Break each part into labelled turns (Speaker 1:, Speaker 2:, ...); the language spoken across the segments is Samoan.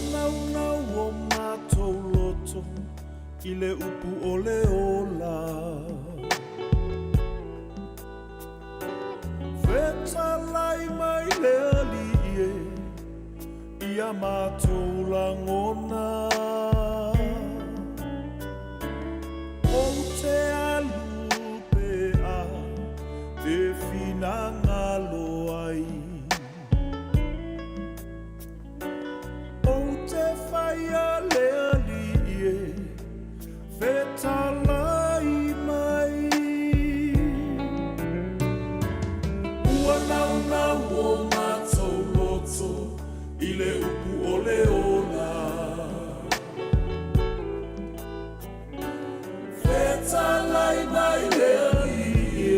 Speaker 1: Ua naunau o matou loto i le upu o le ola. Fetalai mai le Alii e ia matou lagona. Ou te alu pea e finagalo ai. Ou te faia le Alii e fetalai mai. Ua naunau o matou loto i le upu o le ola. Fetalai mai le Alii e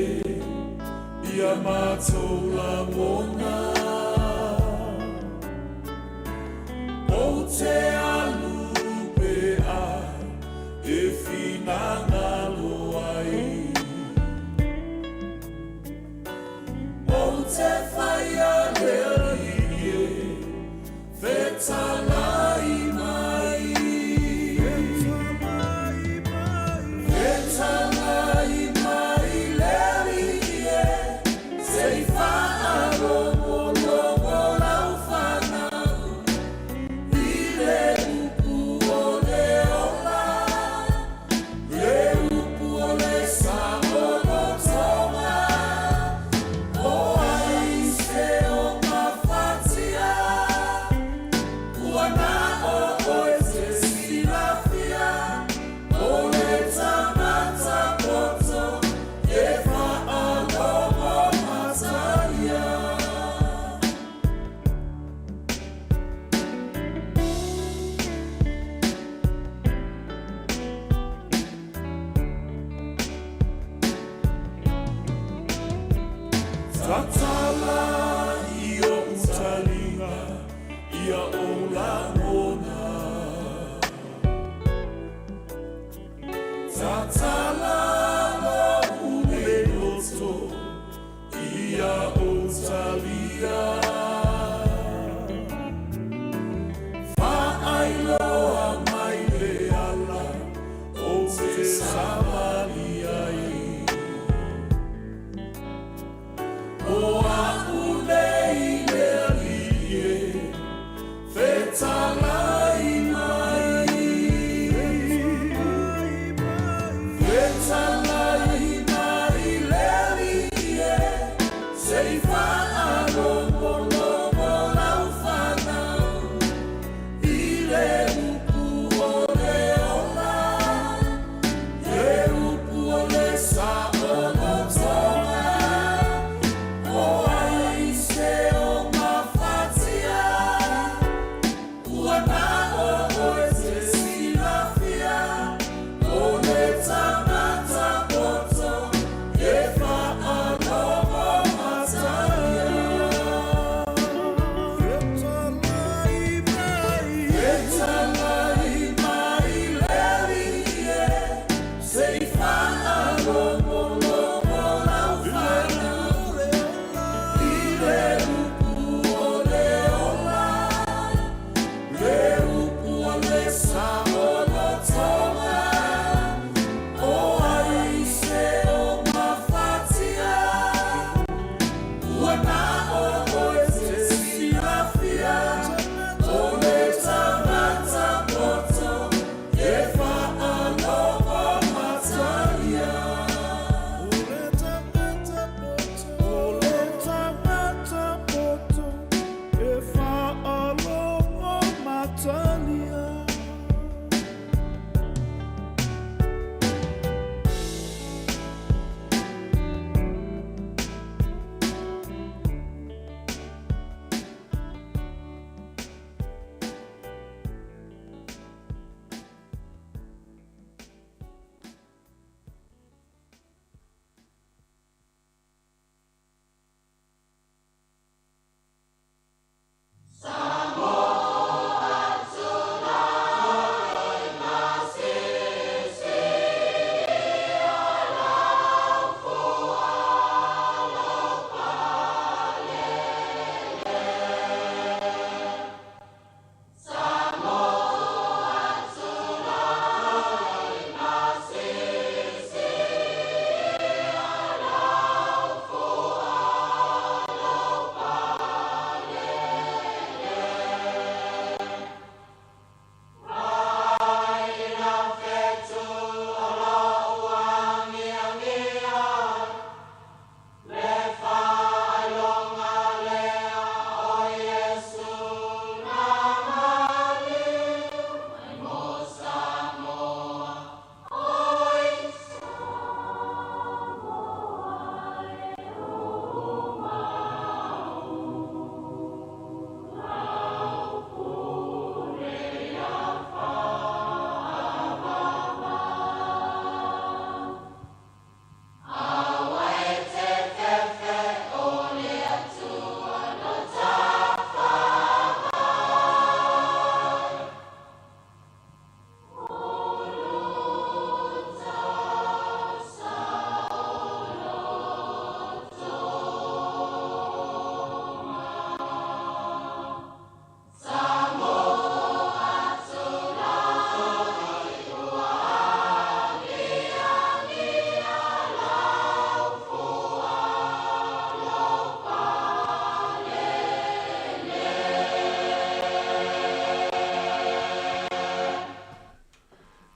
Speaker 1: ia matou lagona. Ou te alu pea e finagalo ai. Ou te faia le Alii e fetalai mai. Fetalai mai le Alii e se i faalogologo lau fanau i le upu o le ola, le upu o le saolotoga. O ai se o gafatia, ua na o oe te silafia, o le tagata poto e faalogo mataia. Tatala i ou taliga ia ou lagona. Tatala lou nei loto ia ou talia. Faailoa mai le ala ou te savali ai. O a'u nei le Alii e fetalai mai. Fetalai mai le Alii e se i faalogologo lau fanau i le upu o le ola, le upu o le saolotoga. O ai se o gafatia, ua na o oe te silafia, o le tagata.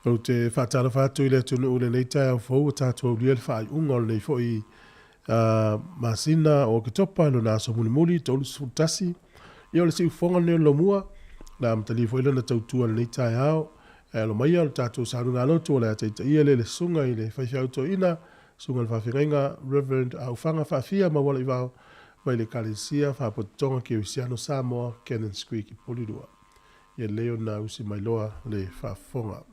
Speaker 2: Ou te faatalofa atu i le atunuu i lenei taeao fou ua tatou aulia le faaiuga o lenei foi masina o Oketopa i lona aso mulimuli 31. Ia o le siufofoga lenei o le Lomua, o le a amatalia foi lana tautua i lenei taeao. Ae alo maia o le tatou sauniga lotu o le a taitaia lea e le Susuga i le Faifeau Toeaina, Susuga i le Faafeagaiga Rev. Aufaga Faafia Maualaivao mai le Ekalesia Faalapotopotoga Kerisiano Samoa, Cannons Creek i Porirua. Ia lelei ona usi mai loa le faafofoga.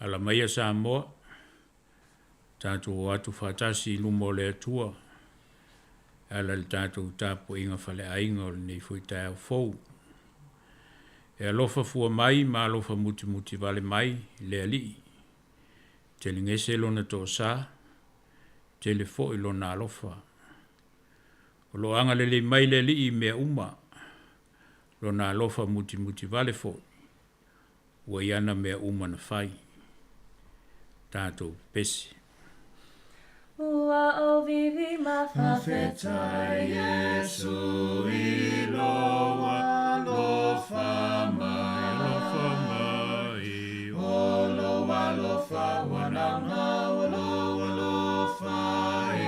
Speaker 3: Ala maia Samoa, tatou o atu faatasi i luma o le Atua e ala i le tatou tapuaiga faleaiga o lenei foi taeao fou. E alofa fua mai ma alofa mutimuti vale mai le Alii, telegese lona toasa, tele foi lona alofa. O lo o agalelei mai le Alii i mea uma, lona alofa mutimuti vale foi ua i ana mea uma na fai. Tatou pepesi.
Speaker 4: Ua ʻauwiwi ma faafetai Iesu i lou alofa mai, O lou alofa ua naunau, O lou alofa e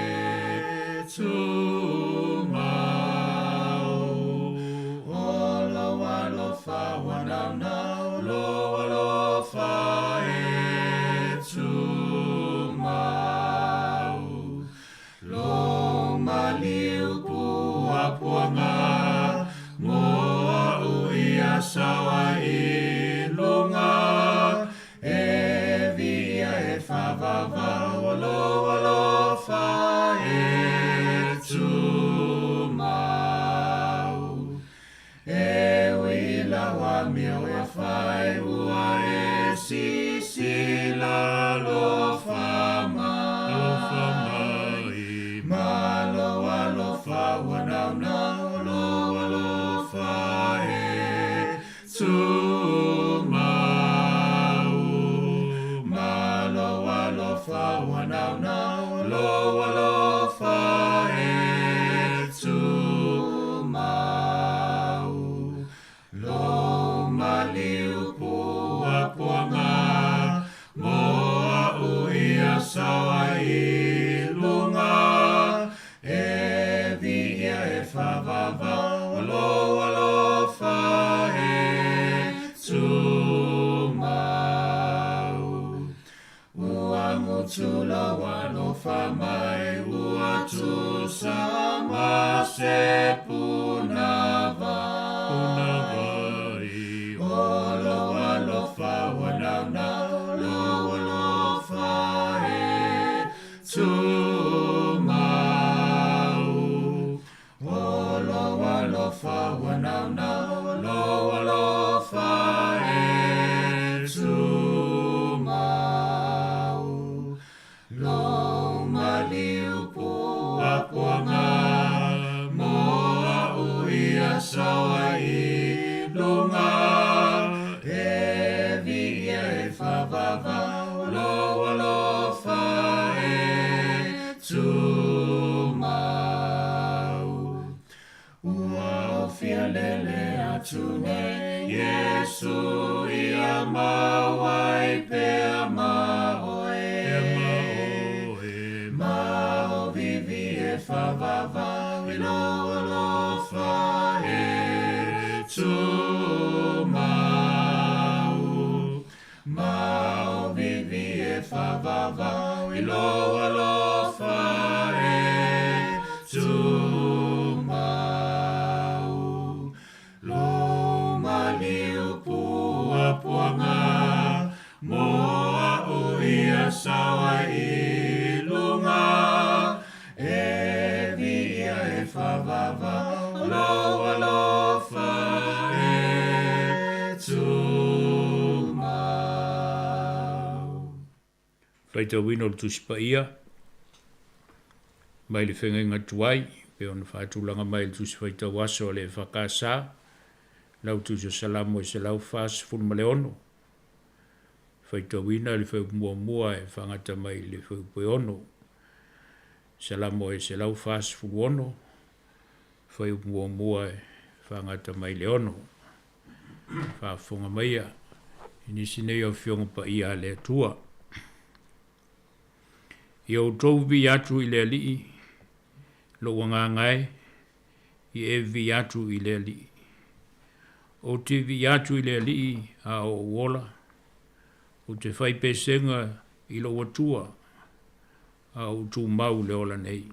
Speaker 4: tumau, O lou alofa ua naunau, O lou alofa e tumau, Lou maliu puapuaga mo a'u ia sao ai i luga, E viia e faavavau, O lou alofa e tumau. E ui i lau amio e fai, ua e sisila alofa mai. Ma lou alofa ua naunau, lou alofa e tumau. Ma lou alofa ua naunau, lou alofa e tumau. Lou maliu puapuaga mo a'u ia sao ai i luga, E viia e faavavau, lou alofa e tumau. Ua mutu lou alofa mai, ua tusa ma se punavai. O lou alofa ua naunau, lou alofa e tumau. O lou alofa ua naunau, lou alofa e tumau. Lou maliu puapuaga mo a'u ia sao ai i luga, E viia e faavavau, lou alofa e tumau. Ua ou fia lele atu nei, Iesu ia mau ai pea ma oe, Ma o vivi e faavavau i lou alofa e tumau. Ma o vivi e faavavau i lou alofa e tumau. Lou maliu puapuaga mo a'u ia sao ai i luga, E viia e faavavau, lou alofa e tumau.
Speaker 3: Faitauina o le Tusi Paia mai le Feagaiga Tuai, pei ona faatulaga mai i le Tusi Faitau Aso a le EFKS, lau Tusi o Salamo e 146, Faitauina le fuaiupu muamua e faagata mai i le fuaiupu e 6. Salamo e 146, fuaiupu muamua e faagata mai i le 6. Faafofoga maia i nisi nei o Afioga Paia a le Atua. Ia outou vivii atu i le Alii, lou agaga e, ia e vivii atu i le Alii. Ou te vivii atu i le Alii a o ou ola, ou te fai pesega i lou Atua a o ou tumau i le ola nei.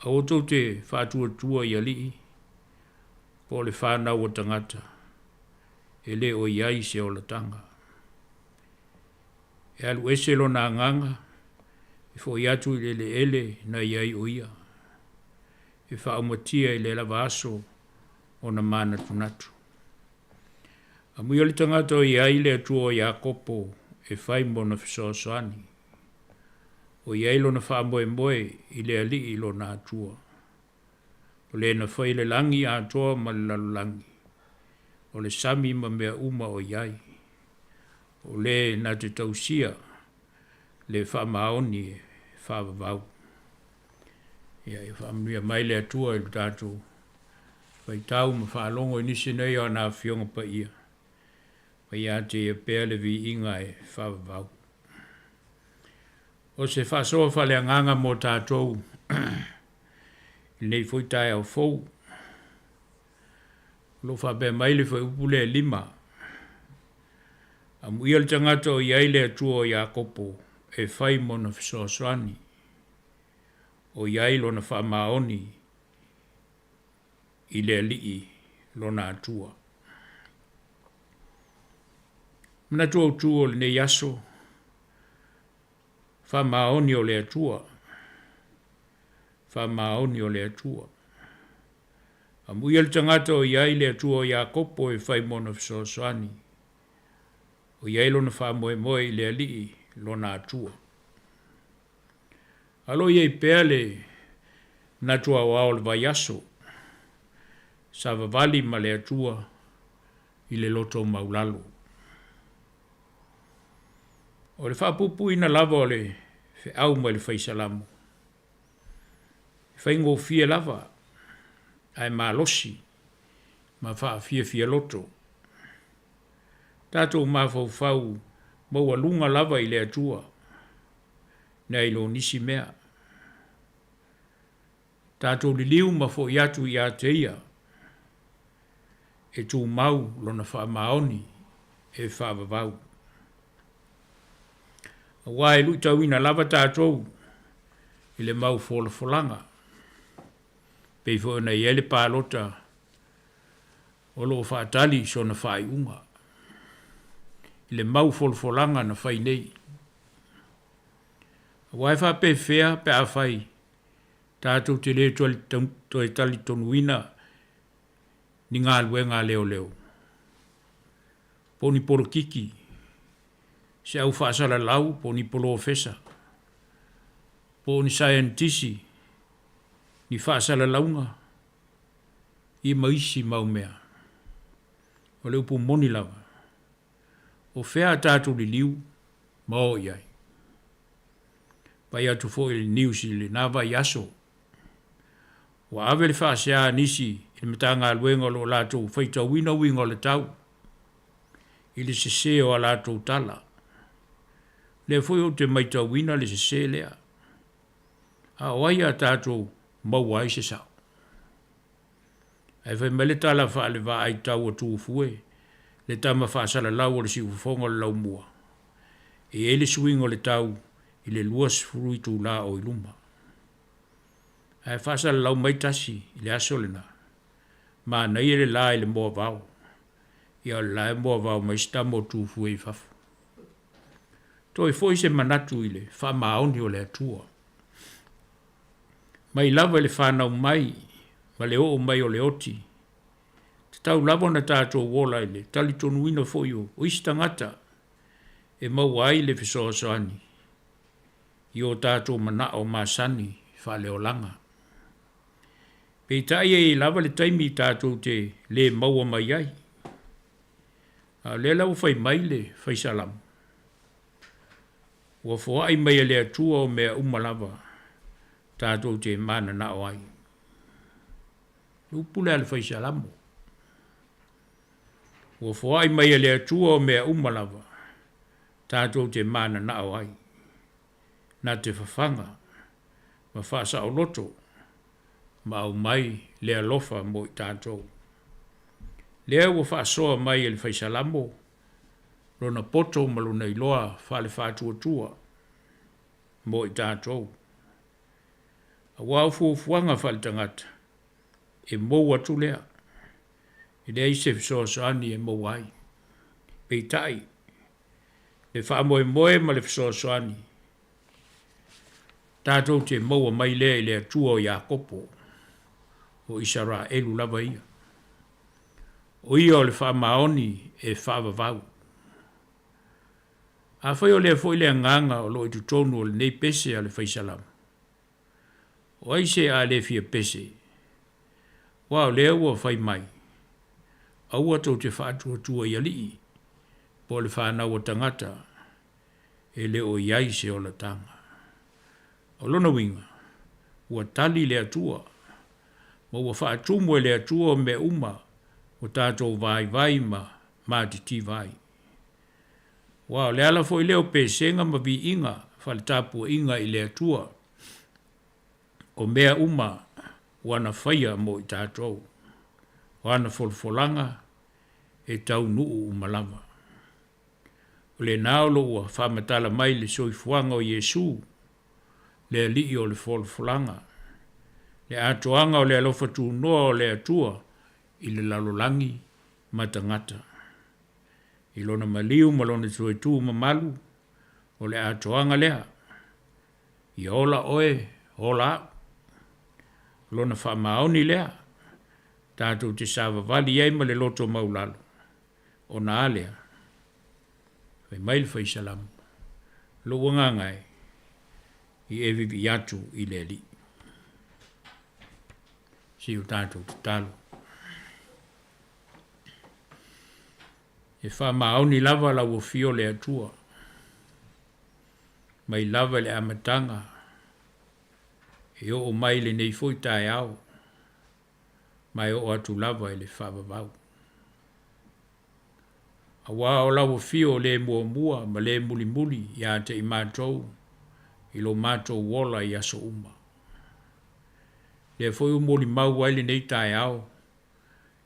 Speaker 3: Aua tou te faatuatua i alii po o le fanau a tagata e le o i ai se olataga. E alu ese lona agaga e foi atu i le eleele na i ai o ia, e faaumatia i le lava aso ona manatunatu. Amuia le tagata o i ai le Atua o Iakopo e fai mona fesoasoani, o i ai lona faamoemoe i le Alii lona Atua, o le na faia le lagi atoa ma le lalolagi, o le sami ma mea uma o i ai, o le na te tausia le faamaoni e faavavau. Ia, ia faamanuia mai le Atua i lo tatou faitau ma faalogo i nisi nei o ana Afioga Paia, ma ia te ia pea le viiga e faavavau. O se faasoa faaleagaga mo tatou i lenei foi taeao fou. O lo o faapea mai le fuaiupu lea e 5, Amuia le tagata o i ai le Atua o Iakopo e fai mona fesoasoani, o i ai lona faamaoni i le Alii lona Atua. Manatu autu o lenei aso, faamaoni o le Atua, faamaoni o le Atua. Amuia le tagata o i ai le Atua o Iakopo e fai mona fesoasoani, o i ai lona faamoemoe i le Alii lona Atua. A o lo o i ai pea le manatu aoao o le vaiaso, savavali ma le Atua i le loto maulalo. O le faapuupuuina lava o le feau mai le fai Salamo, e faigofie lava ae malosi ma faafiafia loto. Tatou mafaufau maualuga lava i le Atua, nai lo nisi mea. Tatou liliu ma foi atu ia te Ia, e tumau Lona faamaoni e faavavau. Aua e luitauina lava tatou i le mau folafolaga, pei foi ona i ai le palota o lo o faatali sona faaiuga i le mau folafolaga na fai nei. Aua e faapefea pe afai tatou te le toe talitonuina ni galuega a leoleo, po o ni polokiki, se au faasalalau po o ni polofesa, po o ni saienitisi, ni faasalalauga, ia ma isi mau mea. O le upu moni lava, o fea a tatou liliu ma o i ai? Vaai atu foi i le news i lena vaiaso, ua ave le faasea a nisi i le Matagaluega o lo o latou faitauina uiga o le tau i le sese o a latou tala. O lea foi ou te matauina le sese lea. A o ai a tatou maua ai se sao? Ae fai mai le tala faale-vaai tau a Tufue, le tama faasalalau o le siufofoga o le laumua, e i ai le suiga o le tau i le 20 itula o i luma. Ae faasalalau mai tasi i le aso lena, manaia le la i le moavao. Ia o le la e moavao mai si tama o Tufue i fafo. Toe foi se manatu i le faamaoni o le Atua. Mai lava i le fanau mai ma le oo mai o le oti, tatau lava ona tatou ola i le talitonuina foi o isi tagata e maua ai le fesoasoani i o tatou manao masani faaleolaga. Peitai e i ai lava le taimi tatou te le maua mai ai. A o lea la ua fai mai le Fai Salamo, Ua foai mai e le Atua o mea uma lava tatou te mananao ai. Le upu lea a le Fai Salamo, Ua foai mai e le Atua o mea uma lava tatou te mananao ai, na te fafaga ma faasaoloto ma aumai le alofa mo i tatou. Lea ua faasoa mai e le Fai Salamo lona poto ma lona iloa faale-faatuatua mo i tatou. Aua o fuafuaga faale-tagata, e mou atu lea, e leai se fesoasoani e maua ai. Peitai, le faamoemoe ma le fesoasoani, tatou te maua mai lea i le Atua o Iakopo, o Isaraelu lava ia. O ia o le faamaoni e faavavau. Afai o lea foi le agaga o lo o i totonu o lenei pese a le Fai Salamo, o ai se a le fia pese? Aua o lea ua fai mai, Aua tou te faatuatua i alii po o le fanau a tagata e le o i ai se olataga. O lona uiga, ua tali le Atua, ma ua faatumu e le Atua mea uma ua tatou vaivai ma matitiva ai. Aua o le ala foi lea o pesega ma viiga faaletapuaiga i le Atua, o mea uma ua na faia mo i tatou, o ana folafolaga e taunuu uma lava. O lena o lo ua faamatala mai le soifuaga o Iesu, le Alii o le folafolaga, le atoaga o le alofa tunoa o le Atua i le lalolagi ma tagata. I lona maliu ma lona toe tu mamalu, o le atoaga lea, ia ola oe, ola au. O lona faamaoni lea, tatou te savavali ai ma le loto maulalo, ona a lea? Fai mai le Fai Salamo, Lou agaga e, i e vivii atu i le Alii. Se i o tatou tatalo. E faamaoni lava lau afio le Atua, mai lava i le amataga e oo mai lenei foi taeao, ma e oo atu lava i le faavavau. Aua o lau afio le muamua ma le mulimuli ia te i matou i lo matou ola i aso uma. Lea foi ua molimau ai lenei taeao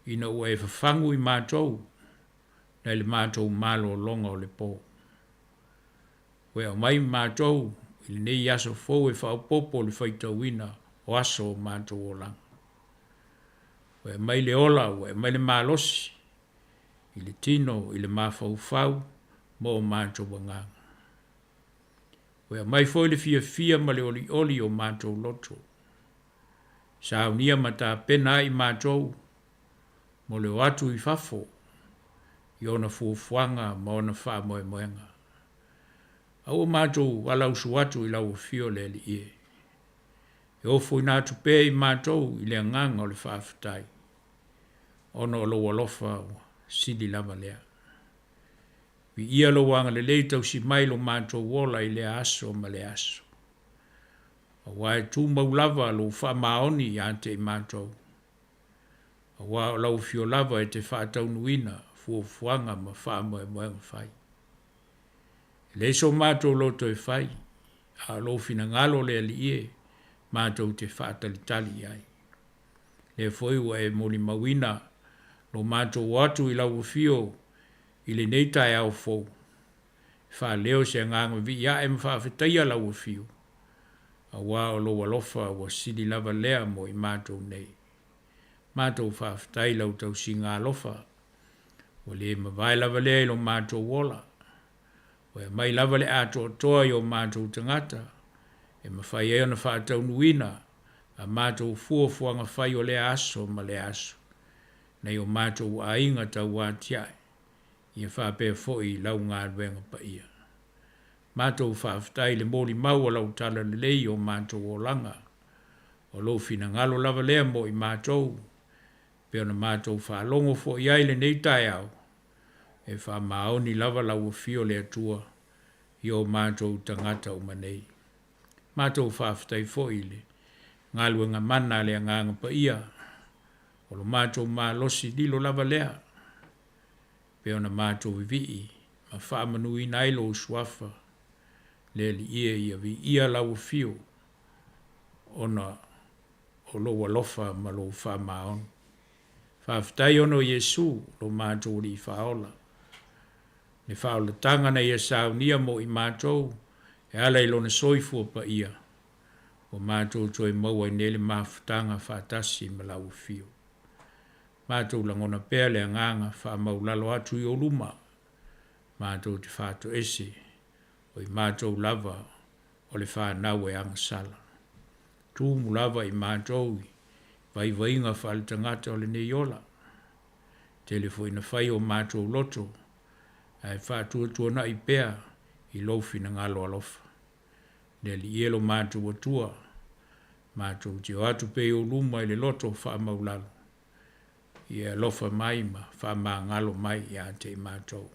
Speaker 3: ina ua e fafagu i matou nai le matou malologa o le po. Ua e aumai matou i lenei aso fou e faaopoopo le faitauina o aso o matou olaga. Ua e aumai le ola, ua e aumai le malosi i le tino, i le mafaufau ma o matou agaga. Ua e aumai foi le fiafia ma le olioli i o matou loto. Saunia ma tapena ai matou mo le o atu i fafo i ona fuafuaga ma ona faamoemoega. Aua matou alausu atu i lau afio le Alii e. E ofoina atu pea i matou i le agaga o le faafetai, ona o lou alofa ua sili lava lea. Viia lou agalelei tausi mai lo matou ola i lea aso ma lea aso. Aua e tumau lava lou faamaoni ia te i matou. Aua o lau afio lava e te faataunuuina fuafuaga ma faamoemoega fai. E leai so matou loto e fai, a o lou finagalo le Alii e, matou te faatalitali i ai. Lea foi ua e molimauina lo matou o atu i lau afio i lenei taeao fou, e faaleo se agaga vivii ae ma faafetaia lau afio, aua o lou alofa ua sili lava lea mo i matou nei. Matou faafetai i lau tausiga alofa, ua le mavae lava lea i lo matou ola. Ua e aumai lava le atoatoa i o matou tagata e mafai ai ona faataunuuina a matou fuafuaga fai o lea aso ma lea aso, nai o matou aiga tauatiae, ia faapea foi lau galuega paia. Matou faafetai i le molimau o lau talalelei i o matou olaga. O lou finagalo lava lea mo i matou, pei ona matou faalogo foi ai i lenei taeao. E faamaoni lava lau afio le Atua i o matou tagata uma nei. Matou faafetai foi i le galuega mana a le Agaga Paia, o lo matou malosi lilo lava lea, pei ona matou vivii ma faamanuina ai lou Suafa, le Alii e, ia viia lau afio ona o lou alofa ma lou faamaoni. Faafetai ona o Iesu lo matou Alii Faaola, le faaolataga na Ia saunia mo i matou e ala i Lona soifua paia, ua matou toe maua ai nei le mafutaga faatasi ma lau afio. Matou lagona pea le agaga faamaulalo atu i ou luma, matou te faatoese, o i matou lava o le fanau e agasala. Tumu lava i matou i vaivaiga faaletagata o lenei ola. Tele foi ina fai o matou loto, ae faatuatuanai pea i lou finagalo alofa. Le Alii e lo matou Atua, matou te o atu pea i ou luma i le loto faamaulalo, ia e alofa mai ma faamagalo mai ia te i matou.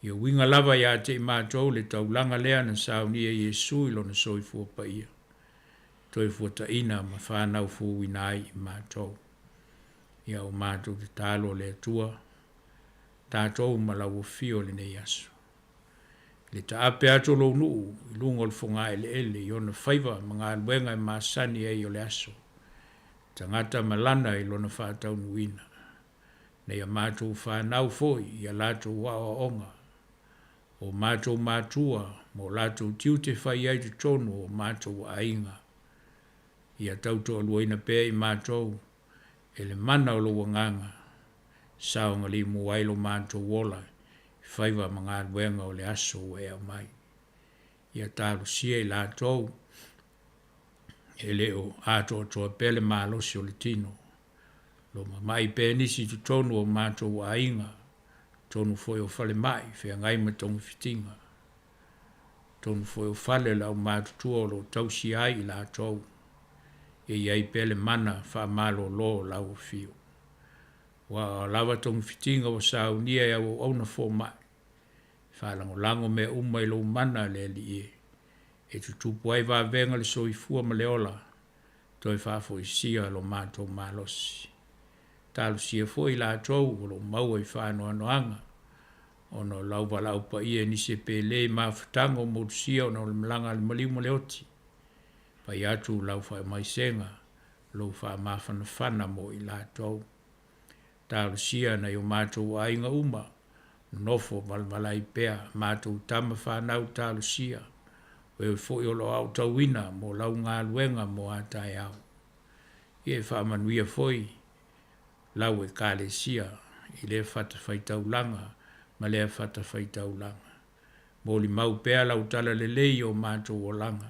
Speaker 3: Ia uiga lava ia te i matou le taulaga lea na saunia e Iesu i lona soifua paia, toe fuataina ma fanau fouina ai i matou. Ia o matou tatalo le Atua, tatou ma lau afio i lenei aso. I le taape atu o lou nuu i luga o le fogaeleele i ona faiva ma galuega e masani ai o le aso, tagata ma lana i lona faataunuuina, nei a matou fanau foi i a latou aoaoga, o matou matua ma o latou tiute fai ai i totonu o matou aiga. Ia tautoaluaina pea i matou e le mana o lou Agaga, saogalimu ai lo matou ola i faiva ma galuega o le aso ua e aumai. Ia talosia i latou e le o atoatoa pea le malosi o le tino, lo mamai pea nisi i totonu o matou aiga, totonu foi o falemai, feagai ma togafitiga, totonu foi o fale o le aumatutua o lo o tausia ai i latou, ia i ai pea le mana faamalolo o lau afio. Aua o a lava togafitiga ua saunia e au auauna fomai, faalagolago mea uma i lou mana le Alii e, e tutupu ai vavega le soifua ma le ola, toe faafoisia lo matou malosi. Talosia foi i latou o lo o maua i faanoanoaga ona o lau valaau paia i nisi e pele i mafutaga o motusia ona o le malaga a le maliu ma le oti. Pai atu lau faamaisega, lou faamafanafana mo i latou. Talosia nai o matou aiga uma, nonofo valavala ai pea matou tama fanau talosia, o e foi o lo o aotauina mo lau galuega mo a taeao. Ia e faamanuia foi lau Ekalesia i lea fatafaitaulaga ma lea fatafaitaulaga. Molimau pea lau talalelei i o matou olaga,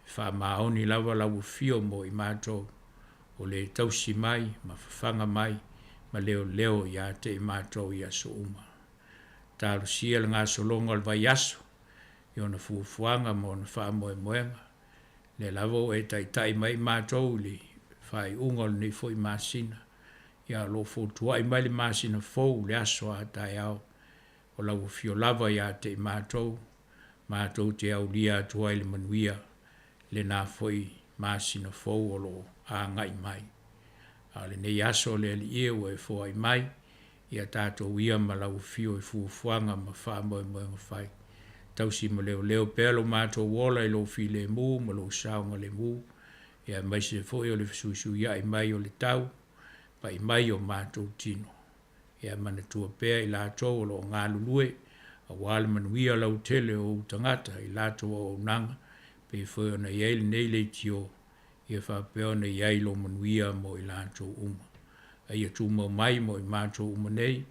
Speaker 3: e faamaoni lava lau afio mo i matou, o le tausi mai ma fafaga mai ma leoleo ia te i matou i aso uma. Talosia le gasologa o le vaiaso i ona fuafuaga ma ona faamoemoega, lea lava ua e taitai mai i matou i le faaiuga o lenei foi masina, ia o lo o fotuai mai le masina fou le aso a taeao, o lau afio lava ia te i matou, matou te aulia atu ai le manuia lena foi masina fou o lo o agai mai. A o lenei aso le Alii e ua e foai mai, ia tatou ia ma lau afio i fuafuaga ma faamoemoega fai. Tausi ma leoleo pea lo matou ola i lou filemu ma lou saogalemu, ia aemaise foi o le fesuisuiai mai o le tau, pai mai o matou tino. Ia manatua pea i latou o lo o galulue aua le manuia lautele o ou tagata i latou auaunaga, pei foi ona i ai lenei leitio, ia faapea ona i ai lou manuia mo i latou uma. A ia tumau mai mo i matou uma nei,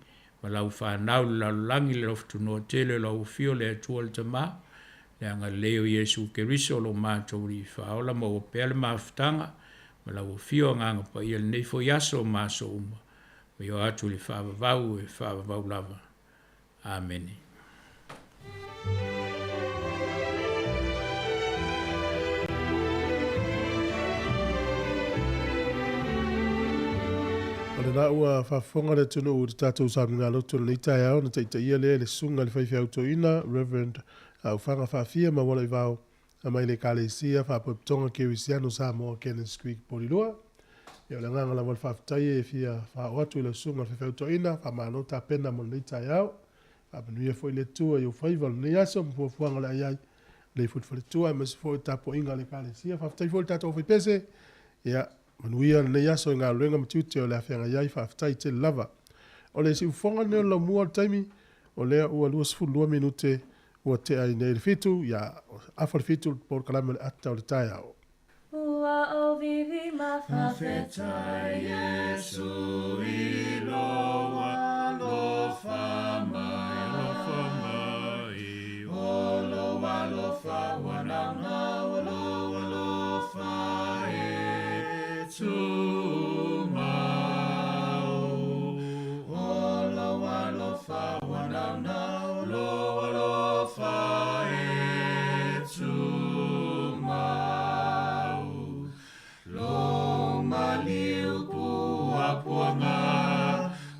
Speaker 3: ma lau fanau i le lalolagi le alofa tele o lau afio le Atua le Tama, le agalelei o Iesu Keriso lo matou Alii Faaola, maua pea le mafutaga ma lau afio Agaga Paia i lenei foi aso ma aso uma, ma ia o atu i le faavavau e faavavau lava. Amene.
Speaker 2: O lena ua faafofoga le atunuu i le tatou sauniga-loto i lenei taeao na taitaia lea e le Susuga i le Faifeau Toeaina, Reverend Aufaga Faafia Maualaivao, mai le Ekalesia Faapoipotoga Kerisiano Samoa Cannons Creek Polilua. Ia o le agaga lava o le faafetai e fia faaoo atu i lau Susuga i le Faifeau Toeaina, faamalo tapena mo lenei taeao. Faamanuia foi le Atua i ou faiva o lenei aso ma fuafuaga o le a i ai lenei foi le faletua aemaise foi o tapuaiga a le Ekalesia. Faafetai foi i le tatou aufaipese. Ia, manuia lenei aso i galuega ma tiute o le a feagai ai. Faafetai tele lava. O le siufofoga lenei o le laumua o le taimi, o lea ua 22 minute ua tea ai nei le fitu, ia, afa le fitu le polokalame o le ata o le taeao.
Speaker 5: Ua ʻauwiwi ma
Speaker 4: Faafetai Iesu i lou alofa mai, alofa mai. O lou alofa ua naunau, o lou alofa e tumau. O lou alofa ua naunau, o lou alofa e tumau. Lou maliu puapuaga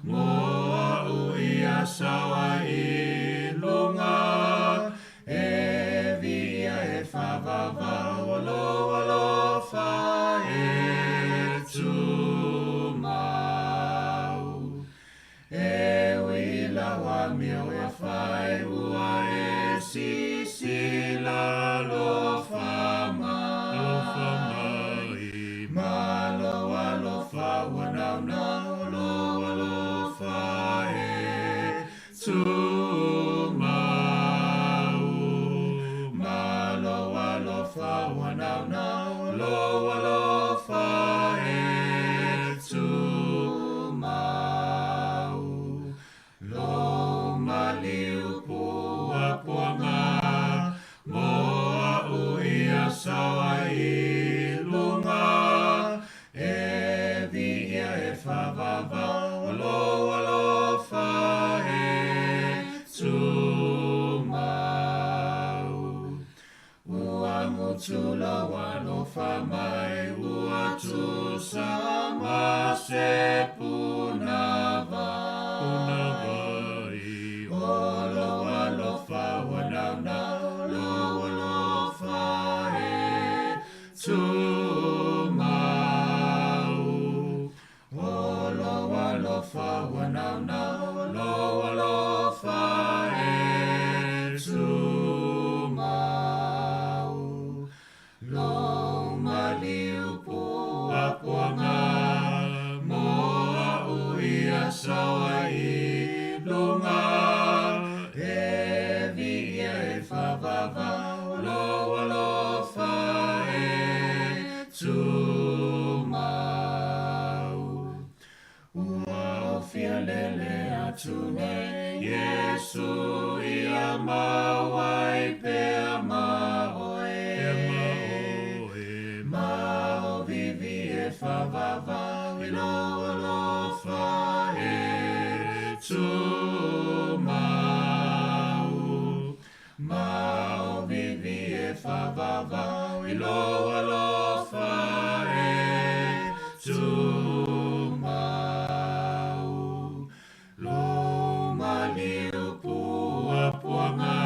Speaker 4: mo a'u ia sao ai i luga, e viia e faavavau o lou alofa e tumau. E ui i lau amio e fai, ua e sisila alofa mai. Alofa mai. Ma lou alofa ua naunau, o lou alofa e tumau. Ma lou alofa ua naunau, o lou alofa e tumau. Lou maliu puapuaga mo a'u ia sao ai i luga, e viia e faavavau o lou alofa e tumau. Ua mutu lou alofa mai, ua tusa ma se punavai. Punavai. O lou alofa ua naunau, o lou alofa e tumau. O lou alofa ua naunau, o lou alofa e tumau. Lou maliu puapuaga mo a'u ia sao ai i luga, e viia e faavavau o lou alofa e tumau. Ua ou fia lele atu nei, Iesu ia mau ai pea ma oe. Pea ma oe. Ma ʻauwiwi e faavavau i lou alofa e tumau. Ma ʻauwiwi e faavavau i lou alofa e tumau. Lou maliu puapuaga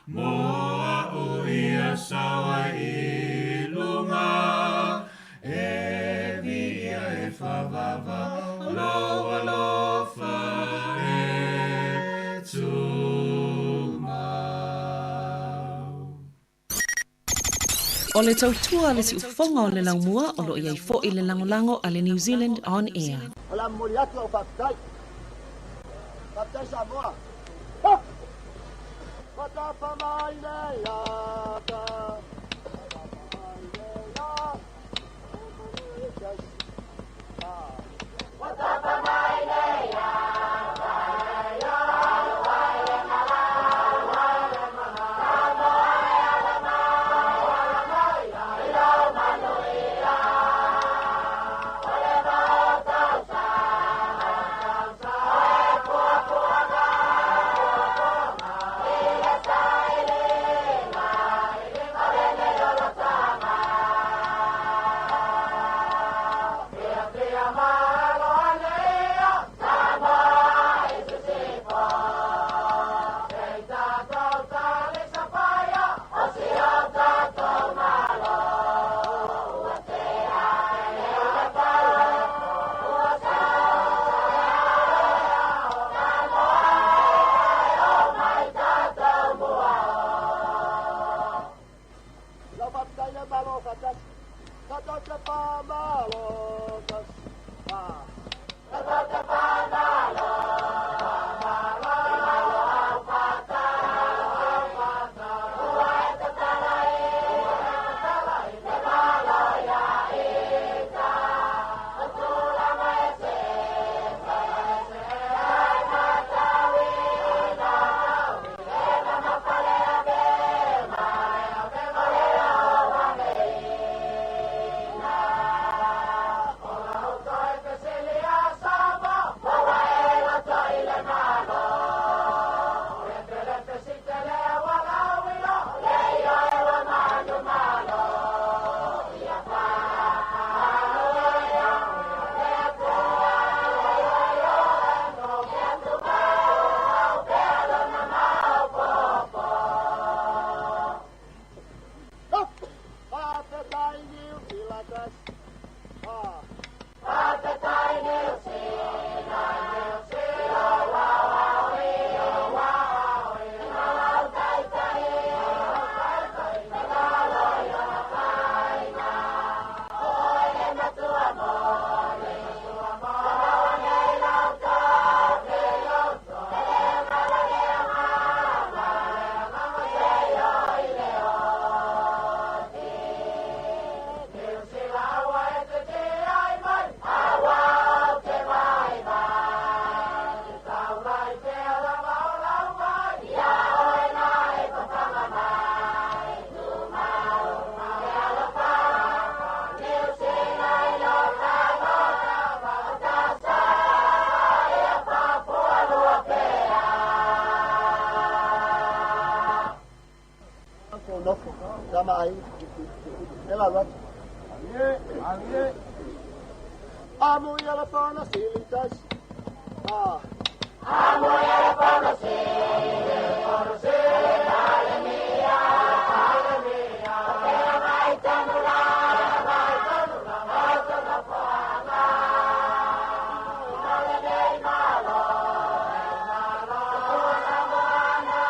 Speaker 4: mo a'u ia sao ai i luga, e viia e faavavau o lou alofa e tumau.
Speaker 6: O le tautua a le siufofoga o le laumua o lo o i ai foi le lagolago a le New Zealand On Air.
Speaker 7: O le a momoli atu lau faafetai. Faafetai Samoa. Ha! Fatapa mai le ata. Fatapa mai le ata. Fatapa mai le ata. Faafetai le Malo faatasi. Tatou te faamalo tasi. Tatou te faamalo, faamalo, malo au faatasi, au faatasi. Ua e tatala i, ua e tatala i le Malo ia ita. O tulaga eseese, eseese, e matauina, e mamafa le avega, o le aoga neina. O la outou fesili a Samoa, ua e loto i le Malo. O le pelefesi tele ua lauilo, le ioe ua manumalo. Ia faamanuia le Atua ia tumau pea lona maopoopo. Faafetai Niu Sila tasi. Faafetai Niu Sila, Niu Sila, ua aoaoina, ua aoaoina lau taitai, lau taitai, le Malo i lona faiga. O oe le matua moni, matua moni, ua maua nei lau tofi, lau tofi, e le agaga, le agaga, le agaga, seia oo i le oti. Niu Sila aua e te tiai mai, aua ou te vaivai. Te taula i pea lava o lau vai, ia oe na e papaga mai. Tumau le alofa, Niu Sila i lo talofa, o tasa ia Papua pea. Nofo, tama ai, e la atu. Amuia le fono sili tasi. Amuia le fono sili, fono sili, Palemia, Palemia. O te agai tonu la, agai tonu la, o te nofoaga. O lenei Malo, Malo, Tua Samoana,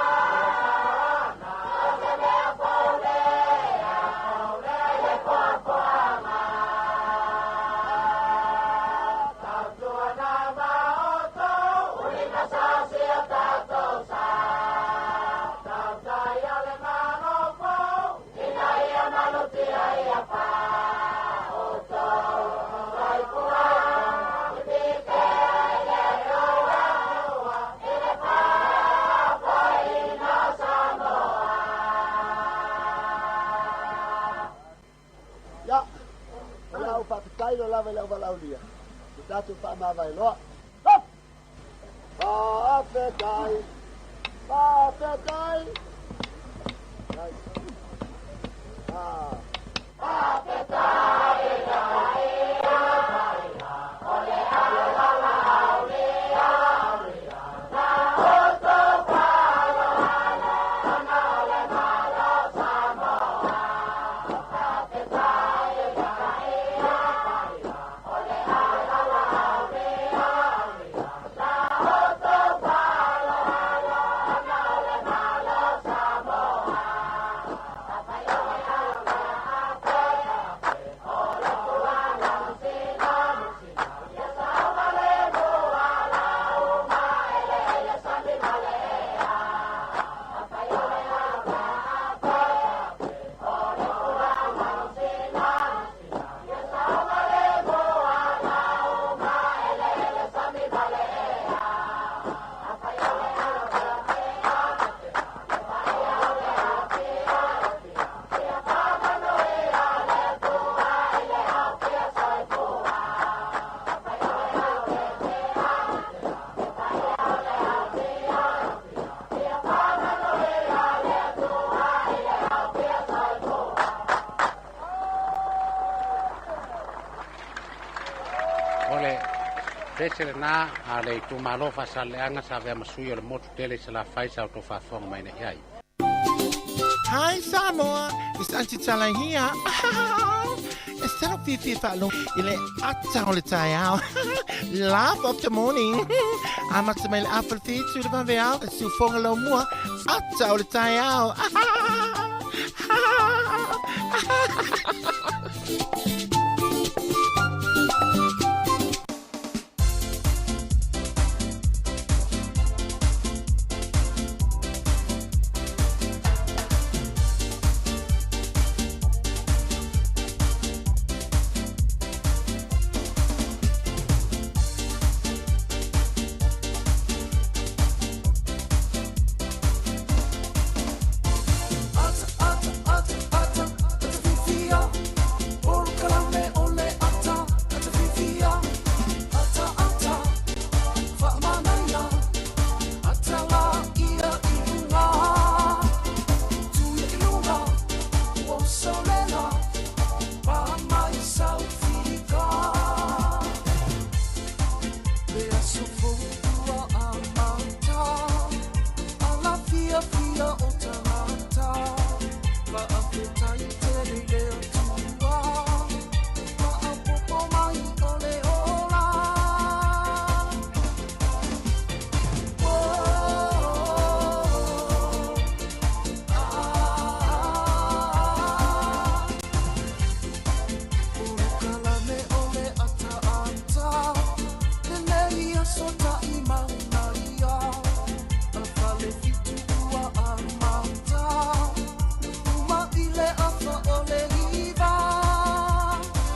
Speaker 7: Samoana. O se mea poulea, poulea, le poapoaga. Tautua na maotou, ulina sa si o tatou sa. Tautai a le Malo fou, ina ia malutia ia faaoutou. Soifua, i pike i le Atua, i le faafoeina o Samoa. Ia, o lau faafetai lo lava i le auvalaaulia, le tatou faamavae loa. Faafetai, faafetai. Faafetai i le paia, o le auvalaaulia, na outou faaaloalo, ona o le Malo Samoa. Faafetai i le paia, o le auvalaaulia, na outou faaaloalo, ona o le Malo Samoa.
Speaker 8: O le pese lena a le itumalo Faasaleleaga sa avea ma sui o le motu tele i Salafai sa outou faafofoga mai nei ai.
Speaker 9: Hi Samoa, it's Aunty Tala here. E salo fiafia faalogo i le ata o le taeao. Laugh of the morning. Amata mai le afa le 7 i le vaveao, e siufoga lau mua, ata o le taeao.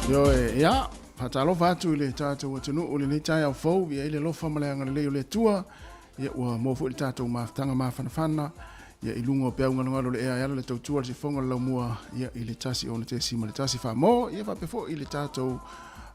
Speaker 10: Ioe, ia, faatalofa atu i le tatou atunuu i lenei taeao fou, ia i le alofa ma le agalelei o le Atua, ia ua maua foi le tatou mafutaga mafanafana, ia i luga o peau galogalo o le ea e ala le tautua le sifoga o le laumua, ia i le 106.1 Samoa, ia faapea foi i le tatou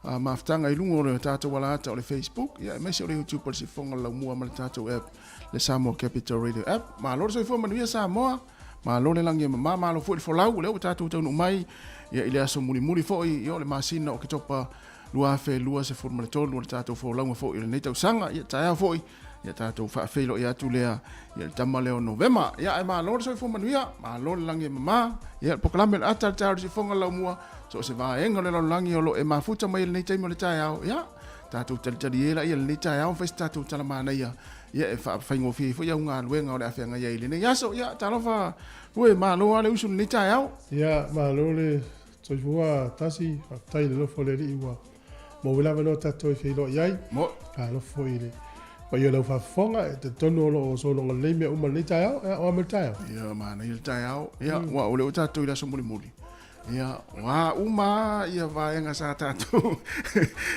Speaker 10: uh, mafutaga i luga o le tatou alaata o le Facebook, ia aemaise o le YouTube o le sifoga o le laumua ma le tatou app, le Samoa Capital Radio app. Malo le soifua manuia Samoa, malo le lagi e mama, malo foi le folau, o lea ua tatou taunuu mai ia i le aso mulimuli foi ia o le masina o Oketopa 2023 o le tatou folauga foi o lenei tausaga. Ia taeao foi, ia tatou faafeiloai atu lea ia le tama lea o Novema. Ia ae malo le soifua manuia, malo le lagi e mama. Ia le polokalame o le ata le taeao le sifoga le laumua, so o se vaega o le lalolagi o lo o e mafuta mai i lenei taimi o le taeao. Ia tatou talitali e la ia lenei taeao fai se tatou tala manaia ia e faafaigofie ai foi au galuega o le a feagai ai i lenei aso. Ia talofa ue malo lava le usu i lenei taeao.
Speaker 2: Ia malo le Soifua tasi, faafetai i le alofa o le Alii ua maua lava loa tatou e feiloai ai.
Speaker 10: Mo.
Speaker 2: Alofa foi i le paia o lau faafofoga, e talitonu o lo o sologa lelei mea uma i lenei taeao, ia o a mai le taeao?
Speaker 10: Ia, manaia le taeao. Ia, aua o lea ua tatou i le aso mulimuli. Ia, o a uma lava ia vaega sa tatou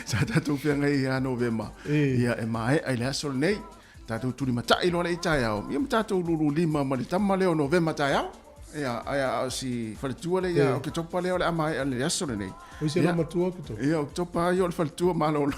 Speaker 10: sa tatou feagai ia Novema, ia e maea i le aso lenei. Tatou tulimatai loa lea i taeao, ia ma tatou lululima ma le tama lea o Novema taeao. Ia, ae a o si faletua lea ia Oketopa lea o le a maea i le aso lenei.
Speaker 2: O isi ia matua Oketopa.
Speaker 10: Ia, Oketopa ia o le faletua malolo.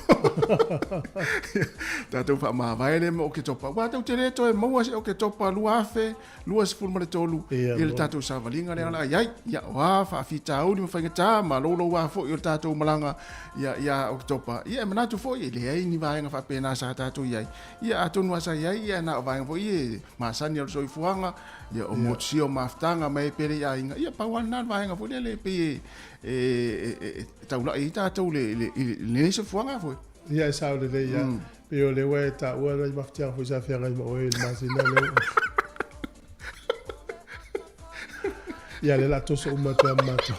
Speaker 10: Tatou faamavae lea ma Oketopa. Aua tatou te le toe maua se Oketopa 2023 i le tatou savaliga lea o le a i ai. Ia, o a faafitauli ma faigata ma louloua foi o le tatou malaga ia, ia Oketopa. Ia, e manatu foi e leai ni vaega faapena sa tatou i ai. Ia, atonu lava sa i ai, ia na o vaega foi ia e masani o le soifuaga, Ia, o motusia o mafutaga ma e pele i aiga, ia, pau lava lena le vaega foi lele e pei e taulai ai tatou i lenei soifuaga foi.
Speaker 2: Ia, e sao lelei lava. Pei o lea ua e taua nai mafatiaga foi sa feagai ma oe i le masina lea. Ia, lea o le a toso uma atu lava ma matou.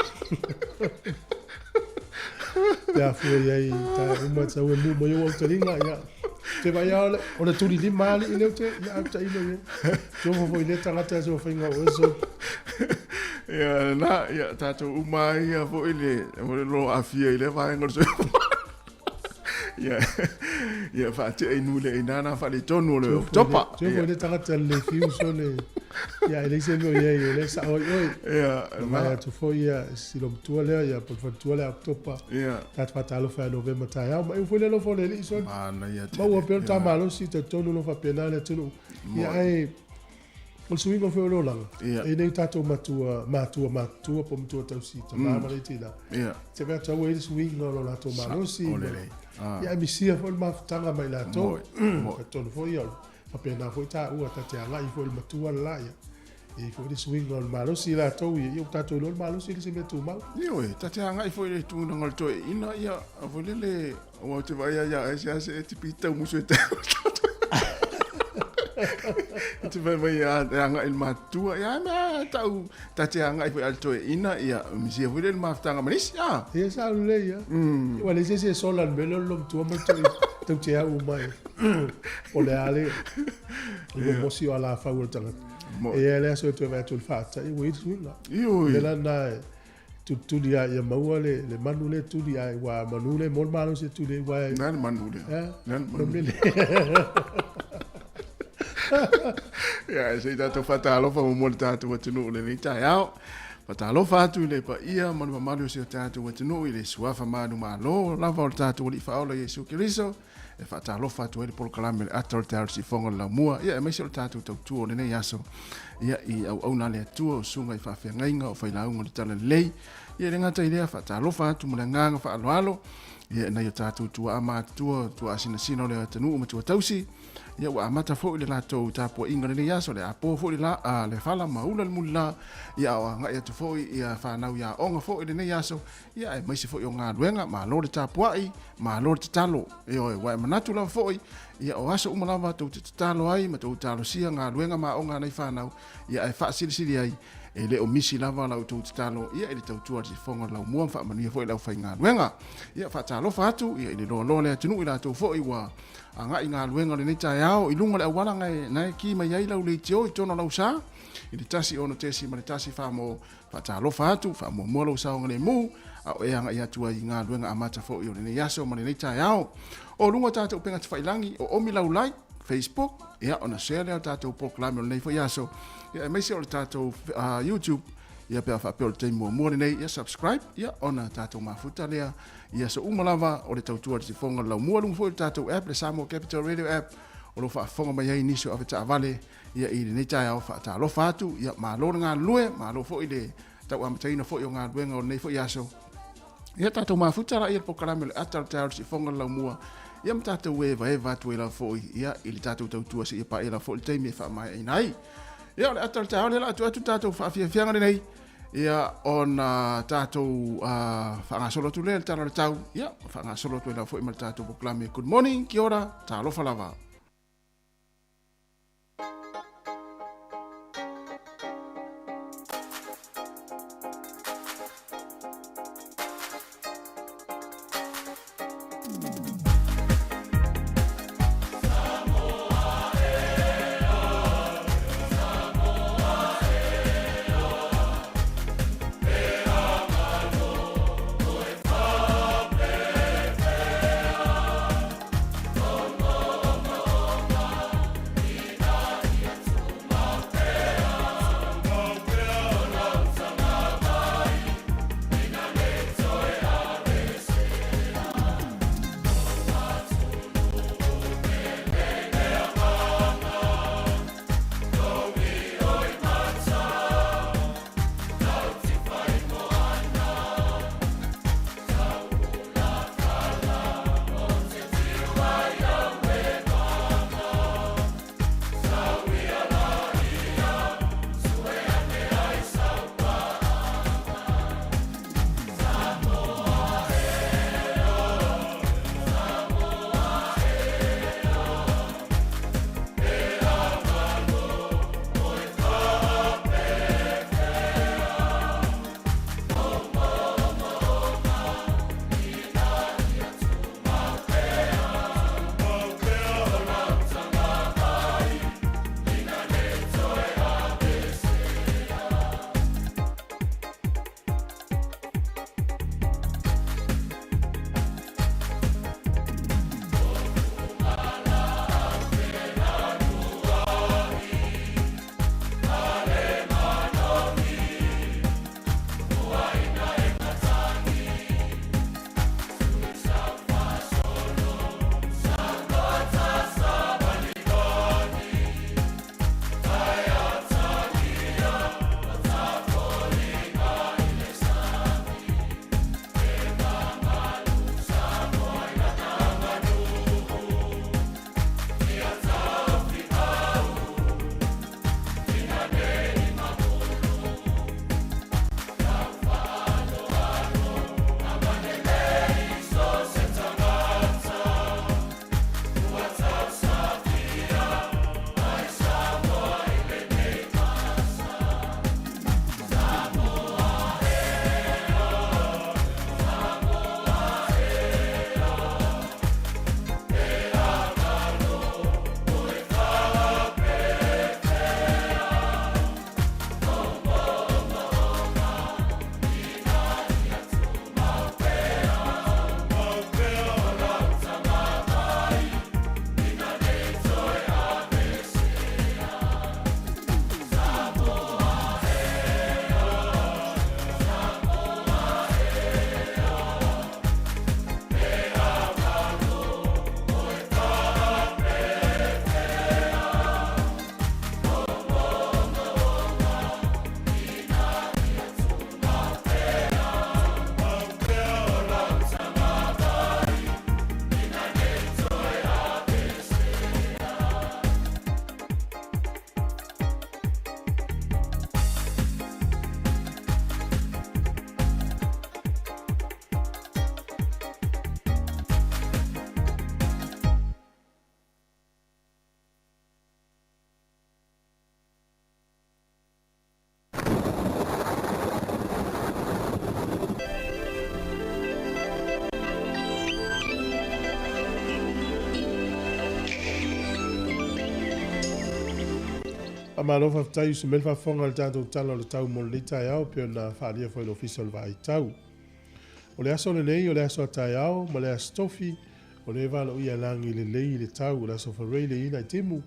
Speaker 2: Pe a fua i ai taea uma sau e mu mai ou autaliga, ia. Te vaai lava o le tuli lima alii lea ou te, ia, au tailo i ai. Tofo foi lea tagata e faiga o oe so.
Speaker 10: Ia, lena, ia, tatou uma ai ia foi le, o le lo aafia i lea vaega o le soifua. Ia, ia faatea i nuu le ina na faaletonu o le Oketopa.
Speaker 2: Tofo le tagata le fiu so le, ia, e leai se mea o i ai, o lea e sao ai oe.
Speaker 10: Ia,
Speaker 2: na. Atu foi ia, si lou matua lea, ia, po o le faletua lea Oketopa.
Speaker 10: Ia.
Speaker 2: Tatou faatalofa ia Novema taeao. Ma eu foi le alofa o le Alii soli.
Speaker 10: Manaia tele.
Speaker 2: Maua pea lo ta malosi, talitonu o lo o faapena le atunuu. Ia, ae o le suiga foi o le olaga,
Speaker 10: Ia.
Speaker 2: e nei o tatou matua, matua matutua po o matua tausi tama ma le tina.
Speaker 10: Ia.
Speaker 2: Te mea tau ai le suiga o lo latou malosi.
Speaker 10: Sa, o lelei. Ah.
Speaker 2: Ia, e misia foi le mafutaga ma i latou.
Speaker 10: Moe, moe.
Speaker 2: Talitonu foi ia, faapena foi taua, ta te agai foi i le matua le la, ia. E i ai foi le suiga o le malosi i latou ia, ia ua tatou iloa le malosi e le se mea tumau.
Speaker 10: Ioe, ta te agai foi i le tulaga o le toeaina, ia, foi lele, aua ou te vaai lava ia oe, seasea e te pitau musu e tau. E te fai mai a e agai i le matutua, ia mea tau ta te agai foi a le toeaina, ia misia foi lea i le mafutaga ma nisi, a.
Speaker 2: Ia sa lelei lava. Ua leai se isi e sola i le mea lea o le loomatua ma le toeaina, tou te au uma i po o le a le momosi o alafau o le tagata. E i ai le aso e toe vaai atu i le faata, ia ua i ai le suiga.
Speaker 10: Ioe.
Speaker 2: O le mea la lena e tulituli lava ia maua le, le manu lea e tuli ai, aua manu lea e maua le malosi e tuli ai, aua e...
Speaker 10: Le a le manu lea?
Speaker 2: A?
Speaker 10: Le a le manu?
Speaker 2: Mele.
Speaker 10: Ia, se i tatou faatalofa muamua i le tatou atunuu i lenei taeao. Faatalofa atu i le paia ma le mamalu o si o tatou atunuu i le suafa manumalo lava o le tatou Alii Faaola Iesu Keriso. E faatalofa atu ai le polokalame le ata o le taeao i le siufofoga o le laumua, ia aemaise o le tatou tautua o lenei aso, ia i auauna a le Atua, o susuga i faafeagaiga, o failauga o le Talalelei. Ia e le gata i lea, faatalofa atu ma le agaga faaaloalo, ia i nai o tatou tuaa matutua, tuaa sinasina o le atunuu ma tuatausi, ia ua amata foi le latou tapuaiga lenei aso, le apo foi le la, a, le fala ma ula le mulila, ia a o agai atu foi ia fanau i aoga foi lenei aso, ia aemaise foi o galuega, malo le tapuai, malo le tatalo. Ioe, ua e manatu lava foi, ia o aso uma lava tou te tatalo ai ma tou talosia galuega ma aoga a nai fanau, ia ae faasilisili ai, e le o misi lava la outou tatalo, ia i le tautua a le sifofoga o le laumua ma faamanuia foi i le aufaigaluega. Ia faatalofa atu, ia i le loaloa o le atunuu i latou foi ua agai i galuega o lenei taeao i luga o le auala na e ki mai ai lau leitio i totonu o lau sa, i le 1 6.1 Famo Faatalofa atu, faamuamua lou saogalemu, a o e agai atu ai i galuega amata foi o lenei aso ma lenei taeao. O luga o tatou upega tafailagi, o omi lau like, Facebook, ia ona share lea o tatou polokalame o lenei foi aso, ia aemaise o le tatou YouTube, ia pe a faapea o le taimi muamua lenei, ia subscribe, ia ona tatou mafuta lea i aso uma lava o le tautua i le sifoga o le laumua, luga foi o le tatou app, le Samoa Capital Radio App, o lo o faafofoga mai ai nisi o avetaavale Ia i lenei taeao faatalofa atu, ia malo le galulue, malo foi le tau amataina foi o galuega o lenei foi aso. Ia tatou mafuta la ia le polokalame o le ata o le taeao i le siufofoga o le laumua, ia ma tatou evaeva atu ai lava foi ia i le tatou tautua seia paia lava foi le taimi e faamaeaina ai. Ia o le ata o le taeao lea la atu atu le tatou faafiafiaga lenei, ia ona tatou faagasolo atu lea i le tala o le tau, ia faagasolo atu ai lava foi ma le tatou polokalame. Good morning, kia ora, talofa lava.
Speaker 2: Faamalo faafetai usu mai le faafofoga i le tatou Tala o le Tau mo lenei taeao e pei ona faaalia foi e le Ofisa o le Vaai Tau. O le aso lenei o le aso a taeao ma le aso Tofi o lea e valoia e lagi lelei i le tau. O le aso Faraile e i ai nai timu,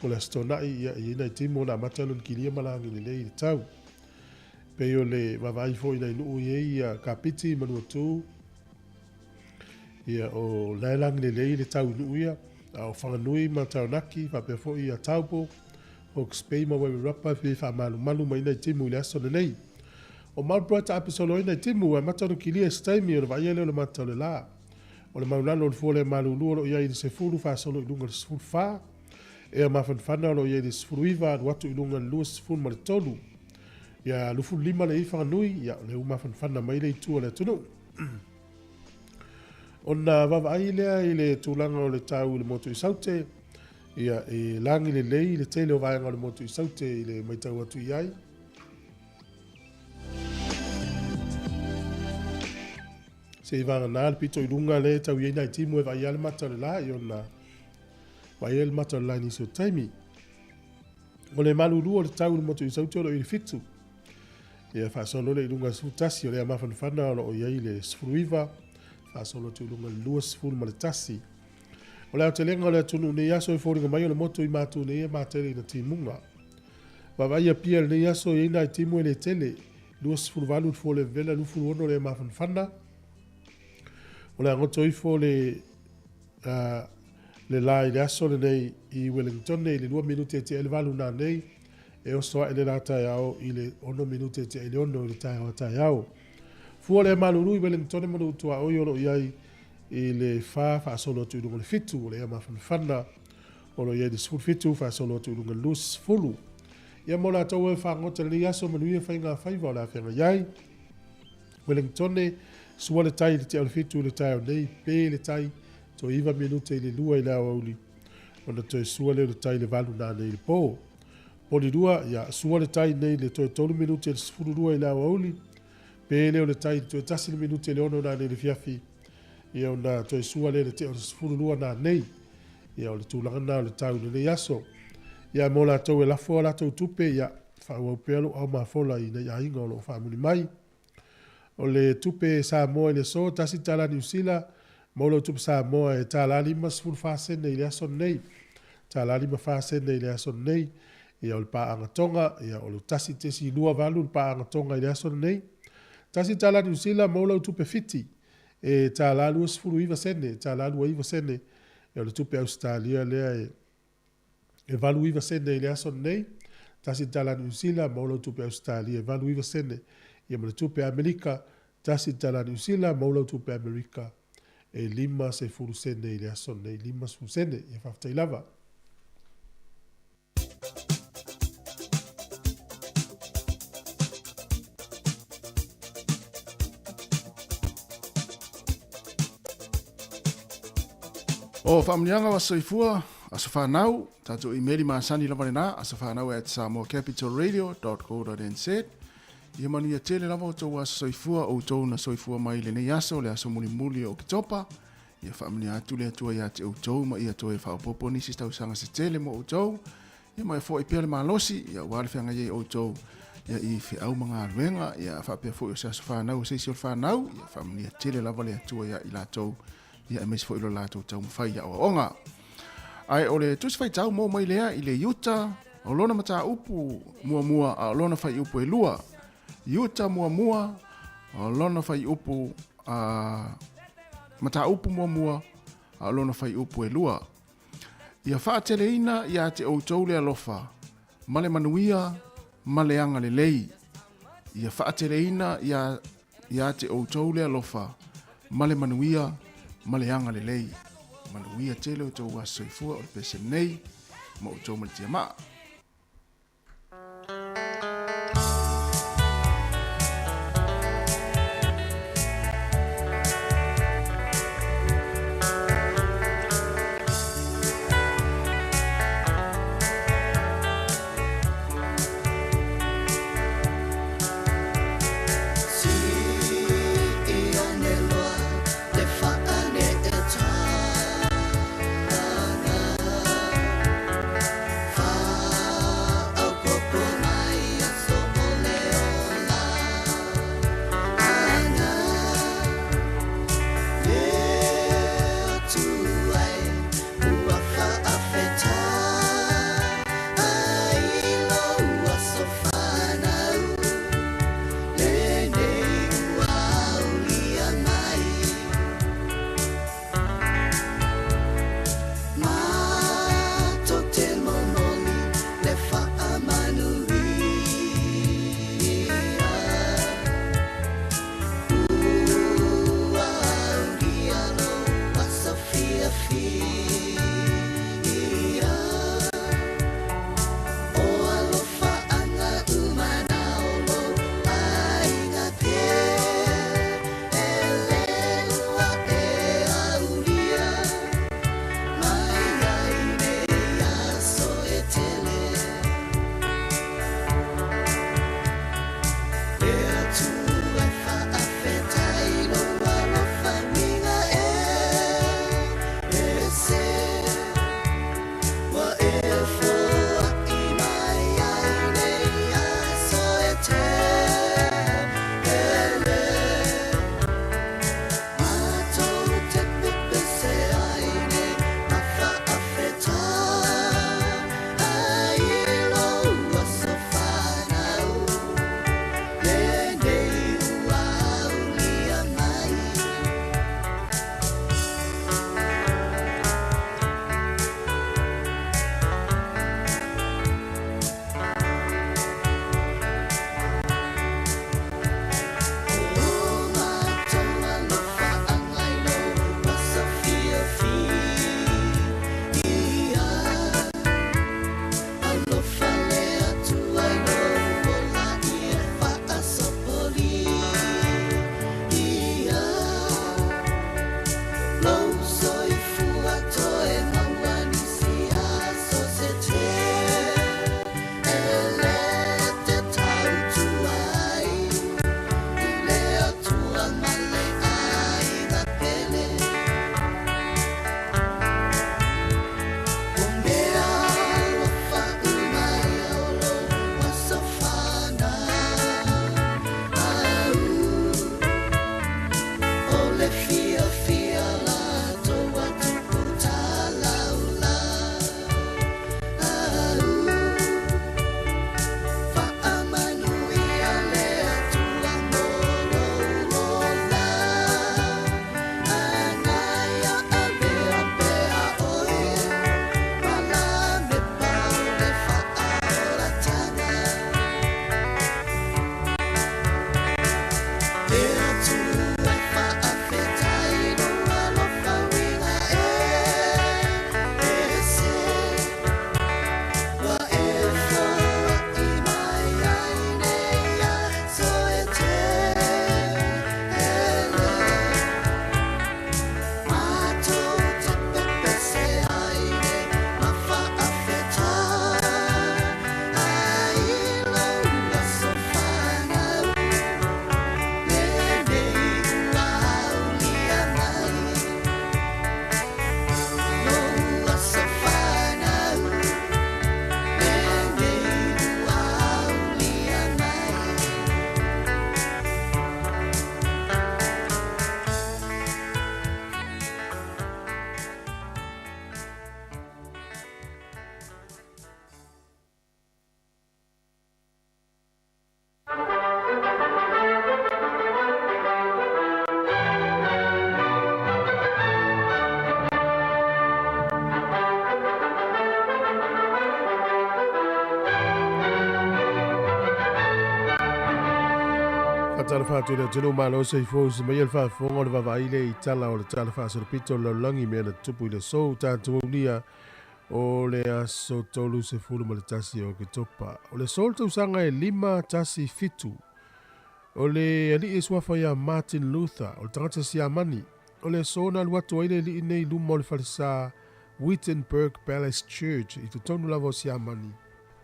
Speaker 2: o le aso Toonai ia e i ai nai timu ona amata lea ona kilia ma lagi lelei i le tau. Pei o le vaavaai foi i nai nuu e i ai Kapiti ma Luatu, ia o la e lagi lelei le tau i nuu ia, a o Whanganui ma Taranaki faapea foi ia Taupo, Hawke's Bay ma Wairarapa e faamalumalu mai nai timu i le aso lenei. O Marlborough taapesolo ai nai timu ae amata ona kilia i se taimi ona vaaia lea o le mata o le la. O le maulalo o le fua o le malulu o lo o i ai i le 10 faasolo i luga i le 14. Ea mafanafana o lo o i ai i le 19 alu atu i luga i le 23. Ia 25 le i Whanganui, ia o lea ua mafanafana mai le itu o le atunuu. Ona vaavaai lea i le tulaga o le tau i le motu i Saute, ia e lagi lelei le tele o vaega o le motu i Saute i le matau atu i ai. Se i vagana le pito i luga lea e tau i ai nai timu e vaai le mata o le la, i ona vaai le mata o le la i nisi o taimi. O le malulu o le tau i le motu i Saute o lo o i le 7. Ia faasolo le i luga 11 o le mafanafana o lo o i ai le 19, faasolo atu i luga le 21. O le aotelega o le atunuu nei aso e foliga mai o le motu i matu nei e matele ina timuga. Vaavaai Apia lenei aso i ai nai timu e le tele, 28 le fua o le vevela, 26 le mafanafana. O le agoto ifo le le la i le aso lenei i Wellington i le 2 minute e tea i le 8 nanei, e oso ae le la taeao i le 6 minute e tea i le 6 i le taeao a taeao. Fua le malulu i Wellington ma Nuutuaoi o lo o i ai i le 4 faasolo atu i luga o le 7, o le ea mafanafana o lo o i ai le 17 faasolo atu i luga le 20. Ia mo latou e fagota lenei aso manuia faiga faiva o le afeaga i ai. Wellington, sua le tai i le tea o le 7 i le taeao nei, pe le tai, toe 9 minute i le 2 i le aoauli, ona toe sua lea o le tai i le 8 nanei i le pō. Poli 2, ia, sua le tai nei le toe 3 minute i le 12 i le aoauli, pe lea o le tai i le toe 1 le minute i le 6 nanei i le fiafi, ia ona toe sua lea i le tea o le 12 nanei. Ia o le tulaga na o le tau i lenei aso. Ia mo latou e lafo a latou tupe, ia, faaauau pea lou ao mafola i nai aiga o lo o faamuli mai. O le tupe Samoa i le aso, $1 Niu Sila, maua lau tupe Samoa e $1.54 i le aso lenei. $1.54 i le aso lenei. Ia o le paaga Tonga, ia o le 1.28 le paaga Tonga i le aso lenei. $1 Niu Sila, maua lau tupe Fiti e $1.29, $1.29. Ia o le tupe Ausetalia lea e 89 sene i le aso lenei, $1 Niu Sila, maua lau tupe Ausetalia e 89 sene. Ia ma le tupe Amerika, $1 Niu Sila, maua lau tupe Amerika e 50 sene i le aso lenei, 50 sene. Ia faafetai lava.
Speaker 10: O faamanuiaga o aso soifua, aso fanau, tatou imeli masani lava lena, asofanau@samoacapitalradio.co.nz. Ia manuia tele lava outou aso soifua, outou na soifua mai i lenei aso, le aso mulimuli o Oketopa. Ia faamanuia atu le Atua ia te outou ma ia toe faaopoopo nisi tausaga se tele mo outou. Ia ma e foai pea le malosi, ia aua le feagai ai outou ia i feau ma galuega, ia faapea foi o se aso fanau o se isi o le fanau, ia faamanuia tele lava le Atua ia i latou, ia aemaise foi lo latou taumafai i aoaoga. Ae o le tusi faitau mo mai lea i le Iuta, o lona mataupu muamua a o lona faiupu e 2. Iuta muamua, o lona faiupu a mataupu muamua a o lona faiupu e 2. Ia faateleina ia te outou le alofa ma le manuia ma le agalelei. Ia faateleina ia te outou le alofa ma le manuia ma le agalelei. Manuia tele outou aso soifua o le pese nei ma outou ma le tiamaa.
Speaker 2: Faatalofa atu i le atunuu malo soifua usi mai le faafofoga o le vaavaai lea i tala o le Tala Faasolopito o le Lalolagi i mea na tutupu i le aso tatou aulia o le aso 31 o Oketopa. O le aso le tausaga e 517 o le alii e suafa ia Martin Luther, o le tagata Siamani. O le aso na alu atu ai le alii nei i luma o le falesa Wittenberg Palace Church i totonu lava o Siamani,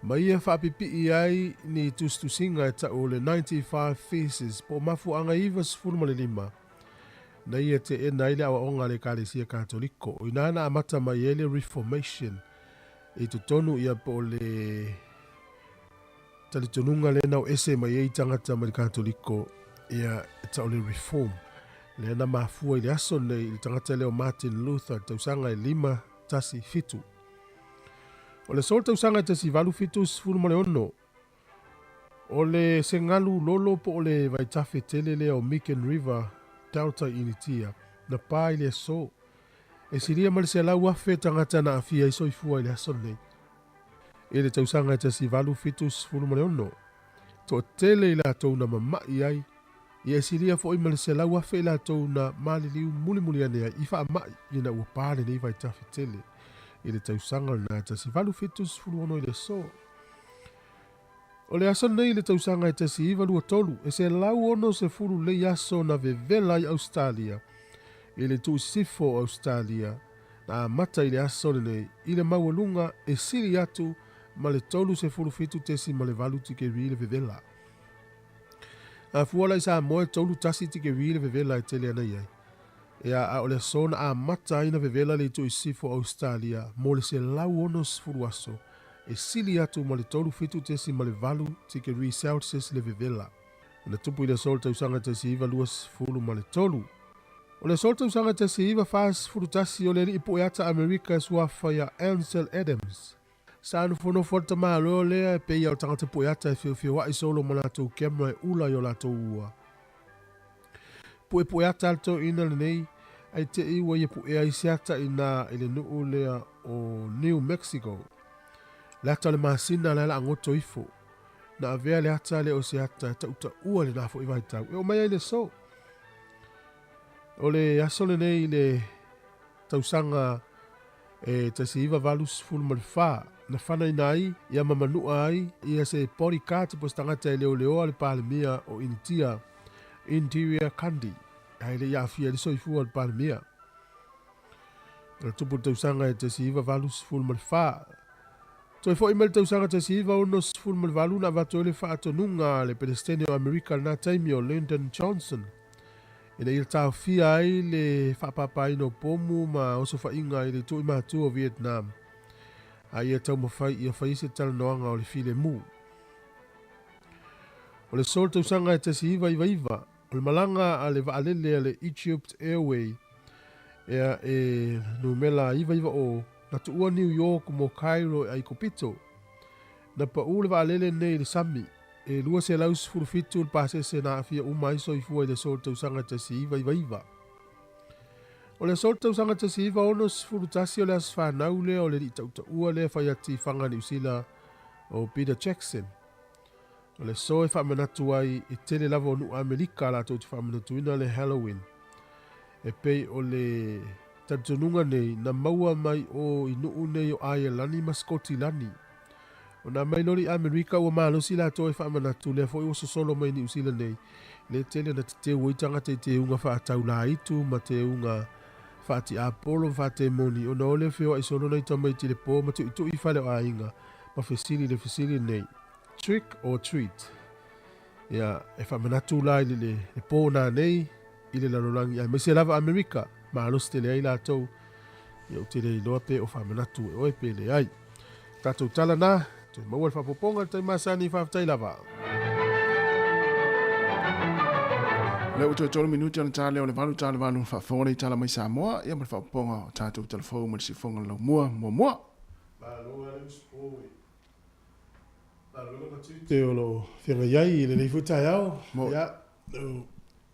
Speaker 2: ma ia faapipii ai ni tusitusiga e tau o le 95 Theses po o mafuaaga 95 na ia teena ai le aoaoga a le Ekalesia Katoliko. O ina na amata mai ai le Reformation i totonu ia po o le talitonuga lea na o ese mai ai tagata mai le Katoliko ia e tau le Reform. Lea na mafua i le aso nei i le tagata lea o Martin Luther i le tausaga e 517. O le aso o le tausaga e 1876, o le segalu lolo po o le vaitafe tele lea o Meakin River Delta i Initia, na pa i le aso. E silia ma le 100,000 tagata na aafia ai soifua i le aso lenei. I le tausaga e 1876, toatele i latou na mama'i ai, ia e silia foi ma le 100,000 i latou na maliliu mulimuli ane ai i faama'i ina ua pa lenei vaitafe tele i le tausaga lena e 1876 i le aso. O le aso lenei i le tausaga e 1923, e 160 lelei aso na vevela ai Ausetalia i le tuusisifo o Ausetalia na amata i le aso lenei i le maualuga e sili atu ma le 37.8 tikeri le vevela. A fua la i Samoa e 31 tikeri le vevela e tele ana i ai. Ea, a o le aso na amata ai na vevela le itu i sisifo o Ausetalia mo le 160 aso, e sili atu ma le 37.8 tikeri Celsius le vevela. Na tupu i le aso o le tausaga 1923. O le aso o le tausaga 1941 o le alii pueata Amerika e suafa ia Ansel Adams. Sa nofonofo le tamaloa lea e pei o le tagata pueata e feofeoa'i solo ma latou camera e ula i o latou ua. Puepueata le toeaina lenei ae te i ua ia puea ai se ata inā i le nuu lea o New Mexico. Le ata o le masina la e laagoto ifo. Na avea le ata lea o se ata e tautaua i lena foi vaitau e oo mai ai le aso. O le aso lenei i le tausaga e 1984 na fanaina ai ia ma manua ai ia se bodyguard po o se tagata e leoleoa le Palemia o Initia, Indira Gandhi, ae le i aafia ai le soifua o le Palemia. Na tupu le tausaga e 1984. Toe foi mai le tausaga 1968 na avatu ai le faatonuga a le Peresetene o Amerika i lena taimi o Lyndon Johnson ina ia taofia ai le faapapaina o pomu ma osofaiga i le itu i matua o Vietnam a ia taumafai ia fai se talanoaga o le filemu. O le aso o le tausaga e 1999, O le malaga a le vaalele a le Egypt Airway ea e numera 990 na tuua New York mo Cairo e Aikupito. Na pau le vaalele nei i le sami, e 217 le pasese na aafia uma ai soifua i le aso o le tausaga 1999. O le aso o le tausaga 1961 o le aso fanau lea o le alii tautaua lea fai ati i Faga Niu Sila o Peter Jackson. O le aso e faamanatu ai i tele lava o nuu Amerika latou te faamanatuina le Halloween. E pei o le talitonuga nei na maua mai o i nuu nei o Aielani ma Sikotilani. O nā mai loli Amerika ua malosi latou e faamanatu lea foi ua sosolo mai Niu Sila nei, le tele na teteu ai tagata i teuga faataulaitu ma teuga faatiapolo ma faatemoni ona o le feoai solo nai tamaiti i le po ma tuitui i fale o aiga ma fesili le fesili nei, Trick or treat? Ia, e faamanatu la i le, le po nā nei i le lalolagi aemaise lava Amerika, malosi tele ai latou. Ia ou te le iloa pe o faamanatu e oe pe leai. Tatou tala na, toe maua le faapopoga i le taimi masani, faafetai lava.
Speaker 10: Lea ua toe tolu minute ona ta lea o le valu ta le valu faafofoga le tala mai Samoa ia ma le faapopoga o tatou talafou ma le siufofoga o le laumua muamua.
Speaker 2: Malo lava le uso e. Malo lava tiute o lo o feagai ai i lenei foi taeao. Ia,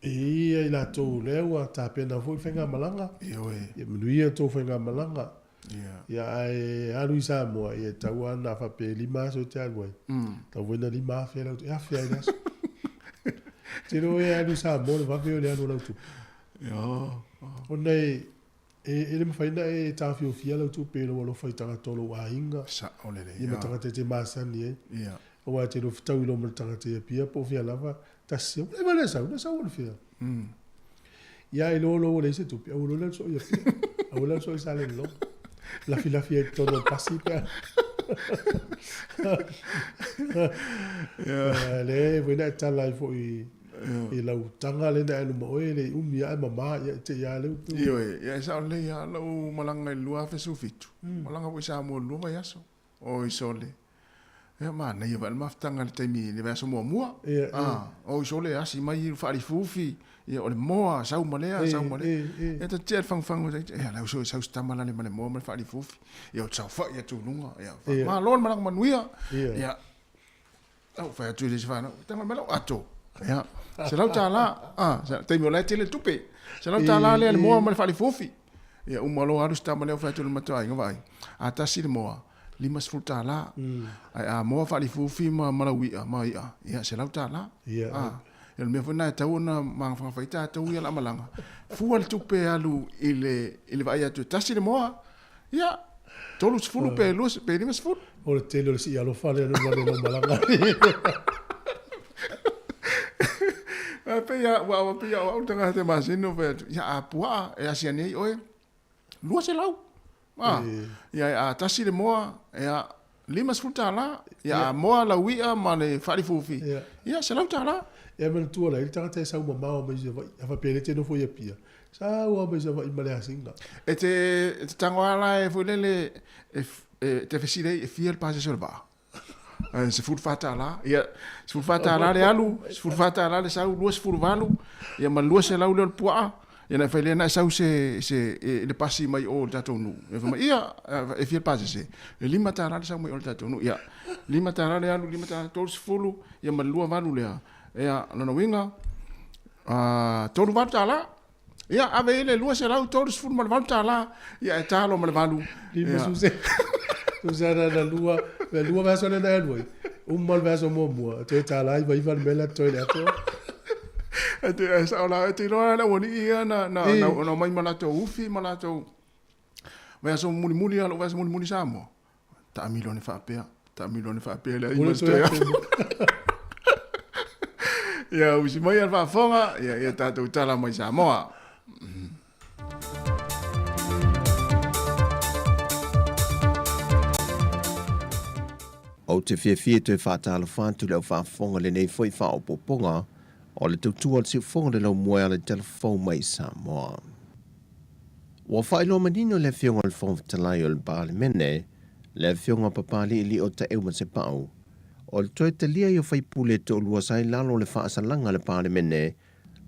Speaker 2: e i ai latou lea ua tapena foi le faigamalaga.
Speaker 10: Ioe.
Speaker 2: Ia manuia tou faigamalaga.
Speaker 10: Ia.
Speaker 2: Ia ae alu i Samoa, ia e tatau lava ona faapea e 5 aso e te alu ai. Tatau foi ona 5,000 lau tupe. E afe ai le aso. Tele oe e alu i Samoa le vave o le alu o lau tupe.
Speaker 10: Io.
Speaker 2: Ona e, e le mafai ona e taofiofia lau tupe i lou alofa i tagata o lou aiga.
Speaker 10: Sao lelei.
Speaker 2: Ia ma tagata e te masani ai.
Speaker 10: Ia.
Speaker 2: Aua e te lua fetau i loma le tagata i Apia po o fea lava, tasi, ua leva le sau, na sau anafea. Ia e loa loa ua leai se tupe, aua loa le alu soo i Apia, aua le alu soo i Salelologa. Lafilafi ai i totonu o le pasi pe a. Ia, le foi na e tala ai foi i lau taga lea na e alu ma oe, e le i umi lava ae mama, ia e te i lava lea ua.
Speaker 10: Ioe, ia e sao lelei lava lou malaga i le 2017, malaga foi i Samoa i le lua vaiaso. Oi sole. Ia manaia foi le mafutaga i le taimi i le vaiaso muamua.
Speaker 2: Ia, ia.
Speaker 10: Ah, oi sole asi mai i faalifufi, ia o le moa sau ma lea, sau ma lea. Ia ta tea le fagufagu ta ia lau sole sau se tama lale ma le moa ma le faalifufi. Ia o saofai atu i luga, ia malo le malaga manuia. Ia Lau fai atu i le isi fanau, tago mai lau ato. Ia, $100, ah, taimi o la e tele le tupe. $100 lea le moa ma le faalifufi. Ia, uma loa alu si tama lea fai atu i le matou aiga, vaai. A tasi le moa, $50. Ae a moa faalifufi ma lau i'a, ma i'a, ia, $100.
Speaker 2: Ia.
Speaker 10: Ah, ia, o le mea foi lena e tatau ona magafagafa ai tatou ia la malaga. Fua le tupe e alu i le vaai atu e tasi le moa, Ia, 30 pe 20 pe 50.
Speaker 2: O le tele o le sii alofa lea nuu ane lau malaga.
Speaker 10: Ae pei a ua ua pei a o au le tagata e masani ona fai atu, ia a puaa e asi ane ai oe, 200. A, ia a tasi le moa, ia $50. Ia a moa lau i'a ma le faalifufi, ia $100.
Speaker 2: Ia manatua la, e i ai le tagata e sau mamao mai Savaii, a faapea e te nofo i Apia, Sau lava mai Savaii ma le asiga.
Speaker 10: E te, e te tago lava la e foi lele, e, e te fesili ai e fia le pasese o le vaa. Ae $14, ia, $14 le alu, $14 le sau, 28, ia ma le 200 lea o le puaa, ia na e fai lea na e sau se, se, i le pasi mai o i le tatou nuu. Ia fai mai, ia, e fia le pasese? E $5 le sau mai o i le tatou nuu. Ia, $5 le alu, $5, 30, ia ma le 28 lea. Ia, lona uiga, $38. Ia, ave i le $238, ia e talo ma le valu.
Speaker 2: Lima suse. Suse na na lua, me lua vaiaso lea na e alu ai. Uma le vaiaso muamua, toe $99 le mea la totoe i le atoa.
Speaker 10: E te, e sao la, e te iloa le aualii ia na, na, na, na omai ma latou ufi ma latou vaiaso mulimuli, lou vaiaso mulimuli Samoa. Taamilo ane faapea, taamilo ane faapea le ai ma toe afe. Ia, usi mai le faafofoga, ia, ia tatou tala mai Samoa.
Speaker 11: Ou te fiafia e toe faatalofa atu i le au faafofoga i lenei foi faaopoopoga o le tautua o le siufofoga o le laumua e ala i tala fou mai i Samoa. Ua faailoa manino e le Afioga i le Fofoga Fetalai o le Palemene, le Afioga Papaliilio Taeu Masepau, o le toe talia ai o faipule e toalua sa i lalo o le faasalaga a le Palemene,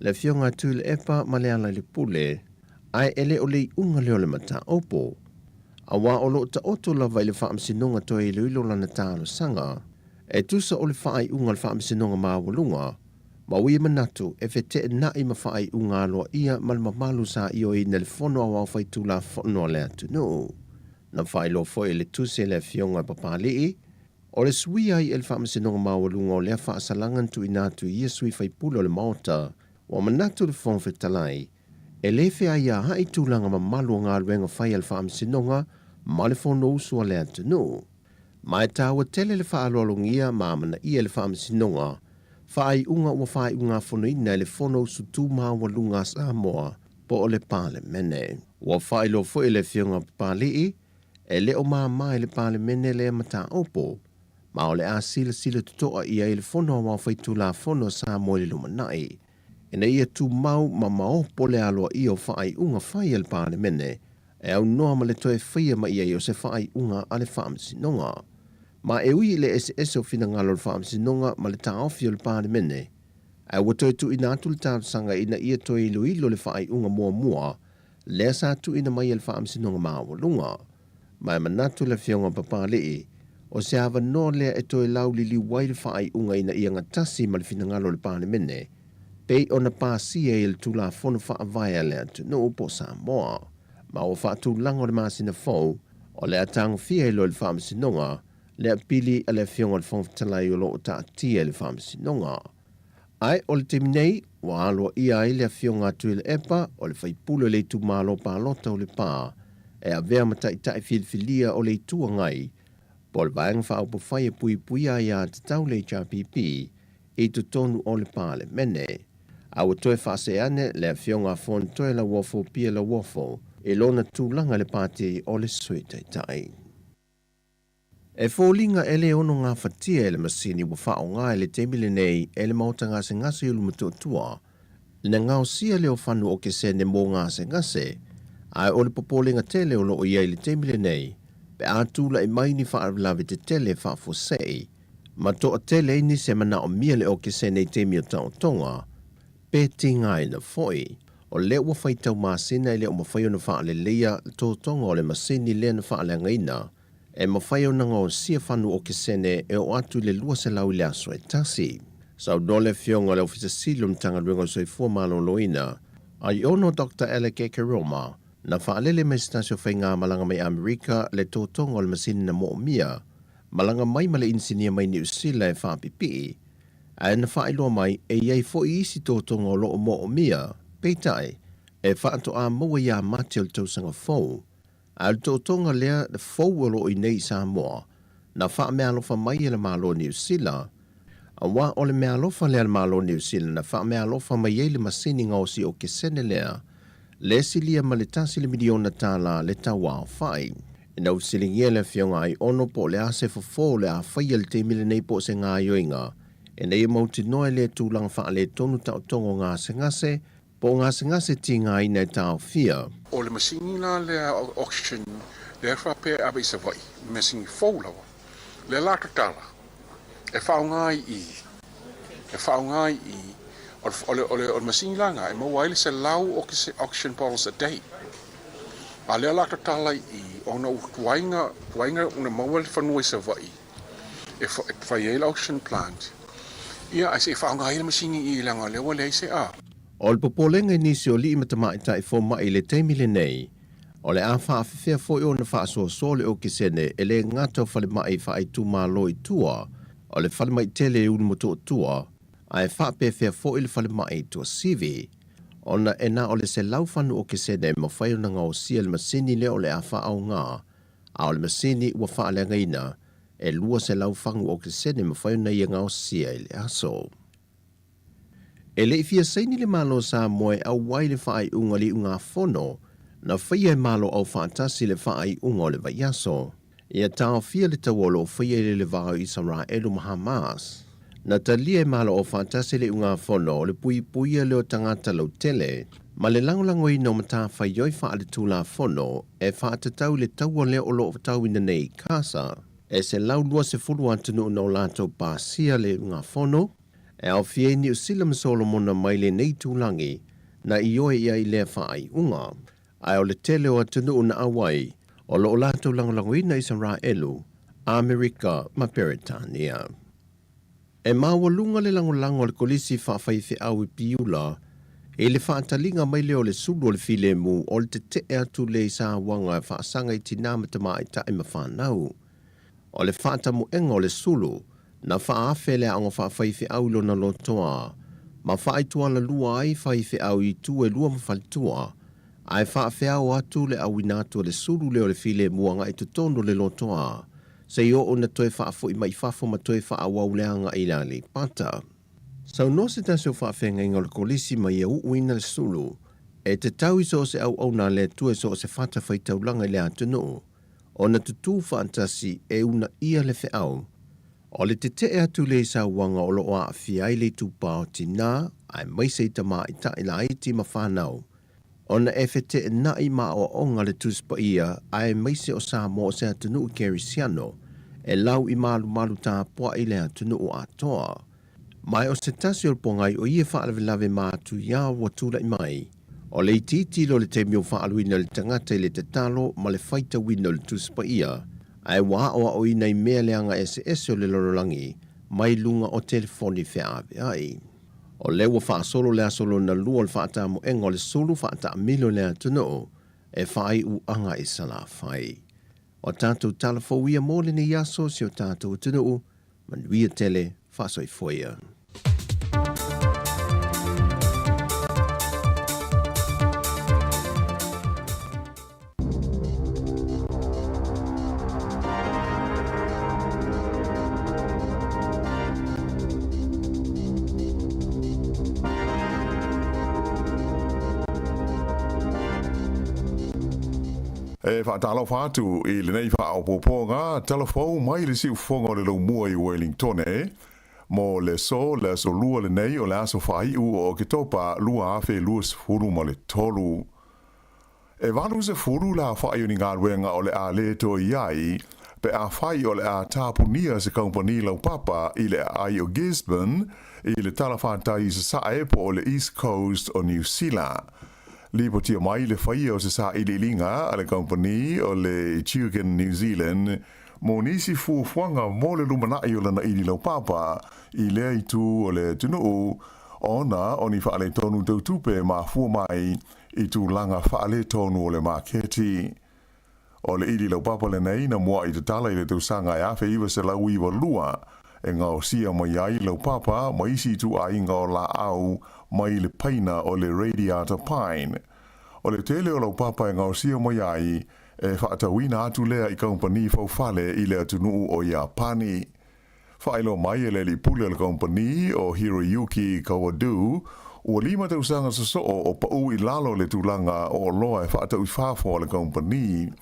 Speaker 11: le Afioga a Tuilaepa ma Lealailepule, ae e le o le iuga lea o le mataupu, aua o lo o taoto lava i le Faamasinoga toe iloilo lana talosaga, e tusa o le faaiuga a le Faamasinoga Maualuga, ma ua ia manatu e feteenai ma faaiuga aloaia ma le mamalu sa ioeina e le Fono Aoao Faitulafono a le atunuu. Na faailoa foi e le tusi a le Afioga a Papalii, O le suia ai e le Faamasinoga Maualuga o lea faasalaga na tuuina atu i ia sui faipule o le Maota, ua manatu le Fofoga Fetalai, e le feaiaai tulaga mamalu o galuega fai a le Faamasinoga ma le Fonousu a le atunuu. Ma e taua tele le faaaloalogia ma amanaia e le Faamasinoga faaiuga ua faaiugafonoina e le Fonousu Tu Maualuga a Samoa po o le Palemene. Ua faailoa foi e le Afioga a Papalii, E le o māmā i le Palemene lea mataupu, ma o le a silasila totoa i ai le Fono Aoao Faitulafono a Samoa i le lumanai, ina ia tumau ma maopo le aloaia o faaiuga fai a le Palemene e aunoa ma le toe faia mai ai o se faaiuga a le Faamasinoga. Ma e ui i le eseese o finagalo o le Faamasinoga ma le taofi o le Palemene, ae ua toe tuuina atu le talosaga ina ia toe iloilo le faaiuga muamua lea sa tuuina mai e le Faamasinoga Maualuga. Ma e manatu le Afioga Papalii, o se avanoa lea e toe lauliliu ai le faaiuga ina ia gatasi ma le finagalo o le Palemene, pei ona pasia ai e le Tulafono Faavae a le atunuu po o Samoa. Ma ua faatulaga o le masina fou, o le a tagofia ai loa e le Faamasinoga le apili a le Afioga i le Fofoga Fetalai o lo o taatia i le Faamasinoga. Ae o le taimi nei, ua aloaia ai le Afioga a Tuilaepa, o le faipule o le itumalo palota o Lepa, e avea ma taitai filifilia o le Itu Agai, po o le Vaega Faaupufai e Puipuia Aiatatau le HRPP, i totonu o le Palemene. A ua toe faasee ane le Afioga a Fonotoe Lauofo Pia Lauofo i lona tulaga i le Pati o le Sui Taitai. E foliga e le ono gafatia e le masini ua faaaoga i le taimi lenei e le Maota Gasegase i Ulumotootua le gaosia lea o fanu okesene mo gasegase, ae o le popolega tele o lo o i ai i le taimi lenei pe a tulai mai ni faalavelave tetele faafuasei ma toatele ai nisi e manaomia le okesene i taimi o taotoga pe tigaina foi. O lea ua faitau masina e le o mafai ona faaleleia le totoga o le masini lea na faaleagaina e mafai ona gaosia fanu okesene e oo atu i le 200 i le aso e tasi. Saunoa le Afioga i le Ofisa Sili o le Matagaluega o le Soifua Maloloina, Aiono Doctor Alec Ekeroma, na faalele mai se tasi o faigamalaga mai Amerika le totoga o le masini na moomia, malaga mai ma le inisinia mai Niu Sila e faapipii, Ae na faailoa mai e i ai foi isi totoga o lo o moomia, peitai, e faatoa maua ia Mati o le tausaga fou. A o le totoga lea fou o lo o i nei i Samoa, na faameaalofa mai e le Malo o Niu Sila, aua o le meaalofa lea a le Malo o Niu Sila na faameaalofa mai ai le masini gaosi okesene lea, le silia ma le $1 miliona le tauaofai. Ina ua fesiligia le Afioga Aiono po o le a se fofo o le a faia i le taimi lenei po o se gaoioiga ina ia mautinoa e lea tulaga faaletonu taotoga o gasegase po o gasegase tigaina e taofia.
Speaker 12: O le masini la lea oxygen lea faapea e ave i Savaii, masini fou lava, lea la tatala e faaaoga i i, e faaaoga i i, o le, o le, o le masini la lena e maua ai le 100 oxygen bottles a day. A lea la tatala i i, ona ua tuai na, tuai na ona maua le fanua i Savaii e fai ai le oxygen plant, ia ae se i faaaoga ai le masini i i leaga o lea ua leai se a.
Speaker 11: O le popolega i nisi o alii ma tamaitai fomai i le taimi lenei, o le a faafefea foi ona faasoasoa le okesene e le gata o falemai faaitumalo i tua o le falemai tele i Ulumotootua, ae faapefea foi le falemai i Tuasivi, ona e na o le 100 fanu okesene e mafai ona gaosia le masini lea o le a faaaoga, a o le masini ua faaleagaina e 200 fagu okesene e mafai ona ia gaosia i le aso. E le i fia saini le Malo o Samoa e auai le faaiuga o le iugafono na faia e Malo Aufaatasi le faaiuga o le vaiaso. Ia taofia le taua o lo o faia i le le va o Isaraelu ma Hamas. Na talia e Malo Aufaatasi le iugafono o le puipuia lea o tagata lautele ma le lagolagoina o matafaioi faaletulafono e faatatau i le taua lea o lo o tauina nei i Kasa. E 120 atunuu na o latou pasia le iugafono. E aofia ai Niu Sila ma Solomona mai lenei itulagi na ioe i ai lea faaiuga, ae o le tele o atunuu na auai o lo o latou lagolagoina Isaraelu, Amerika ma Peretania. E maualuga le lagolago a le Kolisi Faafaifeau i Piula i le faataliga mai lea o le sulu o le filemu o le tetee atu lea i sauaga e faasaga i tinā ma tamaitai ma fanau. O le faatamuega o le sulu na faaafe le aoga faafaifeau i lona lotoa ma faaitualalua ai faifeau i itu e lua ma faletua, ae faafeao atu le auina atu o le sulu lea o le filemu agai totonu o le lotoa seia oo ina toe faafoi mai fafo ma toe faaauau le agai i le Aleipata. Saunoa se tasi o faafeagaiga o le Kolisi ma ia uuina le sulu e tatau i so o se auauna a le Atua i so o se fata faitaulaga i le atunuu ona tutū faatasi e uunaia le feau o le tetee atu lea i sauaga o lo o aafia ai le itupa o tinā aemaise i tamaitai laiti ma fanau ona e feteenai ma aoaoga le Tusi Paia aemaise o Samoa o se atunuu kerisiano e lau i malumalu tapuai le atunuu atoa. Ma o se tasi o le pogai o ia faalavelave matuia ua tulai mai, o le itiiti loa o le taimi o faaaluina le tagata i le tatalo ma le faitauina o le Tusi Paia, ae ua aoaoina i mea leaga eseese o le lalolagi mai luga o telefoni feaveai. O lea ua faasolo le aso lona lua o le faatamoega o le sulu faataamilo i le atunuu e faaiu agai i Salafai. O tatou tala fou ia mo lenei aso si o tatou atunuu, manuia tele, faasoifua ia.
Speaker 13: E faatalofa atu i lenei faaopoopoga talafou mai le siufofoga o le Laumua i Wellingtone mo le aso le aso Lua lenei o le aso faaiu o Oketopa 2023. E 80 le aofai o ni galuega o le a le toe i ai pe afai o le a tapunia se kamupani laupapa i le aai o Gisborne i le talafatai i sasae po o le East Coast o Niu Sila. Lipotia mai le faia o se sailiiliga a le kamupani o le Tugan New Zealand mo nisi fuafuaga mo le lumanai o lana ili laupapa i lea itu o le atunuu ona o ni faaletonu tau tupe e mafua mai i tulaga faaletonu o le maketi. O le ili laupapa lenei na mua'i tatala i le tausaga e 1992 e gaosia mai ai laupapa ma isi ituaiga o laau mai le paina o le radiata pine. O le tele o laupapa e gaosia mai ai e faatauina atu lea i kamupani faufale i le atunuu o Iapani. Faailoa mai e le alii pule o le kamupani o Hiroyuki Kawadu, ua lima tausaga sosoo o paʻu i lalo le tulaga o oloa e faatau i fafo a le kamupani,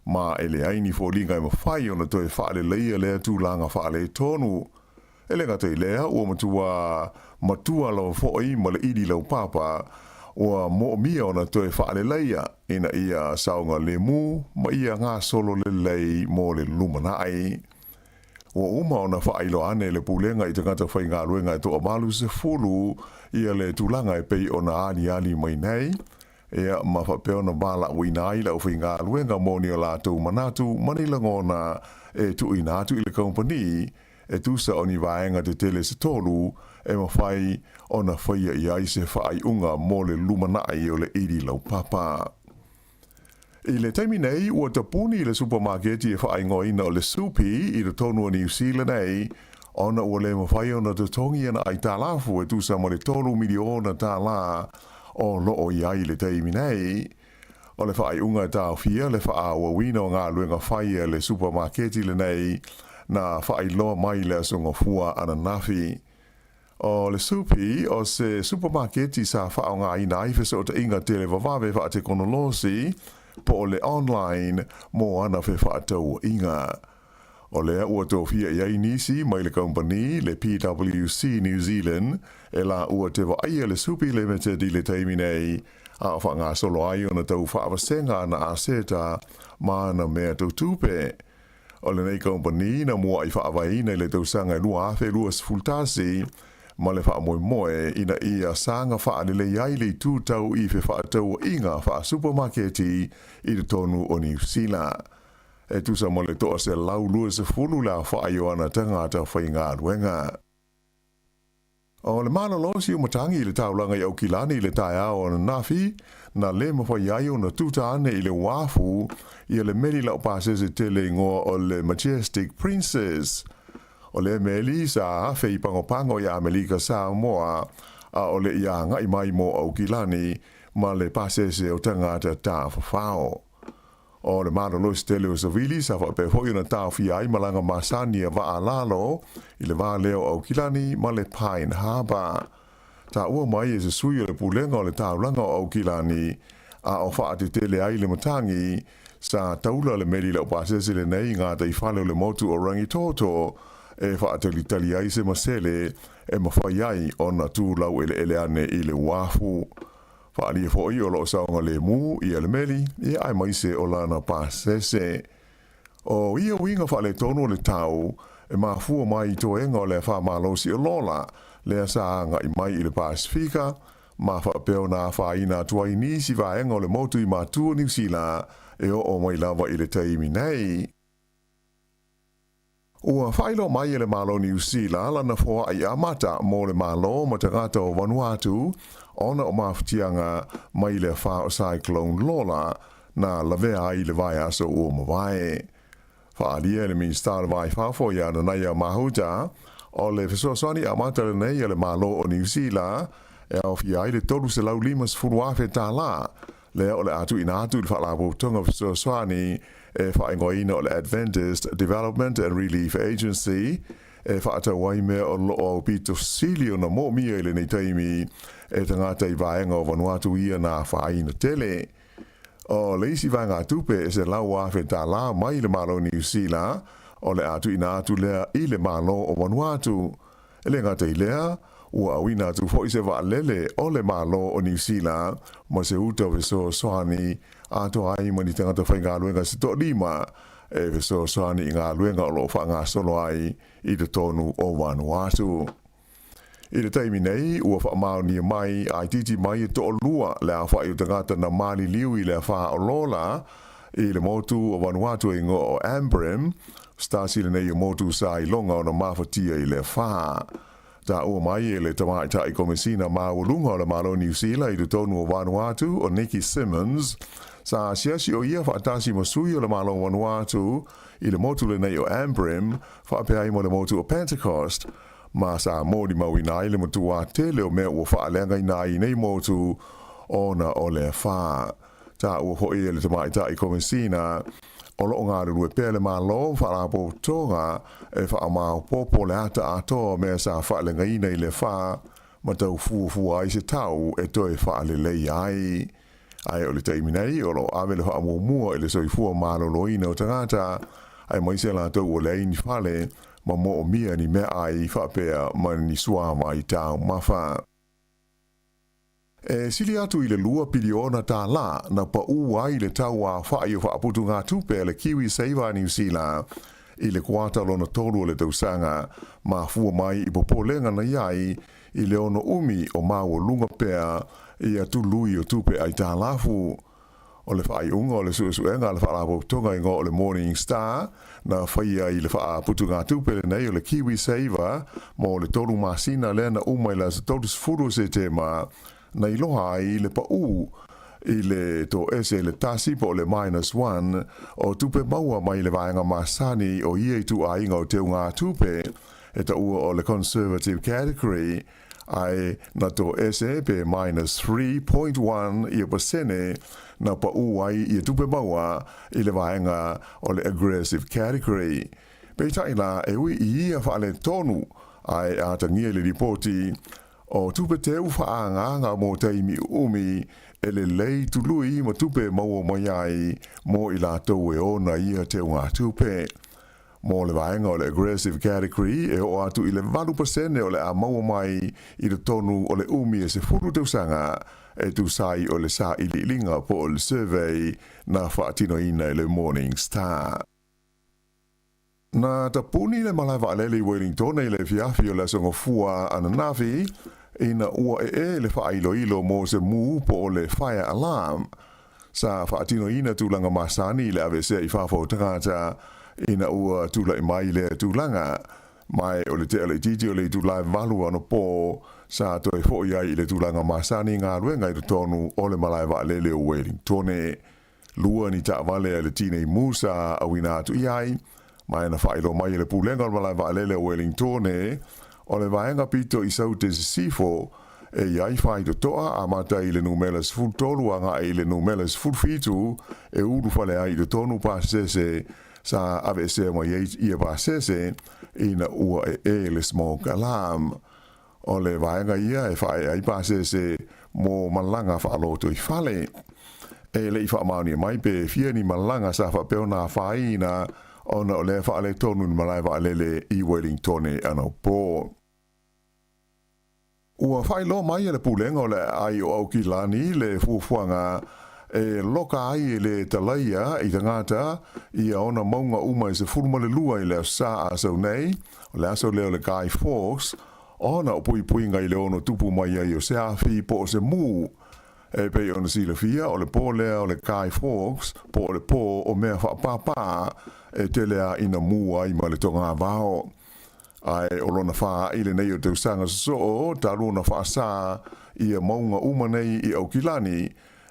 Speaker 13: ma e leai ni foliga e mafai ona toe faaleleia lea tulaga faaletonu. E le gata i lea, ua matua matua lava foi ma le ili laupapa ua moomia ona toe faaleleia ina ia saogalemu ma ia gasolo lelei mo le lumanai. Ua uma ona faailoa ane le Pulega i tagata faigaluega e toavalu sefulu ia le tulaga e pei ona aliali mai nei, ia ma faapea ona valaauina ai le aufaigaluega mo ni o latou manatu ma ni lagona e tuuina atu i le kamupani e tusa o ni vaega tetele se tolu e mafai ona faia i ai se faaiuga mo le lumanai o le ili laupapa. I le taimi nei, ua tapuni le supamaketi e faaigoaina o le Soupy i totonu o Niu Sila nei, ona ua le mafai ona totogi ana aitalafu e tusa ma le $3 miliona o lo o i ai i le taimi nei. O le faaiuga e taofia le faaauauina o galuega fai a le supamaketi lenei na faailoa mai i le Aso Gafua ananafi. O le Supi, o se supamaketi sa faaaogaina ai fesootaiga televavave faatekonolosi po o le online mo ana fefaatauaiga. O lea ua tofia i ai nisi mai le kamupani le PWC New Zealand e laua te vaaia le Supi Limited i le taimi nei, a o faagasolo ai ona tau faavasega ana aseta ma ana mea tau tupe. O lenei kamupani na mua'i faavaeina i le tausaga e 2021, ma le faamoemoe ina ia saga faalelei ai le itu tau i fefaatauaiga faasupamaketi i totonu o Niu Sila. E tusa ma le 120 le aofai o ana tagata faigaluega. O le malolosi o matagi i le taulaga i Aukilani i le taeao ananafi, na le mafai ai ona tuta ane i le uafu ia le meli laupasese tele igoa o le Majestic Princess. O lea meli sa afe i Pagopago i Amelika Samoa a o le i agai mai mo Aukilani ma le pasese o tagata tafafao. O le malolosi tele o savili sa faapea foi ona taofia ai malaga masani a vaa lalo i le va lea o Aukilani ma le Pine Harbour. Taua mai e se sui o le Pulega o le Taulaga o Aukilani a o faatetele ai le matagi, sa taula le meli laupasese lenei i gataifale o le motu o Rangitoto e faatalitali ai se masele e mafai ai ona tu laueleele ane i le uafu. Faaalia foi o lo o saogalemu ia le meli, ia aemaise o lana pasese. O ia uiga faaletonu o le tau, e mafua mai i toega o le afa malosi o Lola, lea sa agai mai i le Pasefika, ma faapea ona afaina atu ai nisi vaega o le motu i matua o Niu Sila e oo mai lava i le taimi nei. Ua faailoa mai e le Malo o Niu Sila lana foai amata mo le Malo ma tagata o Vanuatu ona o mafatiaga mai le afa o Cyclone Lola na lavea ai i le vaiaso ua mavae. Faaalia e le Minisita o le Va i Fafo ia Nanaia Mahuta, o le fesoasoani amata lenei a le Malo o Niu Sila e aofia ai le $350,000 tala lea o le a tuuina atu i le Faalapotopotoga Fesoasoani e faaigoaina o le Adventist Development and Relief Agency e faatau ai mea o lo o aupito sili ona moomia i lenei taimi e tagata i vaega o Vanuatu ia na afaina tele. O le isi vaegatupe e $100,000 mai le Malo o Niu Sila o le a tuuina atu lea i le Malo o Vanuatu. E le gata i lea, ua auina atu foi se vaalele o le Malo o Niu Sila ma se uta fesoasoani atoa ai ma ni tagata faigaluega se toalima e fesoasoani i galuega o lo o faagasolo ai i totonu o Vanuatu. I le taimi nei, ua faamaonia mai a itiiti mai e toalua le aofai o tagata na maliliu i le afa o Lola i le motu o Vanuatu e igoa o Ambrym, se tasi lenei o motu sa iloga ona mafatia i le afa. Taua mai e le Tamaitai Komesina Maualuga o le Malo o Niu Sila i totonu o Vanuatu o Nicky Simmons, sa asiasi o ia faatasi ma sui o le Malo o Vanuatu i le motu lenei o Ambrym faapea ai ma le motu o Pentecost, ma sa molimauina ai le matuā tele o mea ua faaleagaina ai i nei motu ona o le afa. Taua foi e le Tamaitai Komesina o lo o galulue pea le Malo ma Faalapotopotoga e faamaopoopo le ata atoa o mea sa faaleagaina i le afa ma tau fuafua ai se tau e toe faaleleia ai. Ae o le taimi nei, o lo o ave le faamuamua i le soifua maloloina o tagata, aemaise latou ua leai ni fale ma moomia ni meaai faapea ma ni suavai taumafa. E sili atu i le $2 piliona na paʻū ai le tau aofai o faaputugatupe a le KiwiSaver a Niu Sila i le kuata lona tolu o le tausaga, mafua mai i popolega na i ai i le ono umi o maualuga pea ia tului o tupe aitalafu. O le faaiuga o le suesuega a le Faalapotopotoga igoa o le Morningstar na faia i le faaputugatupe lenei o le KiwiSaver mo le 3 masina lea na uma i le aso 30 o Setema, na iloa ai le paʻū i le 0.1 po o le minus 1 o tupe maua mai le vaega masani o ia ituaiga o teugatupe e taua o le conservative category, ae na 1 pe minus 3.1 ia pasene na paʻū ai ia tupe maua i le vaega o le aggressive category. Peitai la, e ui i ia faaletonu, ae atagia i le lipoti o tupe teu faaagaaga mo taimi uumi e lelei tului ma tupe maua mai ai mo i latou e ona ia teugatupe. Mo le vaega o le aggressive category, e oo atu i le 8% o le a maua mai i totonu o le umi e 10 tausaga, e tusa ai o le sailiiliga po o le survey na faatinoina e le Morningstar. Na tapuni le malae vaalele i Wellingtone i le afiafi o le Aso Gafua ananafi ina ua ee le faailoilo mo se mū po o le fire alarm. Sa faatinoina tulaga masani i le aveesea i fafo o tagata ina ua tulai mai lea tulaga. Ma o le tea laitiiti o le itula e valu anapo sa toe foi ai i le tulaga masani galuega i totonu o le malae vaalele o Wellingtone. Lua ni taavale a le Tinei Mu sa auina atu i ai, ma na faailoa mai e le Pulega o le Malae Vaalele o Wellingtone, o le vaega pito i Saute Sisifo, e i ai faitotoa amata i le numera 13 agai i le numera 17 e ulufale ai i totonu pasese sa aveesea mai ai ia pasese ina ua ee le smoke alarm. O le vaega ia e faaee ai pasese mo malaga faalotoifale. E le i faamaonia mai pe fia ni malaga sa faapea ona afaina ona o lea faaletonu i le malae vaalele i Wellingtone anapo. Ua faailoa mai e le Pulega o le Aai o Aukilani le fuafuaga e loka ai e le talaia i tagata ia ona mauga uma e 12 i le Aso Sa a sau nei, o le aso lea o le Guy Fawkes, ona o puipuiga i le ono tupu mai ai o se afi po o se mū. E pei ona silafia, o le pō lea o le Guy Fawkes, po o le pō o mea faapāpā e tele a ina mū ai ma le togavao. Ae o lona faaʻi lenei o tausaga sosoo talu ona faasā ia mauga uma nei i Aukilani,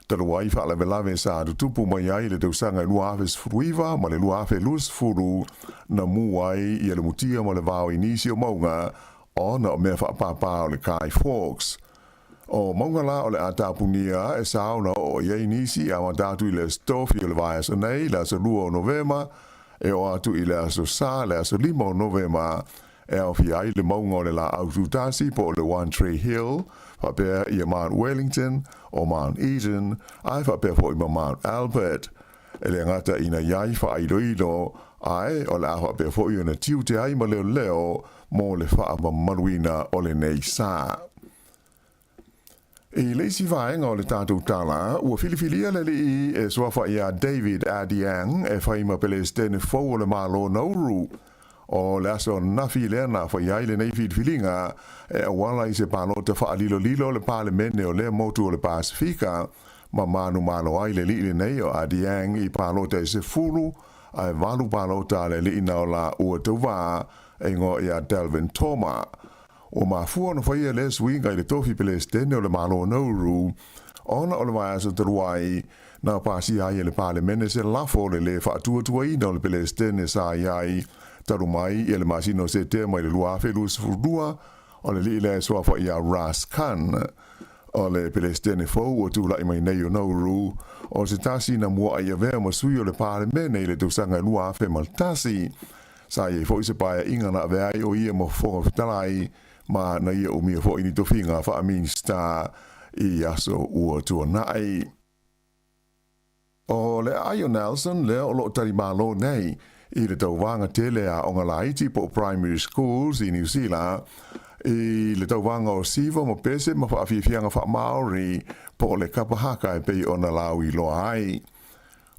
Speaker 13: talu ai faalavelave sa tutupu mai ai i le tausaga e 2019 ma le 2020 na mū ai ia le mutia ma le vao i nisi o mauga ona o mea faapāpā o le Guy Fawkes. O mauga la o le a tapunia e sa ona oo i ai nisi e amata atu i le Aso Tofi o le vaiaso nei, le aso 2 o Novema, e oo atu i le Aso Sa, le aso 5 o Novema, e aofia ai le mauga o le Laau Tutasi po o le One Tree Hill, faapea ia Mount Wellington, o Mount Eden, ae faapea foi ma Mount Albert. E le gata ina i ai faailoilo, ae o le a faapea foi ona tiute ai ma leoleo mo le faamamaluina o lenei sa. I le isi vaega o le tatou tala, ua filifilia le alii e suafa iā David Adeang e fai ma Pelesitene fou o le Malo Nauru. O le aso ananafi lea na faia ai lenei filifiliga e auala i se palota faalilolilo o le Palemene o lea motu o le Pasefika, ma manumalo ai le alii lenei o Adeang i palota e 10 ae valu palota a le alii na o la ua tauvā e igoa ia Delvin Toma. Ua mafua ona faia lea suiga i le tofi Pelesitene o le Malo o Nauru ona o le vaiaso talu ai na pasia ai e le Palemene se lafo o le lē faatuatuaina o le Pelesitene sa i ai talu mai ia le masina o Setema i le 2022 o le alii lea e suafa ia Ras Khan. O le Pelesitene fou ua tulai mai nei o Nauru o se tasi na muaʻi avea ma sui o le Palemene i le tausaga e 2001. Sa i ai foi se paeaiga na avea ai o ia ma Fofoga Fetalai ma na ia umia foi ni tofiga faa-Minista i aso ua tuanai. O le aai o Nelson lea o lo o talimalo nei i le tauvaga tele a aoga laiti po o primary schools i Niu Sila i le tauvaga o siva ma pese ma faafiafiaga faa-Maori po o le kapa haka e pei ona lauiloa ai.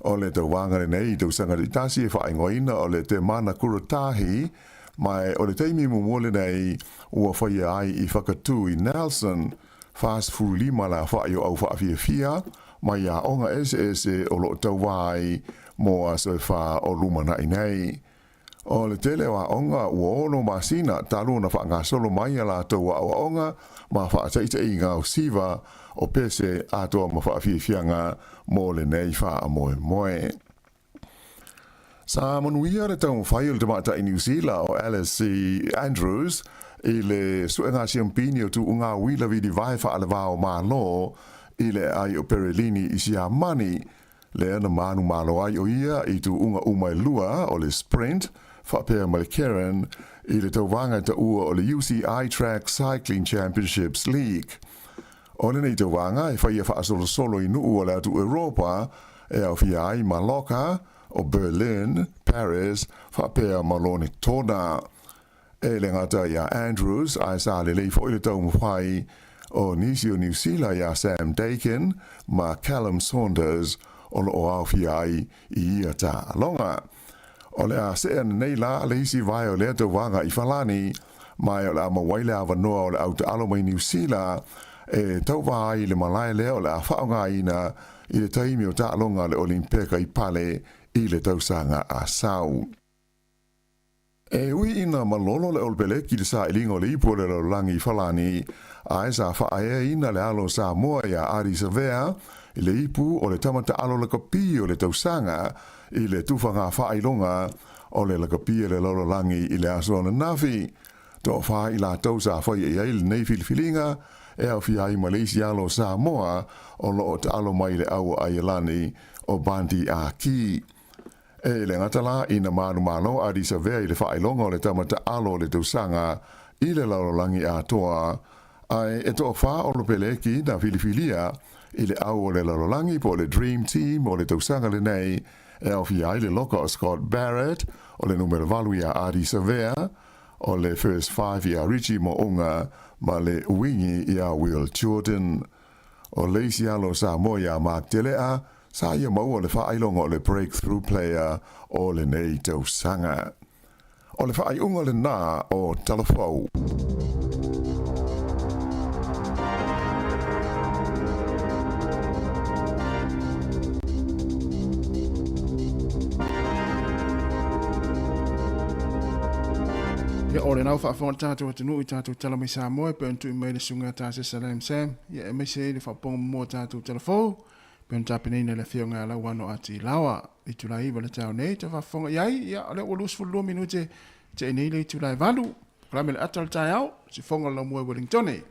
Speaker 13: O le tauvaga lenei i tausaga taitasi e faaigoaina o le Te Mana Kuratahi, ma o le taimi muamua lenei ua faia ai i Whakatū i Nelson, 45 le afaʻi o au faafiafia mai aoga eseese o lo o tauva ai mo aso e fa o lumanai nei. O le tele o aoga ua ono masina talu ona faagasolo mai a latou aoaoga ma faataitaiga o siva o pese atoa ma faafiafiaga mo lenei faamoemoe. Sa manuia le taumafai o le tamaitai Niu Sila o Alice Andrews i le suega siampini o tuuga uila vilivae faaleva o Malo i le aai o Perelini i Siamani, lea na manumalo ai o ia i tuuga uma e lua o le sprint faapea ma le keirin i le tauvaga e taua o le UCI Track Cycling Championships League. O lenei tauvaga e faia faasolosolo i nuu o le atu Europa e aofia ai Mallorca, o Berlin, Paris faapea ma Lonetona. E le gata iā Andrews, ae sa lelei foi le taumafai o nisi o Niu Sila iā Sam Dakin ma Callum Saunders o lo o aofia ai i ia taaloga. O le a seʻe ananei la le isi vae o lea tauvaga i Falani, ma o le a maua ai le avanoa o le au taalo mai Niu Sila e tauva ai i le malae lea o le a faaaogaina i le taimi o taaloga a le Olimpeka i Pale i le tausaga a sau. E ui ina malolo le Olopeleki i le sailiga o le ipu o le lalolagi i Falani, ae sa faaeaina le alo o Samoa iā Ardie Savea i le ipu o le tama taalo lakapi o le tausaga i le tufaga faailoga o le lakapi a le lalolagi i le aso ananafi. Toafa i latou sa faia i ai lenei filifiliga e aofia ai ma le isi alo o Samoa o lo o taalo mai i le au o Aielani o Bundee Aki. E le gata la ina manumalo a Lisavea i le faailoga o le tama taalo o le tausaga i le lalolagi atoa, ae e toafa o Lopeleki na filifilia i le au o le lalolagi po o le Dream Team o le tausaga lenei e aofia ai le loka o Scott Barrett, o le numera 8 iā Ardie Savea, o le First Five iā Richie Mo'unga ma le wingi iā Will Jordan. O le isi alo o Samoa iā Mark Tele'a, sa ia maua le faailoga o le Breakthrough Player o lenei tausaga. O le faaiuga lenā o Talafou.
Speaker 10: Ia, o lena ua faafofoga le tatou atunuu i tatou tala mai Samoa e pei ona tui mai le susuga ia Tasesa Lam Sam, ia aemaise ai le faaopoopoga muamua o tatou tala fou, e pei ona tapenaina e le Afioga ia Lauano Ati Laoa. I le itula e 9 le taeao nei, toe faafofoga i ai, ia, o lea ua 22 minute tea nei le itula e 8, polokalame le ata o le taeao, sifoga o le laumua i Wellingtone.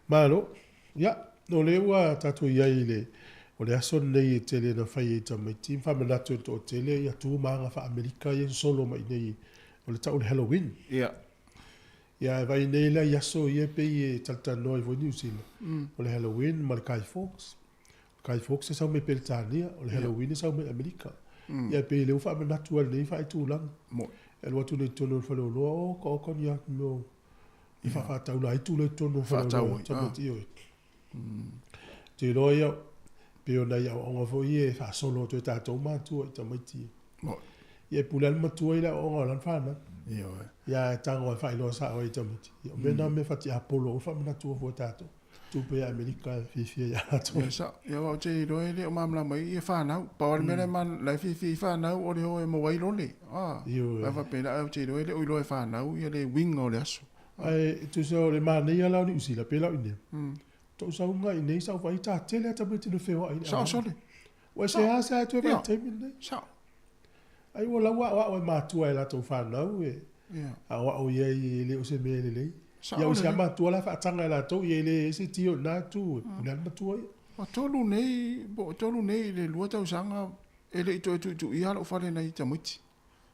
Speaker 2: Malo. Ia, o lea ua tatou i ai i le, o le aso lenei e tele na fai ai tamaiti ma faamanatu e le toatele ia tu ma aga faa-Amerika ia e sosolo mai i inei, o le tau o le Halloween.
Speaker 10: Ia.
Speaker 2: Ia, e vaai nei la i aso ia e pei e talatalanoa ai foi Niu Sila, o le Halloween ma le Guy Fawkes. O le Guy Fawkes e sau mai Peretania, o le Halloween e sau mai Amerika. Ia, e pei o lea ua faamanatu lava i lenei faaitulaga. E alu atu nei i totonu o le faleoloa, oka oka ni mea o i faafaataula ai tula i totonu o faleoloa tamaiti ioe. Ou te iloa ia, pei o nai aoaoga foi ia e faasolo atu e tatou matua i tamaiti. Ia e pule lava le matua i le aoaoga o lana fanau.
Speaker 10: Ioe.
Speaker 2: Ia e tago e faailoa sao ai i tamaiti. Ia o mea na o mea fatiapolo aua le faamanatua fua e tatou. Tupe ia Amerika e fiafia ia latou.
Speaker 10: Ia sao. Ia aua ou te iloa e le o malamalama ai ia fanau. Pau lava le mea la e fiafia ai fanau o le o e maua ai lole.
Speaker 2: Ioe.
Speaker 10: Ae faapena ae ou te iloa e le o iloa e fanau ia le uiga o le aso.
Speaker 2: Ae tusa o le manaia la o Niu Sila pei la o i inei. Tou sauga i inei sa ou vaai ta tele a tamaiti na feoai i le
Speaker 10: Sao sole.
Speaker 2: Ua seasea atu e vaai i le taimi lenei.
Speaker 10: Sao.
Speaker 2: Ai ua lau aoao e matua e latou fanau e aoao i ai e le o se mea lelei. Ia o se matua la faataga e latou ia e le ese tio na tu e pule le matua ia.
Speaker 10: Ua tolu nei, po o tolu nei i le lua tausaga e le i toe tuituia lou fale nai tamaiti.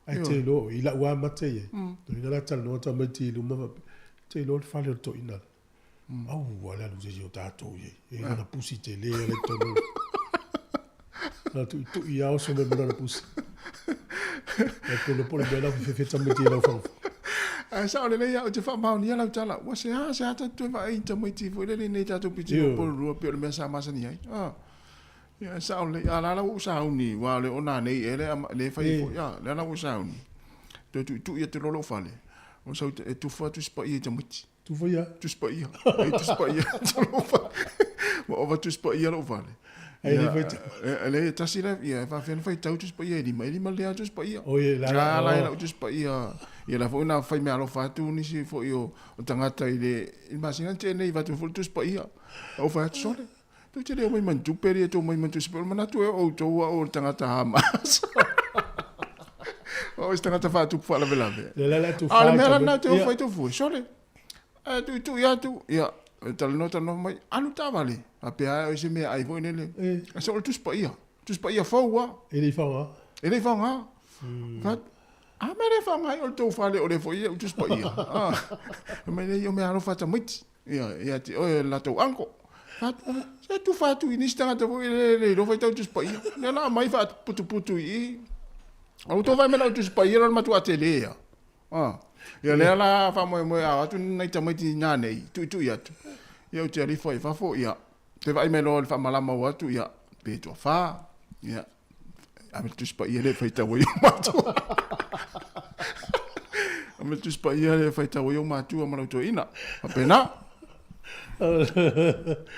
Speaker 2: Ai te iloa i lau amata i ai. Toeaina la talanoa tamaiti i luma faapea, te iloa le fale o le toeaina la. Aua le alu se isi o tatou i ai. E lana pusi tele ala i totonu. Na tuitui ia oso mai ma lana pusi. E polo polo mea lau fefefe tamaiti i lau faufa.
Speaker 10: Ae sao lelei au, ou te faamaonia lau tala. Ua seasea tatou toe vaai i tamaiti foi lele nei tatou pitilo pololua pei o le mea sa masani ai. Ah. Ia, sao lelei. A la la ua ou sauni, aua o le o nanei ea lea e fai ai foi. Ah, lea la ua ou sauni. Toe tuitui atu loa lou fale. O sau e tufa Tusi Paia i tamaiti.
Speaker 2: Tufa ia.
Speaker 10: Tusi Paia. Ei Tusi Paia. Ua ova Tusi Paia lou fale.
Speaker 2: Ai le faitau.
Speaker 10: E le tasi la ia e faafefea ona faitau Tusi Paia e lima, e lima lelei lava Tusi Paia.
Speaker 2: Oh ia la.
Speaker 10: La la lau Tusi Paia. Ia la foi na fai meaalofa atu nisi foi o tagata i le i le masina na tea nei avatu foi le Tusi Paia. Ou fai atu sole. Tou te le omai ma ni tupe alii e tou omai ma ni Tusi Paia. O le manatu e o outou a o le tagata Hamas. O se tagata faatupu faalavelave.
Speaker 2: Le la la tu
Speaker 10: A o le mea la lena ou te ofo ai tou fue. Sole, ae tuitui atu, ia, talanoa talanoa mai, alu taavale. Faapea o se meaai foi lele. Ae se o le Tusi Paia. Tusi Paia fou lava.
Speaker 2: E le i faaaoga.
Speaker 10: E le i faaaoga. Fai atu, a mea le faaaoga ai o le tou fale o lea foi e ou Tusi Paia. Fai mai lea, o meaalofa a tamaiti. Ia, ia te oe le latou uncle. Se tufa atu i nisi tagata foi le le iloa faitau Tusi Paia. Lea la aumai faaputuputu i i. A ua tou vaai mai lau Tusi Paia la matua tele ia. Ah. Ia lea la faamoemoe a o atu nai tamaiti nanei, tuitui atu. Ia ou te alifa i fafo, ia, te vaai mai loa i le faamalama ua atu, ia, pe toafa, ia. Ave le Tusi Paia lea e faitau ai ou matua. Ave le Tusi Paia lea e faitau ai ou matua ma lau toeaina. Faapena.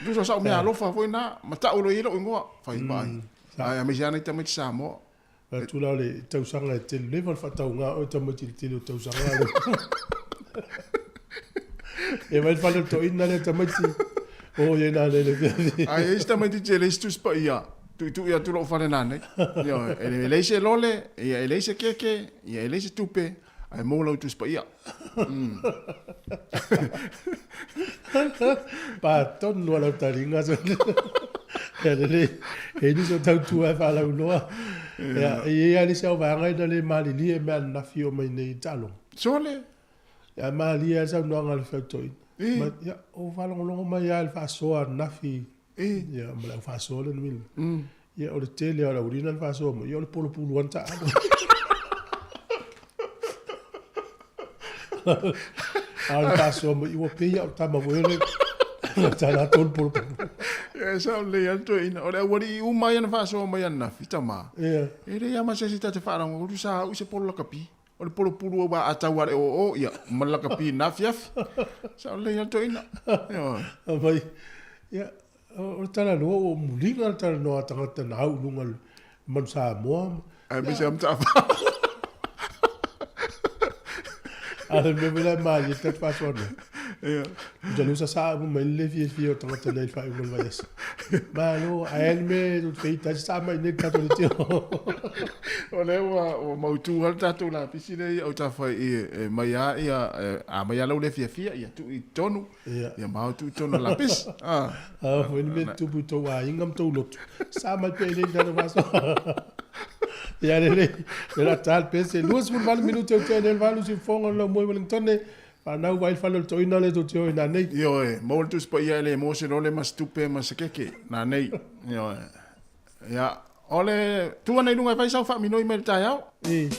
Speaker 10: Tusa o sau mea alofa foi na, ma tau loa i ai lou igoa, fai vaai. Ae aemaise lava nai tamaiti Samoa.
Speaker 2: Atu la o le tausaga e tele leva le faatauga oe tamaiti i le tele o tausaga le. E mai le fale o le toeaina lea tamaiti. O ia ina le le fiafi.
Speaker 10: Ae i ai si tamaitiiti e leai se Tusi Paia, tuitui atu lou fale nanei. Ioe, e leai se lole, ia e leai se keke, ia e leai se tupe, ae maua lau Tusi Paia.
Speaker 2: Pa tonu a lau taliga. Ia lelei, e nisi o tautua e faalauiloa. Ia, e i ai lava le isi au vaega ina le malilie mea ananafi o mai nei i taaloga.
Speaker 10: Sole.
Speaker 2: Ia malie lava le saunoaga a le feautoina. Ma, ia, o faalogologo mai lava i le faasoa ananafi. Ia, ma le au faasoa lea na mili. Ia, o le tele lava o le aualii na faasoa mai, ia o le polopulu lava na taaalo. A o le faasoa mai, ua pei lava o le tama foi lele na tala atu le polopulu.
Speaker 10: Ia, e sao lelei lava le toeaina. O le aualii uma ia na faasoa mai ananafi, tama. E leai lava ma se isi ta te faalogologo, tusa au i se polo lakapi. O le polopulu aua a tau lava i le oo, ia, ma le lakapi i lena afiafi. Sao lelei lava le toeaina. Ioe.
Speaker 2: Mai, ia, o le talanoa ua muliga le talanoa a tagata na au i luga o le Manu Samoa.
Speaker 10: Aemaise lava Mataafa.
Speaker 2: A o le mea foi la e malie tatou faasoa nei. Ia. Tusa lea ua sasaa uma mai le fiafia o tagata nei i le faaiuga o le vaiaso. Malo, ae a le mea e feita ai sasaa mai nei le tatou leitio.
Speaker 10: O lea ua mautu lava le tatou lapisi lea i autafa i e mai lava ia, a mai lava lou le fiafia, ia tuu i totonu. Ia ma o tuu i totonu o le lapisi.
Speaker 2: A foi le mea e tupu i tou aiga ma tou lotu, sasaa mai pea i inei i le tatou faasoa. Ia lelei, o le a ta le pese, 28 minute ua tea nei le 8 siufofoga o le laumua i Wellingtone, fanau vaai le fale o le toeaina lea tou te o ai nanei.
Speaker 10: Ioe, maua le Tusi Paia e le maua se lole ma se tupe ma se keke, nanei. Ioe. Ia, o le tu ana i luga e fai sau faaminoi mai le taeao.
Speaker 2: E.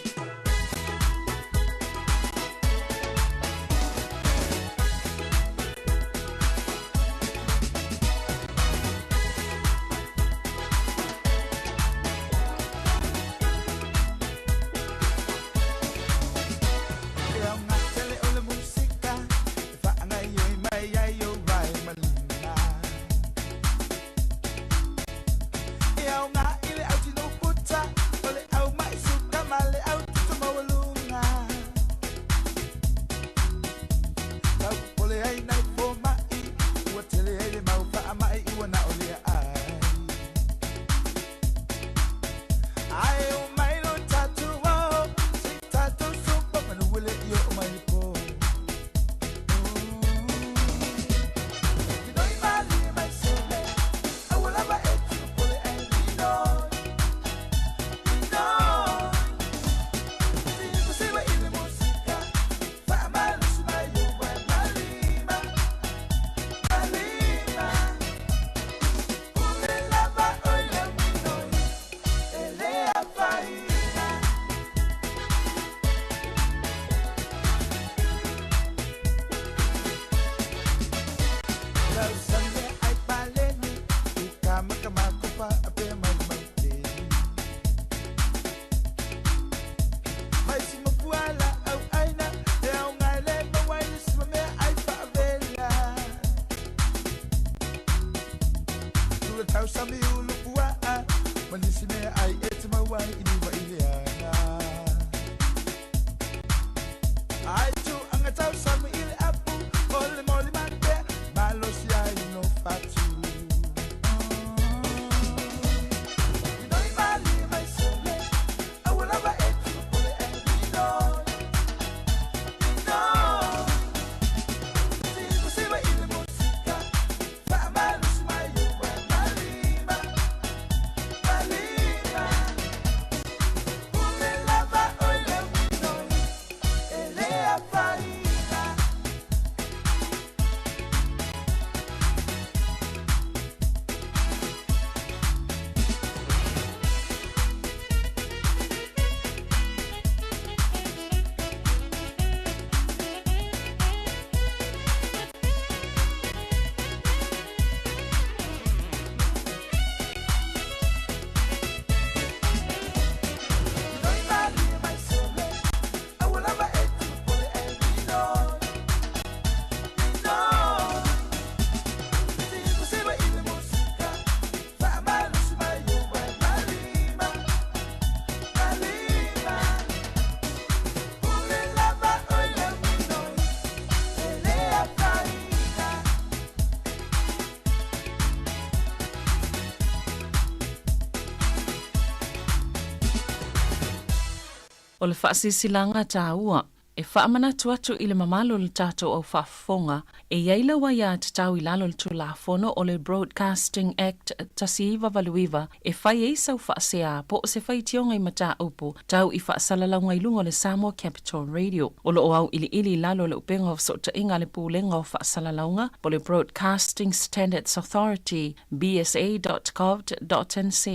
Speaker 6: O le faasilasilaga taua e faamanatu atu i le mamalu o le tatou au faafofoga, e i ai lau aiatatau i lalo o le Tulafono o le Broadcasting Act 1989 e fai ai sau faasea po o se faitioga i mataupu tau i faasalalauga i luga o le Samoa Capital Radio. O lo o auiliili i lalo o le upega o fesootaiga a le Pulega o Faasalalauga po o le Broadcasting Standards Authority, bsa.govt.nz,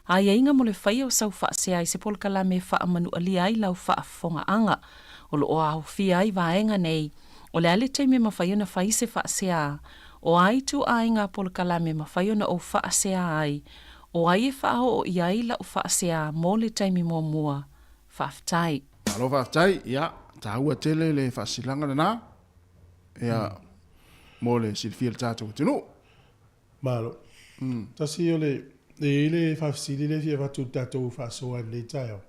Speaker 6: aiaiga mo le faia o sau faasea i se polokalame e faamanualia ai lau faafofogaaga. O lo o aofia ai vaega nei, o le a le taimi e mafai ona fai se faasea, o a ituaiga polokalame e mafai ona ou faasea ai, o ai e faaoo i ai lau faasea mo le taimi muamua. Faafetai.
Speaker 10: Malo faafetai, ia, taua tele le faasilaga lena, ia, mo le silafia e le tatou atunuu.
Speaker 2: Malo. Tasi o le, e i ai le faafesili lea e fia avatu i le tatou faasoa i lenei taeao.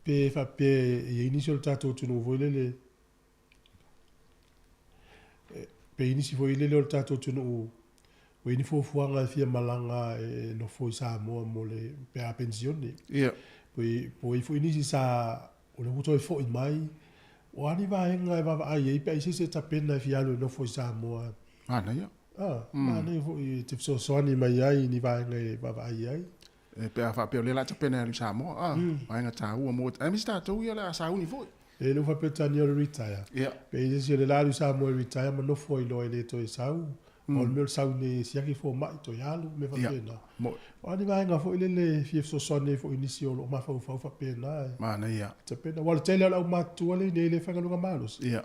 Speaker 2: Pe faapea e i ai nisi o le tatou atunuu foi lele, pe i ai nisi foi lele o le tatou atunuu ua i ai ni fuafuaga e fia malaga e nofo i Samoa mo le, pe a penisione.
Speaker 10: Ia.
Speaker 2: Po o i ai foi nisi sa, o lea ua toe foi mai, o a ni vaega e vaavaai ai pe a i ai se isi e tapena e fia alu e nofo i Samoa.
Speaker 10: Manaia.
Speaker 2: Ah, manaia foi e te fesoasoani mai ai i ni vaega e vaavaai ai.
Speaker 10: E pe a faapea o lea o le a tapena e alu i Samoa, ah, vaega taua mo, aemaise tatou ia o le a sauni foi.
Speaker 2: E le o faapea Peretania o le retire.
Speaker 10: Ia.
Speaker 2: Pe i ai se isi o le la alu i Samoa e retire ma nofo ai loa e le toe sau. O le mea o le sau nei e siaki fomai toe alu, mea faapena.
Speaker 10: Mo'i.
Speaker 2: O a ni vaega foi lele e fia fesoasoani ai foi i nisi o lo o mafaufau faapena e.
Speaker 10: Manaia.
Speaker 2: Tapena. Aua o le tele lava o le aumatutua lea i inei e le faigaluega malosi.
Speaker 10: Ia.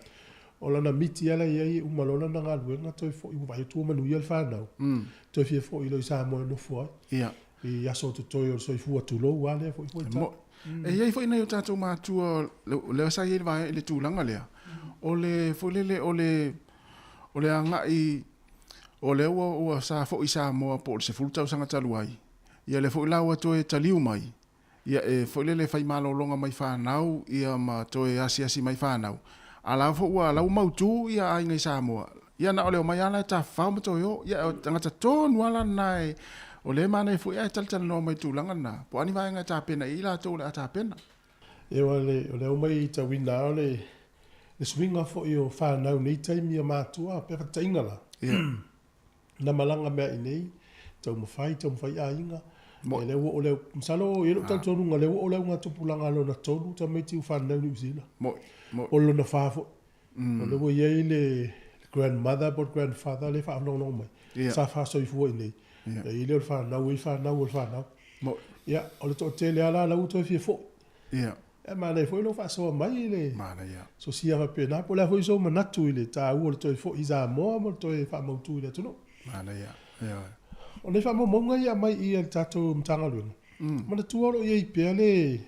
Speaker 2: O lana miti lava la e i ai e uma loa lana galuega toe foi ua vaai atu ua manuia le fanau. Toe fia foi loa i Samoa e nofo ai.
Speaker 10: Ia.
Speaker 2: I aso o totoe o le soifua tulou lava lea foi fuaitau.
Speaker 10: Mo'i. E i ai foi nai o tatou matua lea sa i ai le vaega i le tulaga lea, o le foi lele o le O le agai, o lea ua, ua sa foi i Samoa po o le 10 tausaga talu ai, ia lea foi la ua toe taliu mai, ia e foi lele e fai malologa mai fanau, ia ma toe asiasi mai fanau, a la foi ua, la ua mautu ia aiga i Samoa, ia na o le omai lava la e tafafao ma toe o, ia o tagata tonu lava la lena e, o lea e manaia foi ae talatalanoa mai i le tulaga lena, po o a ni vaega e tapena i ai latou o le a tapena.
Speaker 2: Ia o le, o lea ua matauina lava o le, le suiga foi o fanau i nei taimi a matua, pe faataitaiga la, na malaga mea i nei, taumafai, taumafai aiga, ia lea ua oo le, masalo e i ai lou talitonuga o lea ua oo le augatupulaga lona tolu tamaiti ua fanau i Niu Sila. Po o le lona fa foi. O lea ua i ai le grandmother po o le grandfather lea e faalogologo mai, sa faasoifua i inei. Ia i ai lea o le fanau, ua i ai fanau o le fanau. Ia, o le toatele lava la, la ua toe fia foi.
Speaker 10: Ia.
Speaker 2: E manaia foi lou faasoa mai i le
Speaker 10: Manaia.
Speaker 2: sosia faapena, po o le a foi sou manatu i le taua o le toe foi i Samoa ma le toe faamautu i le atunuu.
Speaker 10: Manaia, ioe.
Speaker 2: O nei faamaumauga ia e aumai i i a le tatou Matagaluega, manatua o lo o i ai pea le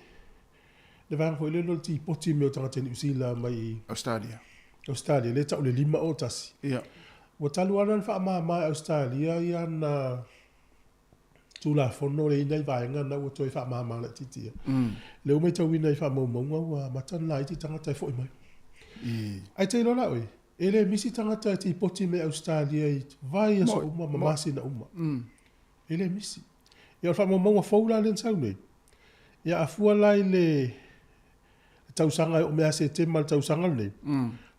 Speaker 2: le vaega foi lele o le tipoti mai o tagata i Niu Sila mai i
Speaker 10: Australia.
Speaker 2: Australia, lea e tau le 501.
Speaker 10: Ia.
Speaker 2: Ua talu lava ona faamama e Australia ia ana Tulafono lea e i ai nai vaega na ua toe faamama laitiiti ai. Lea ua matauina i faamaumauga ua amata ona laiti tagata e foi mai. Ae te iloa la oe, e le misi tagata e tipoti mai Ausetalia i vaiaso uma ma masina uma. E le misi. Ia o le faamaumauga fou la lea na sau nei, ia a fua la i le tausaga e oo mai ia Setema i le tausaga lenei,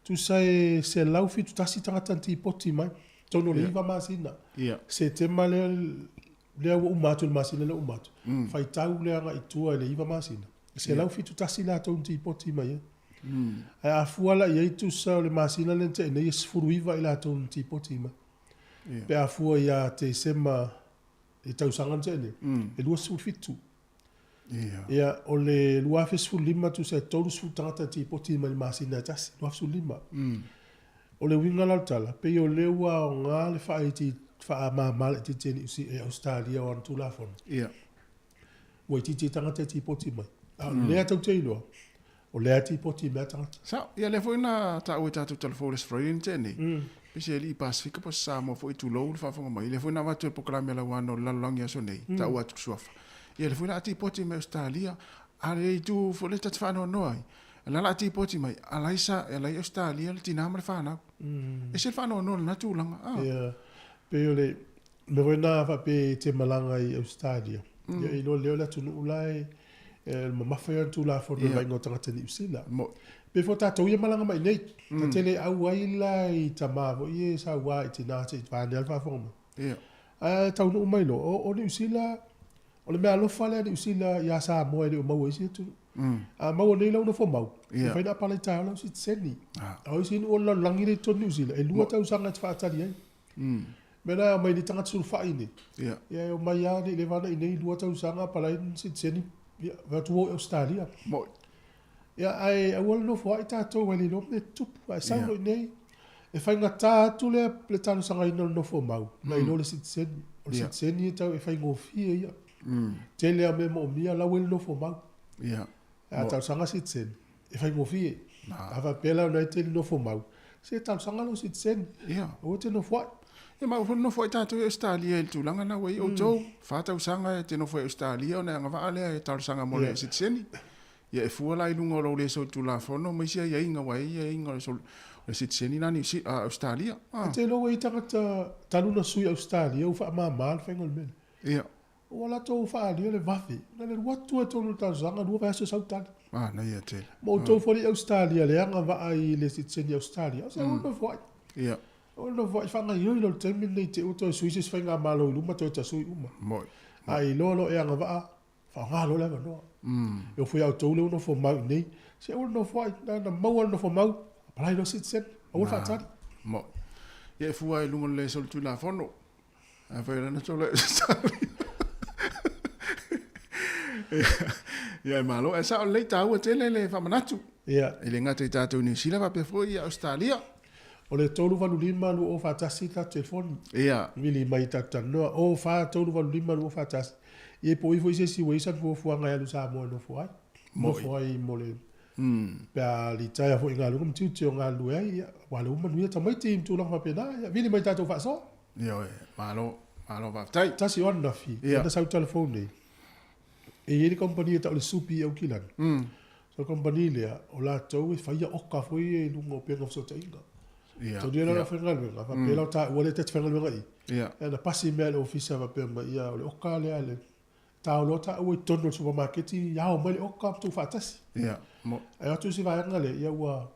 Speaker 2: tusa e 171 tagata na tipoti mai, totonu o le 9 masina. Setema lea, lea ua uma atu i le masina lea ua uma atu, faitau lea agai i tua i le 9 masina, e 171 latou na tipoti mai ai. Ae a fua la i ai tusa o le masina lea na tea nei, e 19 i latou na tipoti mai. Pe a fua ia Tesema i le tausaga na tea nei, e 27. Ia, o le 2015 tusa e 30 tagata e tipoti mai i le masina e tasi, 2015. O le uiga la o le tala, pei o lea ua aoga le faaiti, faamama laitiiti e Niu Si, e Ausetalia o ana Tulafono. Ua itiiti ai tagata e tipoti mai. A o lea tou te iloa, o lea e tipoti mai lava tagata.
Speaker 10: Sao. Ia lea foi na taua i tatou talafou i le Aso Faraile na tea nei, pe se alii Pasefika po o se Samoa foi, tulou le faafofoga mai, lea foi na avatu e le polokalame a Lauano o le lalolagi i aso nei, taua atu le suafa. Ia lea foi o le a tipoti mai Ausetalia, a le itu foi lea ta te faanoanoa ai, o la o le a tipoti mai, a la e sa, a la e i Ausetalia le tina ma le fanau. E ese le faanoanoa i lena tulaga, a.
Speaker 2: Ia, pei o le mea foi lena faapea e te malaga i Ausetalia, ia e iloa lelei o le atunuu la e. E o le mamafa ia o le Tulafono i le vaaiga o tagata Niu Sila. Pei foi o tatou ia malaga mai nei, ta te le auai la i tama foi ia e saua i tina se i vaeane lava le faafofoga mai. Ae taunuu mai loa, o Niu Sila, o le meaalofa lea a Niu Sila ia Samoa e le o maua e isi atunuu. A maua nei lau nofo mau, e mafai ona apalai taeao lau sitiseni. A o isi nuu o le lalolagi lea i totonu o Niu Sila, e 2 tausaga e te faatali ai. Mea la e aumai nei tagata sulufai nei, ia e omai lava nei leva ona i inei 2 tausaga apalai sitiseni, ia vaai atu ua o i Ausetalia. Ia ae aua le nofoai tatou ai le iloa mea e tutupu, ae sau loa i inei, e faigata atu le le talosagaina o le nofo mau nai lo le sitiseni. O le sitiseni e tau e faigofie ia. Tele lava o mea e moomia la ua i le nofo mau. Ae a talosaga sitiseni, e faigofie. A faapea la o lena e te nofo mau, se talosaga lou sitiseni. Aua e te nofoai.
Speaker 10: Ia ma ua foi nofo ai tatou i Ausetalia i le tulaga lena ua i ai outou. 4 tausaga e te nofo ai i Ausetalia ona e agavaa lea e talosaga mo le sitiseni. Ia e fua la i luga o lou le solitulafono ma isi aiaiga ua i ai aiaiga o le sitiseni la Ausetalia.
Speaker 2: E te iloa ua i ai tagata talu ona sui Ausetalia ua faamama le faiga o le mea lea. Ua latou faaalia le vave, na le alu atu lava i totonu o le talosaga, 2 vaiaso e sau tali.
Speaker 10: Manaia tele.
Speaker 2: Ma outou foi i Ausetalia le agavaa i le sitiseni Ausetalia, se aua le nofoai. Aua le nofoai, faagaoioi loa i le taimi lenei i te i ua toe sui se isi faigamalo i luma toe tasui uma. A e iloa loa e agavaa, faaaoga loa le avanoa. E oo foi ia outou lea ua nofo mau i inei, se aua le nofoai, na ona maua le nofo mau, apply loa citizen, aua le faatali.
Speaker 10: Moni. Ia e fua i luga o le le solitulafono. A fai lana tolo e sali. Ia e malo, e sao lelei taua tele le faamanatu. E le gata i tatou i Niu Sila faapea foi i Ausetalia.
Speaker 2: O le 385 2041 le tatou telefoni. Vili mai i tatou talanoa. O 4 385 2041. Ia po o i ai foi se isi ua i ai sana fuafuaga e alu i Samoa e nofo ai. Nofo ai mo le pe a litaea foi i galuega ma tiute o galulue ai, ia, aua o lea ua manuia tamaiti ma tulaga faapena. Ia vili mai tatou faasoa.
Speaker 10: Ioe, malo, malo faafetai.
Speaker 2: Tasi o ananafi, na sau telefoni nei, e i ai le kamupani e tau o le Supi i Aukilani. So le kamupani lea, o latou e faia oka foi ia i luga o upega o fesootaiga. Tonu ia la o le aufaigaluega, faapea la o taua lea ta te faigaluega i i. Ia na pasi mea i le ofisa faapea mai, ia o le oka lea le tao loa taua i totonu o le supamaketi, ao mai le oka ma tuufaatasi. Ae o atu si vaega lea, ia ua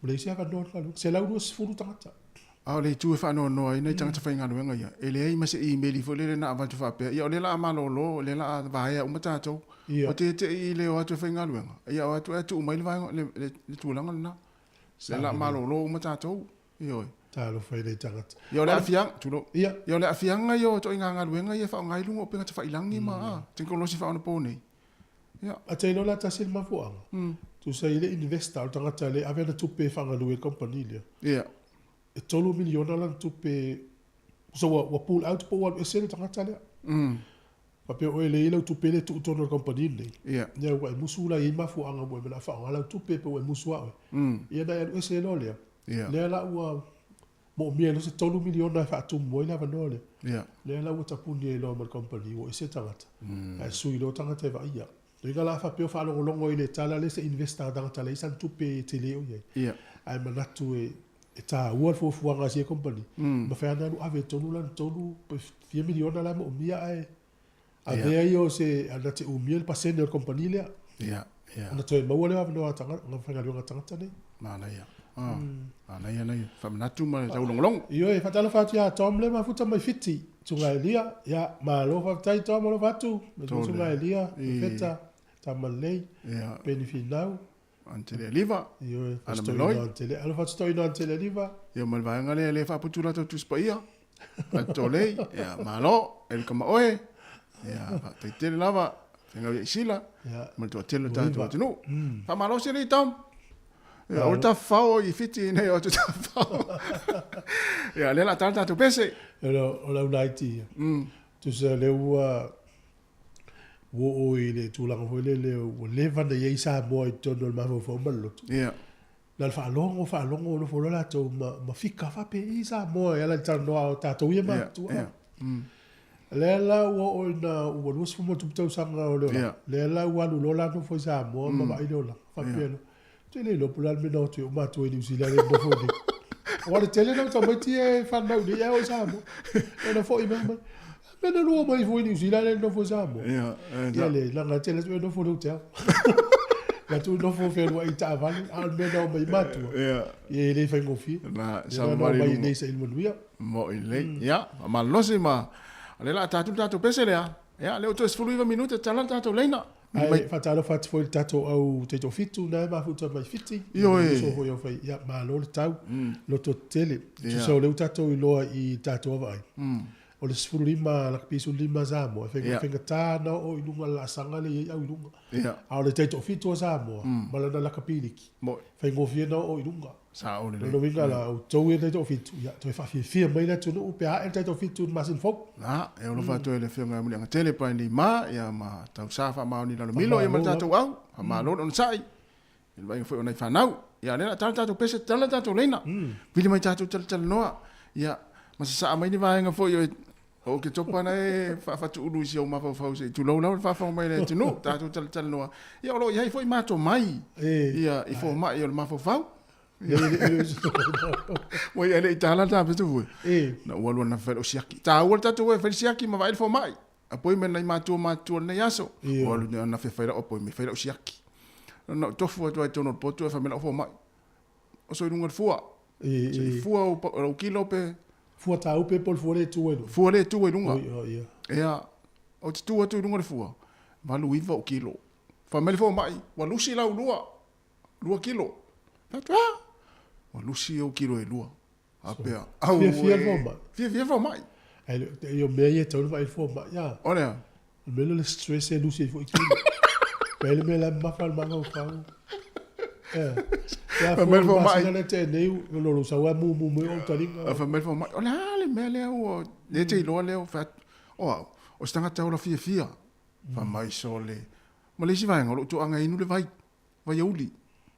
Speaker 2: Ua leai se avanoa o le galuega. 120 tagata.
Speaker 10: A o le itu e faanoanoa ai nai tagata faigaluega ia, e leai ma se imeli foi lele na avatu faapea, ia o lea o le a malolo, o lea o le a vaea uma tatou. Ua tete'i i le o atu e faigaluega, ia o atu ae tuu mai le vaega, le tulaga lena. O lea o le a malolo uma tatou. Ioe.
Speaker 2: Talofa i nei tagata.
Speaker 10: Ia o le aafiaga, tulou. Ia o le aafiaga ia o ituaiga galuega ia e faaaoga ai luga o upega tafailagi ma tekonolosi faaonaponei.
Speaker 2: Ia. A te iloa la tasi le mafuaaga, tusa i le investor, o le tagata lea e ave ana tupe e faagalue i le kamupani lea.
Speaker 10: Ia.
Speaker 2: E $3 miliona lana tupe, tusa ua, ua pull out po ua alu ese le tagata lea. Faapea oe e leai lau tupe lea e tuu i totonu o le kamupani lenei.
Speaker 10: Ia.
Speaker 2: Ia ua e musu la e i ai mafuaaga ua e manao e faaaoga lau tupe pe ua e musu lava oe. Ia ona e alu ese loa lea.
Speaker 10: Ia.
Speaker 2: Lea la ua Moomia ai loa se $3 miliona e faatumu ai le avanoa lea. Lea la ua tapuni ai loa ma le kamupani ua ese tagata, ae sui loa tagata e vaaia. Lona uiga la a faapea o faalogologo i le tala lea se investor tagata leai sana tupe e tele o i ai, ae manatu e taua le fuafuaga a sia kamupani, mafai lava ona alu ave tonu lana tolu pe fia miliona la e moomia ae avea ia o se na te umia le pasene o le kamupani lea. Ona toe maua lea o avanoa a tagata, faigaluega a tagata nei.
Speaker 10: Manaia. Manaia nai faamanatu ma le taulogologo.
Speaker 2: Ioe, faatalofa atu ia Tom le mafuta mai Fiti, Susuga Elia. Ia, malo faafetai Tom, alofa atu. Me Susuga Elia, Feta, Tamalelei, Peni Finau.
Speaker 10: Antele Aliva.
Speaker 2: Ioe, Ana Maloi. Antele, alofa atu Toeaina Antele Aliva.
Speaker 10: Ia ma le vaega lea le faaputu latou Tusi Paia. Atolei, ia malo, Erika ma oe. Ia faafetai tele lava. Feagai ia i Sila ma le toatele o le tatou atunuu. Faamalo se lei Tom. Ia o le tafafao i Fiti nei o atu tafafao. Ia lea la tala tatou pese.
Speaker 2: O lau laiti ia. Tusa lea ua ua oo i le tulaga foi lele ua leva ona i ai Samoa i totonu o le mafaufau ma le loto.
Speaker 10: Ia.
Speaker 2: Na o le faalogo faalogo nofo loa latou ma, ma fika faapei Samoa e ala i le talanoa a tatou ia matutua.
Speaker 10: Yeah, yeah.
Speaker 2: Lea la ua oo ina ua 20+ tausaga o le olaga, lea la ua alu loa la nofo i Samoa ma vaai le olaga, faapea loa, ou te le iloa po o le a le mea na o atu ai ou matua i Niu Sila lea e nofo nei. Aua o le tele na o tamaiti ia e fanau nei ae o i Samoa. Ona foi mai mai. Mea na lua mai foi Niu Sila le nofo i Samoa.
Speaker 10: Ia, e,
Speaker 2: Ia le laga tele atu e nofo le hotel. La tu nofo whenua i taavale, a o le mea na omai matua.
Speaker 10: Ia.
Speaker 2: Ia e le faigofie.
Speaker 10: Na,
Speaker 2: Ia
Speaker 10: sa
Speaker 2: na
Speaker 10: mali
Speaker 2: omai
Speaker 10: luga.
Speaker 2: nei sa i manuia.
Speaker 10: Mo i lei. Ia, malosi ma o le la tatou le tatou pese lea. Ia, lea ua toe 19 minute tala le tatou leina.
Speaker 2: Ae faatalofa atu foi i le tatou au taitoafitu na e mafuta mai Fiti.
Speaker 10: Ioe.
Speaker 2: Uso foi au fai, ia, malo le tau, loto tetele.
Speaker 10: Ia.
Speaker 2: Tusa o lea ua tatou iloa i tatou avaai. O le 15, lakapi 15 Samoa, e faiga,
Speaker 10: Ia.
Speaker 2: faigata na oo i luga le laasaga lea e i ai au i luga.
Speaker 10: Ia.
Speaker 2: A o le taitoafitu a Samoa, ma lana lakapi liki,
Speaker 10: Mo-
Speaker 2: faigofie na oo i luga.
Speaker 10: Sao lelei.
Speaker 2: Lona uiga la, outou ia le taitoafitu, ia, toe faafiafia mai le atunuu pe a ae le taitoafitu i le masina fou.
Speaker 10: Na, e alofa atu ai le Afioga ia Muliagatele Paini ma, ia ma tausa faamaoni i lalo milo, ia ma le tatou au, faamalo le onosai, i le vaaiga foi o nai fanau. Ia, lea o le a tala le tatou pese, tala le tatou leina, vili mai tatou talatalanoa, ia, ma sasaa mai ni vaega foi o o Oketopa na e faafatuulu i si ou mafaufau se i tulou lava le faafofoga mai a le atunuu, tatou talatalanoa. Ia, o lo o i ai foi matou mai, ia, i fomai o le mafaufau. Ua ia le i tala le tapetu foi. Na ua alu ana fai lau siaki. Taua le tatou e fai le siaki ma vaai le fomai. Apoi me nai matua matutua lenei aso. Ua alu ana fai lau apoi me fai lau siaki. Na ou tofu atu ai tonu o le potu e fai mai lau fomai. Oso i luga le fua. Se i fua o lau kilo pe.
Speaker 2: Fua tāupe po o le fua le tu ai luga.
Speaker 10: Fua le tu ai luga.
Speaker 2: Oi, ia.
Speaker 10: Ea, ou te tu atu i luga le fua. 89 ou kilo. Fai mai le fomai, ua lusi lau lua. Lua kilo. Fai atu, a! Ua lusi ou kilo e lua. Apea, au
Speaker 2: Fiafia le
Speaker 10: e.
Speaker 2: fomai.
Speaker 10: Fiafia le fomai.
Speaker 2: Ai, le- o mea ia e tatau ona vaai le fomai, a.
Speaker 10: O le a?
Speaker 2: O le mea lea o le stress e lusi ai foi kilo. Pei le mea la e mamafa le mafaufau. Eh. Ia,
Speaker 10: Fai mai le
Speaker 2: fua
Speaker 10: fomai.
Speaker 2: masina lea tea nei, o lo lo sau a mumu mai o taliga.
Speaker 10: Fai mai le fomai, o le a le mea lea ua, lea te iloa lea ua fai atu, o au, o se tagata ola fiafia. Fai mai sole. Ma le isi vaega, o lou toaga e inu le vai. Vaiauli.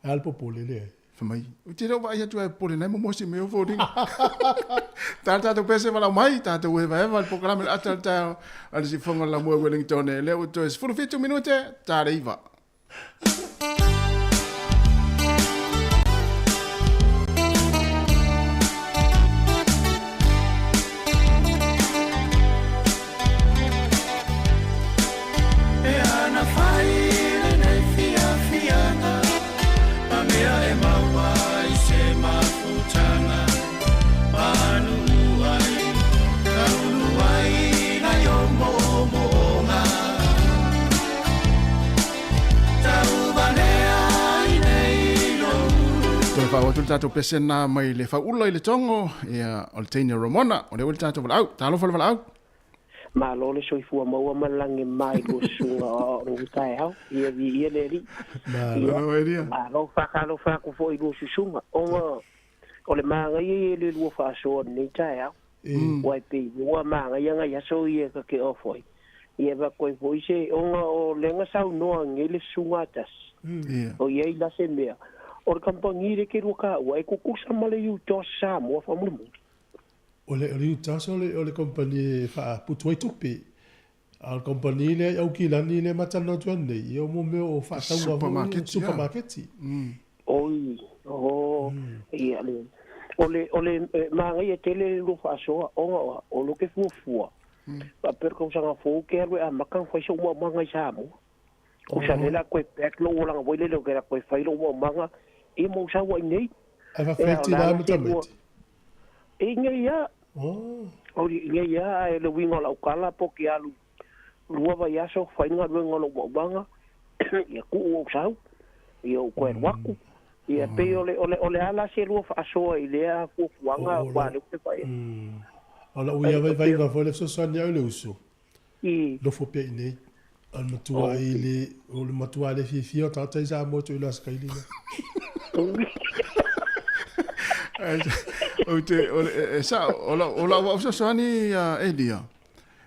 Speaker 2: E a le popole lea.
Speaker 10: Fai mai, ou te le o vaai atu ai popole nai momosi me o foliga. Tā le tatou pese valaau mai, tatou hevaheva le polokalame le ata o le taeao a le siufofoga o le Lamua i Wellington e lea ua toe 17 minute ta le 9.
Speaker 4: E ana fai lenei fiafiaga Ma mea e maua ai se mafutaga Manuu ai ka ulu ai nai ou moomooga Tauvalea ai nei lou
Speaker 10: Toe faauu atu le tatou pese lena mai le fauula i le Togo, ia, o le teine Ramona, o lea ua i le tatou valaau. Talofa le valaau.
Speaker 14: Malo le soifua maua ma le lagi mama i lua susuga o aoao i lenei taeao. Ia viia le Alii. Ia, malo. Faatalofa atu foi i lua susuga, ona o le manaia ia i le lua faasoa i lenei taeao. Aua e pei ua manaia nai aso ia ta te off ai. Ia avatu ai foi se, ona o lea na saunoa nei le susuga a tasi, o i ai la se mea, o le kamupani lea e te lua taua e tutusa ma le UTOS Samoa faamolemole.
Speaker 2: O le, o le UTAS o le, o le company e faaputu ai tupe. A o le company lea i Aukilani lea ma talanoa atu ai nei, ia o mo mea o faatauga foi,
Speaker 10: Supermarket, ia.
Speaker 2: supermarket.
Speaker 14: Oi, oho, ia le, o le, o le manaia tele le lua faasoa, ona o a, o lo ke fuafua, faapea le tausaga fou ke alu e amata ona fai sou maumaga i Samoa. Kusa le la koe pack lou olaga foi lele o ke la koe fai lou maumaga, ia ma ou sau ai nei.
Speaker 2: Ae
Speaker 14: Ea, o
Speaker 2: faafetai
Speaker 14: le a
Speaker 2: tina
Speaker 14: la
Speaker 2: ma
Speaker 14: se lua,
Speaker 2: tamaiti.
Speaker 14: e nei a, o le nei a, ae le uiga o lau tala po o ke alu lua vaiaso fai le galuega o lou maumaga, ia tuu ou sau, ia ou koe alu atu. Ia pei o le, o le, o le a la se lua faasoa i lea fuafuaga, aua o lea ou te vaai atu.
Speaker 2: O lau ia vaivaiga foi le fesoasoani au i le uso.
Speaker 14: I.
Speaker 2: Nofo pea i inei. O le matua i le, o le matua le fiafia o tagata i Samoa tu i le Aso Kaili lea.
Speaker 10: Ou te, o le, e sao, o lau, o lau fesoasoani ia Elia,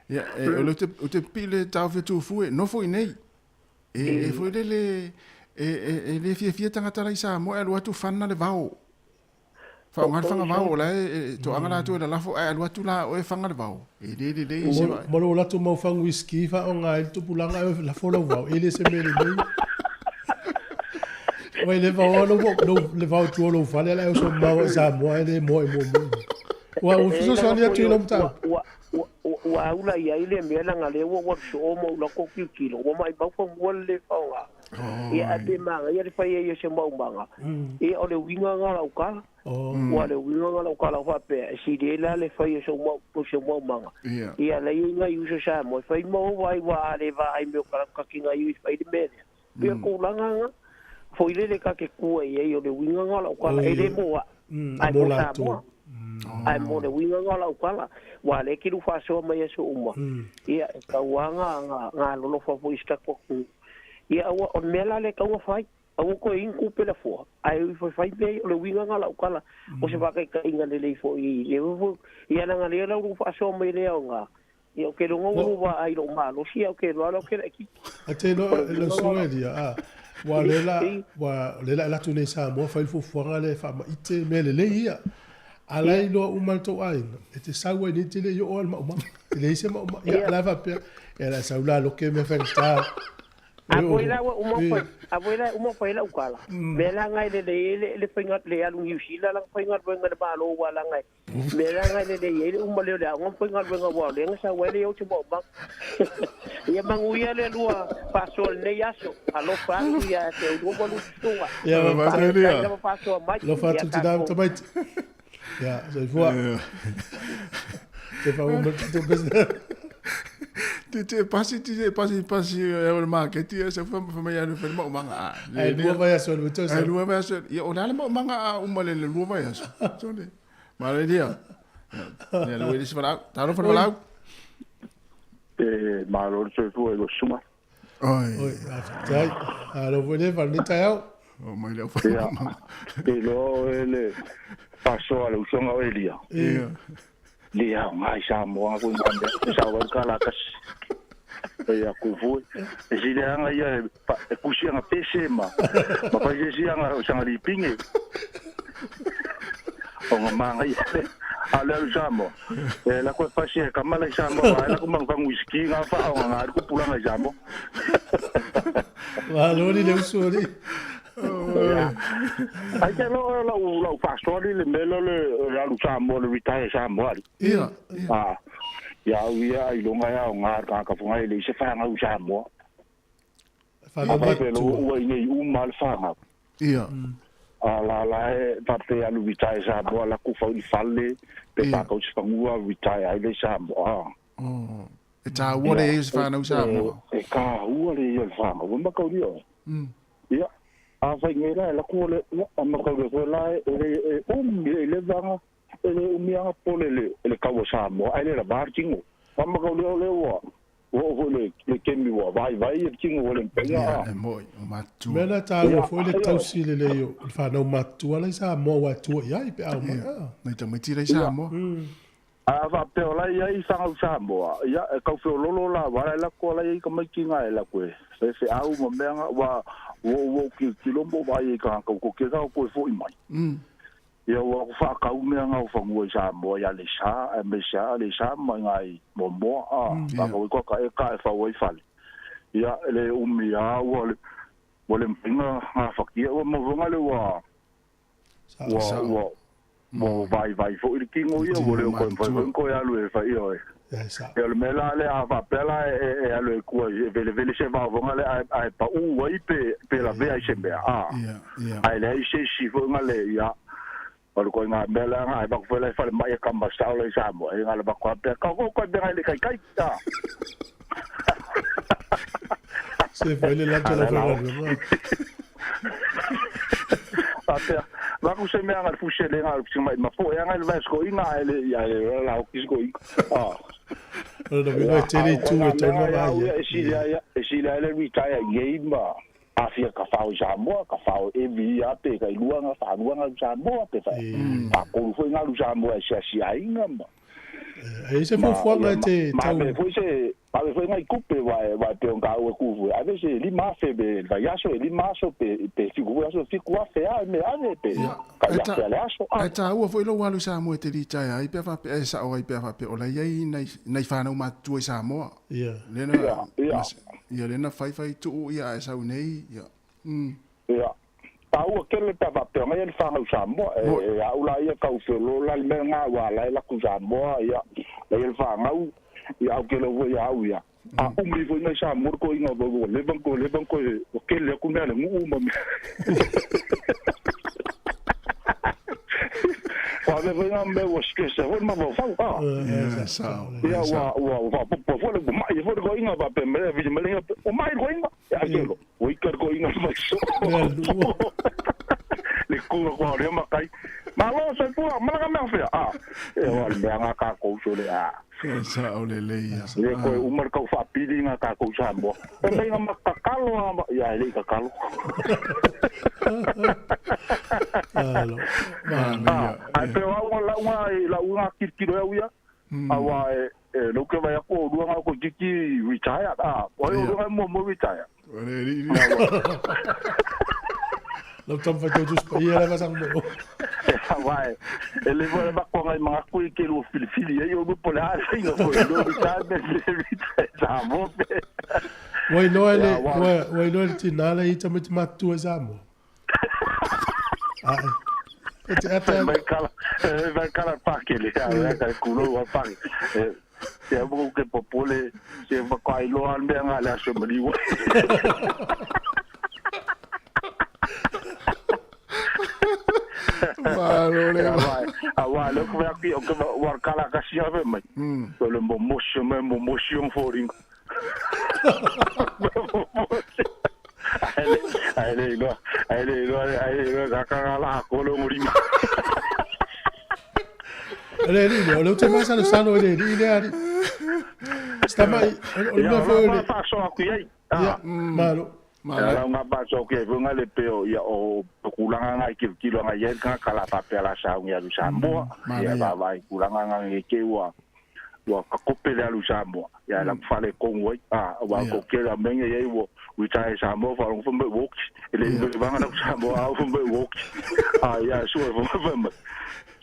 Speaker 10: ia, e, o le, ou te, ou te pipii le taofi atu fue, nofo i inei. E, e foi lele, e, e, e le fiafia tagata la i Samoa e alu atu fana le vao. Faaaoga le faga vao, o la e toaga latou e lalafo ae alu atu la oe faga le vao. E le lelei se vaai.
Speaker 2: Ma lo latou mau fagu whisky faaaoga ai le tupulaga ae lafo lau vao, e le se mea lelei. Ua le vao lou, le vao tua o lou fale ala e oso mamao i Samoa ae le moa i muamua. Ua fesoasoani atu i lau mataupu.
Speaker 14: Ua, ua, Ua aula i ai le mea laga lea ua ou alu soo ma ou alu atu ou tilotilo ua maimau fanua le le faaaoga. Ia ae pe manaia le fai ai o se maumaga, ia o le uiga lena o lau tala. Ua o le uiga lena o lau tala faapea, e sili ai la le fai o se maumaga. Ia la e i ai nai uso Samoa e fai ma o vaai aua a le vaai mai o ta te gaoioi e fai le mea lea. Pei o le tulaga lena foi lele ta te tua i ai o le uiga lena o lau tala, e le mo au, ae mo Samoa. Ae mo le uiga lena o lau tala, aua o lea e te faasoa mai aso uma, ia e tatau lava ona alolofa foi i si tatou atunuu. Ia aua, o le mea la lea e tatau ona fai, aua toe inu tupe lafoa, ae ui faifai mea ia, o le uiga lena o lau tala, o se faataitaiga lelei foi i lea foi, ia leaga o lea la ua faasoa mai le aoga, Ia, ou te iloa ua ou vaai i lou malosi, ae ou te iloa lava ou te laitiiti.
Speaker 2: Ae te iloa e lau susuga Elia, a, ua o lea la, ua o lea la e alu atu nei i Samoa fai le fuafuaga lea e faamaite mea lelei ia. A la e iloa uma e le tou aiga, e te sau ai nei e te le i oo lava i le maumaga. E leai se maumaga. Ia, la e faapea, ia o le a sau la loke mea faigata.
Speaker 14: A foi la ua uma fai, a foi la uma fai lau tala, mea la nga e lelei ai le, le faiga, le alu Niu Sila la faigaluega i le Malo aua leaga e mea la nga e lelei ai le uma lea o le aoga ma faigaluega aua o lea na sau ai le ote maumaga. Ia manuia le lua faasoa i lenei aso. Alofa atu ia te oulua ma lua susuga.
Speaker 2: Ia,
Speaker 14: Faafetai lava faasoa mai.
Speaker 2: Alofa atu tina ma tamaiti. Ia, soifua. Te whanau mai tatou business.
Speaker 10: Te te pasi te pasi pasi e o le maketi e se fa fa mai alu fa mau manga a.
Speaker 2: Ai lua vai aso le
Speaker 10: tau. Ai lua vai aso. Ia o le mau manga a uma le lua vai aso. So le. Ma le dia. Ia le wele se fa ta lo fa lau.
Speaker 15: E malo le soifua i lo susuga.
Speaker 10: Oi.
Speaker 2: Oi, faafetai. Malo foi le fa le taeao.
Speaker 10: O mai le au fa manga.
Speaker 15: Te iloa oe le faasoa a le usoga o Elia.
Speaker 10: Ia.
Speaker 15: Le aoga i Samoa koe ma mea e sao ai le kala tasi. E aku foi. E sili anga ia e kusi anga pese ma ma fai se isi anga sanga lipinge. O nga manga ia le a le alu Samoa. E la koe pasi e kamala i Samoa wa e la ko mang fangu ski nga fa o nga ku pulanga i Samoa.
Speaker 2: Malo ni le uso ni.
Speaker 15: Ai te loa lau lau faasoa li le mea lea le alu Samoa le retire Samoa ali.
Speaker 10: Ia.
Speaker 15: Ah, ia au ia ai longa ia o ngā kāka whangai le i se whangau Samoa.
Speaker 2: Whanau
Speaker 15: mai tua. Ua i nei uma le whangau.
Speaker 10: Ia.
Speaker 15: A la la e pape alu retire Samoa la ku whau i whale, pe whakau se whangua retire ai le Samoa.
Speaker 10: Oh. E tāua le i se whanau Samoa.
Speaker 15: E kāua le i o le whanau. Ua makauri o. Ia, a whai nei la, e laku o le, ia, a makauri o la e, e, e, umi e le vanga, e le umi anga pole le, le kaua Samoa, ai le la var tingo. A makauri o le ua, ua o foi le, le kemi ua vai vai e tingo o le mpenga.
Speaker 10: Ia, e moi, o matua.
Speaker 2: Mea na tāua foi le tausi lelei o le whanau matua lai Samoa ua tua i ai pe au mai.
Speaker 10: Ia, nei tamaiti lai Samoa.
Speaker 15: A faapea o la e i ai fanau Samoa, ia, e kau feololo la, ua ala e lako ala i ai tamaiti nga e lako e faifeau ma mea nga, ua ua ou ou tilotilo ma ou vaai ai i tagata ua koke ka o toe fo'i mai. Ia ua aku faakau mea nga o fanua i Samoa i Aleisa, aemaise a Aleisa ma i ngai Moamoa, a, faakau ai koa ka eka e fau ai fale. Ia, e le umi a ua le, ua le mafai ona gafatia, ua maua le ua, ua, ua, ua vaivai foi le tino ia, ua le o toe mafai foi ona toe alu e fai oe. Ia o le mea la lea a faapea la e alu ai tua e velevele se vaovaoga lea ae pau ai pe lavea ai se mea, a, ae leai se isi foi na le, ia, o le ituaiga mea lea na avatu foi la i falemai e kama sao la i Samoa, e na o le avatu lava pea, kau kau koe mea e le kaikai, a.
Speaker 2: Se fai le lato la faigaluega.
Speaker 15: Faapea, vaku se mea nga le fusi le nga le fusi mai mapo e anga le vae sko inga e le ia le la o kisko inga. Ah.
Speaker 2: O na vino e tele i tu e tonu ma
Speaker 15: ia. E sili ia, e sili le retire game ma afia ka whao i Samoa, ka whao e vi a pe ka ilua nga whanua nga Samoa pe wha. Wha kolu foi nga Samoa e sia sia inga ma.
Speaker 2: E se fuafuaga e te tau.
Speaker 15: Ma foi se ma foi ngai kupe wa wa pe on ka ua ku foi. Ave se lima afe be vai aso e lima aso pe pe fiku foi aso fiku afe a me ave pe ka ia fe le aso.
Speaker 10: E tāua foi lou alu Samoa e te ritaia ai pea faapea e sao ai pea faapea o la i ai nai nai whanau matutua i Samoa.
Speaker 2: Ia.
Speaker 10: Lena
Speaker 15: Ia.
Speaker 10: Ia lena whaiwhai tuu ia ae sau nei. Ia.
Speaker 15: Ia. Tāua kele pe faapea ngai le whanau Samoa e au la ia kau fe lo la le mea ngā wa la e laku Samoa ia la ia le whanau Ia au ke lau ia au ia. A umi foi ngai sa mor ko inga bo le bang ko le bang ko o ke le ku mea le ngu ma mea. Wa le foi nga mea ua stress foi ma fau fau a.
Speaker 10: Ia sao.
Speaker 15: Ia ua ua ua po po foi le mai foi ko inga pa pe me vi me le o mai ko inga. Ia ke lo. O ika ko inga mai so. Le kura ko le makai. Malo se pua malaga mea fea. A. E wa le mea nga ka ko so le a.
Speaker 10: Ia sao le le ia.
Speaker 15: Le koe umar kau whaapiri ngā kākou Samoa. E mei ngā makakalo a ia e le i kakalo.
Speaker 2: Alo.
Speaker 15: Ai pe au ngā lau ngā lau ngā kirikiro au ia. Awa e e lau ke vai aku o rua ngā ko kiki retire. A, o ai o rua ngā mua mua retire.
Speaker 2: Lau tam whai tau tus pa ia le vasang mo.
Speaker 15: Awa e e le mo le makoanga i mga kui ke lua filifili ai o lupo le a inga foi lo retire me le retire Samoa pe.
Speaker 2: Ua iloa le ua iloa le tina le i tamaiti matutua i Samoa. Ae. E te ata.
Speaker 15: Mai kala mai kala pakele a ka kulo wa pake. Se mo ke popole se ma kai loa mea nga le aso maliwa.
Speaker 10: Malo le.
Speaker 15: Awa le ko ki o ke war kala ka sia ve mai. So le mo mo me mo motion foring. Ai le lo ai le lo ai le ka ka la ko lo ngori.
Speaker 2: Le le le o te masa le sano le le le ari. Sta mai o le mea foi
Speaker 15: le. Fa so aku ai.
Speaker 2: Ia malo.
Speaker 15: Malo. Nga pa so ke nga le peo ia o kulanga nga ki kilo nga ye ka kala pa pe la sa ngi alu Samoa. Ia va vai kulanga nga ngi ke ua ua ka kope le alu Samoa. Ia la fale kongo ai. A wa ko ke la menga ye wo wi tai Samoa fa long fumbe wok. Le le vanga na Samoa au fumbe wok. A ia su e fumbe.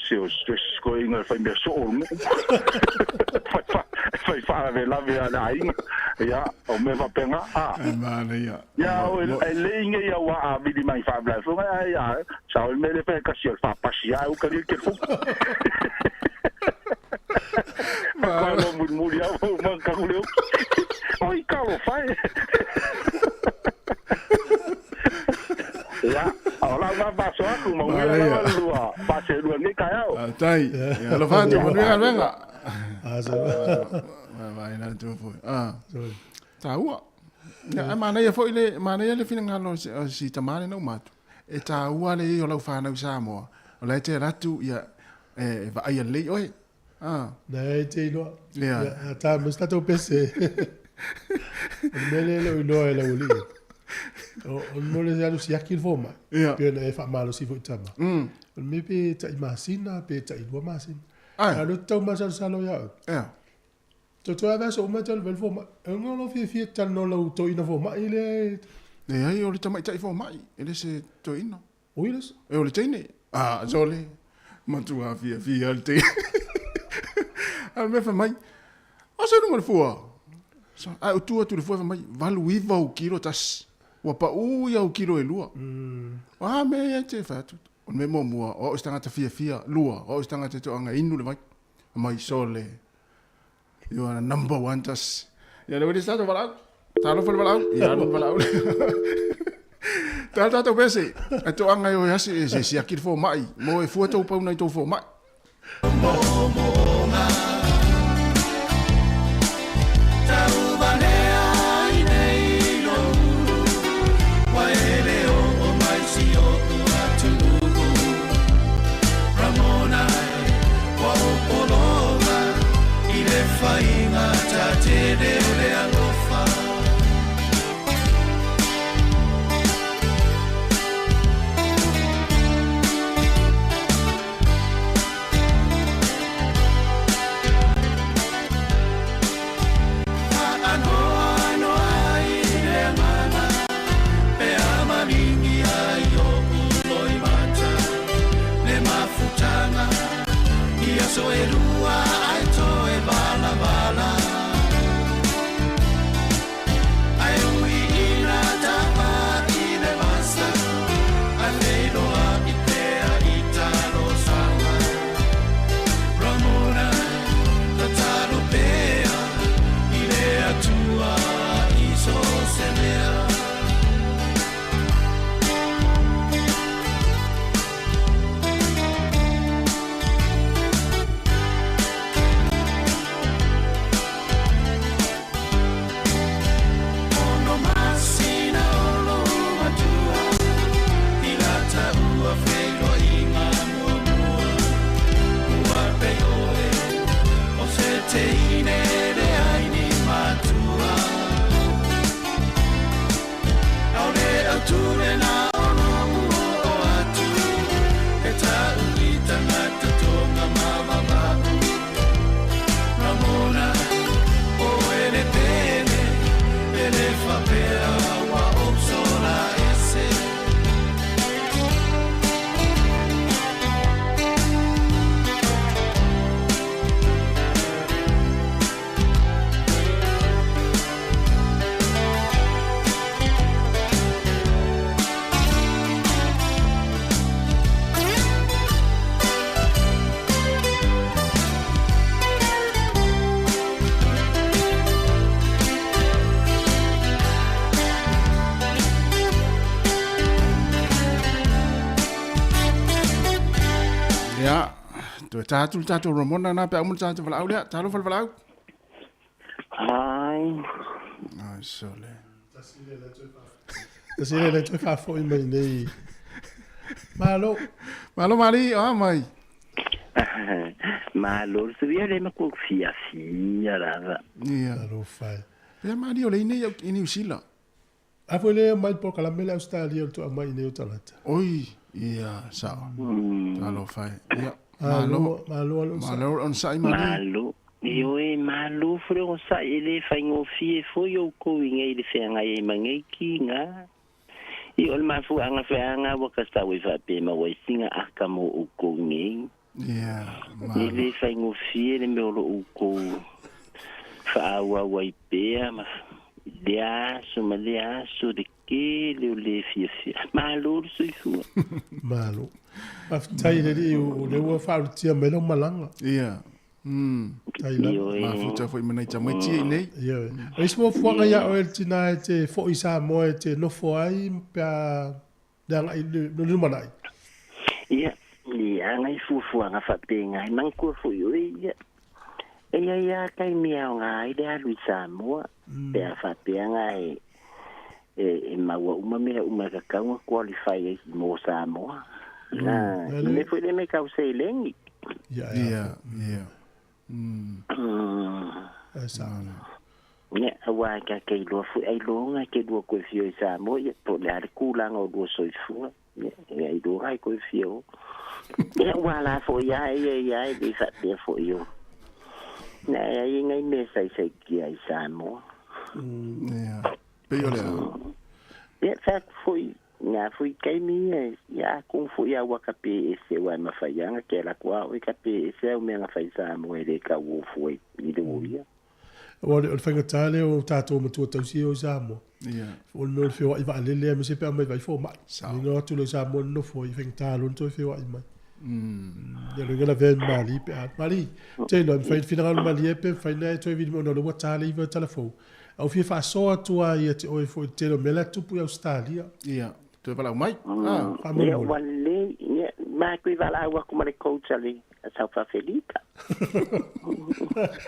Speaker 15: Se o stress ko inga fai mea so o fai fa ve la ve la inga. Ia o me fa penga a.
Speaker 10: E mana ia.
Speaker 15: Ia o e le inga ia wa a vili mai fa bla fo ia ia sa o me le fe ka si fa pasi a o ka li ke fu. Ma lo mu mu ia o ma ka ku le. O i ka lo fai. Ia, o la nga pa so aku ma
Speaker 10: Manaia.
Speaker 15: ua lua pa se lua ni ka au.
Speaker 10: Tai. Ia lo fatu manuia galuega.
Speaker 2: A sa.
Speaker 10: Vai na tu foi. Ah. Taua. Ia e manaia foi le manaia le finagalo o si tamane na uma atu. E taua le i o lau whanau Samoa. O la e te ratu ia e vaai lelei oe. Ah.
Speaker 2: Nei te iloa.
Speaker 10: Ia.
Speaker 2: Ia, a tā mo se tatou pese. O le mea lea e le o iloa e lau alii. O o le mea o le alu siaki le fomai.
Speaker 10: Ia.
Speaker 2: Pei ona e faamalosi foi i tama. O le mea pe tai masina pe tai 2 masina.
Speaker 10: Ai.
Speaker 2: A o lea ou te tau masalosalo ia au.
Speaker 10: Ia.
Speaker 2: Toe ave aso uma e te alu ai le fomai. E uga lou fiafia e te talanoa i lau toeaina fomai lea e.
Speaker 10: Leai, o le tamaitai fomai, e le se toeaina.
Speaker 2: Oi le se.
Speaker 10: E o le teine. Ah, sole. Matua fiafia le teine. A o le mea fai mai, o se luga o le fua. Ae ou tu atu i le fua fai mai, 89 ou kilo tasi. Ua paū ia ou kilo e lua. O a mea ia e te fai atu? O le mea muamua, o au se tagata fiafia. Lua, o au se tagata e toaga inu le vai. Fai mai, sole, you are number one tasi. Ia le uili tatou valaau. Talofa le valaau. Ia alu le valaau. Tala tatou pese. E toaga e o e asi e se siaki le fomai. Mo e fua tou pauna i tou fomai. Ia, toe ta atu le tatou Ramona na pe a uma le tatou valaau lea. Talofa le valaau.
Speaker 14: Ai.
Speaker 10: Ai, sole.
Speaker 2: Tasi le le toe faafoi mai nei. Malo.
Speaker 10: Malo mali, ah mai.
Speaker 14: Malo le suia le maku fiafia lava.
Speaker 10: Ia.
Speaker 2: Alofa.
Speaker 10: Pea mali o le inei i Niu Sila.
Speaker 2: A foi le mai polokalame le Australia o le toa mai i nei o tagata.
Speaker 10: Oi, ia, sao. Talofa e. Ia,
Speaker 2: malo. Malo alo.
Speaker 10: Malo onosai mali.
Speaker 14: Malo. Ioe, malo foi le onosai e le faigofie foi oukou i nei le feagai ai ma nei kiga. I o le mafuaaga feaga ua ka sau ai faapea e maua ai sina aka mo oukou nei.
Speaker 10: Ia,
Speaker 14: E le faigofie le mea o lo o oukou faaauau ai pea ma lea aso ma lea aso le tele o le fiafia. Malo le soifua.
Speaker 2: Malo. Faafetai i le Alii o lea ua faaulutia mai lau malaga.
Speaker 10: Ia. Mm.
Speaker 2: Tai lava.
Speaker 10: Mafuta foi ma nai tamaiti i nei.
Speaker 2: Ioe. O isi fuafuaga ia oe le tina e te foi i Samoa e te nofo ai pe a le agai i le lumanai?
Speaker 14: Ia, ia ngai fuafuaga faapena e manatua foi oe ia. E iai lava taimi e aoga ai le alu i Samoa, pe a faapea na e e maua uma mea uma e tatau ona qualify ai mo Samoa. Na, le mea foi lea me tau seleni.
Speaker 2: Ia,
Speaker 10: ia, ia.
Speaker 14: Ia, aua e ta te iloa foi ailoga e te lua koe fia o i Samoa, ia, po o le a le tulaga o lua soifua. Ia, ia iloa ai koe fia o. Ia, ua la foi a ia ia e le faapea foi o. Na e ai e ngai mea saisaitia i Samoa.
Speaker 10: Ia, pei o le a.
Speaker 14: Ia, fai atu foi, Ngā foi taimi ia, ia atonu foi a ua ka pē ese aua e mawhai ana ke ala atu a oe ka pē ese au mea nga whai Samoa e le kau o fua i le o ia.
Speaker 2: Aua o le faigata lea o tatou matua tausi e o i Samoa. O le mea o le feoai vaalele aemaise pe a omai vai fomai. Ina o atu loa i Samoa nonofo ai, e faigata loa ona toe feoai mai. Ia loa lavea ai ma Mali pe a. Mali, te iloa e mafai finagalo malie pe mafai ona e toe vili mai ona o lea ua ta le 9 i le tala fou. A ua fia faasoa atu lava ia te oe foi i le tele o mea la e tupu i Ausetalia.
Speaker 10: Ia, toe valaau mai. Ah.
Speaker 2: Faamolemole.
Speaker 14: Ia, ua lelei. Ia, matou i valaau atu ma le coach a le South Afelika.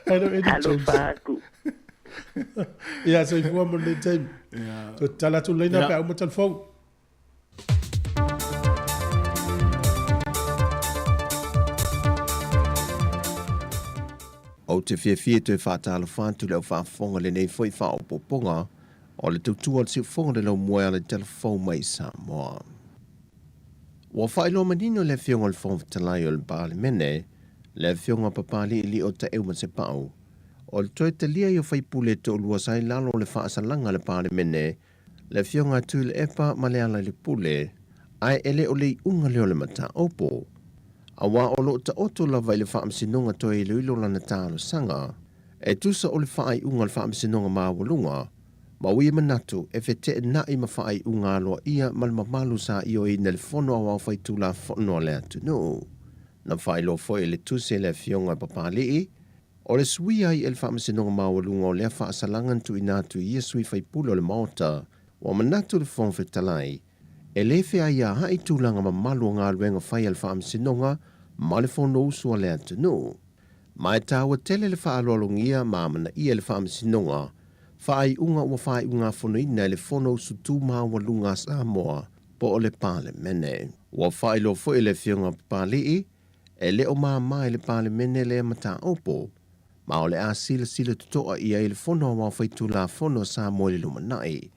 Speaker 2: Hello, Eddie Jones.
Speaker 14: Alofa atu.
Speaker 2: Ia, soifua mo lenei taimi.
Speaker 10: Ia.
Speaker 2: Toe tatala atu le laina pe a uma talafou.
Speaker 11: Ou te fiafia e toe faatalofa atu i le au faafofoga i lenei foi faaopoopoga o le tautua o le siufofoga o le laumua e ala i le talafou mai i Samoa. Ua faailoa manino e le Afioga i le Fofoga Fetalai o le Palemene, le Afioga Papali'ili'o Taeu Masepau, o le toe talia ai o faipule e toalua sa i lalo o le faasalaga a le Palemene le Afioga a Tuilaepa ma Lealailepule, ae e le o le iuga lea o le mataupu, aua o lo o taoto lava i le Faamasinoga toe iloilo lana talosaga, e tusa o le faaiuga a le Faamasinoga Maualuga, ma ua ia manatu e feteenai ma faaiuga aloaia ma le mamalu sa ioeina e le Fono Aoao Faitulafono a le atunuu. Na faailoa foi e le tusi a le Afioga i Papalii, O le suia ai e le Faamasinoga Maualuga o lea faasalaga na tuuina atu i ia sui faipule o le Maota, ua manatu le Fofoga Fetalai, e le feaiaai tulaga mamalu o galuega fai a le Faamasinoga ma le Fonousu a le atunuu. Ma e taua tele le faaaloalogia ma amanaia e le Faamasinoga faaiuga ua faaiugafonoina e le Fonousu Tumaualuga a Samoa po o le Palemene. Ua faailoa foi e le Afioga Papalii, E le o māmā i le Palemene lea mataupu, ma o le a silasila totoa i ai le Fono Aoao Faitulafono a Samoa i le lumanai.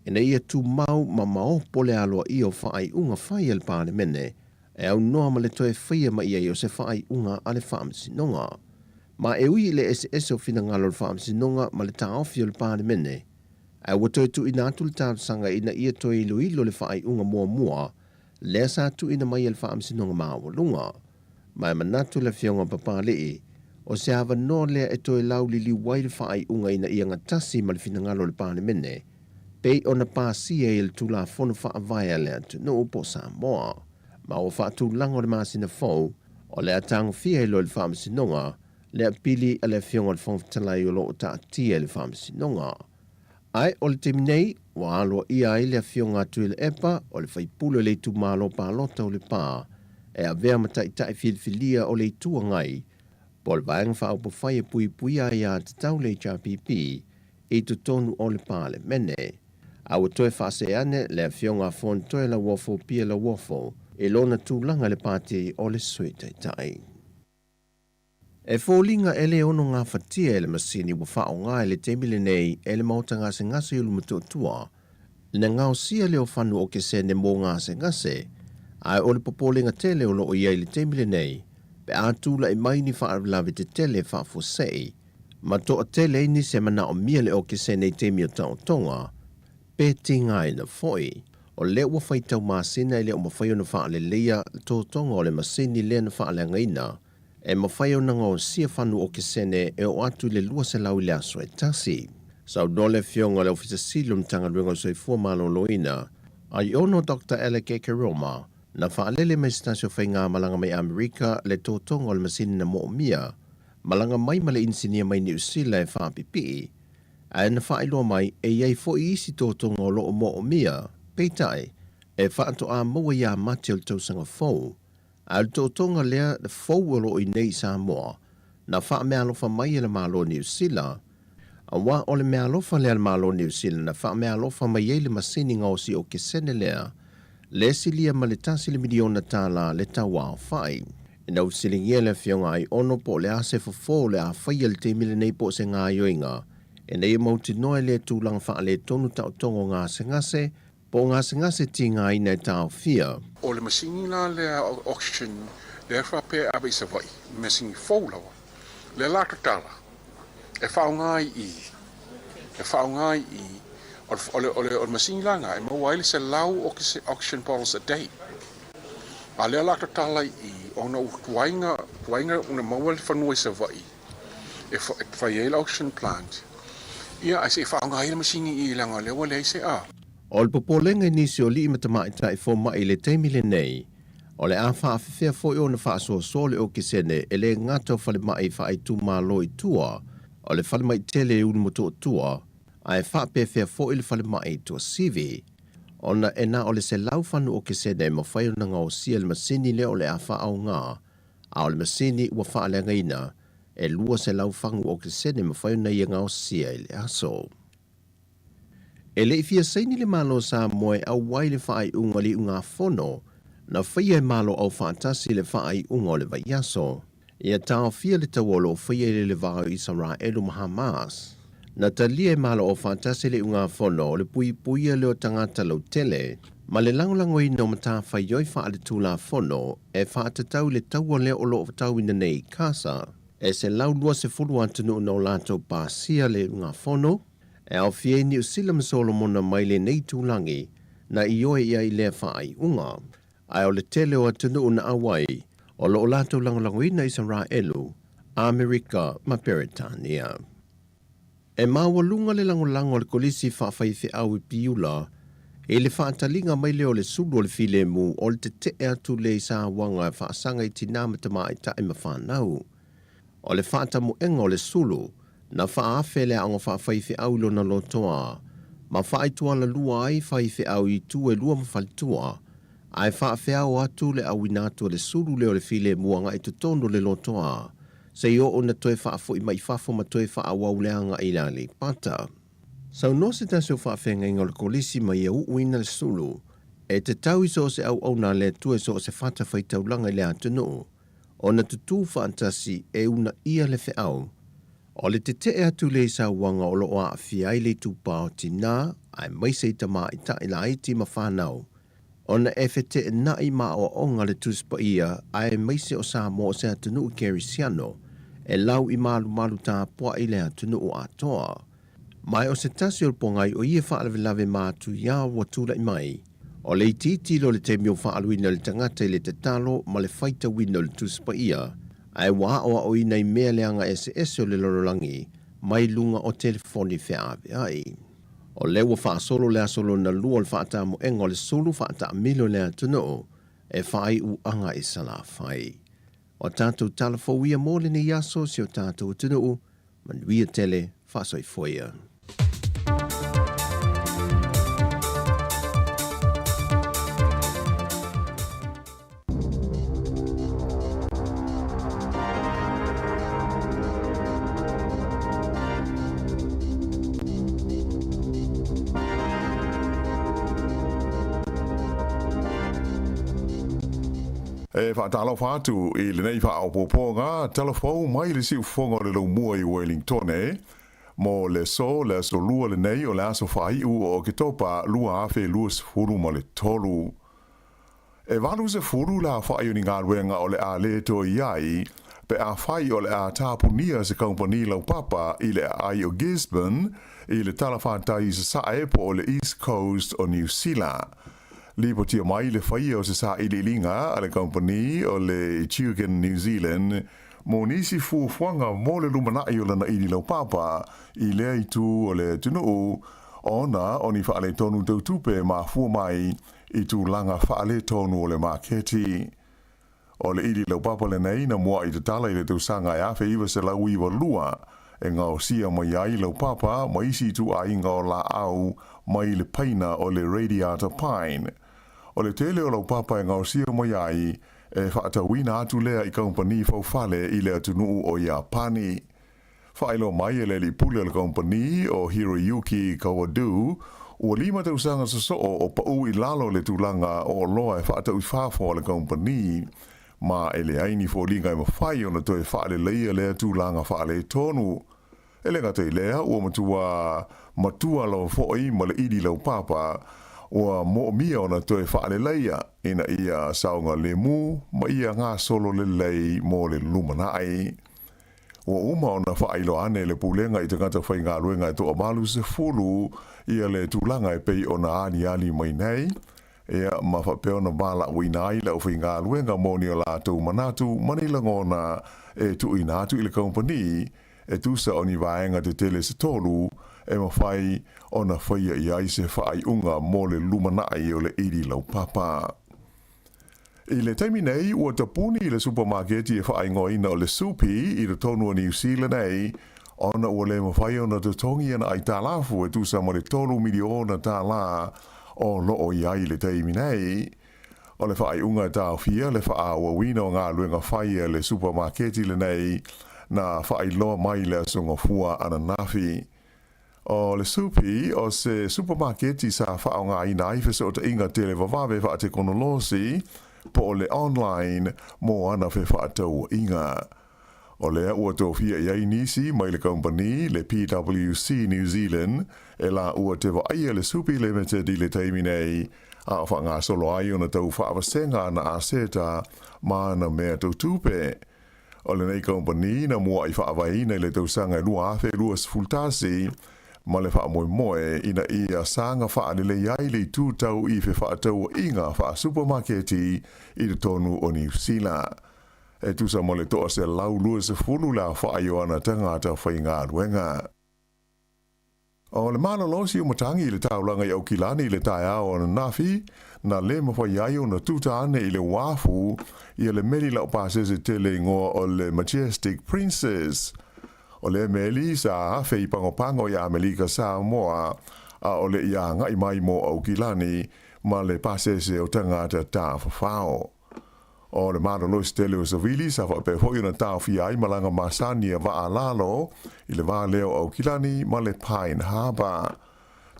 Speaker 11: ina ia tumau ma maopo le aloaia o faaiuga fai a le Palemene e aunoa ma le toe faia mai i ai o se faaiuga a le Faamasinoga. Ma e ui i le eseese o finagalo o le Faamasinoga ma le taofi o le Palemene, ae ua toe tuuina atu le talosaga ina ia toe iloilo le faaiuga muamua lea sa tuuina mai e le Faamasinoga Maualuga. Ma e manatu le Afioga a Papalii, o se avanoa lea e toe lauliliu ai le faaiuga ina ia gatasi ma le finagalo o le Palemene, pei ona pasia i le Tulafono Faavae a le atunuu po o Samoa. Ma ua faatulaga o le masina fou, o le a tagofia ai loa e le Faamasinoga le apili a le Afioga i le Fofoga Fetalai o lo o taatia i le Faamasinoga. Ae o le taimi nei, ua aloaia ai le Afioga a Tuilaepa, o le faipule o le itumalo palota o Lepa, e avea ma taitai filifilia o le Itu Agai, po o le Vaega Faaupufai e Puipuia Aiatatau le HRPP, i totonu o le Palemene. A ua toe faasee ane le Afioga a Fonotoe Lauofo Pia Lauofo i lona tulaga i le Pati o le Sui Taitai. E foliga e le ono gafatia e le masini ua faaaoga i le taimi lenei e le Maota Gasegase i Ulumotootua le gaosia lea o fanu okesene mo gasegase, ae o le popolega tele o lo o i ai i le taimi lenei pe a tulai mai ni faalavelave tetele faafuasei ma toatele ai nisi e manaomia le okesene i taimi o taotoga pe tigaina foi. O lea ua faitau masina e le o mafai ona faaleleia totoga o le masini lea na faaleagaina e mafai ona gaosia fanu okesene e oo atu i le 200 i le aso e tasi. Saunoa le Afioga i le Ofisa Sili o le Matagaluega o le Soifua Maloloina, Aiono Doctor Alec Ekeroma, na faalele mai se tasi o faigamalaga mai Amerika le totoga o le masini na moomia, malaga mai ma le inisinia mai Niu Sila e faapipii, ae na faailoa mai e i ai foi isi totoga o lo o moomia, peitai, e faatoa maua ia Mati o le tausaga fou. A o le tootoga lea fou o lo o i nei i Samoa, na faameaalofa mai e le Malo o Niu Sila, aua o le meaalofa lea a le Malo o Niu Sila na faameaalofa mai ai le masini gaosi okesene lea, le silia ma le $1 miliona le tauaofai. Ina ua fesiligia le Afioga Aiono po o le a se fofo o le a faia i le taimi lenei po o se gaoioiga ina ia mautinoa e lea tulaga faaletonu taotoga o gasegase Po o gasegase tigaina e taofia.
Speaker 12: O le masini la lea oxygen lea faapea e ave i Savaii, masini fou lava, lea la tatala e faaaoga i i, e faaaoga i i, o le, o le, o le masini la lena e maua ai le 100 oxygen bottles a day. A lea la tatala i i ona ua tuai na, tuai na maua le fanua i Savaii e fai ai le oxygen plant, ia ae se i faaaoga ai le masini i i leaga o lea ua leai se a.
Speaker 11: O le popolega i nisi o alii ma tamaitai fomai i le taimi lenei, o le a faafefea foi ona faasoasoa le okesene e le gata o falemai faaitumalo i tua o le falemai tele i Ulumotootua, ae faapefea foi le falemai i Tuasivi, ona e na o le 100 fanu okesene e mafai ona gaosia e le masini lea o le a faaaoga, a o le masini ua faaleagaina e 200 fagu okesene e mafai ona ia gaosia i le aso. E le i fia saini le Malo o Samoa e auai le faaiuga o le iugafono na faia e Malo Aufaatasi i le faaiuga o le vaiaso. Ia taofia le taua o lo o faia i le va o Isaraelu ma Hamas. Na talia e Malo Aufaatasi le iugafono o le puipuia lea o tagata lautele ma le lagolagoina o matafaioi faaletulafono e faatatau i le taua lea o lo o tauina nei i Kasa. E 120 atunuu na o latou pasia le iugafono, e aofia ai Niu Sila ma Solomona mai lenei itulagi na ioe i ai lea faaiuga. Ae o le tele o atunuu na auai, o lo o latou lagolagoina Isaraelu, Amerika ma Peretania. E maualuga le lagolago a le Kolisi Faafaifeau i Piula i le faataliga mai lea o le sulu o le filemu o le tetee atu lea i sauaga e faasaga i tinā ma tamaitai ma fanau. O le faatamuega o le sulu, na faaafe le aoga faafaifeau i lona lotoa, ma faaitualalua ai faifeau i itu e lua ma faletua, ae faafeao atu le auina atu a le sulu lea o le filemu agai i totonu o le lotoa, seia oo ina toe faafoi mai i fafo ma toe faaauau le agai i le Aleipata. Saunoa se tasi o faafeagaiga o le Kolisi ma ia uuina le sulu, e tatau i so o se auauna a le Atua i so o se fatafaitaulaga i le atunuu, ona tutū faatasi e uunaia le feau. O le tetee atu lea i sauaga o lo o aafia ai le itupa o tinā aemaise i tamaitai laiti ma fanau, ona e feteenai ma aoaoga le Tusi Paia aemaise o Samoa o se atunuu kerisiano e lau i malumalu tapuai le atunuu atoa. Ma o se tasi o le pogai o ia faalavelave matuia ua tulai mai, o le itiiti loa o le taimi o faaaluina e le tagata i le tatalo ma le faitauina o le Tusi Paia, ae ua aoaoina i mea leaga eseese o le lalolagi mai luga o telefoni feaveai. O lea ua faasolo le aso lona lua o le faatamoega o le sulu faataamilo i le atunuu e faaiuaga i Salafai. O tatou tala fou ia mo lenei aso si o tatou atunuu, manuia tele, faasoifua ia.
Speaker 13: E faatalofa atu i lenei faaopoopoga tala fou mai le siufofoga o le Laumua i Wellingtone mo le aso le aso Lua lenei o le aso faaiu o Oketopa 2023. E 80 le aofai o ni galuega o le a le toe i ai pe afai o le a tapunia se kamupani laupapa i le aai o Gisborne i le talafatai i sasae po o le East Coast o Niu Sila. Lipotia mai le faia o se sailiiliga a le kamupani o le Tugan New Zealand mo nisi fuafuaga mo le lumanai o lana ili laupapa i lea itu o le atunuu ona o ni faaletonu tau tupe e mafua mai i tulaga faaletonu o le maketi. O le ili laupapa lenei na muaʻi tatala i le tausaga e 1992 e gaosia mai ai laupapa ma isi ituaiga o laau mai le paina o le radiata pine. O le tele o laupapa e gaosia mai ai e faatauina atu lea i kamupani faufale i le atunuu o Iapani. Faailoa mai e le alii pule o le kamupani o Hiroyuki Kawadu, ua lima tausaga sosoo o paʻu i lalo le tulaga o oloa e faatau i fafo a le kamupani, ma e leai ni foliga e mafai ona toe faaleleia lea tulaga faaletonu. E le gata i lea, ua matua matua lava foi ma le ili laupapa ua moomia ona toe faaleleia ina ia saogalemu ma ia gasolo lelei mo le lumanai. Ua uma ona faailoa ane le Pulega i tagata faigaluega e toavalu sefulu ia le tulaga e pei ona aliali mai nei, ia ma faapea ona valaauina ai le aufaigaluega mo ni o latou manatu ma ni lagona e tuuina atu i le kamupani e tusa o ni vaega tetele se tolu e mafai ona faia i ai se faaiuga mo le lumanai o le ili laupapa. I le taimi nei, ua tapuni le supamaketi e faaigoaina o le Supi i totonu o Niu Sila nei, ona ua le mafai ona totogi ana aitalafu e tusa ma le $3 miliona o lo o i ai i le taimi nei. O le faaiuga e taofia le faaauauina o galuega fai a le supamaketi lenei na faailoa mai i le Aso Gafua ananafi. O le Supi, o se supamaketi sa faaaogaina ai fesootaiga televavave faatekonolosi po o le online mo ana fefaatauaiga. O lea ua tofia i ai nisi mai le kamupani le PWC New Zealand e laua te vaaia le Supi Limited i le taimi nei, a o faagasolo ai ona tau faavasega ana aseta ma ana mea tau tupe. O lenei kamupani na muaʻi faavaeina i le tausaga e 2021 ma le faamoemoe ina ia saga faalelei ai le itu tau i fefaatauaiga faasupamaketi i totonu o Niu Sila. E tusa mo le 120 le aofai o ana tagata faigaluega. O le malolosi o matagi i le taulaga i Aukilani i le taeao ananafi, na le mafai ai ona tuta ane i le uafu ia le meli laupasese tele igoa o le Majestic Princess. O lea meli sa afe i Pagopago i Amelika Samoa, a o le i agai mai mo Aukilani ma le pasese o tagata tafafao. O le malolosi tele o savili sa faapea foi ona taofia ai malaga masani a vaa lalo i le va lea o Aukilani ma le Pine Harbour.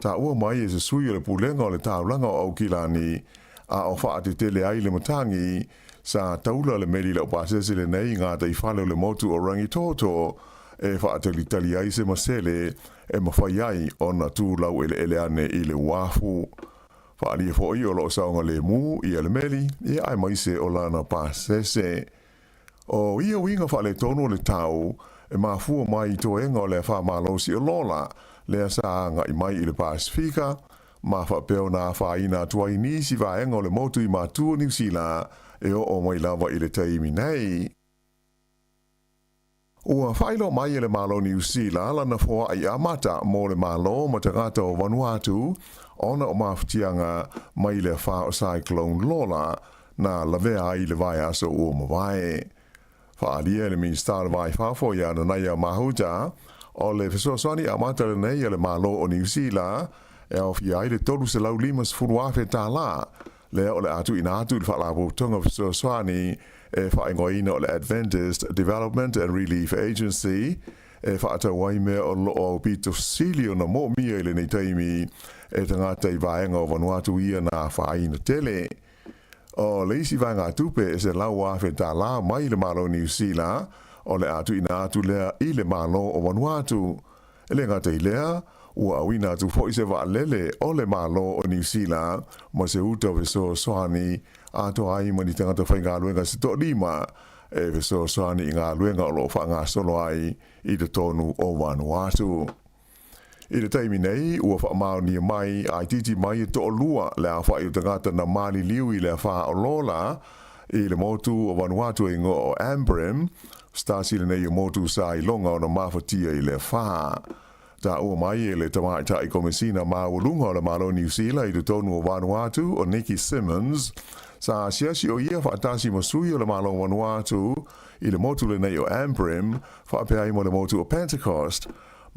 Speaker 13: Taua mai e se sui o le Pulega o le Taulaga o Aukilani a o faatetele ai le matagi, sa taula le meli laupasese lenei i gataifale o le motu o Rangitoto e faatalitali ai se masele e mafai ai ona tu laueleele ane i le uafu. Faaalia foi o lo o saogalemu ia le meli, ia aemaise o lana pasese. O ia uiga faaletonu o le tau e mafua mai i toega o le afa malosi o Lola, lea sa agai mai i le Pasefika, ma faapea ona afaina atu ai nisi vaega o le motu i Matua o Niu Sila e oo mai lava i le taimi nei. Ua faailoa mai e le Malo o Niu Sila lana foai amata mo le Malo ma tagata o Vanuatu ona o mafatiaga mai le afa o Cyclone Lola na lavea ai i le vaiaso ua mavae. Faaalia e le Minisita o le Va i Fafo ia Nanaia Mahuta, o le fesoasoani amata lenei a le Malo o Niu Sila e aofia ai le $350,000 tala lea o le a tuuina atu i le Faalapotopotoga Fesoasoani e faaigoaina o le Adventist Development and Relief Agency e faatau ai mea o lo o aupito sili ona moomia i lenei taimi e tagata i vaega o Vanuatu ia na afaina tele. O le isi vaegatupe e $100,000 mai le Malo o Niu Sila o le a tuuina atu lea i le Malo o Vanuatu. E le gata i lea, ua auina atu foi se vaalele o le Malo o Niu Sila ma se uta fesoasoani atoa ai ma ni tagata faigaluega se toalima e fesoasoani i galuega o lo o faagasolo ai i totonu o Vanuatu. I le taimi nei, ua faamaonia mai a itiiti mai e toalua le aofai o tagata na maliliu i le afa o Lola i le motu o Vanuatu e igoa o Ambrym, se tasi lenei o motu sa iloga ona mafatia i le afa. Taua mai e le Tamaitai Komesina Maualuga o le Malo o Niu Sila i totonu o Vanuatu o Nicky Simmons, sa asiasi o ia faatasi ma sui o le Malo o Vanuatu i le motu lenei o Ambrym faapea ai ma le motu o Pentecost,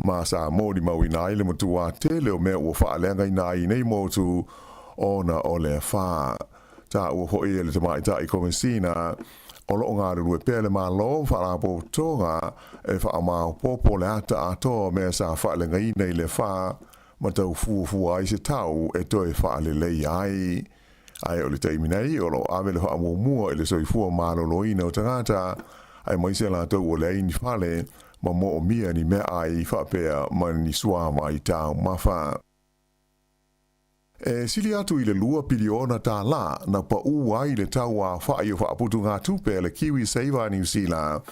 Speaker 13: ma sa molimauina ai le matuā tele o mea ua faaleagaina ai i nei motu ona o le afa. Taua foi e le Tamaitai Komesina o lo o galulue pea le Malo ma Faalapotopotoga e faamaopoopo le ata atoa o mea sa faaleagaina i le afa ma tau fuafua ai se tau e toe faaleleia ai. Ae o le taimi nei, o lo o ave le faamuamua i le soifua maloloina o tagata, aemaise latou ua leai ni fale ma moomia ni meaai faapea ma ni suavai taumafa. E sili atu i le $2 piliona na paʻū ai le tau aofaʻi o faaputugatupe a le KiwiSaver a Niu Sila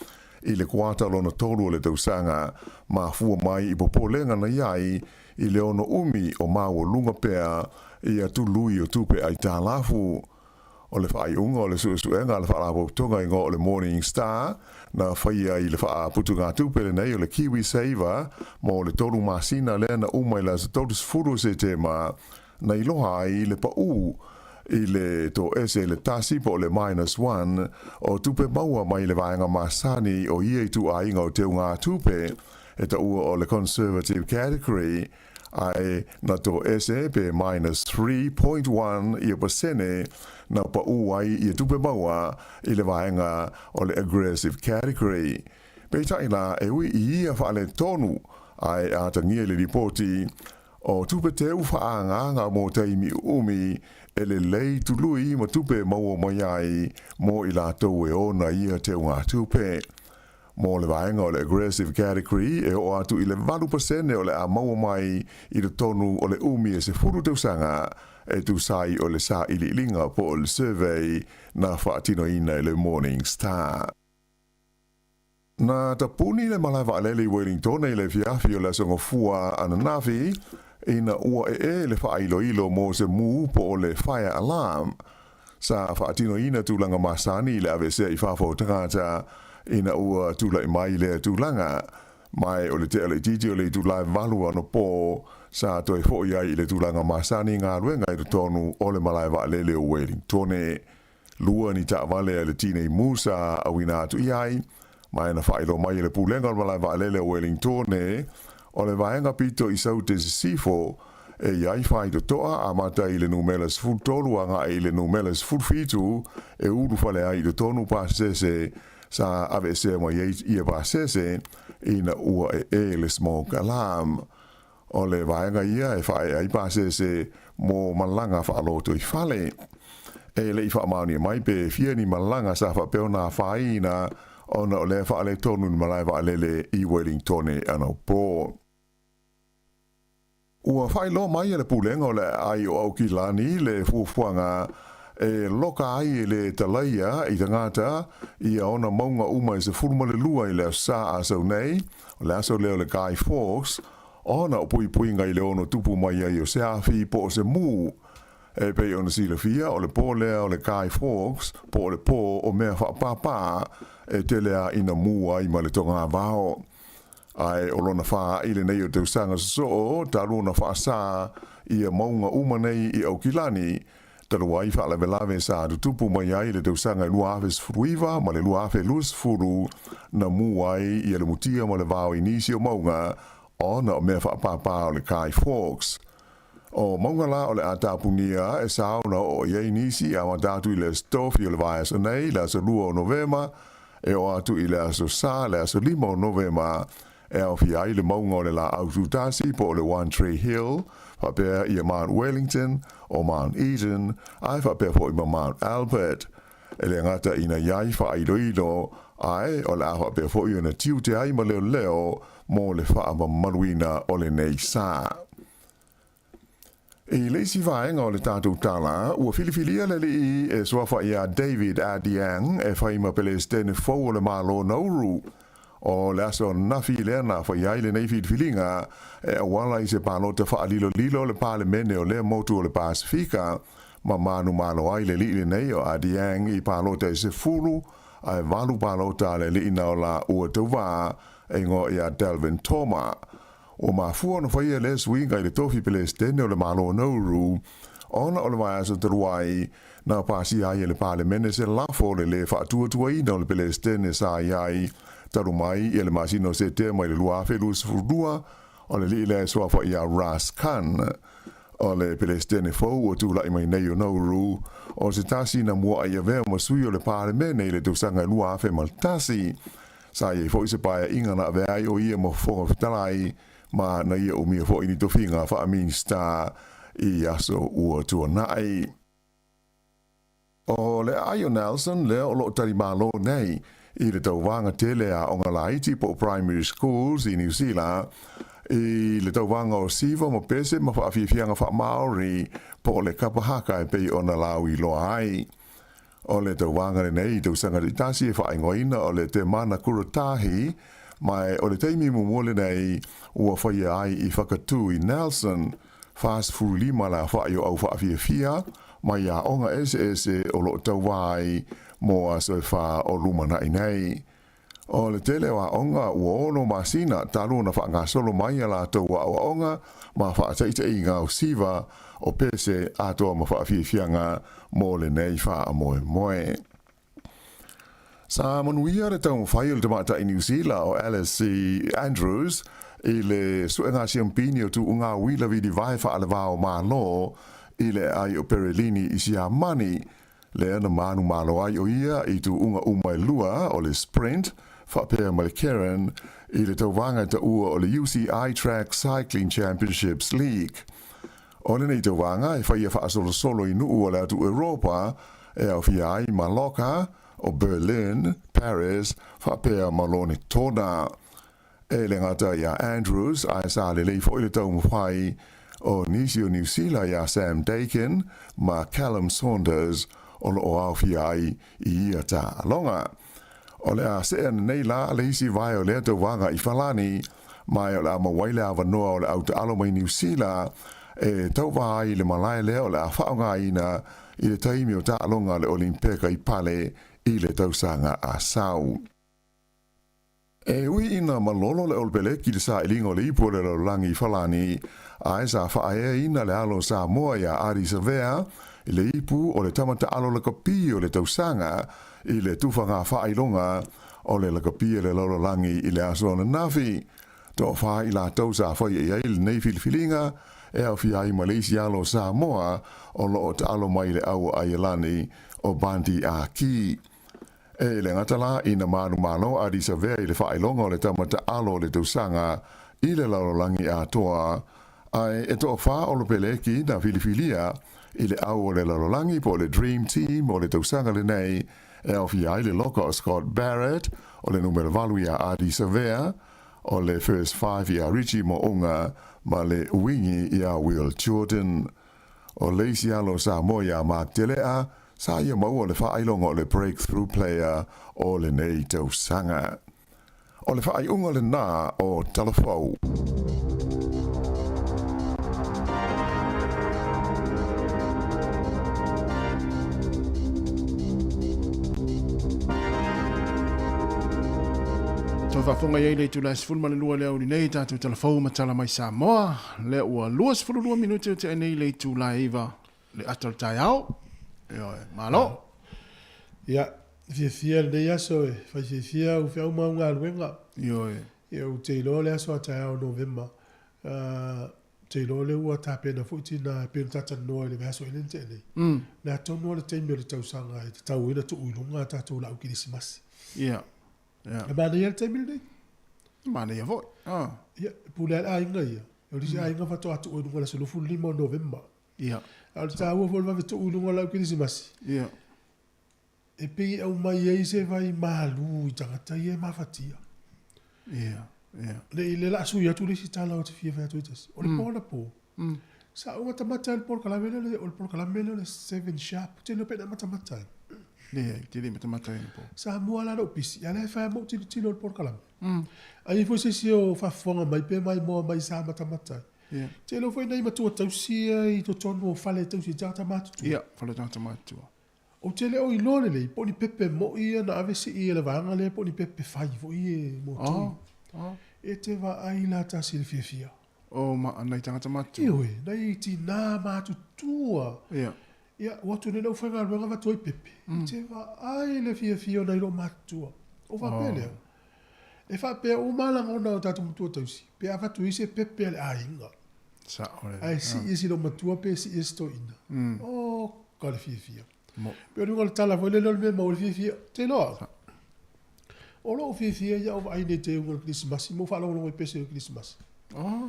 Speaker 13: i le kuata lona tolu o le tausaga, mafua mai i popolega na i ai i le ono umi o maualuga pea ia tului o tupe aitalafu. O le faaiuga o le suesuega a le Faalapotopotoga igoa o le Morningstar na faia i le faaputugatupe lenei o le KiwiSaver mo le 3 masina lea na uma i le aso 30 o Setema, na iloa ai le paʻū i le 0.1 po o le minus 1 o tupe maua mai le vaega masani o ia ituaiga o teugatupe e taua o le conservative category, ae na toese pe minus 3.1 ia pasene na paʻū ai ia tupe maua i le vaega o le aggressive category. Peitai la, e ui i ia faaletonu, ae atagia i le lipoti o tupe teu faaagaaga mo taimi uumi e lelei tului ma tupe maua mai ai mo i latou e ona ia teugatupe. Mo le vaega o le aggressive category, e oo atu i le 8% o le a maua mai i totonu o le umi e 10 tausaga, e tusa ai o le sailiiliga po o le survey na faatinoina e le Morningstar. Na tapuni le malae vaalele i Wellington i le afiafi o le aso Gafua ananafi ina ua ee le faailoilo mo se mu po o le fire alarm. Sa faatinoina tulaga masani i le aveesea i fafo o tagata ina ua tulaʻi mai lea tulaga, ma o le tea laitiiti o le itulā e 8 anapo sa toe foʻi ai i le tulaga masani galuega i totonu o le malae vaalele o Wellington. Lua ni taavale a le tinei mu sa auina atu i ai, ma e na faailoa mai e le Pulega o le Malae Vaalele o Wellington o le vaega pito i Saute Sisifo e i ai faitotoa amata i le numera 13 agai i le numera 17 e ulufale ai i totonu pasese sa aveesea mai ai ia pasese ina ua ee le smoke alarm. O le vaega ia e faaee ai pasese mo malaga faalotoifale. E leʻi faamaonia mai pe fia ni malaga sa faapea ona afaina. ona o lea faaletonu i le malae vaalele i Wellingtone anapo. Ua faailoa mai e le Pulega o le Aai o Aukilani le fuafuaga e loka ai e le talaia i tagata ia ona mauga uma e 12 i le Aso Sa a sau nei, o le aso lea o le Guy Fawkes, ona o puipuiga i le ono tupu mai ai o se afi po o se mū. E pei ona silafia, o le pō lea o le Guy Fawkes po o le pō o mea faapāpā e tele a ina mū ai ma le togavao. Ae o lona faaai lenei o tausaga sosoo talu ona faasā ia mauga uma nei i Aukilani, talu ai faalavelave sa tutupu mai ai i le tausaga e 2019 ma le 2020 na mū ai ia le mutia ma le vao i nisi o mauga ona o mea faapāpā o le Guy Fawkes. O mauga la o le a tapunia e sa ona oo i ai nisi e amata atu i le Aso Tofi o le vaiaso nei, le aso 2 o Novema, e oo atu i le Aso Sa, le aso 5 o Novema, e aofia ai le mauga o le Laau Tutasi po o le One Tree Hill, faapea ia Mount Wellington, o Mount Eden, ae faapea foi ma Mount Albert. E le gata ina i ai faailoilo, ae o le a faapea foi ona tiute ai ma leoleo mo le faamamaluina o lenei sa. I le isi vaega o le tatou tala, ua filifilia le alii e suafa iā David Adeang e fai ma Pelesitene fou o le Malo Nauru. O le aso ananafi lea na fai ai lenei filifiliga e auala i se palota faalilolilo o le Palemene o lea motu o le Pasefika, ma manumalo ai le alii lenei o Adeang i palota e 10 ae 8 palota a le alii na ola ua tauvā e igoa ia Delvin Toma. Ua mafua ona faia lea suiga i le tofi Pelesitene o le Malo o Nauru ona o le vaiaso talu ai na pasia ai e le Palemene se lafo o le lē faatuatuaina o le Pelesitene sa i ai talu mai ia le masina o Setema i le 2022, o le alii lea e suafa ia Ras Khan. O le Pelesitene fou ua tulai mai nei o Nauru, o se tasi na muaʻi avea ma sui o le Palemene i le tausaga e 2001. Sa i ai foi se paeaiga na avea ai o ia ma Fofoga Fetalai ma na ia umia foi ni tofiga faa-Minista i aso ua tuanai. O le aai o Nelson lea o lo o talimalo nei i le tauvaga tele a aoga laiti po o primary schools i Niu Sila i le tauvaga o siva ma pese ma faafiafiaga faa-Maori po o le kapa haka e pei ona lauiloa ai. O le tauvaga lenei i tausaga taitasi e faaigoaina o le Te Mana Kuratahi, ma o le taimi muamua lenei ua faia ai i Whakatū i Nelson, 45 le aofai o au faafiafia mai aoga eseese o lo o tauva ai mo aso e whā o lumanai nei. O le tele o aoga ua ono masina talu ona faagasolo mai a latou aoaoga ma faataitaiga o siva o pese atoa ma faafiafiaga mo lenei faamoemoe. Sa manuia le taumafai o le tamaitai Niu Sila o Alice Andrews i le suega siampini o tuuga uila vilivae faalevao Malo i le aai o Perelini i Siamani, lea na manumalo ai o ia i tuuga uma e lua o le Sprint faapea ma le Keirin i le tauvaga e taua o le UCI Track Cycling Championships League. O lenei tauvaga e faia faasolosolo i nuu o le atu Europa e aofia ai Mallorca, o Berlin, Paris faapea ma Lonetona. E le gata iā Andrews, ae sa lelei foi le taumafai o nisi o Niu Sila iā Sam Dakin ma Callum Saunders o lo o aofia ai i ia taaloga. O le a see ananei la le isi vae o lea tauvaga i Falani, ma o le a maua ai le avanoa o le au taalo mai Niu Sila e tauva ai i le malae lea o le a faaaogaina i le taimi o taaloga a le Olimpeka i Pale i le tausaga a sau. E ui ina malolo le Olopeleki i le sailiga o le ipu o le lalolagi i Falani, ae sa faaeaina le alo o Samoa iā Ardie Savea i le ipu o le tama taalo lakapi o le tausaga i le tufaga faailoga o le lakapi a le lalolagi i le aso ananafi. Toafa i latou sa faia i ai lenei filifiliga e aofia ai ma le isi alo o Samoa o lo o taalo mai i le au o Aielani o Bundee Aki. E le gata la ina manumalo a Lisavea i le faailoga o le tama taalo o le tausaga i le lalolagi atoa, ae e toafa o Lopeleki na filifilia i le au o le lalolagi po o le Dream Team o le tausaga lenei E aofia ai le loka o Scott Barrett, o le numera 8 ia Ardie Savea, o le first five ia Richie Mo'unga ma le wingi ia Will Jordan. O le isi alo o Samoa ia Mark Tele'a, sa ia maua le faailoga o le Breakthrough Player o lenei tausaga. O le faaiuga lena o Talafou.
Speaker 10: Toe faafofoga i ai le itula e 12 le aoauli nei, tatou Talafou ma Tala Mai Samoa, lea ua 22 minute o tea nei le itula e 9 le ata o le taeao. Ioe, malo.
Speaker 2: Ia, fiafia lenei aso e fai fiafia au feau ma au galuega.
Speaker 10: Ioe.
Speaker 2: Ia, ou te iloa le aso a taeao o Novema, ou te iloa lea ua tapena foi tina e pei ona talatalanoa i le vaiaso ea lea na tea nei. Le a tonu lava le taimi o le tausaga e tatau ai ona tuu i luga a tatou laau kerisimasi.
Speaker 10: Ia. Ia.
Speaker 2: E manaia le taimi lenei.
Speaker 10: E manaia foi.
Speaker 2: Ia, e pule lava le aiga ia. O le isi aiga faatoa tuu ai i luga i le aso 25 o Novema.
Speaker 10: Ia.
Speaker 2: A o le taua foi o le vave tuu i luga o lau kerisimasi.
Speaker 10: Ia.
Speaker 2: E pei e aumai ai se vai malu i tagata ia e mafatia.
Speaker 10: Ia. Ia.
Speaker 2: Le i le la sui atu le isi tala o te fia fai atu ai tasi. O le po na po. Sa ou matamata i le polokalame lea o le polokalame lea o le 7 sharp. Ou te le iloa pe na matamata ai.
Speaker 10: Leai, te le matamata ai i le po.
Speaker 2: Sa mua la lou pisi, a o la e fai lava ma ou tilotilo i le polokalame. A i ai foi se isi o faafofoga mai pe maimoa mai sa matamata ai.
Speaker 10: Ia.
Speaker 2: Te iloa foi nai matua tausi ia i totonu o fale e tausi ai tagata matutua.
Speaker 10: Ia, fale o tagata matutua.
Speaker 2: Ou te le o iloa lelei po o ni pepe moi ia na ave sii e le vaega lea po o ni pepe fai foi e motui.
Speaker 10: Oh, oh.
Speaker 2: E te vaai la tasi i le fiafia.
Speaker 10: Oh, ma, nai tagata matutua.
Speaker 2: Ioe, nai tinā matutua.
Speaker 10: Ia.
Speaker 2: Ia, ua atu nei le aufaigaluega avatu ai pepe. E te vaai le fiafia o nai loo matutua. O faapea lea. E faapea uma lagona o tatou matua tausi, pe avatu ai se pepe a le aiga.
Speaker 10: Sao lelei.
Speaker 2: Ae sii e si loomatua pe sii e si toeaina. Oka le fiafia.
Speaker 10: Mo.
Speaker 2: Pei o le uiga o le tala foi lele o le mea e maua ai le fiafia. Ou te iloa au, o lou fiafia ia ou vaai nei i te uga o le Kerisimasi ma ou faalogologo i pese o le Kerisimasi.
Speaker 10: Oh.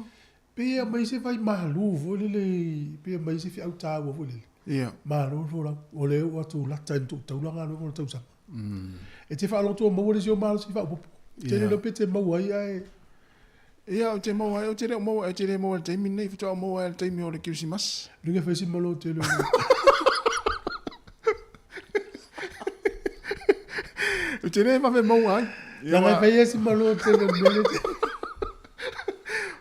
Speaker 2: Pei e aumai se vai malu foi lele, pei e aumai se feau taua foi lele.
Speaker 10: Ia.
Speaker 2: Malo le folau, o lea ua tulata i le tou taula galuega o le tausaga. E te faalogo maua le isi o malosi faaopoopo. Te le iloa pe te maua ai ae.
Speaker 10: Ia, ou te maua ai, ou te le o maua, ou te le maua i le taimi lenei, faatoa ou maua ai i le taimi o le Kerisimasi.
Speaker 2: Luga fai si malo tele o.
Speaker 10: Ou te le vave maua ai.
Speaker 2: Leaga e fai si malo tele o le mea lea.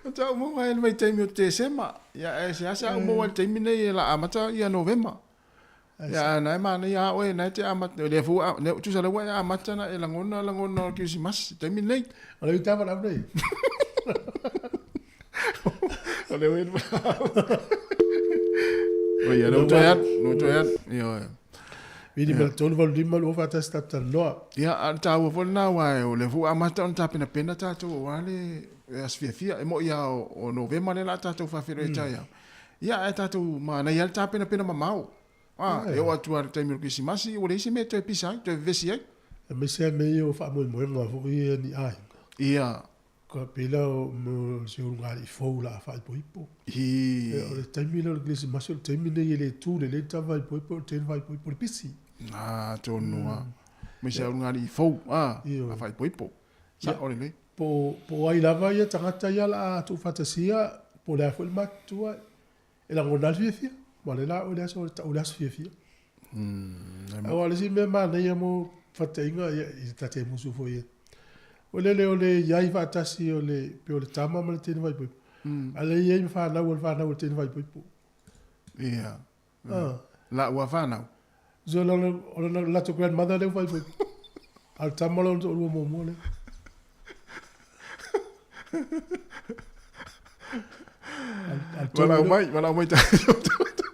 Speaker 10: Faatoa ou maua ai i le vaitaimi o Tesema. Ia, ae seasea ou maua i le taimi lenei e la amata ia Novema. Ia, na e manaia a oe, na e te amata, lea foi ua, lea, tusa lea ua e amata na e lagona lagona o le Kerisimasi, i taimi lenei.
Speaker 2: O le uta valaau nei.
Speaker 10: O le ue O ia, lea ua toe atu, lea ua toe atu. Ioe.
Speaker 2: Vili ma le 385 2 41 tatou talanoa.
Speaker 10: Ia, a o le taua foi lena, aua o lea foi ua amata ona tapenapena tatou aua le aso fiafia. E moni lava o Novema lea o le a tatou faafeiloai taeao. Ia, ae tatou manaia lava le tapenapena mamao. A, e oo atu lava i le taimi o le Kerisimasi, ua leai se mea e toe pisa ai, toe vevesi ai.
Speaker 2: Aemaise lava mea ia o faamoemoega foi ia ni aiga.
Speaker 10: Ia.
Speaker 2: Ka pei la o mo se ulugalii fou o le a faaipoipo.
Speaker 10: Ii.
Speaker 2: O le taimi lea o le Kerisimasi o le taimi lenei e le tu lelei le tava faaipoipo, o le taimi faaipoipo o le pisi.
Speaker 10: A, tonu lava. Aemaise lava ulugalii fou, a, a faaipoipo. Sao lelei.
Speaker 2: Po o ai lava ia tagata ia o le a tuufaatasia, po o le a foi le matutua, e lagona lava le fiafia. Aua o lea la o le aso, tau o le aso fiafia. Aua o le isi mea manaia mo fataiga, ia, i ta te musu foi ia. O le le o le iai faatasi o le, pe o le tama ma le teine faaipoipo. A le iai ma fanau o le fanau o le teine faaipoipo.
Speaker 10: Ia. La ua fanau.
Speaker 2: So o lona latou grandmother lea ua faaipoipo. A o le tama lona toalua muamua lea.
Speaker 10: Valaau mai, valaau mai tatou.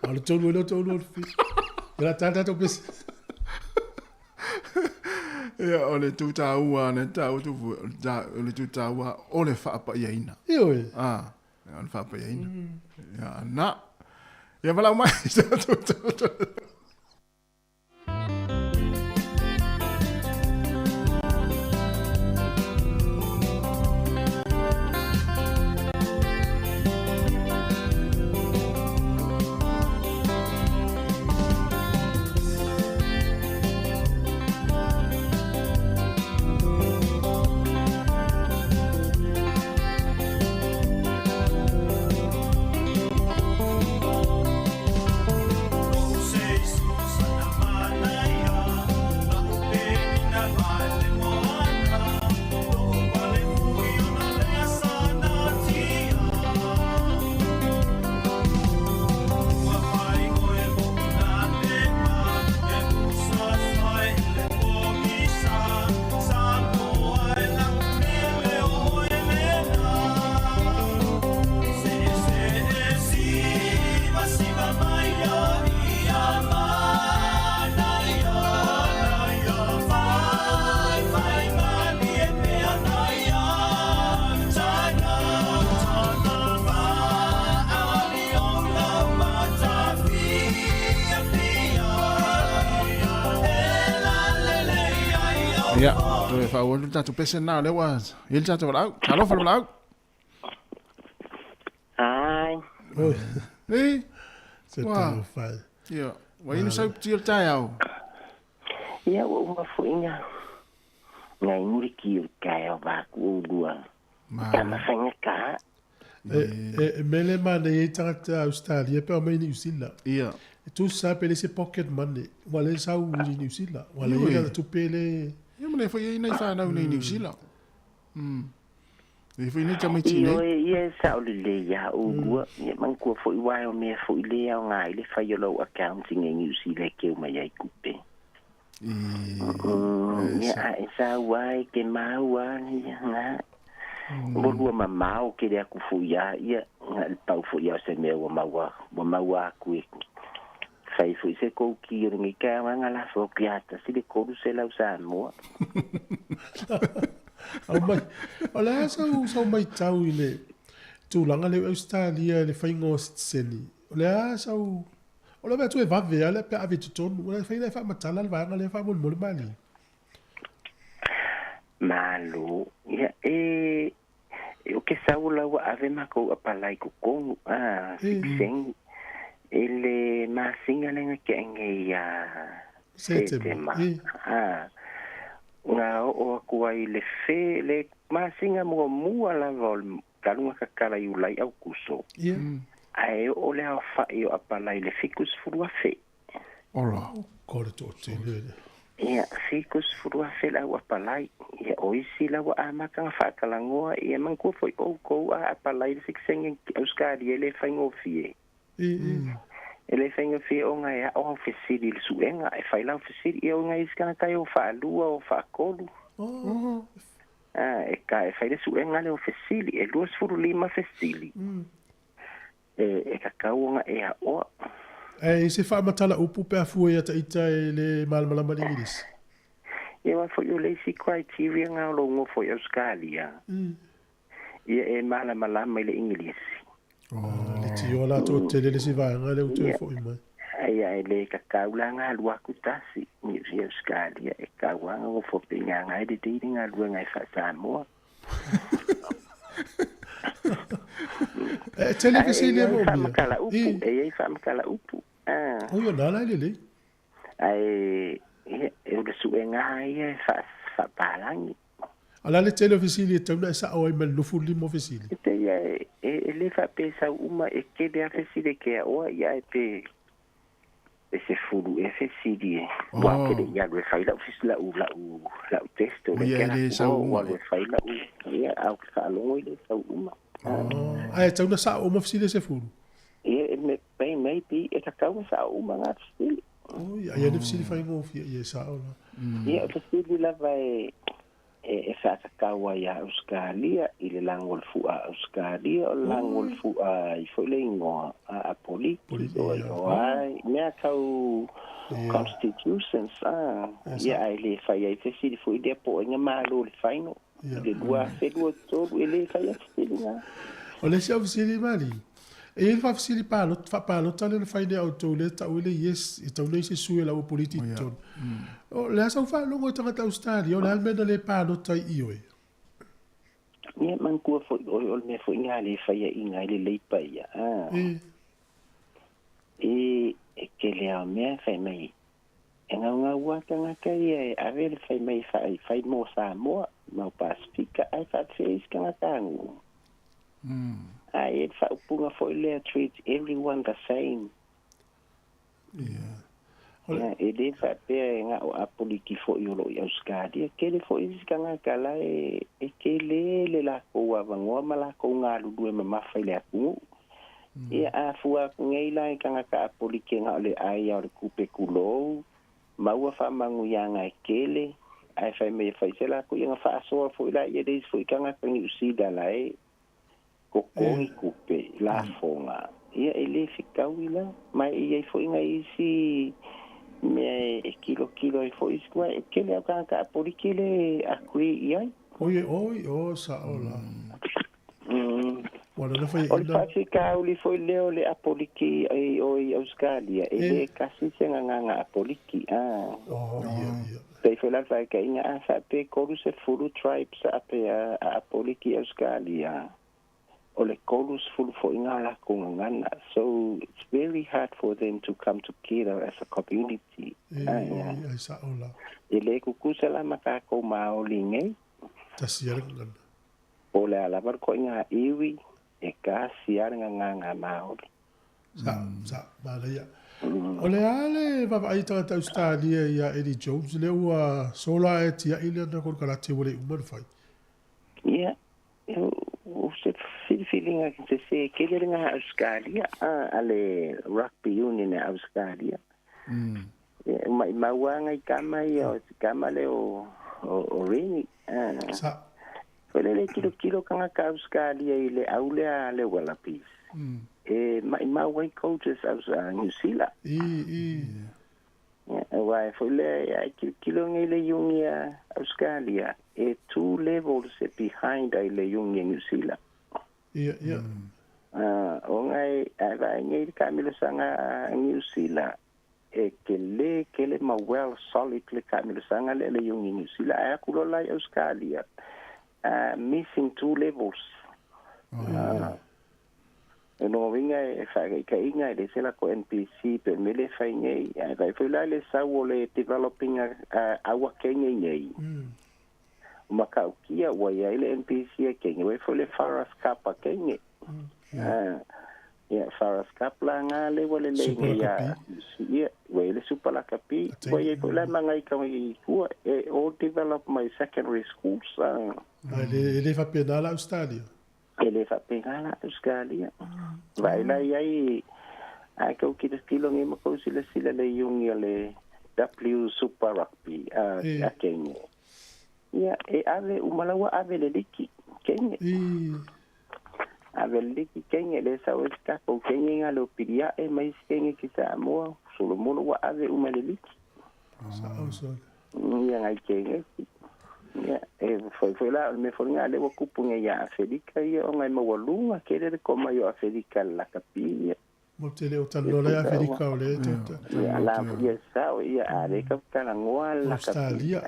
Speaker 2: A o le tolu ai lea o toalua o le fi. Ia la tala tatou pese.
Speaker 10: Ia, o le tu taua, le taua tu, o le tu taua o le faapaiaina.
Speaker 2: Ioe.
Speaker 10: Ah, o le faapaiaina. Ia, na. Ia, valaau mai. Ia, toe faaauau atu le tatou pese lena o lea ua i ai le tatou valaau. Talofa le valaau.
Speaker 14: Ai.
Speaker 2: Oi.
Speaker 10: Ei.
Speaker 2: Se talofa.
Speaker 10: Ia, ua inu sau ti o le taeao.
Speaker 14: Ia, ua uma foi nga. Nga inu le ki o le taeao vaku o lua. Tama fainga ka.
Speaker 2: E mele manaia ai tagata Australia pe aumai Niu Sila.
Speaker 10: Ia.
Speaker 2: E tusa pe le se pocket money. Ua le sau i Niu Sila. Ua le ia tupe le.
Speaker 10: Ia ma le foi ai nei whanau nei Niu Sila. E foi nei tamaiti nei.
Speaker 14: Ioe, ia e sao lelei ia oulua. Ia manatua foi uae o mea foi le aoga ai le fai o lou accounting e Niu Sila e keu mai ai tupe. Ia a e sau a e ke maua ia nga. Ua lua mamao kele aku foi ia ia nga le pau foi ia o se mea ua maua ua maua aku e fai foi se kouki o lenei taeao nga lafo atu ia tasi le 300 Samoa.
Speaker 2: Aumai, o le a sau, sau maitau i le tulaga lea i Ausetalia i le faiga o sitiseni, o le a sau, o le vaai atu e vave lava lea pe a ave i totonu, o le fai lea e faamatala le vaega lea faamolemole malie.
Speaker 14: Malo, ia e, e o ke sau la ua ave makou apalai totonu, a, sitiseni, i le masina lea na tea nei ia Setema, a, na oo atu ai i le fe, le masina muamua lava o le talu na tatala Iulai Aukuso, ae oo le aofai o apalai i le 70,000.
Speaker 10: Ola.
Speaker 2: Ko le toatele le.
Speaker 14: Ia, 70,000 le au apalai. Ia, o isi la ua amata na faatalanoa, ia manatua foi outou a apalai le sitiseni Ausetalia e le faigofie. E le faigofie ona e ao au fesili i le suega, e fai lau fesili, ia ona isi tagata e o faalua, o faatolu. A, e ka e fai le suega lea o fesili, e 25 fesili. E, e tatau ona e aoa.
Speaker 2: Ae i se faamatala upu pe a fua ia ta ita e le malamalama i le Igilisi?
Speaker 14: Ia aua foi o le isi criteria na o lou nofo i Ausetalia. Ia e malamalama i le Igilisi.
Speaker 2: Le tio la toatele le isi vaega lea ua toe foi mai.
Speaker 14: Ia e le tatau la ona alu atu tasi i Ausetalia, e tatau lava ona nofo pea i Gagae lelei le galuega e faa-Samoa.
Speaker 2: E tele
Speaker 14: Ae e
Speaker 2: fesili e
Speaker 14: i ai
Speaker 2: moomia.
Speaker 14: faamatala upu, e i ai faamatala upu.
Speaker 2: Oi o na la e lelei.
Speaker 14: Ae ia, e o le suega lava ia e faapalagi.
Speaker 2: A o le a le tele o fesili e tatau ona e sao ai ma le 25 o fesili?
Speaker 14: E pei e, e le faapea e sau uma, e tele lava fesili e te aoa ia ae pe e 10 ea fesili e ua oh. Ke le i alu e fai lau lau lau lau test o le
Speaker 10: Ia,
Speaker 14: ke
Speaker 10: e le
Speaker 14: la
Speaker 10: sau
Speaker 14: ua
Speaker 10: uma.
Speaker 14: alu e fai lau ia a o ke faalogo i le sau uma.
Speaker 2: Oh. Ae tatau ona sao uma fesili e 10?
Speaker 14: Ia e me pei maybe e tatau ona sao uma ngā fesili.
Speaker 2: Oi, ai ane fesili faigofie ia e sao la.
Speaker 14: Ia o fesili lava e e faatatau ai ia Ausetalia i le lago o le fua a Ausetalia, o le lago o le fua i foi le igoa a Apoliki, o o ai, mea tau constitutions, a, ia ae le fai ai fesili foi lea po o ai na malo le final i le 2023, e le fai ai fesili na.
Speaker 2: O le isi au fesili Mali, e i ai le faafesili palota, faapalota lea na fai nei a outou lea e tau ai le yes, e tau nei se sui o le auapoliti i totonu. O le a sau faalogo i tagata Ausetalia, o le a le mea na le palota ai i oe?
Speaker 14: Ia, manatua foi oe o le mea foi na le fai aiga ai le Leipa ia, a. E, e tele lava o mea fai mai, e gaugau lava tagata ia e ave le fai mai e fai mo Samoa, mau Pasifika, ae faapefea isi tagata aganuu. Ae i ai le faaupuga foi lea, treat everyone the same. Ia, e le faapea e na o Apoliki foi o lo o i Ausetalia. Tele foi isi tagata la e, e tele le lakou avanoa ma lakou galulue mamafa i le atunuu. Ia, a fua atu nei la i tagata Apoliki e na o le ai lava o le tupe tulou, maua faamanuiaga e tele, ae fai mai e fai se latou, ia na faasoa foi laia i le isi foi tagata Niu Sila la e totogi tupe, lafoga, ia e le faafitaui la ma e i ai fo'i nai isi mea e kilokilo ai fo'i isi aua e tele lava o tagata Apoliki le agree i ai.
Speaker 2: Oi oi o sa'o la. Ua lana
Speaker 14: O le
Speaker 2: faiaina.
Speaker 14: faafitauli foi lea o le Apoliki i o i Ausetalia, e
Speaker 2: E.
Speaker 14: le tasi se gagaga Apoliki a.
Speaker 2: Oh ia ia.
Speaker 14: Pei foi la le faataitaiga a faapea 30 tribes a a Apoliki i Ausetalia, o le 30 fo'i ga o lakou gagana. So it's very hard for them to come together as a community.
Speaker 2: E
Speaker 14: A ia.
Speaker 2: ai sa'o la.
Speaker 14: E le tutusa la ma takou Maoli nei.
Speaker 2: Tasi lava le gagana.
Speaker 14: Po o le a lava le koʻiga iwi, e tasi lava le gagaga Maoli.
Speaker 2: Sa, sa, manaia. O le a le vaavaai i tagata Ausetalia ia Eddie Jones lea ua sola ae tiai lana konekarate ua le uma ona fai?
Speaker 14: Ia, o se filifiliga sesē tele lena a Ausetalia, a le Rugby Union a Ausetalia. Ia, e maʻimau lava nai tama ia, o si tama lea o o Rennie.
Speaker 2: Sa.
Speaker 14: Foi lele tilotilo tagata Ausetalia i le au lea a le Wallabies. E maʻimau ai coaches a New Zealand.
Speaker 2: I, i.
Speaker 14: Ia, aua e foi lea ai tilotilo nei le iugi a Ausetalia, e two levels e behind ai le iugi a New Zealand.
Speaker 2: Ia, ia.
Speaker 14: Ona e a vaai nei le taamilosaga a New Zealand, e telē tele ma well solid le taamilosaga lea le iugi New Zealand, ae atu loa la i Ausetalia, missing two levels. O lona uiga e faataitaiga e le ese latou NPC pe o le mea lea e fai nei, ae vaai foi la i le sau o le developing a aua kenya i nei. O matautia ua i ai le NPC a Kenya, ua i ai foi le Farah Cup a Kenya. Ia, Farah Cup la nga le ua lelei
Speaker 2: Super
Speaker 14: nei
Speaker 2: Lakapi.
Speaker 14: a ia, ua i ai le Super Lakapi, ua i ai foi la ma ngai i tua, e all develop mai secondary schools.
Speaker 2: Ae le, e le faapena la Australia.
Speaker 14: E le faapena la Australia. Vaai la i ai, a tou tilotilo nei ma tou silasila le iugi o le W Super Rugby a
Speaker 2: E.
Speaker 14: a Kenya. Ia, e ave uma la ua ave le liki Kenya.
Speaker 2: I.
Speaker 14: Ave le liki Kenya, le sau ai se tatou Kenya i galo pilia'e ma isi Kenya ki Samoa, Solomona ua ave uma le liki.
Speaker 2: Sa'o sole.
Speaker 14: Ia ngai Kenya. Ia, e foi foi la o le mea foi lena lea ua tupu nei ia Afelika ia ona e maualuga tele le koma i o Afelika le lakapi ia.
Speaker 2: Mo te le o talanoa lai Afelika o le
Speaker 14: Ia la ia sao ia a le ka talanoa le lakapi.
Speaker 2: Australia.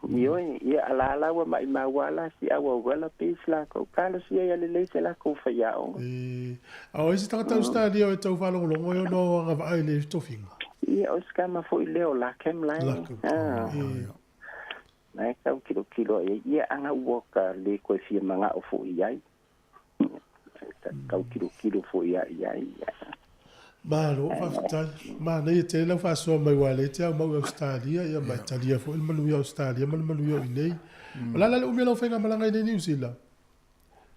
Speaker 14: Ioe, ia a la la ua maʻimau lava la si aua Wallabies lakou talosia ia lelei se lakou faiaoga.
Speaker 2: E, a o isi tagata Australia o e tau faalogologo e ono agavaa i le tofiga.
Speaker 14: Ia o se tama foi lea o Larkham lai.
Speaker 2: Larkham. E.
Speaker 14: Na e tau kilokilo ai ia aga ua ka le koe fia mana'o fo'i i ai. Tau kilokilo fo'i ai i ai.
Speaker 2: Malo, faafetai. Manaia tele lau faasoa mai aua o lea e te aumau i Ausetalia, ia ma e talia foi le manuia o Ausetalia ma le manuia o i inei. O le a la le umi o lau faigamalaga i inei Niu Sila?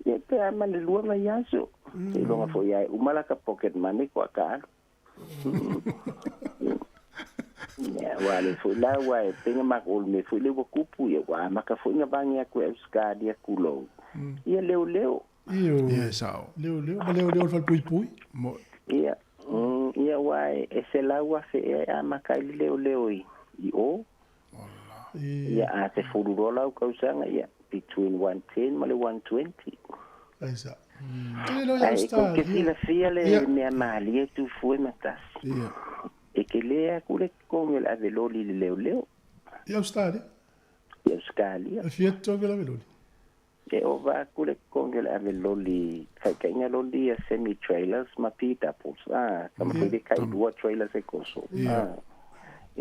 Speaker 14: Ia pe a ma le lua vaiaso. Seiloga foi ae uma la ka pocket money koa ka alu. Ia, aua le foi la aua e pei ona matou o le mea foi lea ua tupu, ia ua amata foi ona vage atu e Ausetalia tulou. Ia leoleo.
Speaker 2: Ioe.
Speaker 10: Ia e sao.
Speaker 2: Leoleo ma leoleo o le falepuipui.
Speaker 10: Mo.
Speaker 14: Ia, ia aua e 100,000 ea e amata ai le leoleo i i o. Ia a 10 loa lau tausaga, ia between 110 ma le 120.
Speaker 2: Aisa. Tele loa ia
Speaker 14: Ae tou te
Speaker 2: Australia.
Speaker 14: silafia le
Speaker 2: Ia.
Speaker 14: mea malie tufue ma tasi.
Speaker 10: Ia.
Speaker 14: E tele atu le totogi o le aveloli i le leoleo.
Speaker 2: I Australia?
Speaker 14: I Australia.
Speaker 2: E fia totogi o le aveloli?
Speaker 14: E ova atu le totogi o le aveloli, faitaʻiga loli ia semi trailers ma P doubles, a, tama foi le tailua trailers e koso.
Speaker 10: Ia.
Speaker 14: A,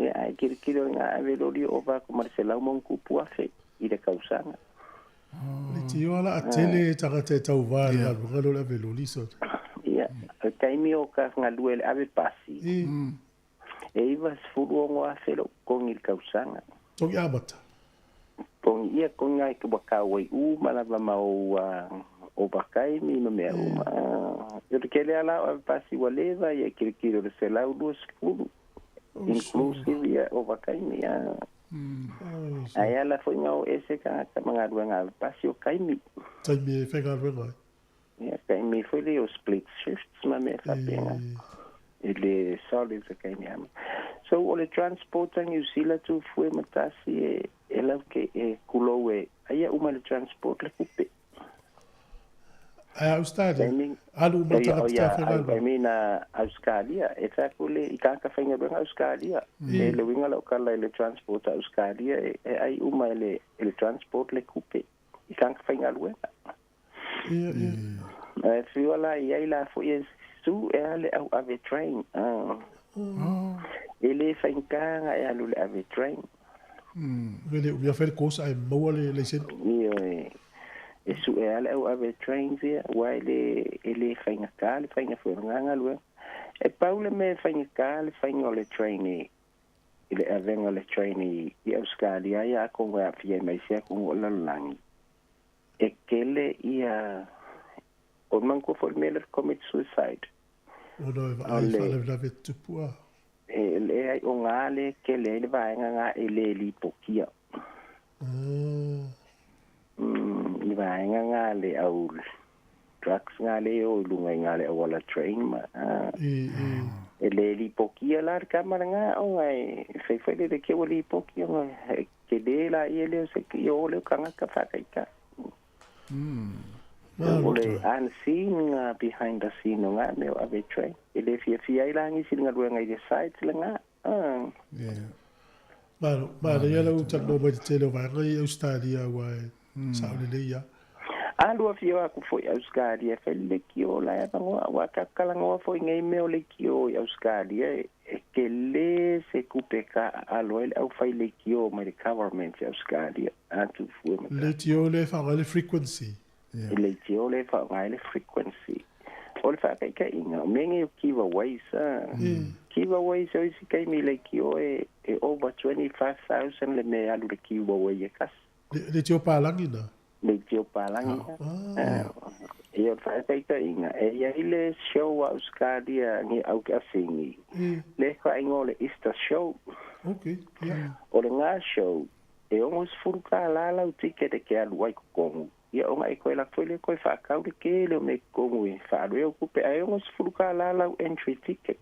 Speaker 14: ia, ae kilokilo i ngā aveloli e ova atu ma le 100,000+ i le tausaga.
Speaker 2: Le tio ala a tele tagata e tauvā i le galuega lea o le aveloli so.
Speaker 14: Ia, o le taimi o ka galue i le ave pasi.
Speaker 2: I.
Speaker 14: E 96,000 lou totogi i le tausaga.
Speaker 2: Togi amata.
Speaker 14: Togi ia togi ai ua kau ai uma lava ma ou ovakaimi ma mea uma. O le tele lava la o ave pasi ua leva ia kilokilo i le 120 inclusive ia ovakaimi. Ae ala foi nga o ese tagata ma galuega ave pasi o taimi.
Speaker 2: Taimi e faigaluega ai.
Speaker 14: Ia, taimi. taimi foi lea o split shifts ma mea faapena. E le solid se kaimi ama. So o le transport a Niu Sila tufue ma tasi e e lau ke e kulou e aia uma le transport le kupe.
Speaker 2: Ae Australia, alu uma tagata tafaigaluega.
Speaker 14: I mean Auskalia, e fai atu le i tagata faigaluega Auskalia. E le uiga lau tala i le transport a Auskalia e ai uma e le transport le kupe i tagata faigaluega.
Speaker 2: Ia, ia.
Speaker 14: Ae fiu la i ai la foi e su e a le au ave train. E le faigata e alu le ave train.
Speaker 2: E le umi a fai le course ae maua le laisene.
Speaker 14: Ioe. E sue lava le au ave trains ia, aua e le, e le faigata le faiga foi o lena galuega. E pau le mea e faigata le faiga o le train i, i le avega o le train i, i Ausetalia ia atonu e aafia ai ma isi atunuu o le lalolagi, e tele ia, o le manatua foi le mea lea o le commit suicide.
Speaker 2: Ona e vaai i faalavelave e tutupu a.
Speaker 14: E leai, o ga lea e tele ai le vaega ga e le lipotia. I vaega ga le au drugs ga le e o i luga i ga le auala train ma e le lipotia la le tama lena ona e fai foi le le ua lipoti ona e tele laia lea o se o lea o tagata faataitai. O le unseen ga behind the scene o ga mea o ave train. E le fiafia ai la nisi i le galuega i le site lena.
Speaker 2: Malo, manaia lau talanoa mai i le tele o vaega i Ausetalia aua e sao lelei lava.
Speaker 14: A lua afio aku foi i Ausetalia e fai le leitio la e avanoa aua tatou talanoa foi i nei mea o leitio i Ausetalia e tele se tupe taaalo ai le aufai leitio mai le government i Ausetalia a tufua ma tatou.
Speaker 2: Leitio lea e faaaoga ai le frequency.
Speaker 14: E leitio lea e faaaoga ai le frequency. O le faataitaiga, o mea nei o giveaways a. Giveaways o isi taimi leitio e over 25,000 le mea e alu i le giveaway e tasi.
Speaker 2: Leitio palagi na?
Speaker 14: Leitio palagi na. Ia o le faataitaiga, e i ai le show a Ausetalia ni au ke asini, le faaigoa o le Easter Show.
Speaker 2: Okay, yeah.
Speaker 14: O lena show, e $60 lau ticket e ke alu ai i totonu. Ia ona e toe lafo ai lea toe faatau le tele o mea i totonu e faaalu ai au tupe, ae $60 lau entry ticket.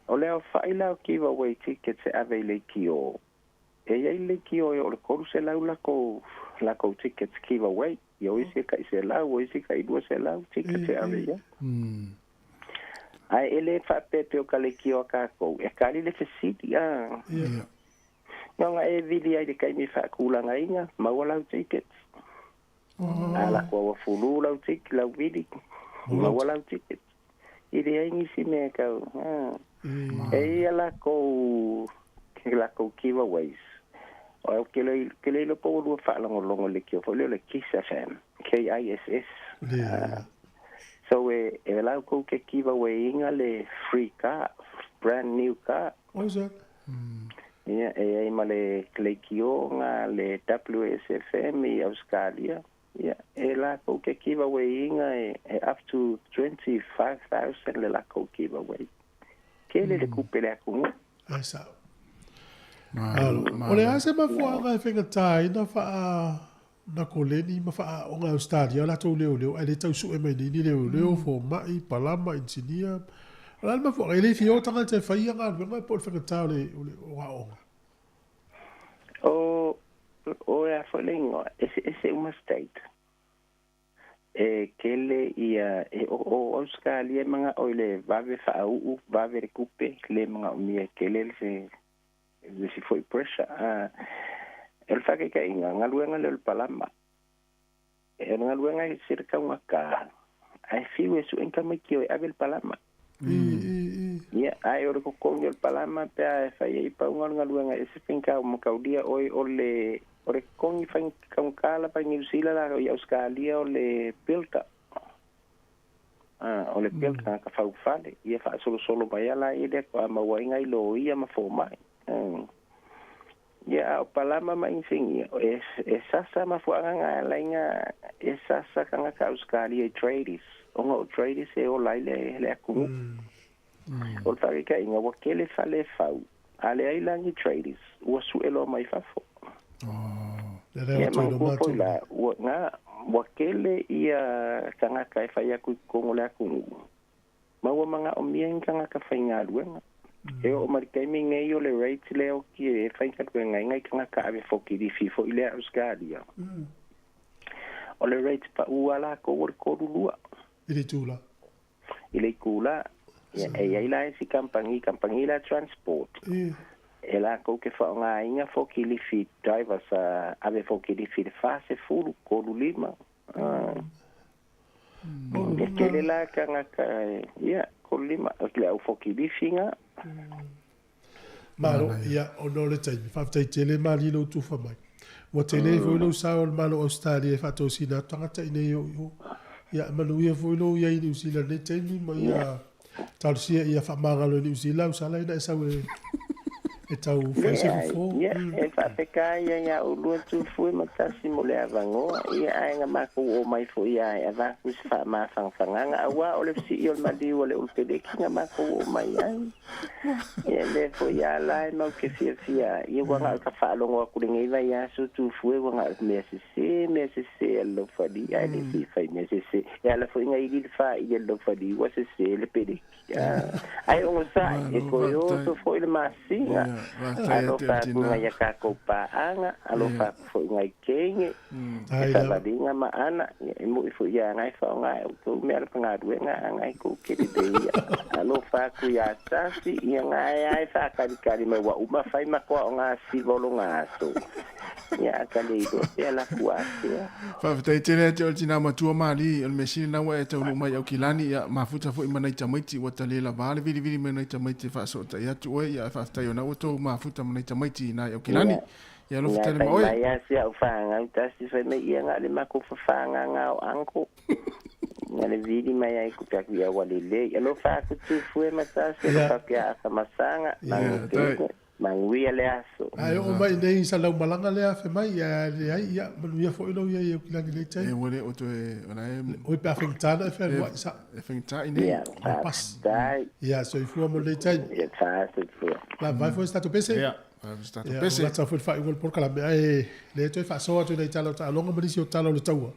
Speaker 14: O le aofai la o giveaway tickets e ave i leitio, e i ai le leitio e oo i le 300 latou, latou tickets giveaway. Ia o isi e tai 100, o isi tai 200 tickets e ave i ai. Ae e le faapea pei o ka leitio a tatou, e tali le fesili a. Na ona e vili ai i le taimi faatulagaina, maua lau tickets. A lako au fulu lau ticket, lau vili, maua lau ticket. E leai nisi mea e tau. E ia lakou, lakou giveaways. O au ke le, ke le iloa po ua lua faalogologo i le leitio foi lea o le Kiss FM, K-I-S-S. So e, e latou ke giveaway ina le free car, brand new car.
Speaker 2: What is that?
Speaker 14: Ia, e ai ma le leitio ga le WSFM i Ausetalia. Ia, e latou ke giveaway ina e, e up to 25,000 le latou giveaway. Tele le tupe le atunuu.
Speaker 2: Ae sao. Malo. O le a se mafuaaga e faigata ai na faa na koleni ma faaaoga e Ausetalia o latou leoleo ae le tau sue mai nei ni leoleo, fomai, palama, inisinia. O le a le mafuaaga? E le fia o tagata e fai ia galuega po o le faigata o le o aoaoga?
Speaker 14: O, o le a foi le igoa, eseese uma state. E tele ia, e o, o Ausetalia e manao i le vave faauu, vave le tupe, le manaomia e tele le se, le isi foi pressure. A, o le faataitaiga, galuega lea o le palama. E o le galuega e ese le taugata, ae fiu e sue ni tamaiti e o e ave le palama. Ia, ae o le totogi o le palama pe a e fai ai pauga o le galuega e ese faigata ua mataulia oe o le o le totogi faigata lava i Niu Sila la i Ausetalia o le builder. A, o le builder tagata faufale, ia faasolosolo mai lava laia lea faatoa maua ai nai loia ma fomai. Ia, a o palama ma inisinia, e, e sasa mafuaaga na e ala ai na e sasa tagata Ausetalia i tradies, ona o tradies e ola ai le, le atunuu. O le faataitaiga, ua tele fale e fau, a leai la ni tradies, ua sue loa mai fafo.
Speaker 2: Lea
Speaker 14: Ia,
Speaker 2: o toe
Speaker 14: manatua foi
Speaker 2: matou.
Speaker 14: la, ua, na, Ua tele ia tagata e fai atu i totonu o le atunuu, ma ua manaomia ni tagata faigaluega. E oo mai le taimi nei o le rate lea oti e faigaluega ai nai tagata ave fokilifi foi lea Australia. O le rate pau a latou o le 32.
Speaker 2: I le itula.
Speaker 14: I le itula. Ia, e i ai la isi kamupani, kamupani la transport. E latou te faaaogaina fokilifi drivers a ave fokilifi i le 40, 35. E tele la tagata e, ia, 35, o le au fokilifi na.
Speaker 2: Malo, ia, ona o le taimi, faafetai tele Malie lou tufa mai. Ua tele foi lou sao o le Malo o Ausetalia e faatosina atu tagata i nei o i o. Ia, e manuia foi lou iai i Niu Sila i lenei taimi ma ia talosia ia faamagalo e Niu Sila au sala ina e sau e e tau fai se
Speaker 14: Leai,
Speaker 2: fofo.
Speaker 14: ia, e faapeka ia iā oulua Tufue ma Tasi mo le avanoa, ia, ae na matou omai foi lava e avatu se faamafagafagaga, auā o le sii o le maliu a le Ulupeleki na matou omai ai. Ia, lea foi lava la e mau te fiafia ai, ia, ua na o ka faalogo atu i lenei vaiaso Tufue, ua na o mea sesē, mea sesē a le laufali, ae le i fai mea sesē. E ala foi na ili le faili a le laufali ua sesē le peleki. Ae onosai, e toe oso foi le masina. Alofa atu nai a tatou paaga, alofa atu foi nai teine, e savaliga ma ana, e moi foi ia ngai faaaoga e outou mea le galuega a ngai kou kele ia. Alofa atu ia Tasi, ia ngai ai faakalikali mai ua uma fai ma koa o ngā siva o lo ngā aso. Ia a ka le iloa pea la ku atea.
Speaker 10: Faafetai tele ia te oe le tina matua Mali, o le mea sili lena ua e taunuu mai i Aukilani, ia mafuta foi ma nai tamaiti, ua ta le lava le vilivili mai o nai tamaiti e faasootai atu oe, ia ae faafetai ona ua tou mafuta ma nai tamaiti i ina i Aukilani.
Speaker 14: Ia,
Speaker 10: Ia alofa
Speaker 14: ia
Speaker 10: tele
Speaker 14: fai
Speaker 10: ma oe.
Speaker 14: mai a si au whāngau tasi fai mai ia ngā le mako whawhānganga o anko. Nga le vili mai ai ku pea ku ia ua lelei. Alofa aku tufue ma tasi, alofa aku ia asa masanga, mangu kene. Manuia le aso.
Speaker 2: Ae oo mai nei i sa laumalaga lea afe mai, ae leai, ia, manuia foi lou iai e Aukilani i lenei taimi.
Speaker 10: E ua le o toe, o la e.
Speaker 2: Oi pe a faigata na e fealuai sa.
Speaker 10: E faigata i nei.
Speaker 14: Ia, faafetai.
Speaker 2: Ia, soifua mo lenei taimi.
Speaker 14: Ia, soifua.
Speaker 2: Lava ai foi se tatou pese.
Speaker 10: Ia, se tatou pese.
Speaker 2: Ia, ua lata foi le faaiuga o le polokalame, ae lea toe faasoa atu i nai tala o taaloga ma nisi o tala o le taua.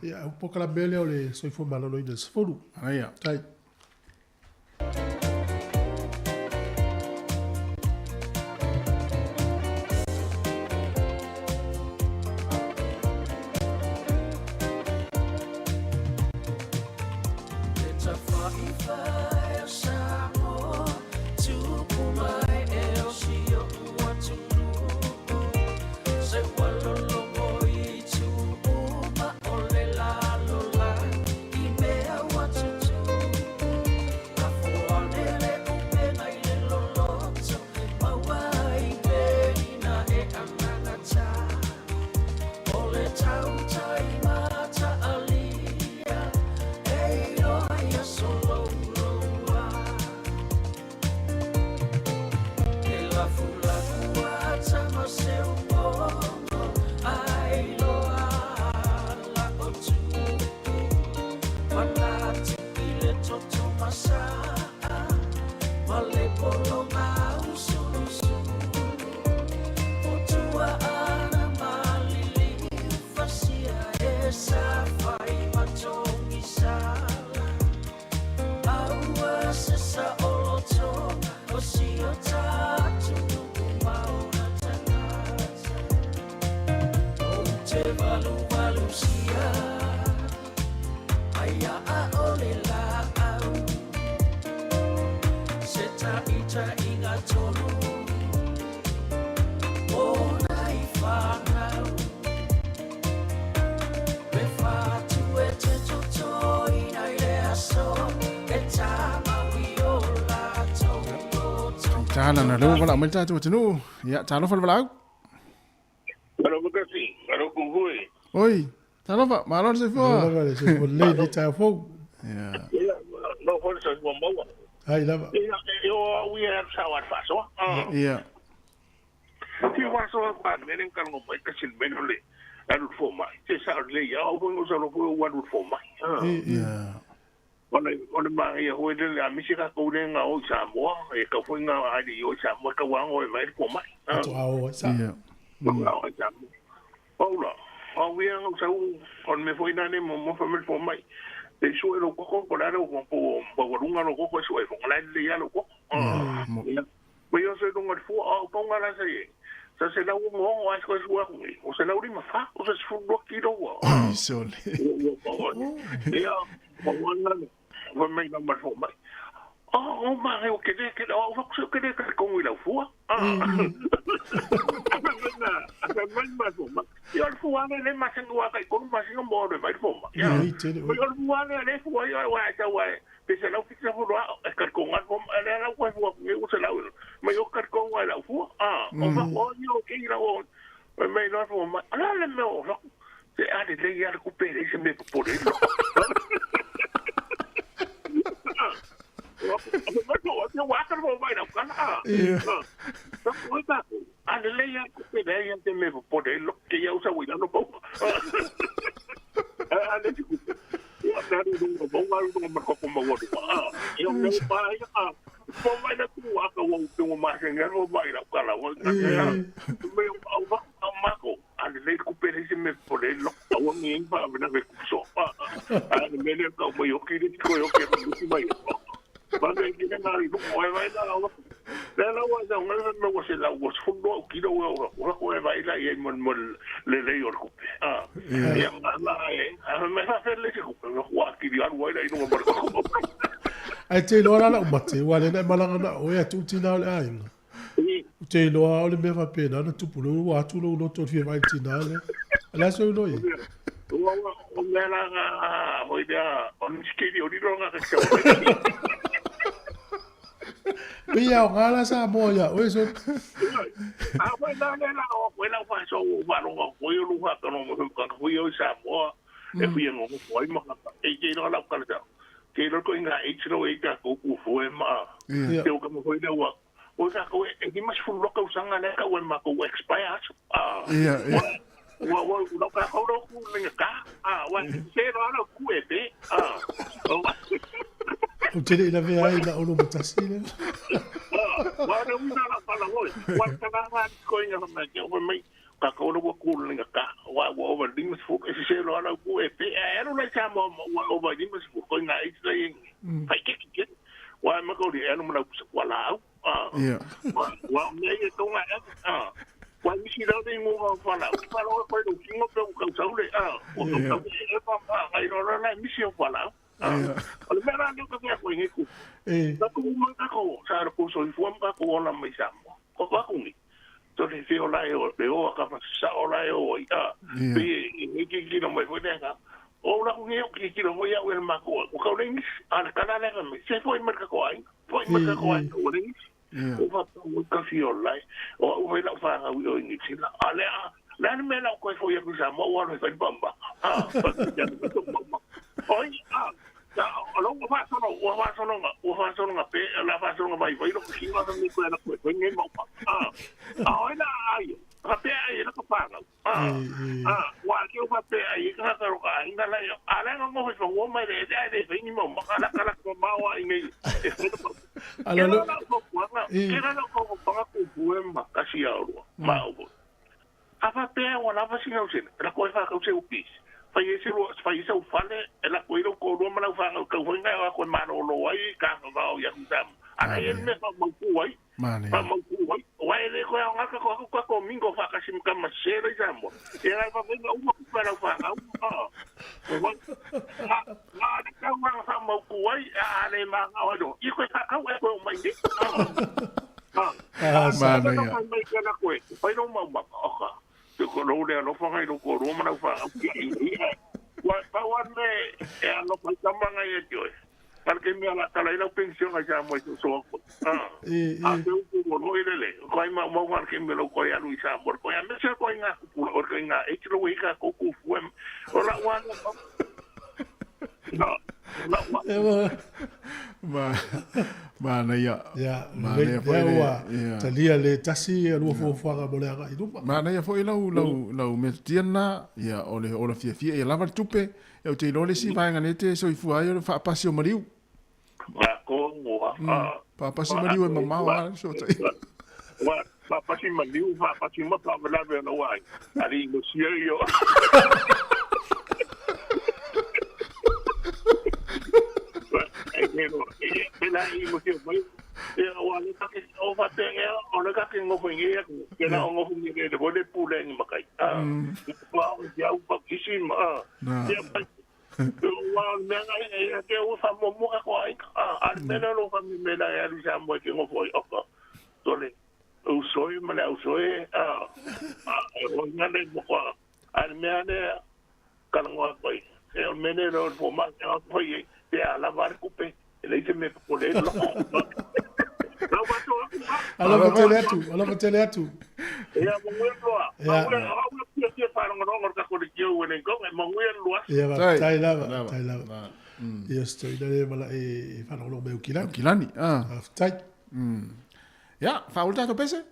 Speaker 2: Ia, o le polokalame lea o le soifua maloloina i le 10.
Speaker 10: Ia.
Speaker 2: Tai.
Speaker 10: Tala na leo wala mai tātou atunuu. Ia, talofa le valaau.
Speaker 16: Alo makasi, alo kuhui.
Speaker 10: Oi, talofa, malo le soifua.
Speaker 2: Malo le soifua lelei le taeao fou.
Speaker 10: Ia.
Speaker 16: Ia, no foi le soifua maua.
Speaker 2: Ai lava.
Speaker 16: Ia, e o au ia e sa wa faasoa.
Speaker 10: Ia.
Speaker 16: Ti faasoa pa me le kalongo mai ka sin meno le alu fo mai. Te sa le ia o mo sa lo fo wa alu fo mai.
Speaker 10: Ia.
Speaker 16: Ona ona ma ia ho le a misi ka ko le nga o Samoa e ka fo nga ai i o Samoa ka wa ngo e mai fo mai.
Speaker 2: Ato a o sa.
Speaker 10: Ia.
Speaker 16: Nga o Samoa. Paula. Au ia ngau sau o le mea foi lea mo mo fa mai fo mai. Te sue lo koko ko la lo po po walunga lo koko sue fo la le ya lo koko. Ma yo se lunga le fua o tonga la se sa se lau ngo ngo ai ko sua ku o se lau lima fa o se fu lo kilo wa.
Speaker 10: Ai sole.
Speaker 16: Ia mo wana wa mai na ma fo mai. Oh, o ma o ke le ke o fa ke le ke ko ngi lau fua. Ah. A mai ma fo ma. Ia le fua le ma se ngua kai ko ma se mo le mai fo ma.
Speaker 2: Ia.
Speaker 16: Ia le fua le le fua ia wa ta wa. Pe se lau fitsa fo lo e ka ko ngat fo le la ko fua ngi o se lau. Ma yo ka ko ngai lau fua. Ah, o fa o yo ke ila o. Mai no fo ma. Ala le me o. Se a le le ia le kupe le se me po le.
Speaker 2: Ae te iloa la lau mate, ua lea na e malaga na oe a tuu tina o le aiga. U te iloa o le mea faapena na tupu lou ua atu lou loto i le fia vaai i le tina lea. O le a sou iloa i ai?
Speaker 16: O mea la nga hoi lea, o nisikeli o lilo nga ka
Speaker 2: Pei e aoga la Samoa ia oe so.
Speaker 16: A foi la le la o koe lau whaso o wharonga koe o luha ka no mo ka hui o Samoa e hui ngo mo foi ma ka e ke ro lau kala ke ro ko inga e tiro e ka ko ku fue ma te o ka mo foi le wa o sa ko e di mas fu loka usanga le ka ma ko expire ah
Speaker 10: ia ia
Speaker 16: wa wa lo ka ko ro ku le ka ah wa se ro ro ku e pe ah
Speaker 2: O te le lavea ai na olo matasi le.
Speaker 16: Wa re una la pala hoi. Wa ta na ha ko inga ma ke o mai ka ko ro ku le ka wa wa over lima fu e se ro ro ku e pe e ro le sa mo wa over lima fu ko inga e tla ing. Pai ke ke wa ma ko ri e no mo wa la au.
Speaker 10: Ia.
Speaker 16: Wa me e tonga e ah. Wa mi si rau nei ngō whala. Whala o koe rau kingo pe o kau saule. Ah, o kau saule e pa pa ngai ro la mi si o whala. O le mea rā leo ka whea koe nge ku. Ka ku ma ka ko, sa ra ku so i fua ma ka ko ola mai Samoa. Ko ka ku ni. To le whio la e o, le oa ka whasa o la e o i a. Pe e nge ki kino mai foi lea ka. O la ku nge o ki kino foi au e le makoa. Ko kau le ngis, a le kala lea ka mai. Se foi mai ka ko ai. Foi mai ka ko ai. O le ngis. O wha pau ka whio lai. O au whai lau whanga ui o i ngis. A lea, lea ni mea lau koe foi aku Samoa, o alo e whai pamba. A, oi, a, o whāsono, ua whāsononga, ua whāsononga pe, la whāsononga mai vai loko singa sa mi koe la koe, koe ngai mau pa. A, oi la ai, ka pe ai la ka whāngau. A, wa ke o pe ai ka ka roka ai nga la a la nga ngo fa wo mai le le le fa ni mau maka la ka la ko mawa i nei e fa pa.
Speaker 2: Ala lo
Speaker 16: ke la ko ko pa ku ku ma ka si a ro ma o. A fa pe wa la fa singa usene, la ko fa ka use upis. Fai ese ro fai ese ufale e la ko ro ko ro ma la fa ka fa ngai wa ko ma ro lo ai ka fa o ya ku sam. Ana e me fa mau ku ai. Fa mau ku ai. Wa ele ko nga ka ko ko ko mingo fa ka sim ka ma se le jambo. E la fa fa uma ku pa la fa ka. Wa ma ka wa fa mau ku ai a le ma nga wa do. I ko ka ka wa ko mai ni.
Speaker 2: Ah,
Speaker 16: ma na ya. Mai ka na ko. Fai ro mau ma ka. Te ko ro le alo fa ngai ro ko ro ma na fa wa pa wa me e alo pa tama ngai e tio. Para que me ala tala ila pension ai sa mo so ko. Ah. A te u ko ro ile le. Ko ai ma mo wa ke me lo ko ya lu sa mo ko ya me se ko inga ku o ko inga e tiro i ka ko ku fu em. O la wa no. La wa.
Speaker 10: Ma ma na ia.
Speaker 2: Ia,
Speaker 10: Ma
Speaker 2: le
Speaker 10: na ia foi
Speaker 2: lea
Speaker 10: le
Speaker 2: ua
Speaker 10: ia.
Speaker 2: talia le tasi a lua fuafuaga mo le agai i luma.
Speaker 10: Ma na ia foi lau lau lau metotia lena, ia o le ola fiafia ia lava le tupe, ia ou te iloa le isi vaega nei te soifua ai o le faapasi o maliu.
Speaker 16: Ma ko ngoa.
Speaker 10: Faapasi maliu e mamao lava le fesootaiga.
Speaker 16: Ua faapasi ma niu, faapasi ma faalavelave o lou aiga, a le inosia ia o. Pe la e inosia mai, ia ua le take, o faapea ea, o le take nofo i nei atu, ke la o nofo i le le le pule ni makai. Ua o te au pa kisi ma, ia pai, ua o le mea ngai, ia te ua faamuamua ka ko aiga. A le mea lea o lou faamemela e alu i Samoa e te nofo ai, oka, tole, usoe ma le ausoe, e hoina le mokoa. A le mea lea, talanoa atu ai, e o le mea lea o le fomai, e atu fai ai, pe a lava le tupe, e leai se mea e popole ai lo.
Speaker 2: Alofa tele atu, alofa tele atu.
Speaker 16: Ia, manuia loa. Manuia, au le fia fia faalogologo o le tatou leitio ua nei tonga, manuia le lua.
Speaker 2: Ia, faafetai lava, faafetai lava. Ia, se toeaina lea mala e faalogologo mai Aukilani.
Speaker 10: Aukilani, ah.
Speaker 2: Faafetai.
Speaker 10: Ia, faaulu le tatou pese.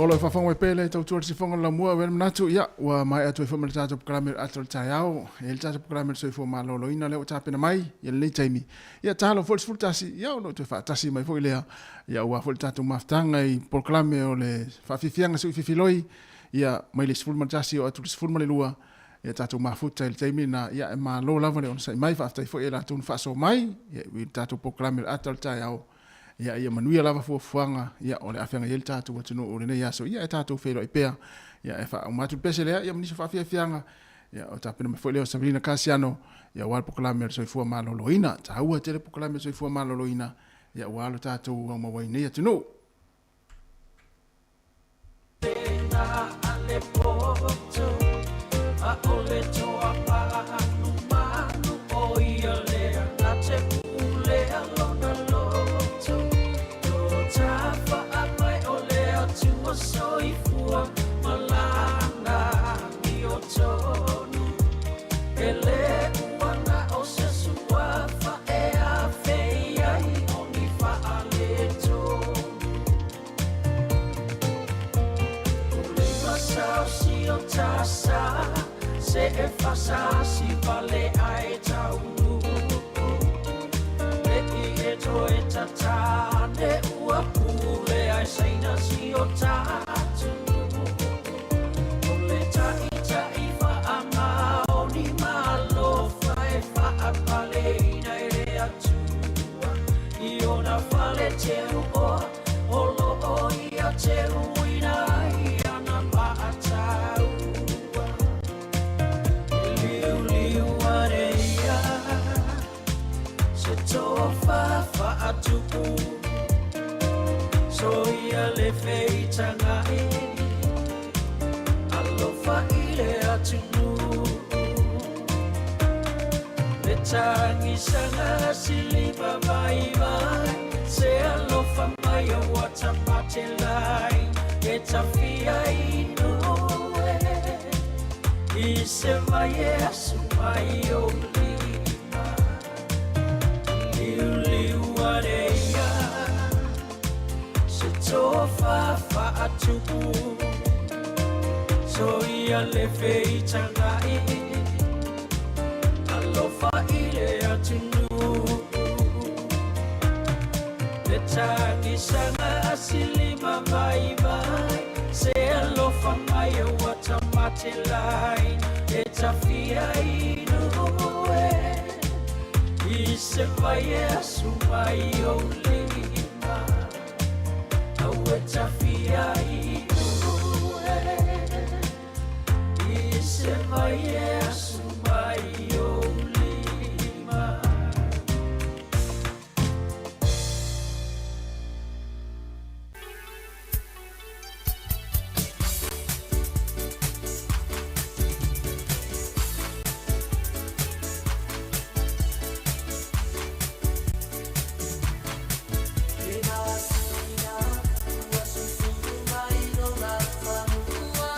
Speaker 10: O lo o faafofoga mai pea le tautua i le sifoga o le laumua, ua i ai le manatu, ia, ua maea atu ai foi ma le tatou polokalame o le ata o le taeao. E i ai le tatou polokalame o le soifua maloloina lea ua tapena mai i lenei taimi. Ia, tatalo foi le 11, ia, ona ou toe faatasi mai foi lea, ia, aua foi le tatou mafutaga i polokalame o le faafiafiaga se uififiloi, ia, mai le 11 oo atu i le 12, ia tatou mafuta i le taimi lena, ia, e malo lava le onosai mai, faafetai foi ia i latou na faasoa mai, ia, i le tatou polokalame o le ata o le taeao. Ia, ia manuia lava fuafuaga, ia, o le a feagai ai le tatou atunuu i lenei aso, ia, e tatou feiloai pea, ia, e faauma atu le pese lea, ia, ma nisi o faafiafiaga, ia, o tapena mai foi lea o Savelina Kasiano, ia, aua le polokalame o le soifua maloloina. Taua tele polokalame o le soifua maloloina, ia, aua lo tatou aumau ai nei atunuu.
Speaker 17: atunuu Le tagisaga silima vaivai Se alofa mai ua tamatelai E tafia inu e I se vai e asu mai o lima Liuliu ane ia Se tofa faatupu Soia le feitagai Alofa i le atunuu Le tagisaga asilima vaivai Se alofa mai ua tamatelai E tafia inu e I se vai e asu mai o lima Au e tafia inu e I se vai e asu mai o lima. Le masina ua susulu mai lona fanua.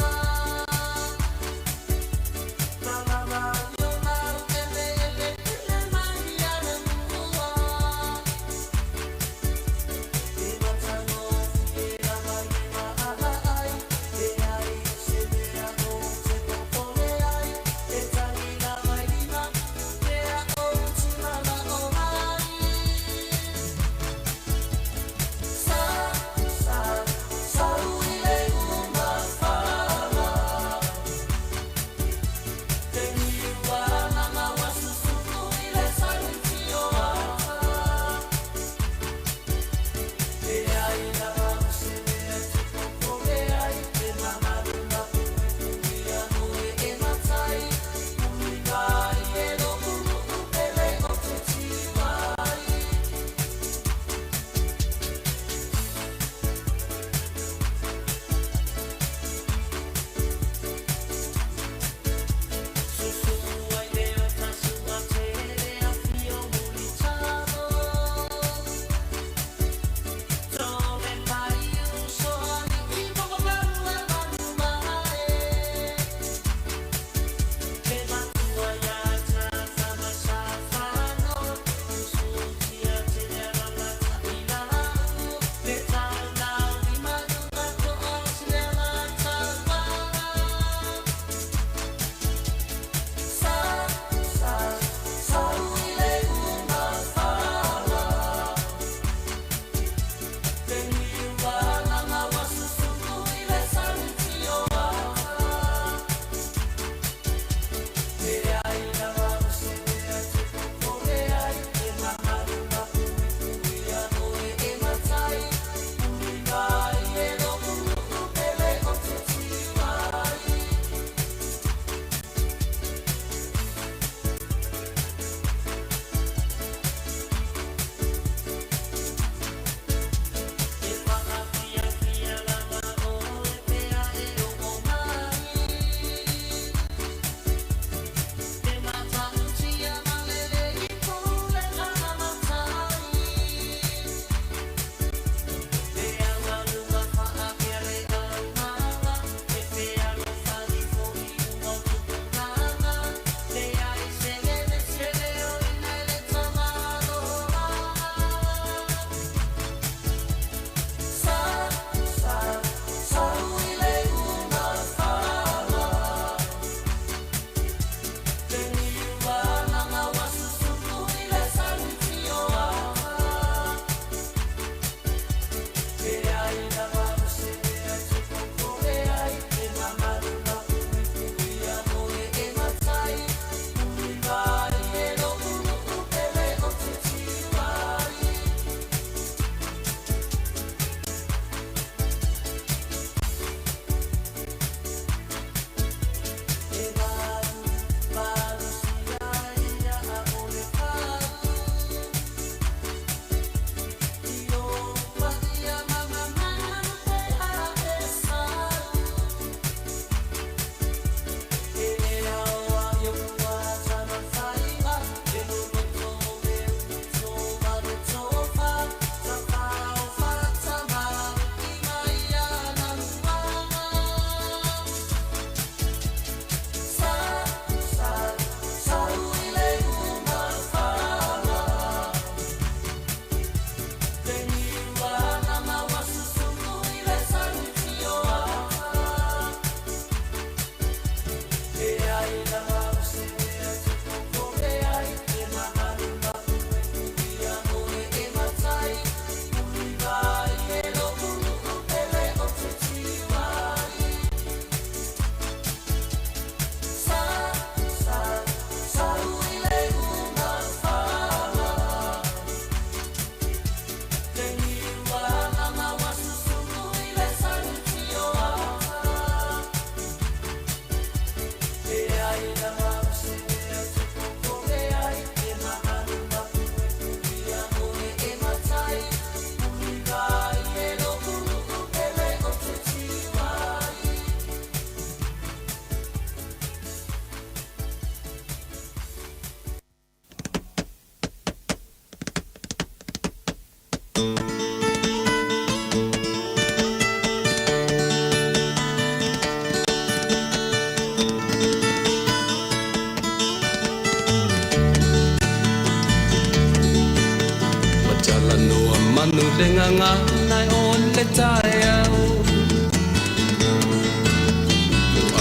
Speaker 17: le gagana o le taeao.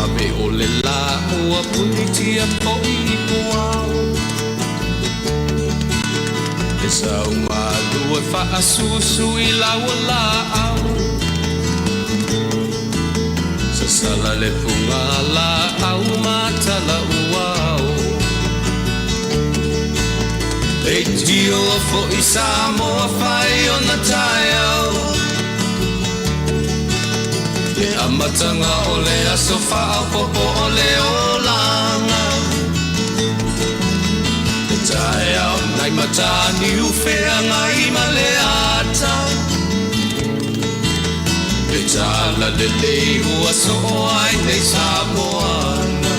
Speaker 17: Ave o le la ua punitia fo'i i puao. Le saumalu e faasusu i lau laau. Sasala le fuga laau matala uao. Leitio fo'i Samoa fai ona taeao. Le amataga o le aso faaopoopo o le olaga. Le taeao nai mataniu feagai ma le ata. Le tala lelei ua soo ai nei Samoana.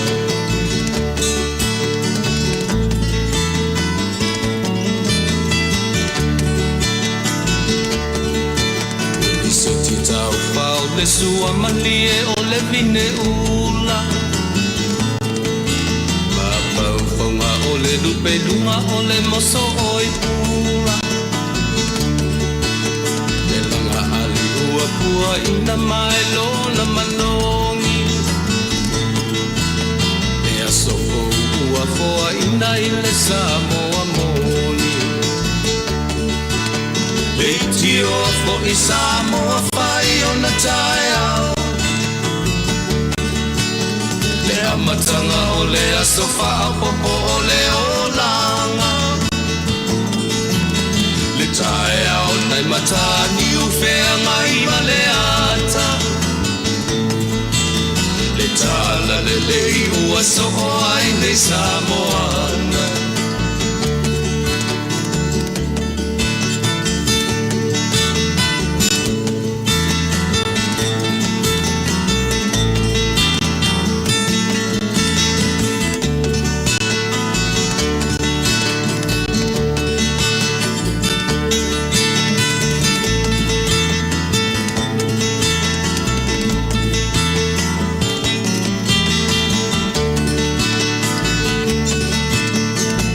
Speaker 17: Lisoti taufao le sua malie o le vine ula. Mafaufaunga o le lupeluga o le moso o i pula. Le laga ali ua puaina mai lona manogi. Le aso fou ua foaina i le Samoa moni. Leitioa fo'i Samoa fai ona taeao. Le amataga o le aso faaopoopo o le olaga. Le taeao nai mataniu feagai ma le ata. Le tala lelei ua soo ai nei Samoana.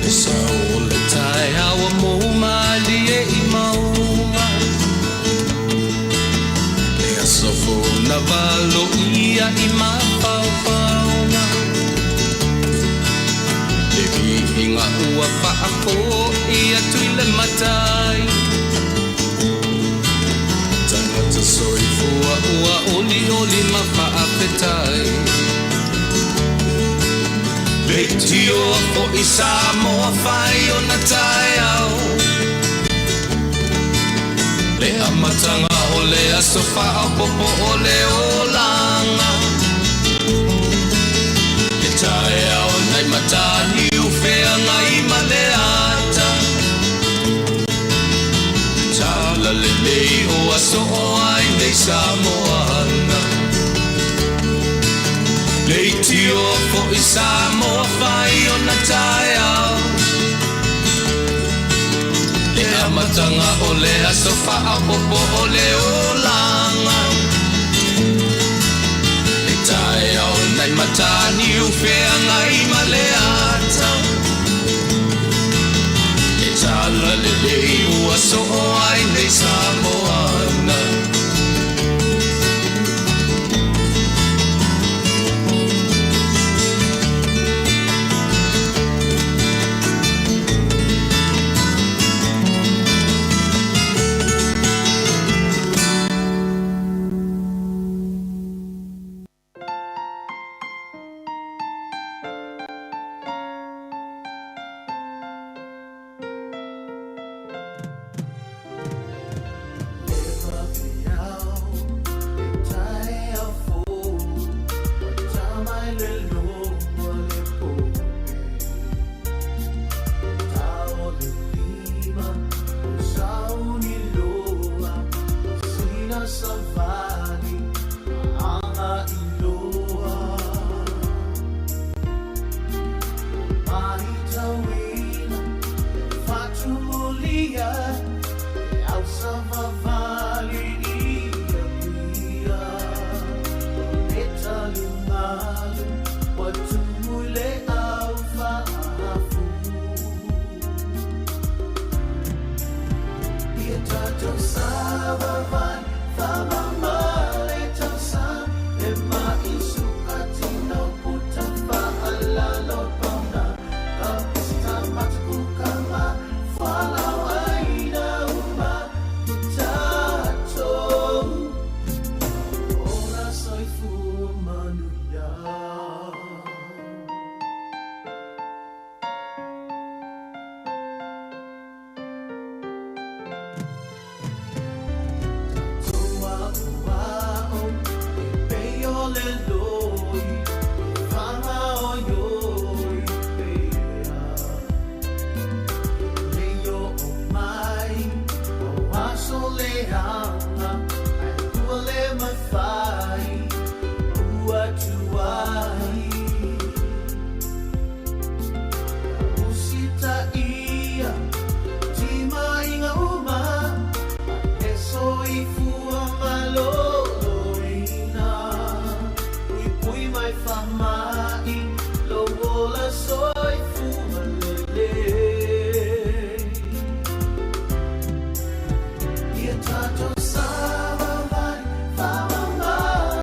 Speaker 17: Le sao o le taeao ua mou malie i mauga. Le aso fou na valoia i mafaufauga. Le viiga ua faafo'i atu i le matai. Tagata soifua ua olioli ma faafetai. Leitioa fo'i Samoa fai ona taeao. Le amataga o le aso faaopoopo o le olaga. Le taeao nai mataniu feagai ma le ata. Le tala lelei ua soo ai nei Samoana. Leitioa fo'i Samoa fai ona taeao. Le amataga o le aso faaopoopo o le olaga. Le taeao nai mataniu feagai ma le ata. Le tala lelei ua soo ai nei Samoana. soifua lelei. Ia tatou savavali faamama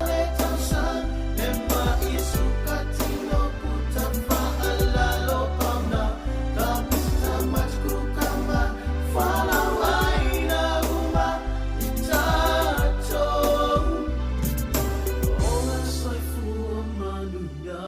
Speaker 17: le tausaga le ma'i suka tino puta faalalo pauna ka puta matukuru ma fualaau aina uma i tatou ola soifua manuia.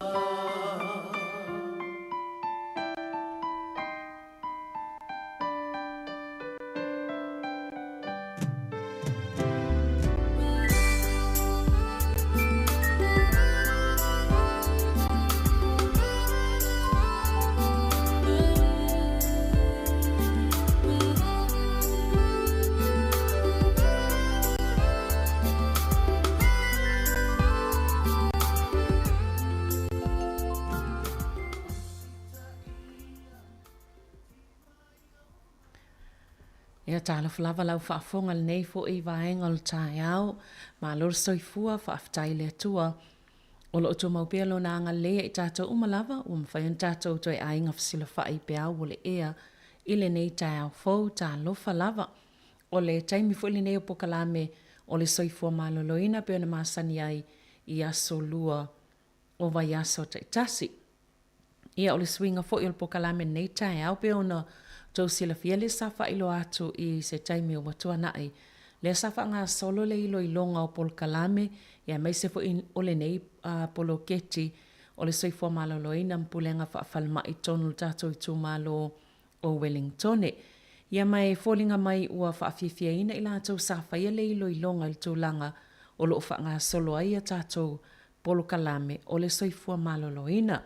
Speaker 6: Ia talofa lava lau faafofoga i lenei foi vaega o le taeao. Malo le soifua, faafetai i le Atua o lo o tumau pea Lona agalelei ia i tatou uma lava ua mafai ona tatou toe aiga fesilafai i peau o le ea i lenei taeao fou. Talofa lava. O le taimi foi lenei o pokalame o le soifua maloloina pei ona masani ai i aso lua o vaiaso taitasi. Ia, o le suiga foi o le pokalame i lenei taeao pei ona outou silafia lea sa faailoa atu i se taimi ua tuanai, lea sa faagasolo le iloiloga o polokalame ia aemaise foi o lenei poloketi o le soifua maloloina ma pulega faafalemai i totonu o le tatou itumalo o Welingtone. Ia ma e foliga mai ua faafiafiaina i latou sa faia le iloiloga i le tulaga o lo o faagasolo ai a tatou polokalame o le soifua maloloina.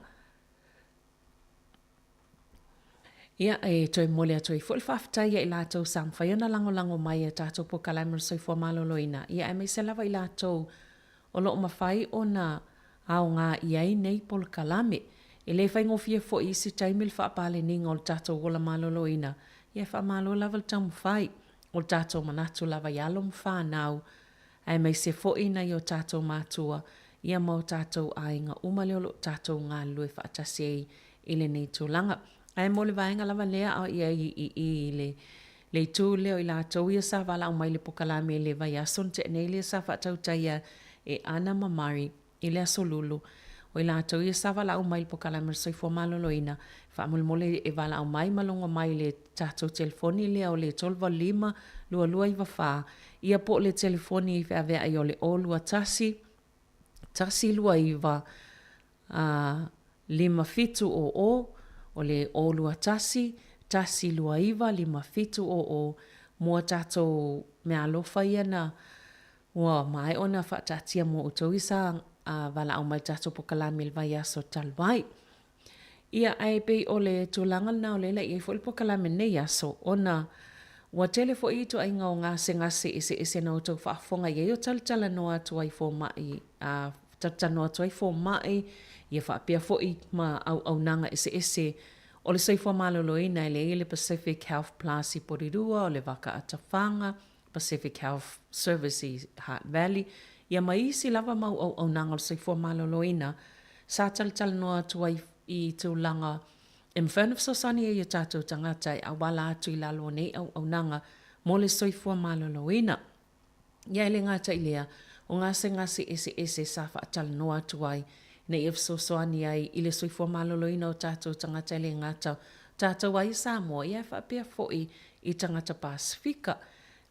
Speaker 6: Ia, e toe momoli atu ai foi le faafetai ia i latou sa mafai ona lagolago mai i tatou polokalame o le soifua maloloina, ia aemaise lava i latou o lo o mafai ona aoga i ai nei polokalame. E le faigofie foi i isi taimi le faapaleniga o le tatou ola maloloina, ia e faamalo lava le taumafai. O le tatou manatu lava i alo ma fanau, aemaise foi nai o tatou matua, ia ma o tatou aiga uma lea o lo o tatou galulue faatasi ai i lenei tulaga. Ae mo le vaega lava lea a o i ai i i le le itu lea o i latou ia sa valaau mai i le pokalame i le vaiaso na tea nei lea sa faatautaia e Ana ma Mari i le Aso Lulu, o i latou ia sa valaau mai i le pokalame o le soifua maloloina, faamolemole e valaau mai ma logo mai i le tatou telefoni lea o le 385 2294, ia po o le telefoni feaveai o le 021 129 5700, o le 021 129 5700 mo a tatou meaalofa ia na Ua maea ona faataatia mo outou i sa valaau mai tatou pokalame i le vaiaso talu ai. Ia, ae pei o le tulaga lena o lea la i ai foi le pokalame i lenei aso, ona ua tele foi ituaiga o gasegase eseese na outou faafofoga i ai o talatalanoa atu ai fomai, a talatalanoa atu ai fomai, ia faapea foi ma auaunaga eseese o le soifua maloloina e leai le Pacific Health Plus i Porirua, o le Vaka Atafaga, Pacific Health Service i Hutt Valley, ia ma isi lava mau auaunaga o le soifua maloloina sa talatalanoa atu ai i tulaga e mafai ona fesoasoani ai i o tatou tagata e auala atu i lalo o nei auaunaga mo le soifua maloloina. Ia e le gata i lea, o gasegase eseese sa faatalanoa atu ai ina ia fesoasoani ai i le soifua maloloina o tatou tagata e le gata o tatou ai i Samoa, ia e faapea foi i tagata Pasefika.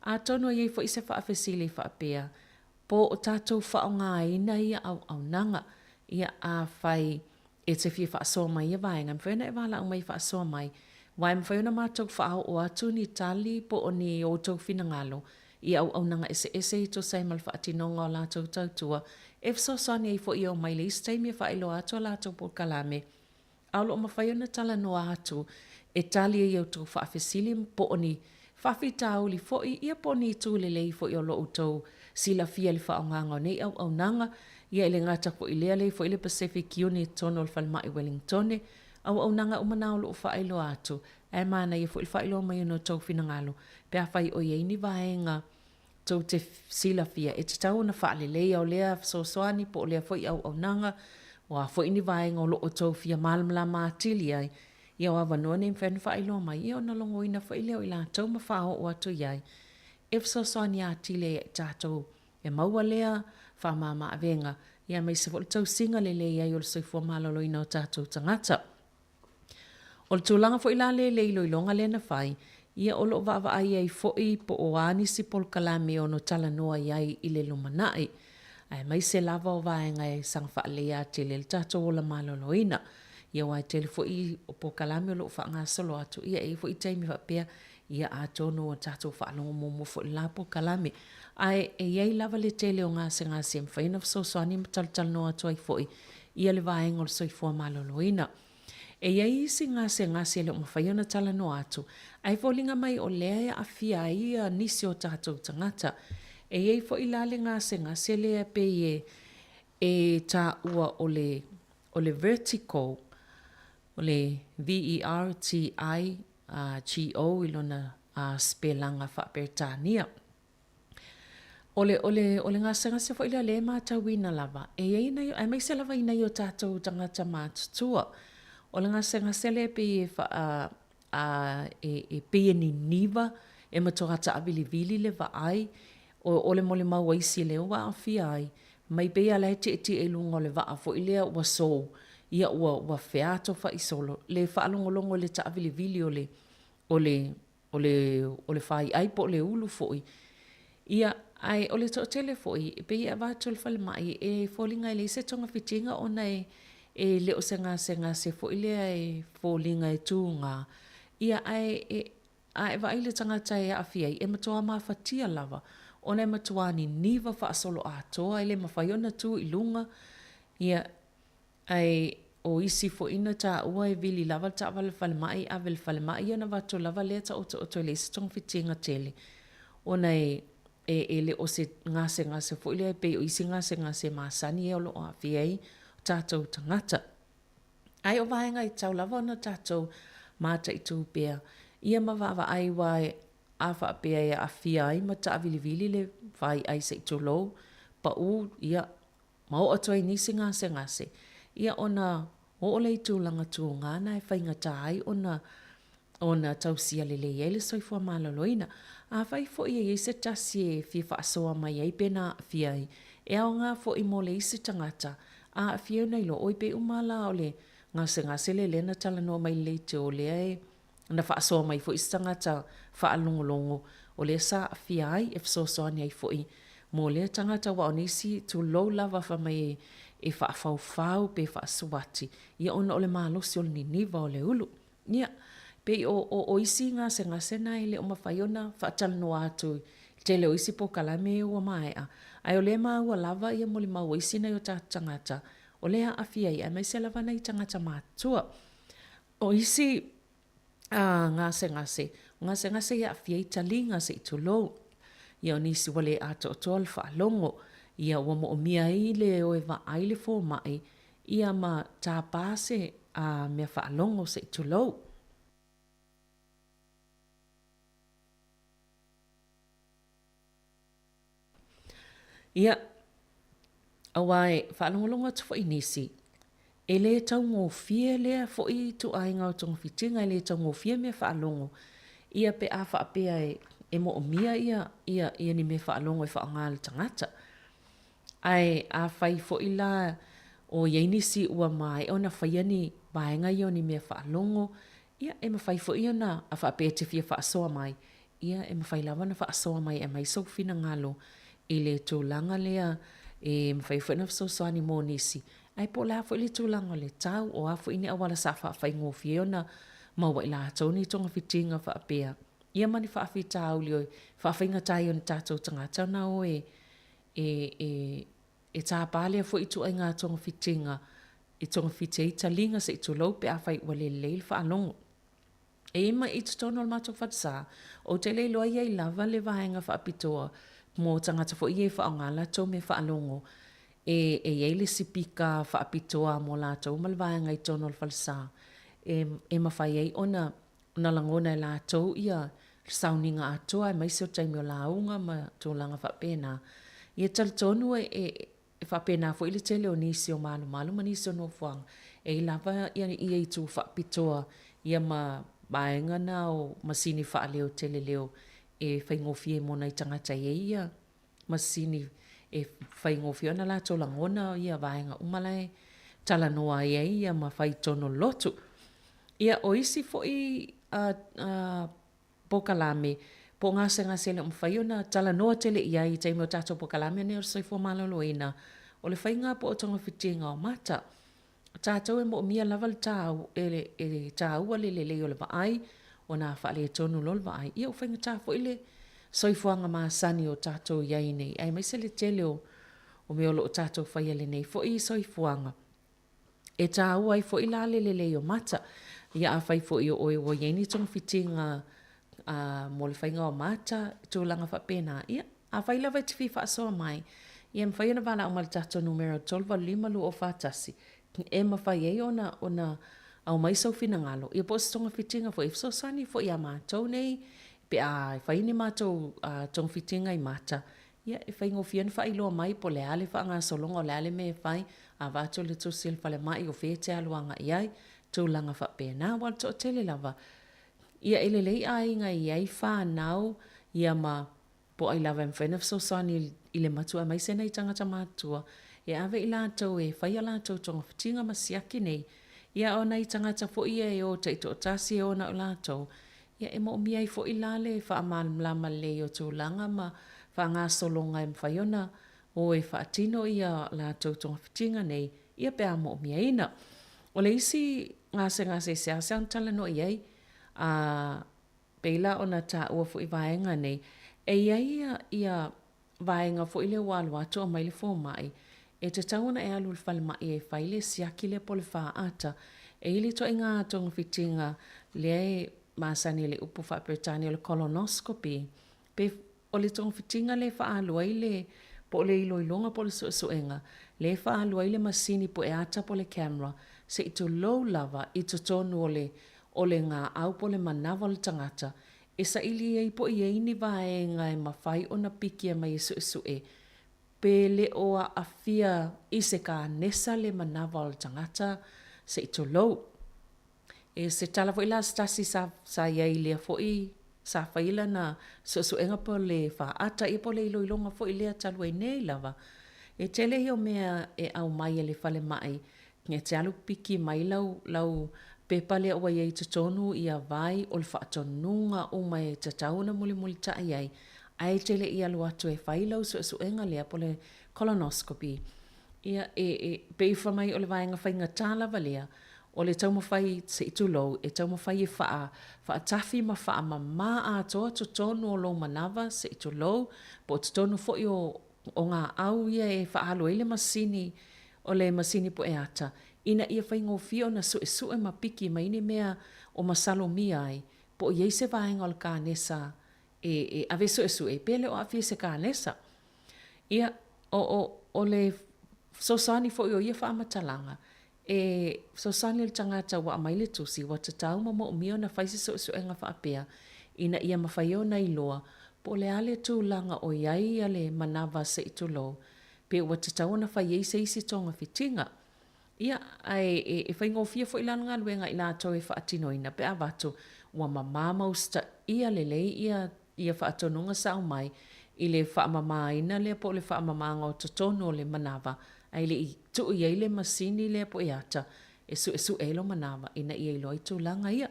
Speaker 6: Atonu e i ai foi se faafesili faapea, po o tatou faaaogaina ia auaunaga? Ia, afai e te fia faasoa mai ia vaega, e mafai ona e valaau mai e faasoa mai, aua e mafai ona matou faaoo atu ni tali po o ni outou finagalo i auaunaga eseese i tusa ai ma le faatinoga o latou tautua, e fesoasoani ai foi e omai i le isi taimi e faailoa atu a latou polokalame, a o lo o mafai ona talanoa atu e tali ai outou faafesili po o ni faafitauli foi, ia po o ni itu lelei foi o lo outou silafia i le faaaogaga o nei auaunaga. Ia e le gata foi i lea, lea foi le Pacific Unit i totonu o le Falemai Wellingtone, auaunaga uma na o lo o faailoa atu, ae manaia foi le faailoa mai o ni outou finagalo pe afai o i ai ni vaega tou te silafia e tatau ona faaleleia o lea fesoasoani po o lea foi auaunaga. O a foi ni vaega o lo o outou fia malamalama atili ai, ia o avanoa nei e mafai ona faailoa mai, ia ona logoina foi lea o i latou ma faaoo atu i ai e fesoasoani atili ai ia i tatou e maua lea faamama-avega, ia aemaise foi le tausiga lelei ai o le soifua maloloina o tatou tagata. O le tulaga foi la lea i le iloiloga lea na fai, ia o lo o vaavaai ai foi po o a nisi polokalame e ono talanoa i ai i le lumanai, aemaise lava o vaega e saga faaleleia atili ai le tatou ola maloloina. Ia aua e tele foi o polokalame o lo o faagasolo atu, ia e i ai foi taimi faapea, ia atonu ua tatou faalogo muamua foi i le la polokalame. Ae e i ai lava le tele o gasegase e mafai ona fesoasoani ma talatalanoa atu ai foi ia le vaega o le soifua maloloina. E i ai isi gasegase e le o mafai ona talanoa atu, ae foliga mai o lea e aafia ai ia nisi o tatou tagata. E i ai foi la le gasegase lea e pei e e taua o le o le vertigo, o le V-E-R-T-I-G-O i lona sipelaga faa-Peretania. O le, o le, o le gasegase foi lea o lea e matauina lava, e i ai nai, aemaise lava i nai o tatou tagata matutua. O le gasegase lea e pei e faa, a, e, e pei e niniva, e matua taavilivili le vaai, o, o le molimau a isi lea ua aafia ai, mai pei lava la e tietie i luga o le vaa foi lea ua sou, ia ua, ua featofai solo, le faalogologo i le taavilivili o le, o le, o le, o le faiai po o le ulu foi. Ia, ae o le toatele foi, e pei e avatu i le falemai, e foliga e leai se togafitiga ona e, e le o se gasegase foi lea e foliga e tuga. Ia, ae e, a e vaai i le tagata e aafia ai, e matua mafatia lava, ona e matua niniva faasoloatoa, e le mafai ona tu i luga, ia, Ae o isi foi na taua e vili lava le taavale i le falemai, ave i le falemai ia ona avatu lava lea taotooto e leai se togafitiga tele ona e e le o se gasegase foi lea e pei o isi gasegase masani ia o lo o aafia ai o tatou tagata. Ae o vaega e tatau lava ona tatou mataitu pea ia ma vaavaai aua a faapea e aafia ai ma taavilivili le faiai se i tulou, pau, ia ma oo atu ai nisi gasegase, ia ona oo lea i tulaga tuga na e faigata ai ona ona tausia lelei ai le soifua maloloina. Afai foi e i ai se tasi e fia faasoa mai ai pe na aafia ai, e aoga foi mo le isi tagata a aafia ona iloa, oi pei uma la o le gasegase lea lea na talanoa mai le leitio lea e Na faasoa mai foi se tagata faalogologo o lea sa aafia ai e fesoasoani ai foi mo lea tagata aua o nisi tulou lava fai mai e faafaufau pe faasuati ia ona o le malosi o le niniva o le ulu. Ia, pei o, o, o isi gasegase na e le o mafai ona faatalanoa atu i le tele o isi polokalame ua maea, ae o lea e maua lava ia molimau a isi nai o tatou tagata o lea e aafia ai aemaise lava nai tagata matutua. O isi gasegase, o gasegase e aafia ai taliga se i tulou. Ia o nisi ua le atoatoa le faalogo, ia ua moomia ai le o e vaai le fomai, ia ma tapa se mea faalogo se i tulou. Ia, aua e faalogologo atu foi nisi, e le taugofie lea foi ituaiga o togafitiga, e le taugofie mea faalogo, ia pe a faapea e, e moomia ia, ia, ia ni mea faalogo e faaaoga e le tagata. Ae afai foi la o i ai nisi ua maea ona faia ni vaega ia o ni mea faalogo, ia e mafai foi ona, a faapea e te fia faasoa mai, Ia, e mafai lava ona faasoa mai e aumai sou finagalo i le tulaga lea e mafai foi ona fesoasoani mo nisi, ae po o le a foi le tulaga o le tau, o a foi ni auala sa faafaigofie ai ona maua e latou ni togafitiga faapea, ia ma ni faafitauli e faafaigata ai ona tatou tagata ona o e, e, e, e tapa lea foi ituaiga togafitiga e togafiti ai taliga se i tulou pe afai ua le lelei le faalogo. E i mai i totonu o le matou falesa, ou te le iloa i ai lava le vaega faapitoa mo tagata foi ia e faaaoga a latou mea faalogo e, e i ai le sipika faapitoa mo latou ma le vaega i totonu o le falesa e, e mafai ai ona, ona lagona e latou ia le sauniga atoa aemaise o taimi o lauga ma tulaga faapena. Ia talitonu e, e, e. faapena foi le tele o nisi o malumalu ma nisi o nofoaga e i ai lava ia itu faapitoa ia ma vaega na o masini faaleo tele leo e faigofie mo nai tagata e i ai ia masini e faigofie ona latou lagona ia vaega uma la e talanoa ai ai ia ma fai tonu o le lotu. Ia o isi foi polokalame po o gasegase e le o mafai ona talanoa tele i ai i taimi o tatou polokalame nei o le soifua maloloina, o le faiga po o togafitiga o mata. O tatou e moomia lava le e taua le lelei o le vaai, ona a faaletonu loa le vaai, ia ua faigata foi le soifuaga masani o tatou i ai nei, aemaise le tele o mea o lo o tatou faia i lenei foi soifuaga. E taua ai foi la le lelei o mata. Ia afai foi o oe ua i ai ni togafitiga mo le faiga o mata, tulaga faapena, ia, afai lava e te fia faasoa mai, ia e mafai ona valaau mai i le tatou numera 385 2041 e mafai ai ona aumai sou finagalo, ia po o se togafitiga foi e fesoasoani foi ia matou nei pe a fai ni matou togafitiga i mata, ia e faigofie ona faailoa mai po o le a le faagasologa, o le a le mea e fai, avatu le tusi a le falemai o fea e te alu agai i ai, tulaga faapena. Aua o le toatele lava, ia e lelei aiga e i ai fanau ia ma po o ai lava e mafai ona fesoasoani i le matua aemaise nai tagata matutua e ave i latou e fai a latou togafitiga ma siaki nei. Ia o nai tagata foi ia e o taitoatasi e o na o latou, ia e moomia ai foi la le faamalamalama lelei o tulaga ma faagasologa e mafai ona o e faatino ia latou togafitiga nei ia pe a moomiaina. O le isi gasegase e seasea ona talanoa i ai, a pei la ona taua foi vaega nei, e i ai ia vaega foi lea ua alu atu aumai le fomai, e tatau ona e alu i le falemai e fai le siaki lea po o le faata. E i ai le ituaiga togafitiga lea e masani i le upu faa-Peretania o le colonoscopy, pe o le togafitiga lea e faaalu ai le, po o le iloiloga po o le suesuega, lea e faaalu ai le masini pueata po o le camera se i tulou lava i totonu o le o le gaau po o le manava o le tagata, e saili ai po o i ai ni vaega e mafai ona pikia mai e suesue pe le o aafia i se kanesa le manava o le tagata se i tulou. E se tala foi la se tasi sa, sa i ai i lea foi sa fai lana suesuega po o le faata ia po o le iloiloga foi lea talu ai nei lava. E tele ia o mea e aumai e le falemai e te alu piki mai lau, lau pepa lea ua i ai i totonu ia vai o le faatonuga uma e tatau ona mulimulitai ai, ae e te le i alu atu e fai lau suesuega lea po o le colonoscopy. Ia, e, e, pei fai mai o le vaega faigata lava lea, o le taumafai, se i tulou, e taumafai e faa, faatafi ma faamama atoa totonu o lou manava, se i tulou, po o totonu foi o, o gaau ia e faaalu ai le masini, o le masini pueata, ina ia faigofie ona suesue ma piki mai ni mea o masalomia ai, po o i ai se vaega o le kanesa e, e ave suesue, pe le o aafia i se kanesa. Ia, o, o, o le fesoasoani foi o ia faamatalaga, e fesoasoani i le tagata ua aumai le tusi, ua tatau ma moomia ona fai se suesuega faapea, ina ia mafai ona iloa po o le a le tulaga o i ai le manava se i tulou, pe ua tatau ona fai ai se isi togafitiga. Ia, ae e faigofie foi la le galuega i latou e faatinoina pe a avatu ua mama ma usitaia lelei ia ia faatonuga sa aumai i le faamamaina lea po o le faamamaga o totonu o le manava ae le i tuu i ai le masini lea po e ata e suesue ai lo manava ina ia iloa ai tulaga ia.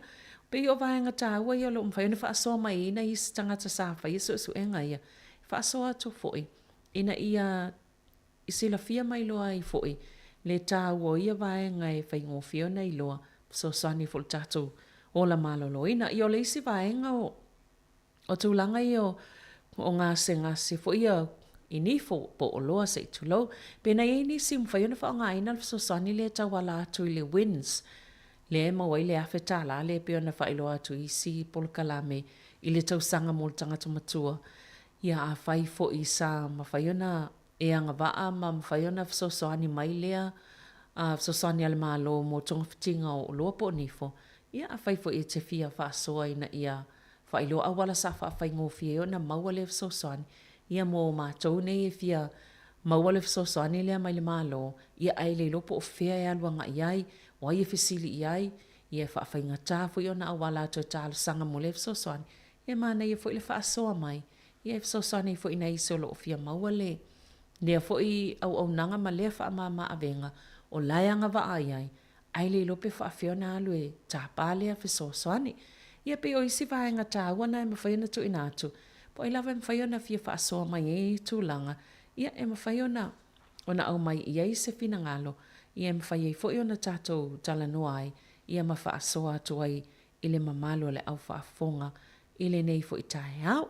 Speaker 6: Pei o vaega taua ia o lo o mafai ona faasoa mai ai nai isi tagata sa faia suesuega ia, e faasoa atu foi ina ia i silafia mai loa ai foi le taua o ia vaega e faigofie ona iloa, fesoasoani foi i le tatou ola maloloina. Ia o le isi vaega o o tulaga ia o o gasegase foi ia i nifo po o oloa se i tulou. Pe na i ai nisi e mafai ona faaaogaina le fesoasoani lea e tauala atu i le WINZ lea e maua ai le $1,000 lea e pei ona faailoa atu i isi polokalame i le tausaga mo le tagata matua. Ia afai foi sa mafai ona e agavaa ma mafai ona fesoasoani mai lea fesoasoani a le Malo mo togafitiga o oloa po o nifo, ia afai foi e te fia faasoa ina ia faailoa auala sa faafaigofie ai ona maua lea fesoasoani, ia mo matou nei e fia maua le fesoasoani lea mai le Malo, ia ae le iloa po o fea e alu agai ai, o ai e fesili i ai, ia e faafaigata foi ona auala atu e talosaga mo lea fesoasoani, ia e manaia foi le faasoa mai, ia e fesoasoani ai foi i nai isi o lo o fia maua le lea foi auaunaga ma lea faamama avega o la e agavaa i ai, ae le iloa pe faafefea ona alu e tapa lea fesoasoani. Ia pei o isi vaega taua na e mafai ona tuuina atu, po o ai lava e mafai ona fia faasoa mai ai i tulaga, ia e mafai ona ona aumai i ai se finagalo, ia e mafai ai foi ona tatou talanoa ai, ia ma faasoa atu ai i le mamalu o le au faafofoga i lenei foi taeao.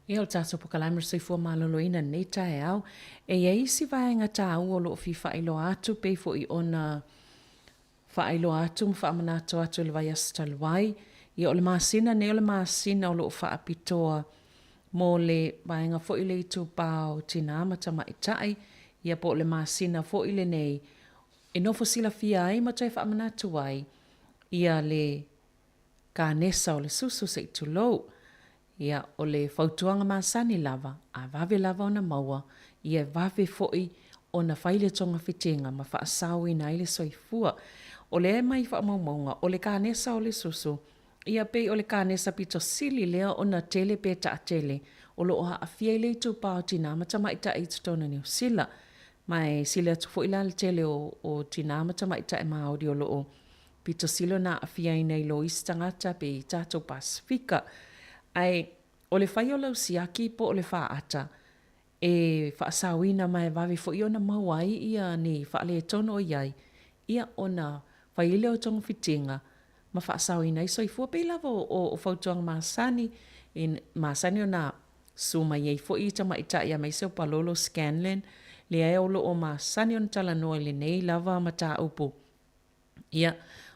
Speaker 6: Ia, o le tatou polokalame o le soifua maloloina i lenei taeao, e i ai isi vaega taua o lo o fia faailoa atu pei foi ona faailoa atu ma faamanatu atu i le vaiaso talu ai. Ia, o le masina nei o le masina o lo o faapitoa mo le vaega foi o le itupa o tinā ma tamaitai, ia po o le masina foi lenei e nofo silafia ai ma toe faamanatu ai ia le kanesa o le susu se i tulou. Ia, o le fautuaga masani lava, a vave lava ona maua, ia e vave foi ona fai le togafitiga ma faasaoina ai le soifua. O lea e aumai i faamaumauga, o le kanesa o le susu, ia pei o le kanesa pito sili lea ona tele pe taatele o lo o aafia i le itupa o tinā ma tamaitai i totonu o Niu Sila. Ma e sili atu foi la le tele o tinā ma tamaitai Māori o lo o pito sili ona aafiaina i lo isi tagata pe i tatou Pasefika. Ae o le fai o lau siaki po o le faata e faasaoina ma e vave foi ona maua ai ia ni faaletonu o i ai, ia ona fai ai lea o togafitiga ma faasaoina ai soifua. Pei lava o fautuaga masani, e masani ona susu mai ai foi tamaitai aemaise o Palolo Scanlan, lea o lo o masani ona talanoa i lenei lava mataupu. Ia,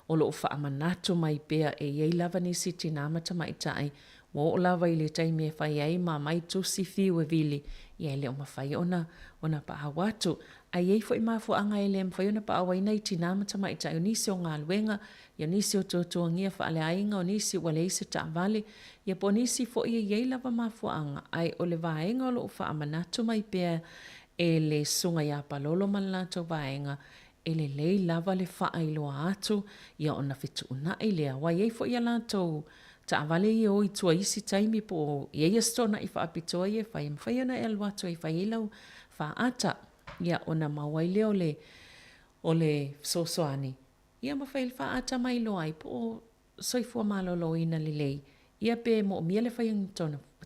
Speaker 6: o lo o faamanatu mai pea e i ai lava nisi tinā ma tamaitai ua oo lava i le taimi e fai ai ma aumai tusi fiu e vili, ia e le o mafai ona ona paau atu. Ae i ai foi mafuaaga e le mafai ona paau ai nai tinā ma tamaitai, o nisi o galuega, ia o nisi o tuatuagia faaleaiga, o nisi ua leai se taavale, ia po o nisi foi e i ai lava mafuaaga, ae o le vaega o lo o faamanatu mai pea e le Susuga ia Palolo ma le latou vaega, E lelei lava le faailoa atu ia ona fetuunai lea, aua e i ai foi a latou taavale ia e o i tua i isi taimi po o i ai aso toonai faapitoa ia e fai, e mafai ona e alu atu e fai ai lau faata, ia ona maua ai lea o le o le fesoasoani, ia ma fai ai le faata ma iloa ai po o soifua maloloina lelei, ia pe moomia le fai o ni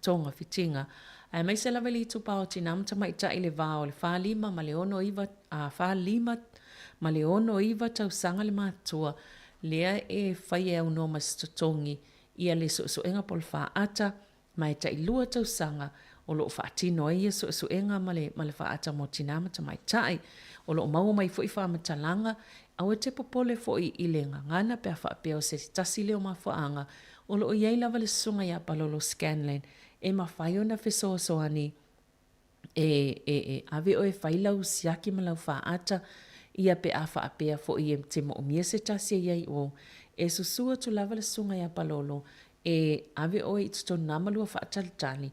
Speaker 6: togafitiga, aemaise lava i le itupa o tinā ma tamaitai i le va o le 45 ma le 69 a 45 ma le 69 tausaga le matutua, lea e fai e aunoa ma se totogi ia le suesuega po o le faata ma e tailua tausaga o lo o faatino ai ia suesuega ma le ma le faata mo tinā ma tamaitai. O lo o maua mai foi faamatalaga, aua e te popole foi i le gagana pe a faapea o se tasi lea o mafuaaga o lo o i ai lava le Susuga ia Palolo Scanlan e mafai ona fesoasoani e, e, e ave oe e fai lau siaki ma lau faata, ia pe a faapea foi e te moomia se tasi e i ai i o, e susu atu lava le Susuga ia Palolo E ave ʻoe i totonu nā malua faatalitali,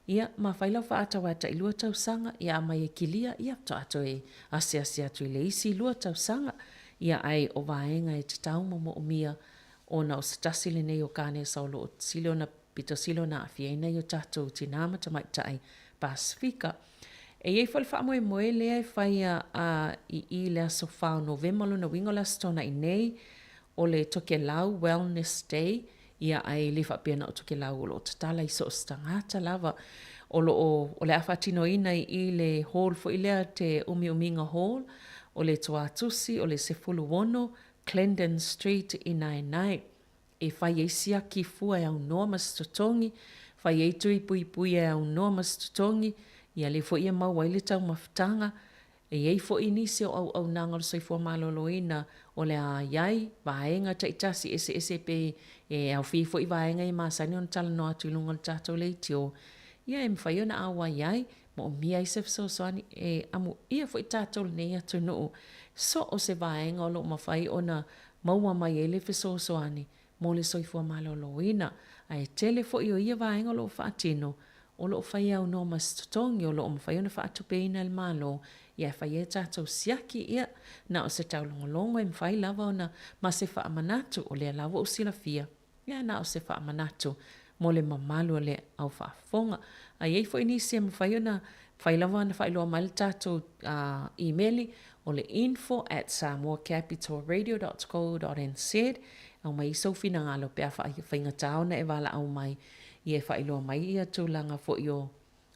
Speaker 6: ia, ma fai lau faata aua e tailua tausaga, ia a mai e kilia, ia, faatoa toe asiasi atu i le isi lua tausaga. Ia, ae o vaega e tatau ma moomia ona o se tasi lenei o kanesa o lo o sili ona pito sili ona aafia ai nai o tatou tinā ma tamaitai Pasefika. E i ai foi le faamoemoe lea e faia a i i le aso 4 o Novema, lona uiga o le Aso Toonai nei, O le Tokelau Wellness Day, ia ae le faapea na o Tokelau o lo o tatala i so o se tagata lava. O lo o, o le a faatinoina i i le hall foi lea te Umiumiga Hall, o le Tuatusi, o le 16 Clendon Street i Naenae. E fai ai siaki fua e aunoa ma se totogi, fai ai tui puipui e aunoa ma se totogi, ia lea foi e maua ai le taumafataga, E i ai foi nisi o auaunaga o le soifua maloloina o le a i ai vaega taitasi eseese pe e aofia ai foi vaega ia masani ona talanoa atu i luga o le tatou leitio, ia e mafai ona auai ai, moomia ai se fesoasoani e amuia foi tatou lenei atunuu so o se vaega o lo o mafai ona maua mai ai le fesoasoani mo le soifua maloloina. Ae tele foi o ia vaega o lo o faatino, o lo o fai aunoa ma se totogi o lo o mafai ona faatupeina e le Malo, ia e fai ai a tatou siaki, ia, na o se taulogologo e mafai lava ona ma se faamanatu, o lea lava ua ou silafia, ia na o se faamanatu mo le mamalu o le au faafofoga. A i ai foi nisi e mafai ona mafai lava ona faailoa mai le tatou imeli, o le info at samoacapitalradio dot co dot nz, aumai ai sou finagalo pe a faigata ona e valaau mai, ia e faailoa mai ia tulaga foi o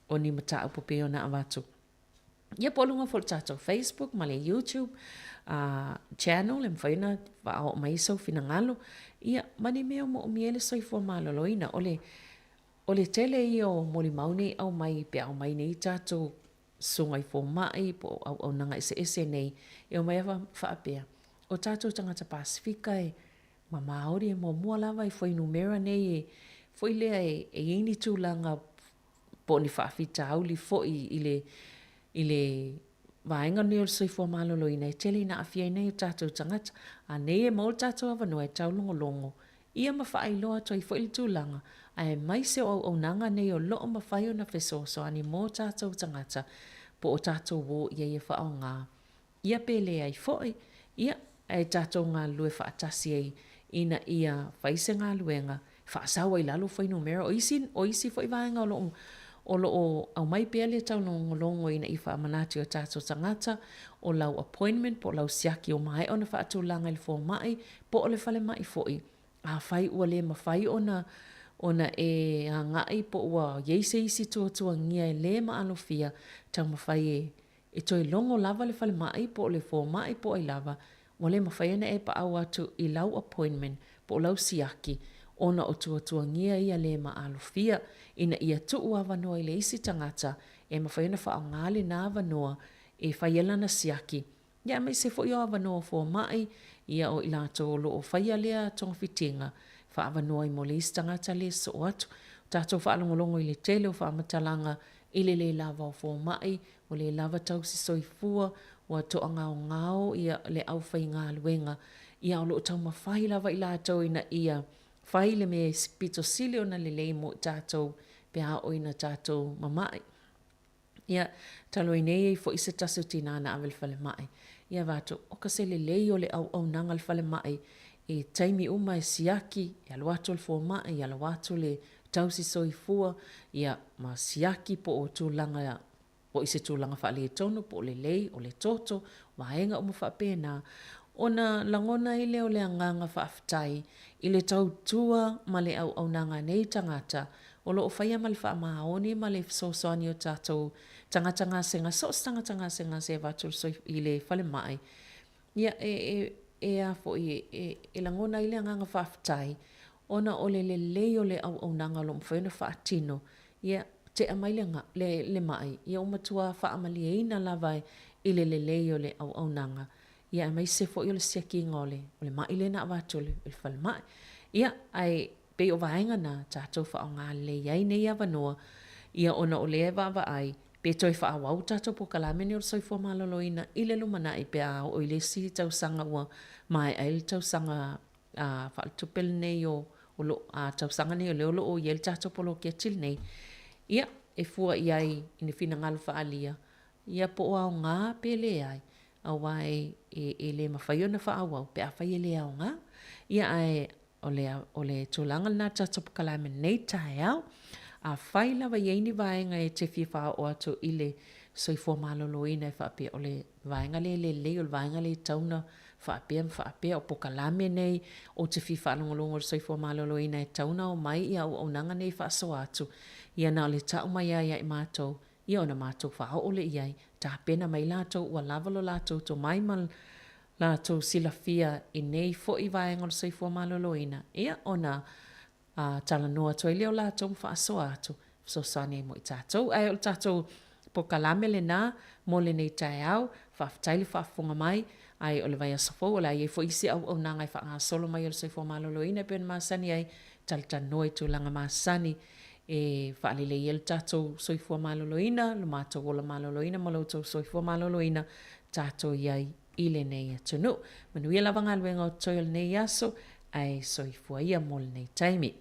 Speaker 6: o ni mataupu pei ona avatu. Ia po o luga foi o le tatou Facebook ma le YouTube channel e mafai ona faaoo mai sou finagalo, ia ma ni mea o moomia ai le soifua maloloina. O le. O le tele ia o molimau nei aumai pe a aumai nei tatou susuga i fomai po o auaunaga eseese nei e omai lava faapea, o tatou tagata Pasefika e ma Māori e muamua lava i fuainumera nei e foi lea e i ai ni tulaga po o ni faafitauli foi i le i le vaega lenei o le soifua maloloina e tele ina aafia ai nai o tatou tagata. A nei e maua le tatou avanoa e taulogologo ia ma faailoa atu ai foi le tulaga, aemaise o auaunaga nei o lo o mafai ona fesoasoani mo tatou tagata po o tatou o i ai e faaaoga ia pe leai foi, ia, ae tatou galulue faatasi ai ina ia fai se galuega e faasau ai i lalo fuainumera. O isi, o isi foi vaega o lo o, o lo o aumai pea le taulogologo ina ia faamanatu i o tatou tagata, o lau appointment po o lau siaki ua maea ona faatulaga i le fomai po o le falemai foi, afai ua le mafai ona ona e agai po ua i ai se isi tuatuagia e le maalofia, taumafai e e toe logo lava le falemai po o le fomai po o ai lava, ua le mafai ona e paau atu i lau appointment po o lau siaki ona o tuatuagia ia le maalofia ina ia tuu avanoa i le isi tagata e mafai ona faaaoga lena avanoa e fai ai lana siaki Ia aemaise foi o avanoa fomai, ia o i latou o lo o faia lea togafitiga, faaavanoa ai mo le isi tagata le sosoo atu. O tatou faalogologo i le tele o faamatalaga i le le lava o fomai, ua le lava tausi soifua, ua toagaogao ia le aufaigaluega, ia o lo o taumafai lava i latou ina ia fai le mea e pito sili ona lelei mo i tatou pe a oo ina tatou mamai. Ia, talu ai nei e i ai foi se tasi o tinā na ave i le falemai. Ia avatu, oka se lelei o le auaunaga a le falemai i taimi uma e siaki, e alu atu le fomai, e alu atu le tausi soifua, ia, ma siaki po o tulaga, po i se tulaga faaletonu, po o lelei, o le toto, vaega uma faapena, ona lagona ai lea o le agaga faafetai i le tautua ma le auaunaga a nei tagata o lo o faia ma le faamaoni ma le fesoasoani o tatou tagata gasegase, so o se tagata gasegase e avatu i le falemai, ia e, e, e a foi, e, e lagona ai le agaga faafetai ona o le lelei o le auaunaga o lo o mafai ona faatino, ia tea mai le, le, le mai, ia ua matua faamalieina lava i le lelei o le auaunaga, ia aemaise foi o le siakiina o le, o le mai lea na avatu i le falemai. Ia, ae pei o vaega na tatou faaaoga lelei ai nei avanoa, ia ona o lea e vaavaai pe toe faaauau tatou polokalame nei o le soifua maloloina i le lumanai pe a oo i le isi tausaga ua maea ai le tausaga faaletupe lenei o o lo a tausaga nei o lea o lo o i ai le tatou poloketi lenei, ia e fua i ai i ni finagalo faaalia, ia po o aoga pe leai, aua e e le mafai ona faaauau pe afai e le aoga. Ia ae O le, o le tulaga lena tatou polokalame nei taeao. Afai lava i ai ni vaega e te fia faaoo atu i le soifua maloloina e faapea o le vaega lea e lelei, o le vaega lea e tatau ona faapea ma faapea, o polokalame nei ou te fia faalogologo i le soifua maloloina e tatau ona omai ia auaunaga nei e faasoa atu, ia na o le tau mai lava ia i matou, ia ona matou faaoo lea i ai, tapena mai latou ua lava lo latou tomai ma latou silafia i nei foi vaega o le soifua maloloina, ia ona talanoa atu ai lea o latou ma faasoa atu, fesoasoani ai mo i tatou. Ae o le tatou polokalame lena mo lenei taeao, faafetai le faafofoga mai, ae o le vaiaso fou o le a i ai foi isi auaunaga e faagasolo mai a le soifua maloloina e pei ona masani ai, talatalanoa i tulaga masani e faalelei ai le tatou soifua maloloina, lo matou ola maloloina ma lo outou soifua maloloina, tatou i ai i lenei atunuu. Manuia lava galuega o totoe o lenei aso, ae soifua ia mo lenei taimi.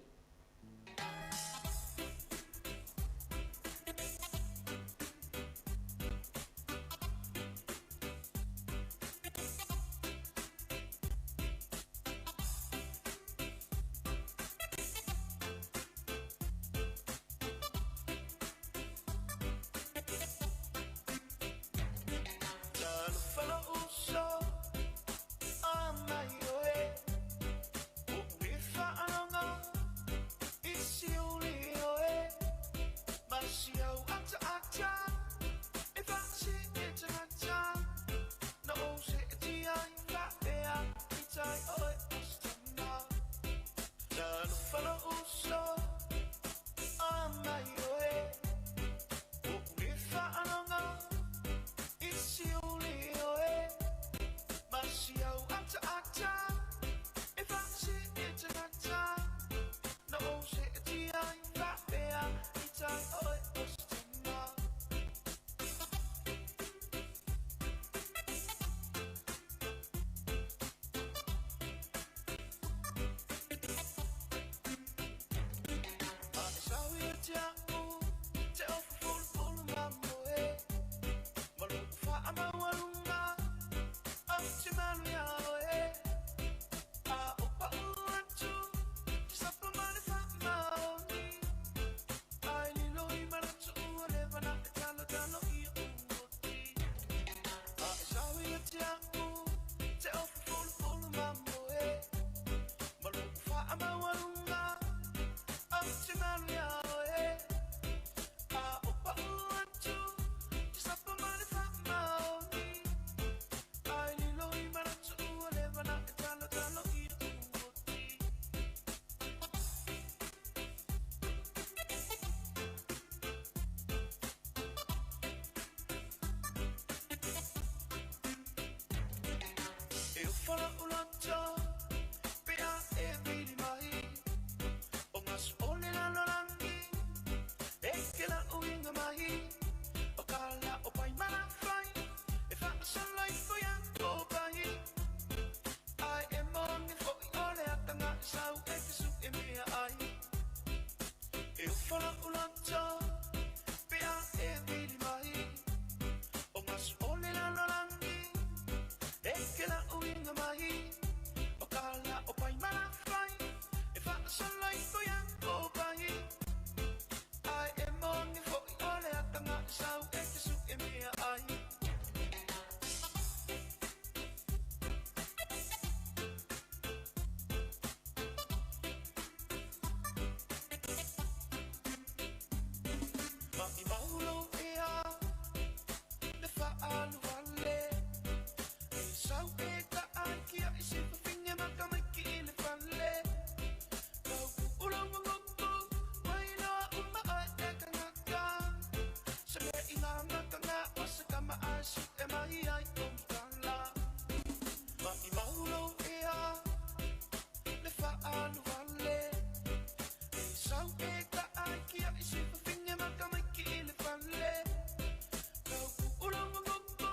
Speaker 17: sau e te su e mea ai. E o whala ulata, pe a e wili mai. O ngasu o le lalolangi, e ke la uinga mai. O ka la o pai malawhai, e whaasalai ko ia o pai. Ai e mongi foi o le atanga sau e te su e mea ai. Ma i maulo e a, le whaaluale. E sau e ta ai kia i se whawhinge maka mai ki i le whale. Kau ku ula ngongoku, mai loa uma ai e kangaka. Se me i ngā matanga o se kama ai su e mai ai o mtala. Ma i maulo e a, le whaaluale. E sau e ta ai kia i se whawhinge maka mai ki i le whale. Kau ku ula ngongoku,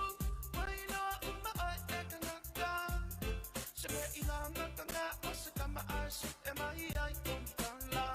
Speaker 17: mai loa uma ai e kangaka. Se me i ngā matanga o se kama ai su e mai ai o mtala.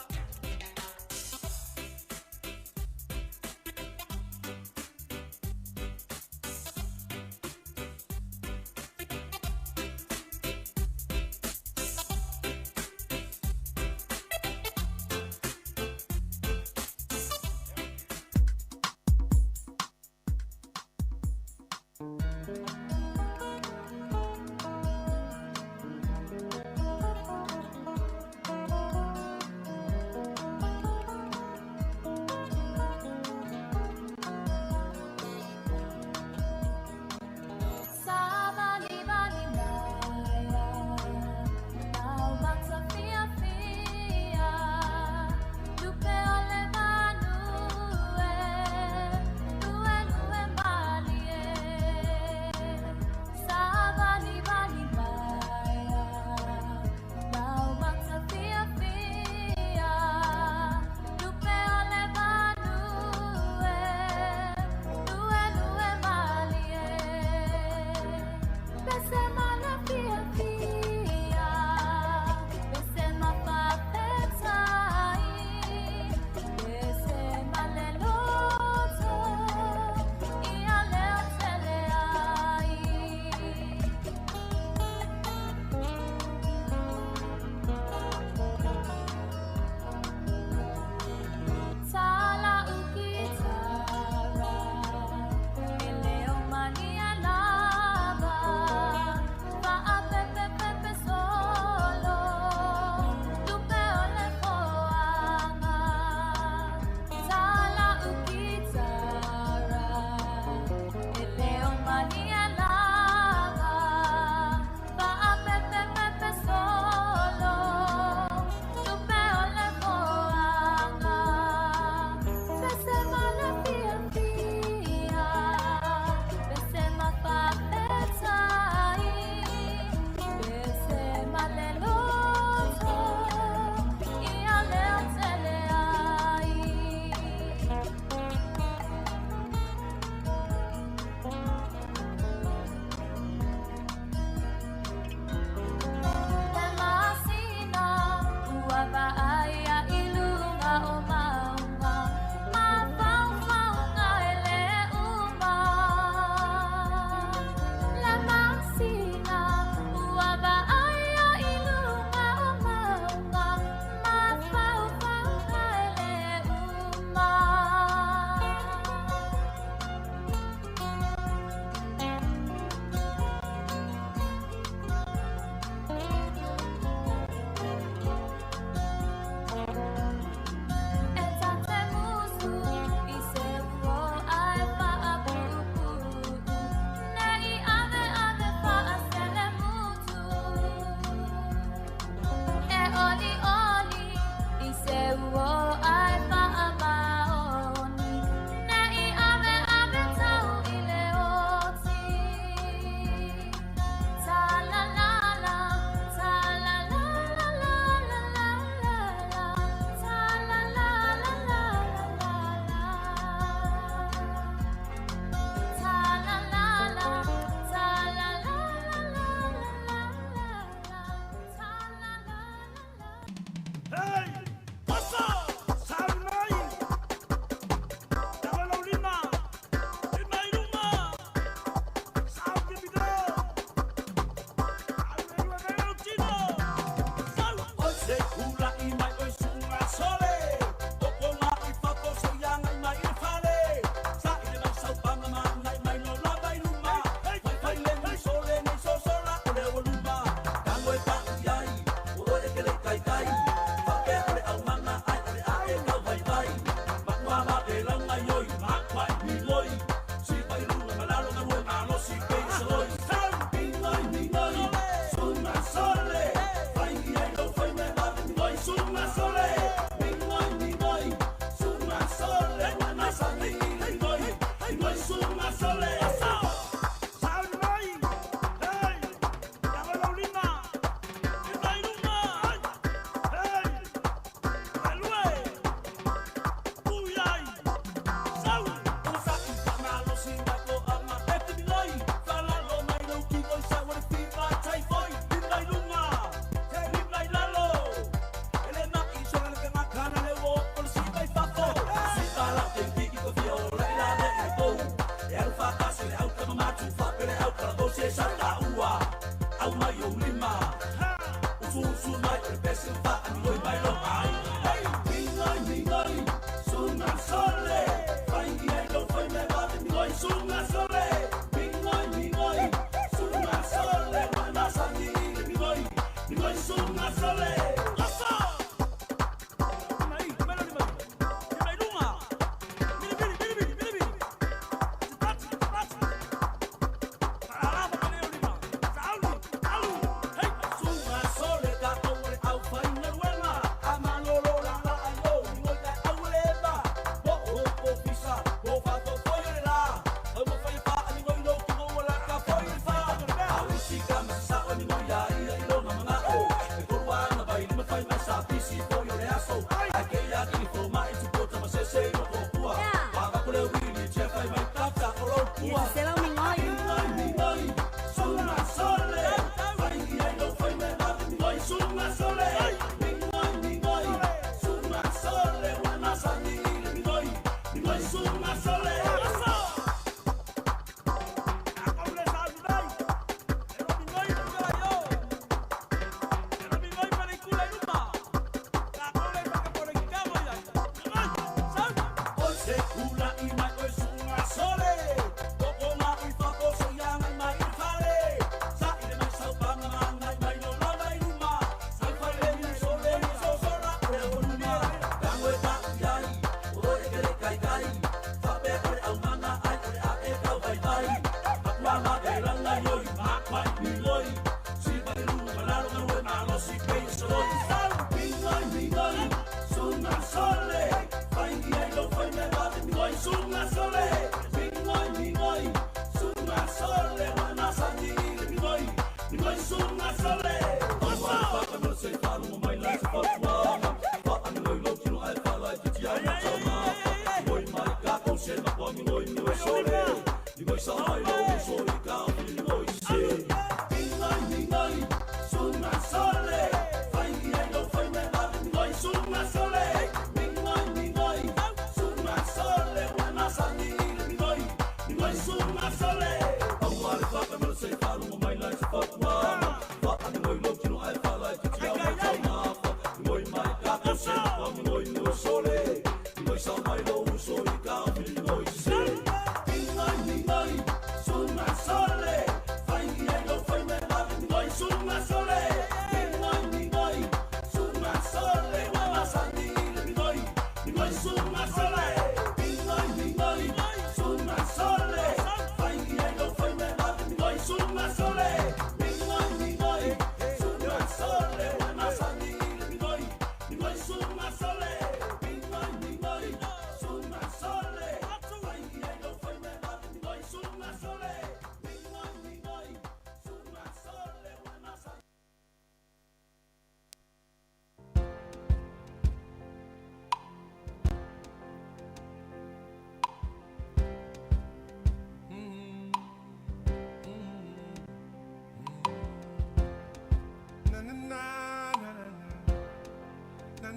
Speaker 17: Na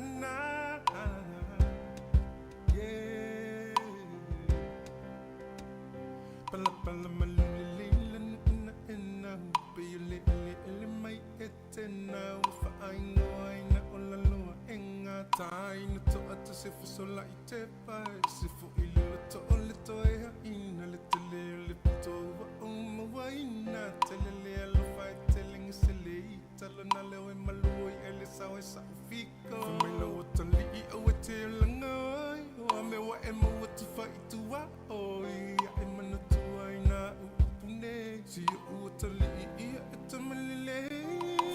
Speaker 17: ua faaingoaina o lalo aega Taina toata se fesola'i tepa E se fo'i le loto o le toe haʻina Le tele o le pito ua ou mauaina Tele le alofa e tele gese le ita Lona leo e malu ai e le sao e sa'u fiko Fai mai lou atalii aua e te olaga oi O a mea ua e maua tufa i tuaoi Ia e manatua i nā upu nei Si oʻu atalii ia e tama lelei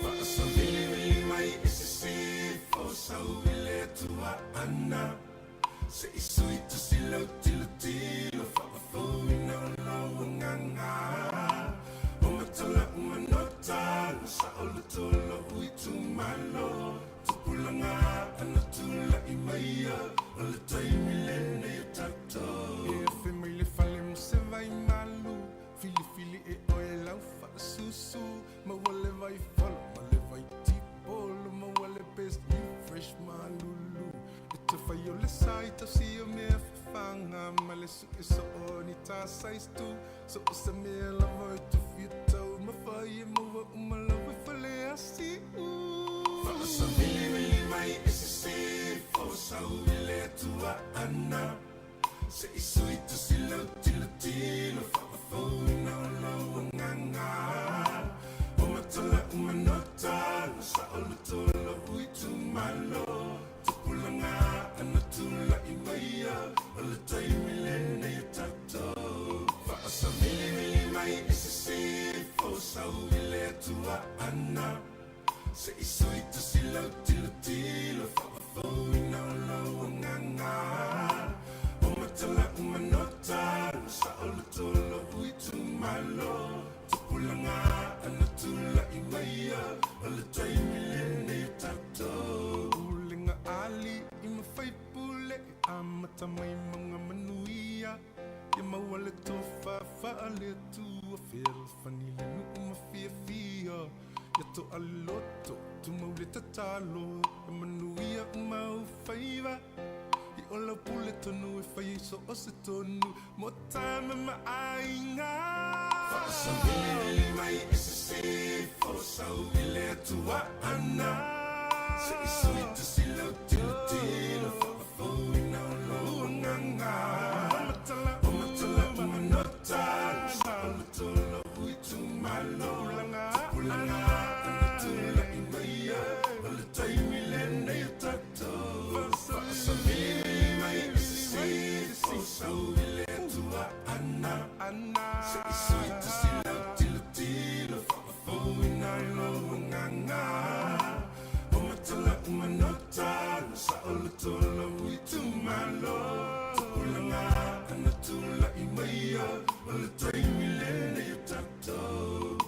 Speaker 17: Faasavilivili mai e sisifo sau i le Atua ana Se i sui tusi lau tilotilo Faafouina o lou agaga O matala uma nota Na saoloto lou itumalo Tupulaga ana tula'i maia O le taimi lenei o tatou E afe mai le fale mo se vai malu Filifili e oe lau faasusu Maua le vai folo ma le vai tipolo Maua le best new fresh malulu E te fai o le sa i tausi o mea fafaga Ma le sue soo o ni ta size tu So o se mea lava e te fia taumafa E maua uma lava i Faleasiu Faasavilivili mai e sisifo Sau i le Atua ana Se i sui tusi lau tilotilo Faafouina o lou agaga O matala uma nota Na saoloto lou itumalo Tupulaga ana tula'i maia O le taimi lenei o tatou Faasavilivili mai e sisifo Sau i le Atua ana Se i sui tusi lau tilotilo Faafouina o lou agaga O matala uma nota Na saoloto lou itumalo Tupulaga ana tula'i maia O le taimi lenei o tatou Pulega a alii ma faipule E amata mai mauga manuia Ia maua le tofa faale-Atua Fealofani le nuu ma fiafia Ia toa le loto tumau le tatalo Ia manuia uma ou faiva I o lau pule tonu e fai ai so o se tonu Mo Tama ma Aiga Faasavilivili mai e sisifo Sau i le Atua ana Se i sui tusi lau tilotilo Faafouina o lou agaga O matala uma nota Saoloto lou itumalo Tupulaga ana tulai maia O le taimi lenei o tatou Faasavilivili mai e sisifo Sau i le Atua ana Se i sui tusi lau tilotilo Faafouina lou agaga O matala uma nota Na saoloto lou itumalo Tupulaga ana tulai maia O le taimi lenei o tatou.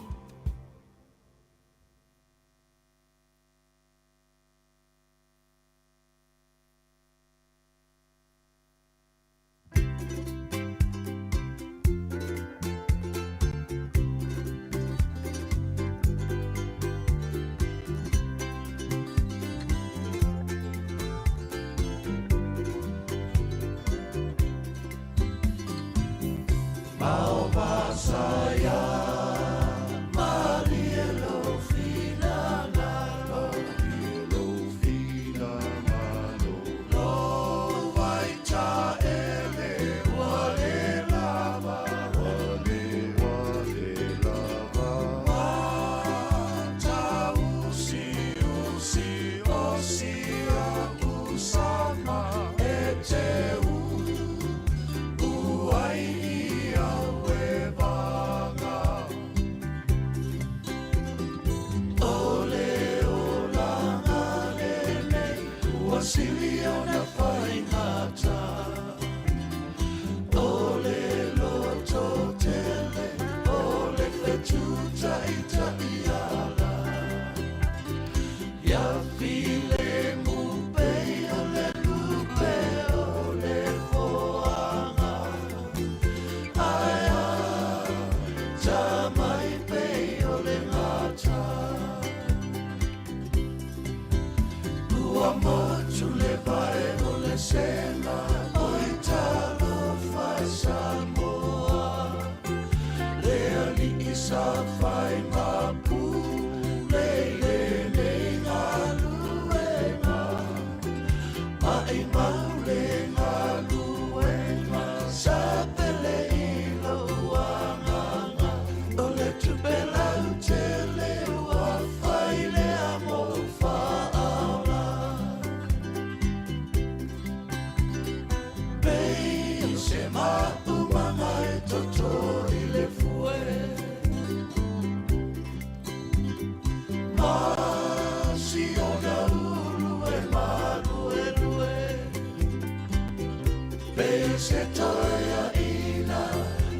Speaker 1: Se toeaina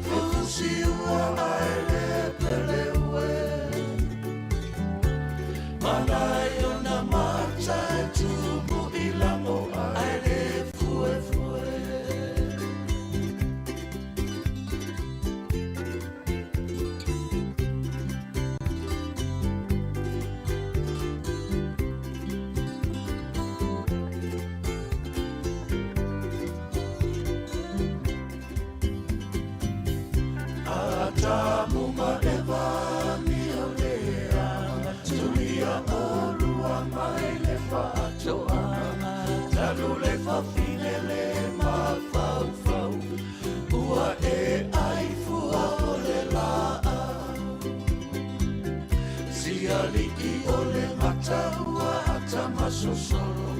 Speaker 1: fusiua ae le peleue. Manai ona mata e tumu i lago ae le fuefue. Atamu ma Eva mio lea, tulia olua mai le faatoaga, talu le fafine le mafaufau, ua e ai fua o le laau. Siali'i o le mata ua atamasosolo,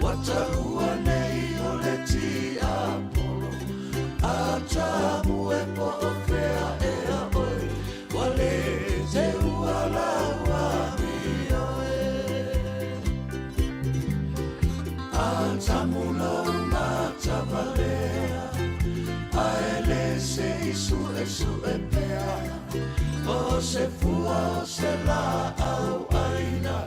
Speaker 1: ua taua nei o le tiapolo. Atamu e po o fea ea oe, ua le teua lau amio e. Atamu lou matavalea, ae le se i suesue pea. O se fua o se laau aina,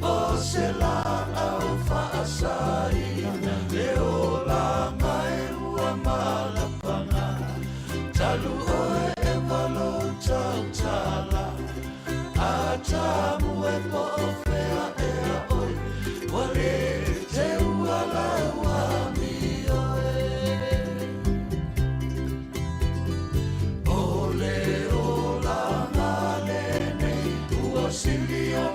Speaker 1: o se laau faasaina, le olaga e ua malapaga. Talu oe Eva lou tautala, Atamu e po o fea ea oe, ua le teua lau amio e. O le olaga lenei ua sili ona.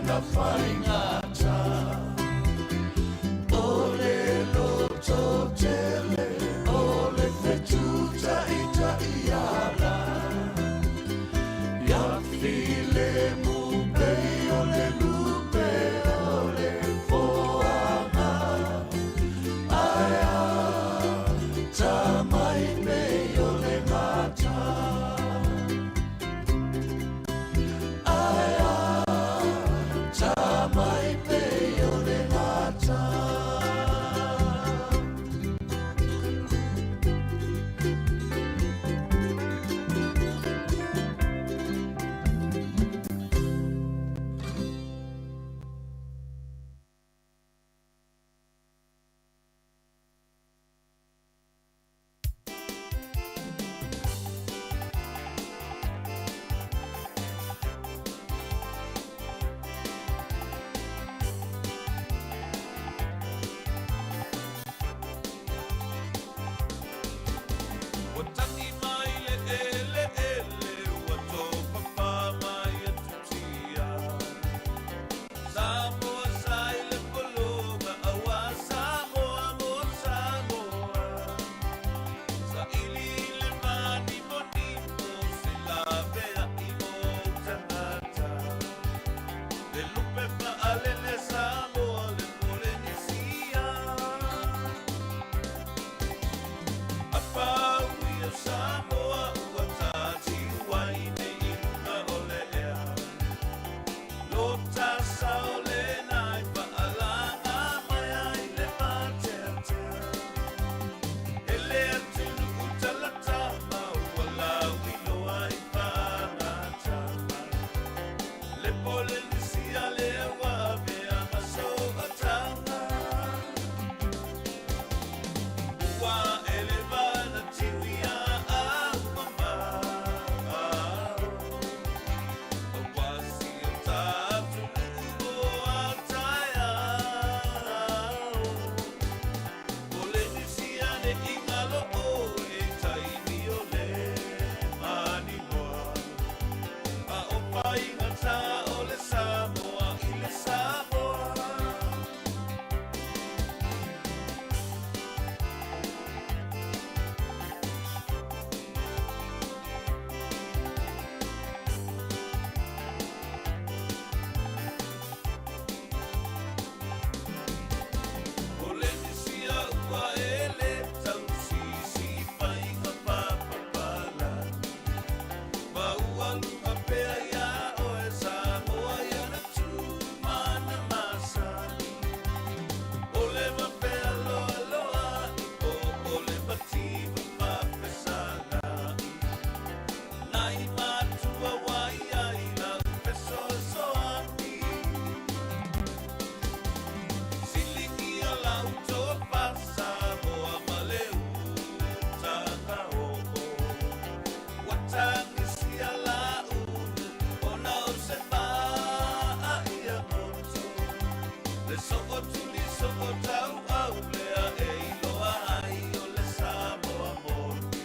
Speaker 17: le sootuli sootauau lea e iloa ai o le Samoa moni.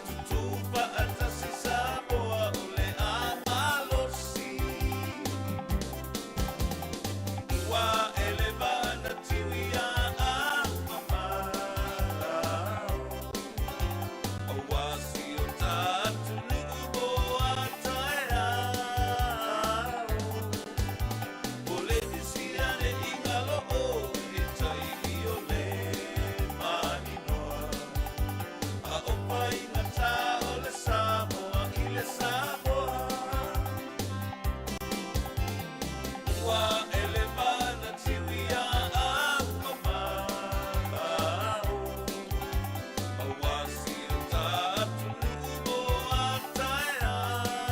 Speaker 17: Tutū faatasi Samoa o le a malosi. Ua eleva na tiuia a mamao. Aua si o tatunuu mo a taeao. Polenisia ne i galo o i taimi o le maninoa. A o paigata o le Samoa i le Samoa. Ua eleva na tiuia a mamao. Aua si o tatunuu mo a taeao.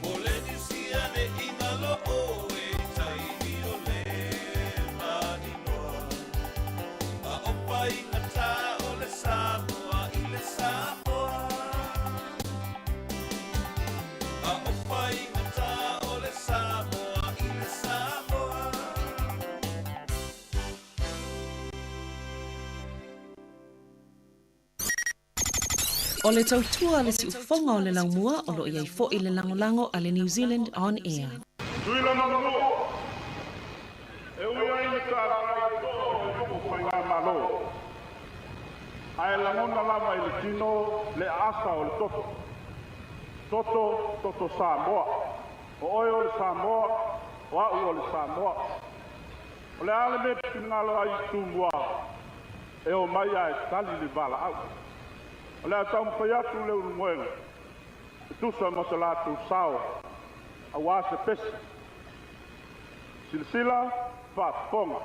Speaker 17: Polenisia ne i galo o e taimi o le maninoa. A o paigata o le Samoa i le Samoa. A o paigata o le Samoa i le Samoa.
Speaker 6: O le tautua a le siufofoga o le laumua o lo o i ai foi le lagolago a le New Zealand On Air.
Speaker 18: Tuila ma Manua, e ui ai le tala i to o le nuu faigamalo, ae lagona lava i le tino le aasa o le toto. Toto, toto Samoa. O oe o le Samoa, o au o le Samoa. O le a le mea e finagalo ai i Tumua e omai ae tali le valaau. O le a taumafai atu le ulumoega e tusa ma so latou sao aua se pese. Silasila, faafofoga.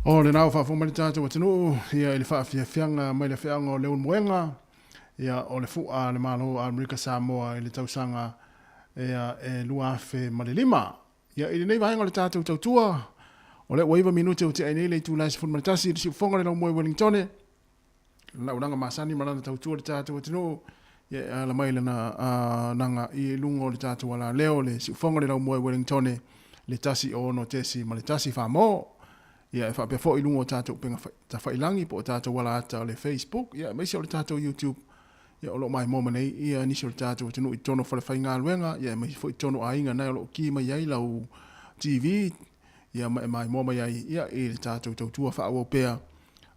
Speaker 10: O lena ua faafofoga mai le tatou atunuu ia i le faafiafiaga mai le afeaga o Leulumoega ia o le fu'a a le Malo o Amerika Samoa i le tausaga ia e 2005. Ia i lenei vaega o le tatou tautua, o lea ua 9 minute ua tea ai nei le itula e 11 i le siufofoga o le Laumua i Wellingtone, laulaga masani ma lana tautua i le tatou atunuu, ia e ala mai lana naga i luga o le tatou alaleo, le siufofoga o le Laumua i Wellingtone, le 106.1 Famo. Ia e faapea foi i luga o tatou upega tafailangi po o tatou alaata o le Facebook, ia aemaise o le tatou YouTube, ia o lo o maimoa mai nei ia nisi o le tatou atunuu i totonu o falefaigaluega, ia aemaise foi i totonu o aiga na o lo o ki mai ai lau TV, ia ma e maimoa mai ai ia i le tatou tautua faaauau pea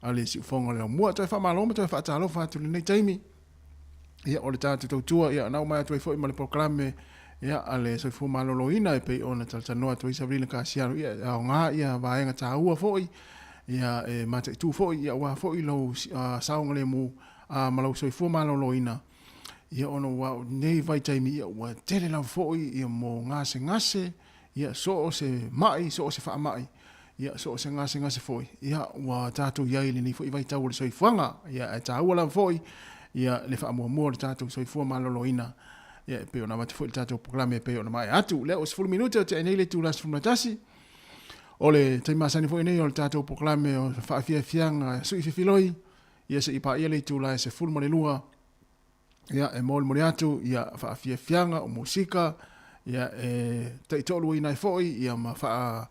Speaker 10: a le siufofoga o le Laumua. Toe faamalo ma toe faatalofa atu i lenei taimi. Ia o le tatou tautua ia na uma atu ai foi ma le polokalame ia a le soifua maloloina e pei ona talatalanoa atu ai Savelina Kasiano ia e aoga ia vaega taua foi ia e mataitu foi ia aua foi lou saogalemu ma lou soifua maloloina ia ona ua nei vaitaimi ia ua tele lava foi ia mo gasegase ia so o se mai so o se faamai ia so o se gasegase foi ia ua tatou i ai i lenei foi vaitau o le soifuaga ia ae taua lava foi ia le faamuamua o le tatou soifua maloloina ia e pei ona avatu foi le tatou polokalame e pei ona maea atu lea ua 10 minute o tea nei le itula 11 o le taimi masani foi nei o le tatou polokalame o faafiafiaga sui fifiloi ia se i paia le itula e 12 ia e molimoli atu ia faafiafiaga o musika ia e taitoaluaina ai foi ia ma faa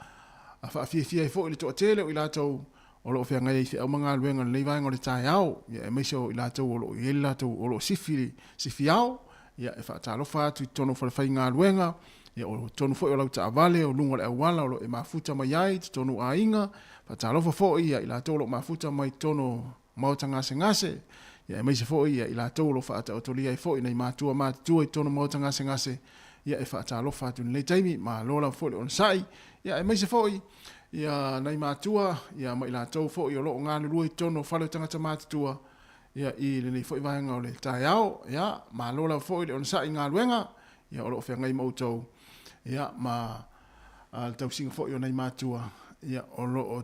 Speaker 10: faafiafia ai foi le toatele o i latou o lo o feagai ai i feau ma galuega i lenei vaega o le taeao, ia aemaise o i latou o lo o i ai le latou o lo o sifi sifiao, ia e faatalofa atu i totonu o falefaigaluega, ia o totonu foi o lau taavale, o luga o le auala o lo o e mafuta mai ai i totonu o aiga, faatalofa foi ia i latou o lo o mafuta mai i totonu o maota gasegase, ia aemaise foi ia i latou o lo o faataotolia ai foi nai matua matutua i totonu o maota gasegase, ia e faatalofa atu i lenei taimi, malo lava foi le onosai, ia aemaise foi ia nai matua ia ma i latou foi o lo o galulue i totonu o fale o tagata matutua ia i lenei foi vaega o le taeao, ia malo lava foi le onosai i galuega ia o lo o feagai ma outou ia ma le tausiga foi o nai matua ia o lo o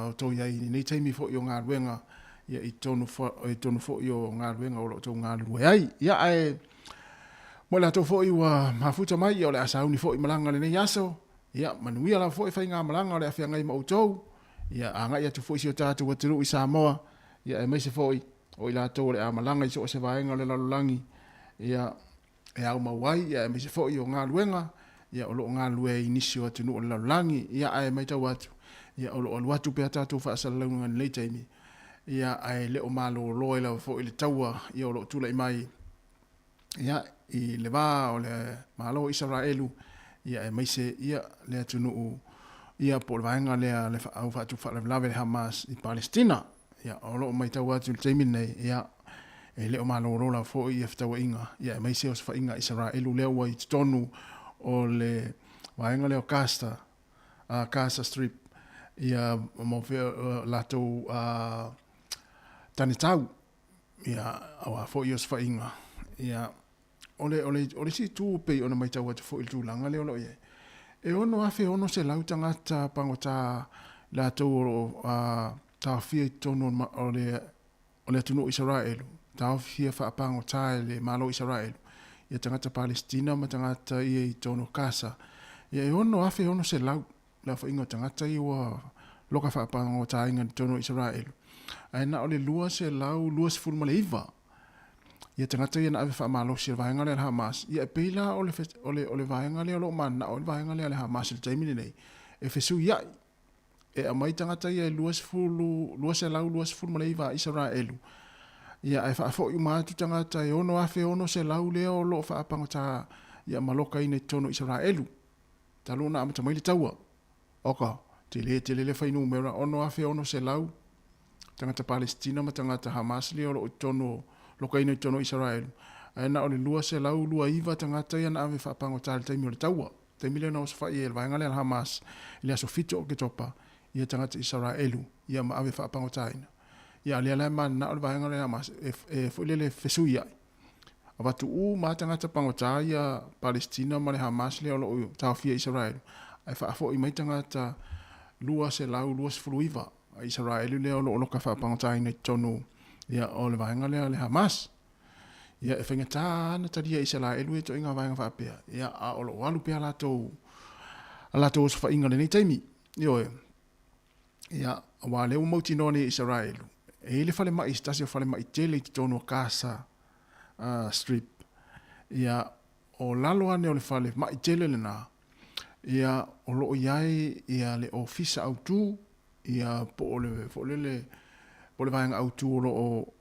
Speaker 10: outou i ai i lenei taimi foi o galuega ia i totonu i totonu foi o galuega o lo o outou galulue ai. Ia ae mo i latou foi ua mafuta mai ia o le a sauni foi malaga lenei aso, ia manuia lava foi faigamalaga o le a feagai ma outou, ia agai atu foi si o tatou atunuu i Samoa, ia aemaise foi o i latou o le a malaga i so o se vaega o le lalolagi, ia e aumau ai, ia aemaise foi o galuega ia o lo o galulue ai i nisi o atunuu o le lalolagi. Ia ae matau atu, ia o lo o alu atu pea tatou faasalalauga i lenei taimi, ia ae le o malolo ai lava foi le taua ia o lo o tulai mai ia i le va o le Malo o Isaraelu ia aemaise ia le atunuu ia po o le vaega lea le au faatupu faalavelave le Hamas i Palestina. Ia, o lo o matau atu i le taimi lenei, ia, e le o malolo lava foi ia fetauaiga, ia, aemaise osofaiga a Isaraelu lea ua i totonu o le vaega lea o Gaza, Gaza Strip, ia, ma latou tanetau, ia, aua foi osofaiga, ia, o le, o le, o le isi itu e pei ona matau atu foi i le tulaga lea o lo o i ai, e 6,600 tagata pagota latou o lo o taofia i totonu o le, o le atunuu o Isaraelu, taofia faapagota e le Malo o Isaraelu, ia tagata Palesitina ma tagata ia i totonu o Kasa. Ia e 6,600 le aofaiga o tagata ia ua loka faapagotaina i totonu o Isaraelu. Ae na o le 229 ia tagata ia na ave faamalosi e le vaega lea a le Hamas. Ia e pei la o le, o le, o le vaega lea o lo o mananao ai le vaega lea a le Hamas i le taimi lenei, e fesuiai, e aumai tagata ia e 20, 229 a Isaraelu, ia ae faafoi uma atu tagata e 6,600 lea o lo o faapagota ia ma lokaina i totonu o Isaraelu, talu ona amata mai le taua. Oka, tele tele le fuainumera, 6,600 tagata Palesitina ma tagata Hamas lea o lo o i totonu o lokaina i totonu o Isaraelu, ae na o le 229 tagata ia na ave faapagota i le taimi o le taua. Taimi lea na osofai ai e le vaega lea a le Hamas i le aso 7 o Oketopa ia tagata Isaraelu ia ma ave faapagotaina. Ia a lea la e mananao le vaega lea a le Hamas e, e foi lele fesuiai. Avatu uma lava tagata pagota ia Palesitina ma le Hamas lea o lo o taofia i Isaraelu, ae faafoi mai tagata 229 a Isaraelu lea o lo o loka faapagotaina i totonu ia o le vaega lea a le Hamas. Ia, e faigata lava ona talia e Isaraelu ia ituaiga vaega faapea, ia, a o lo o alu pea a latou, a latou osofaiga i lenei taimi. Ioe. Ia, aua o lea ua mautinoa nei e Isaraelu, e i ai le falemai, se tasi o falemai tele i totonu o Gaza uh, Strip. Ia, o lalo ane o le falemai tele lena, ia, o lo o i ai ia le ofisa autu, ia, po o le, foi lele, po o le vaega autu o lo o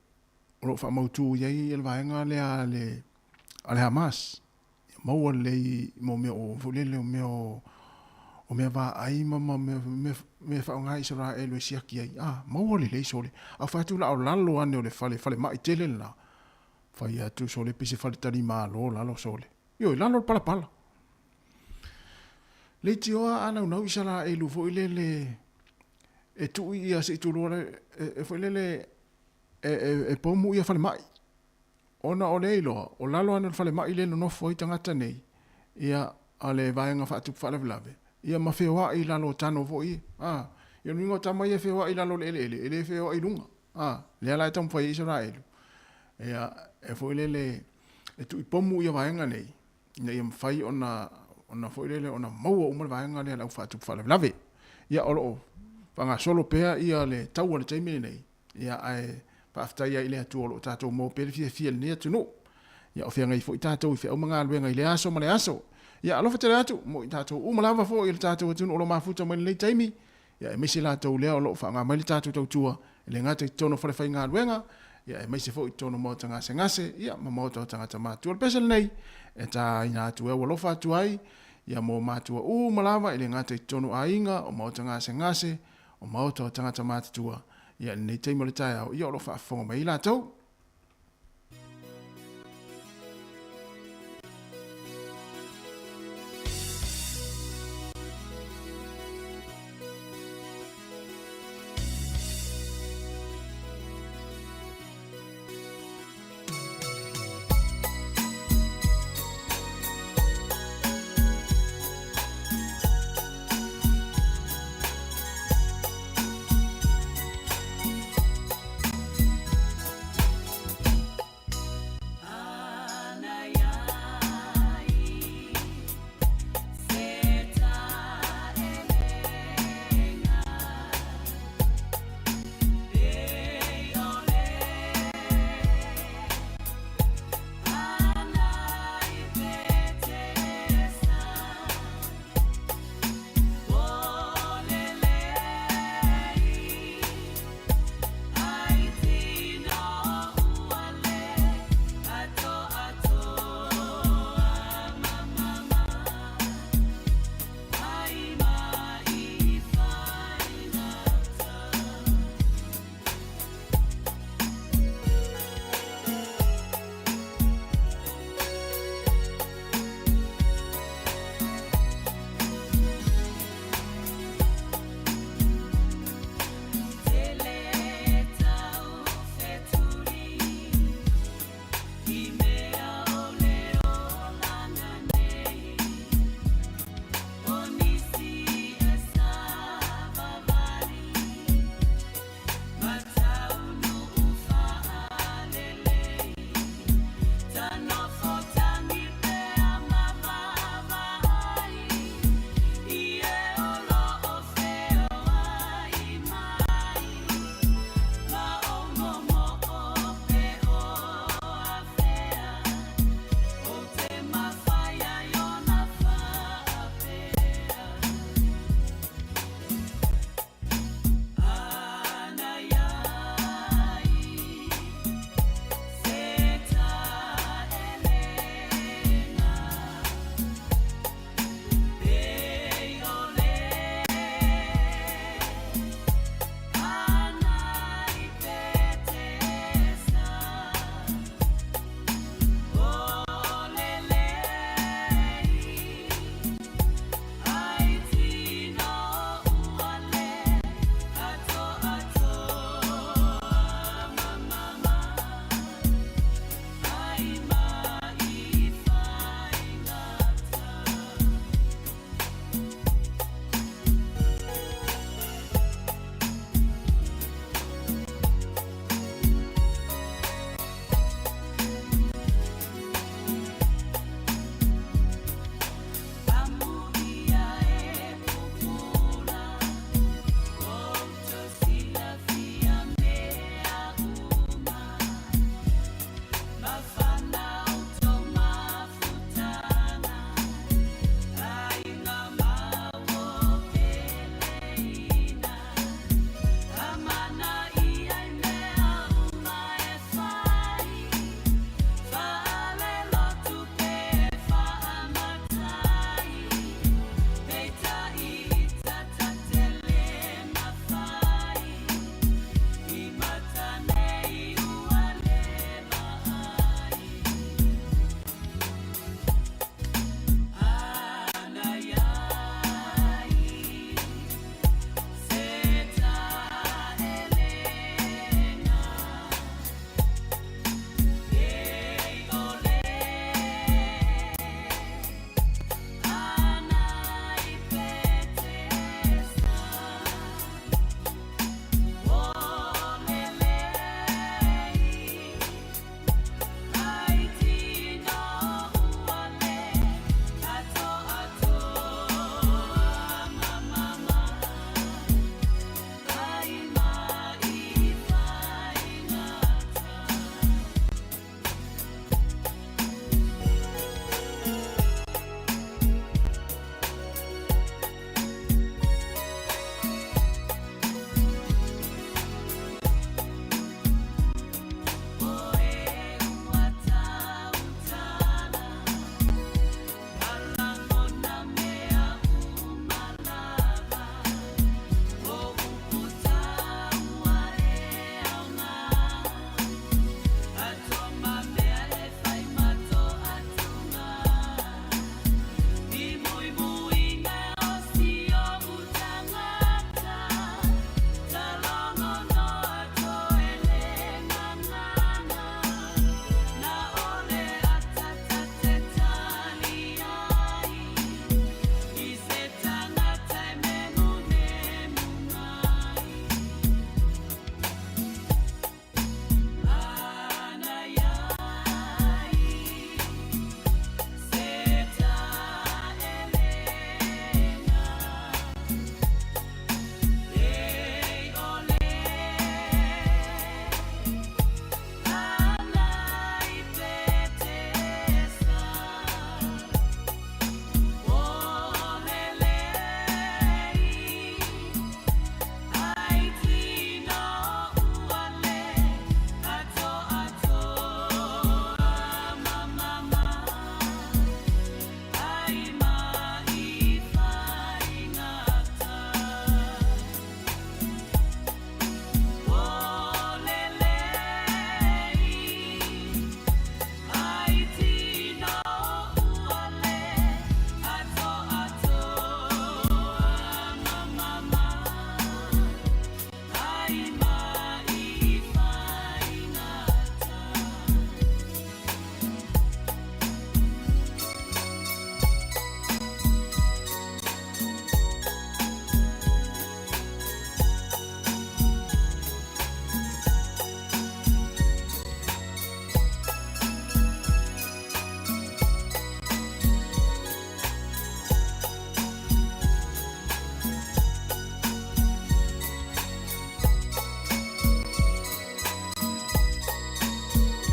Speaker 10: o lo o faamautu i ai le vaega lea a le, a le Hamas. Ia maua lelei mo mea o, foi lele o mea o, o mea vaai ma, ma mea, mea, mea faaaoga e Isaraelu e siaki ai. Ah, maua lelei sole. A fai atu la o lalo ane o le fale, falemai tele lena. Fai atu sole pei se faletalimalo lalo sole. Ioe, lalo o le palapala. Leitioa a naunau Isaraelu foi lele e tuu ia se i tulua le, e, e foi lele e, e, e pomu ia falemai. Ona o lea iloa, o lalo ane o le falemai lea e nonofo ai tagata nei, ia, a le vaega faatupu faalavelave, ia ma feoai i lalo o tano foi ia. A, ia o le uiga o tama ia e feoai i lalo o le eleele, e le feoai i luga. A, lea la e taumafai ai Isaraelu, ia, e foi lele, e tuu i pomu ia vaega nei, ina ia mafai ona, ona foi lele, ona maua uma le vaega lea a le au faatupu faalavelave. Ia, o lo o faagasolo pea ia le taua i le taimi lenei, Ia, ae faafetai ai i le Atua o lo o tatou maua pea le fiafia i lenei atunuu. Ia, o feagai foi tatou i feau ma galuega i lea aso ma le aso. Ia, alofa tele atu mo i tatou uma lava foi i le tatou atunuu o lo o mafuta mai i lenei taimi, ia, aemaise latou lea o lo o faaaoga mai le tatou tautua, e le gata i totonu o falefaigaluega, ia, aemaise foi i totonu o maota gasegase, ia, ma maota o tagata matutua. O le pese lenei e taina atu e au alofa atu ai, ia, mo matua uma lava, e le gata i totonu o aiga, o maota gasegase, o maota o tagata matutua, ia, i lenei taimi o le taeao, ia, o lo o faafofoga mai ai latou.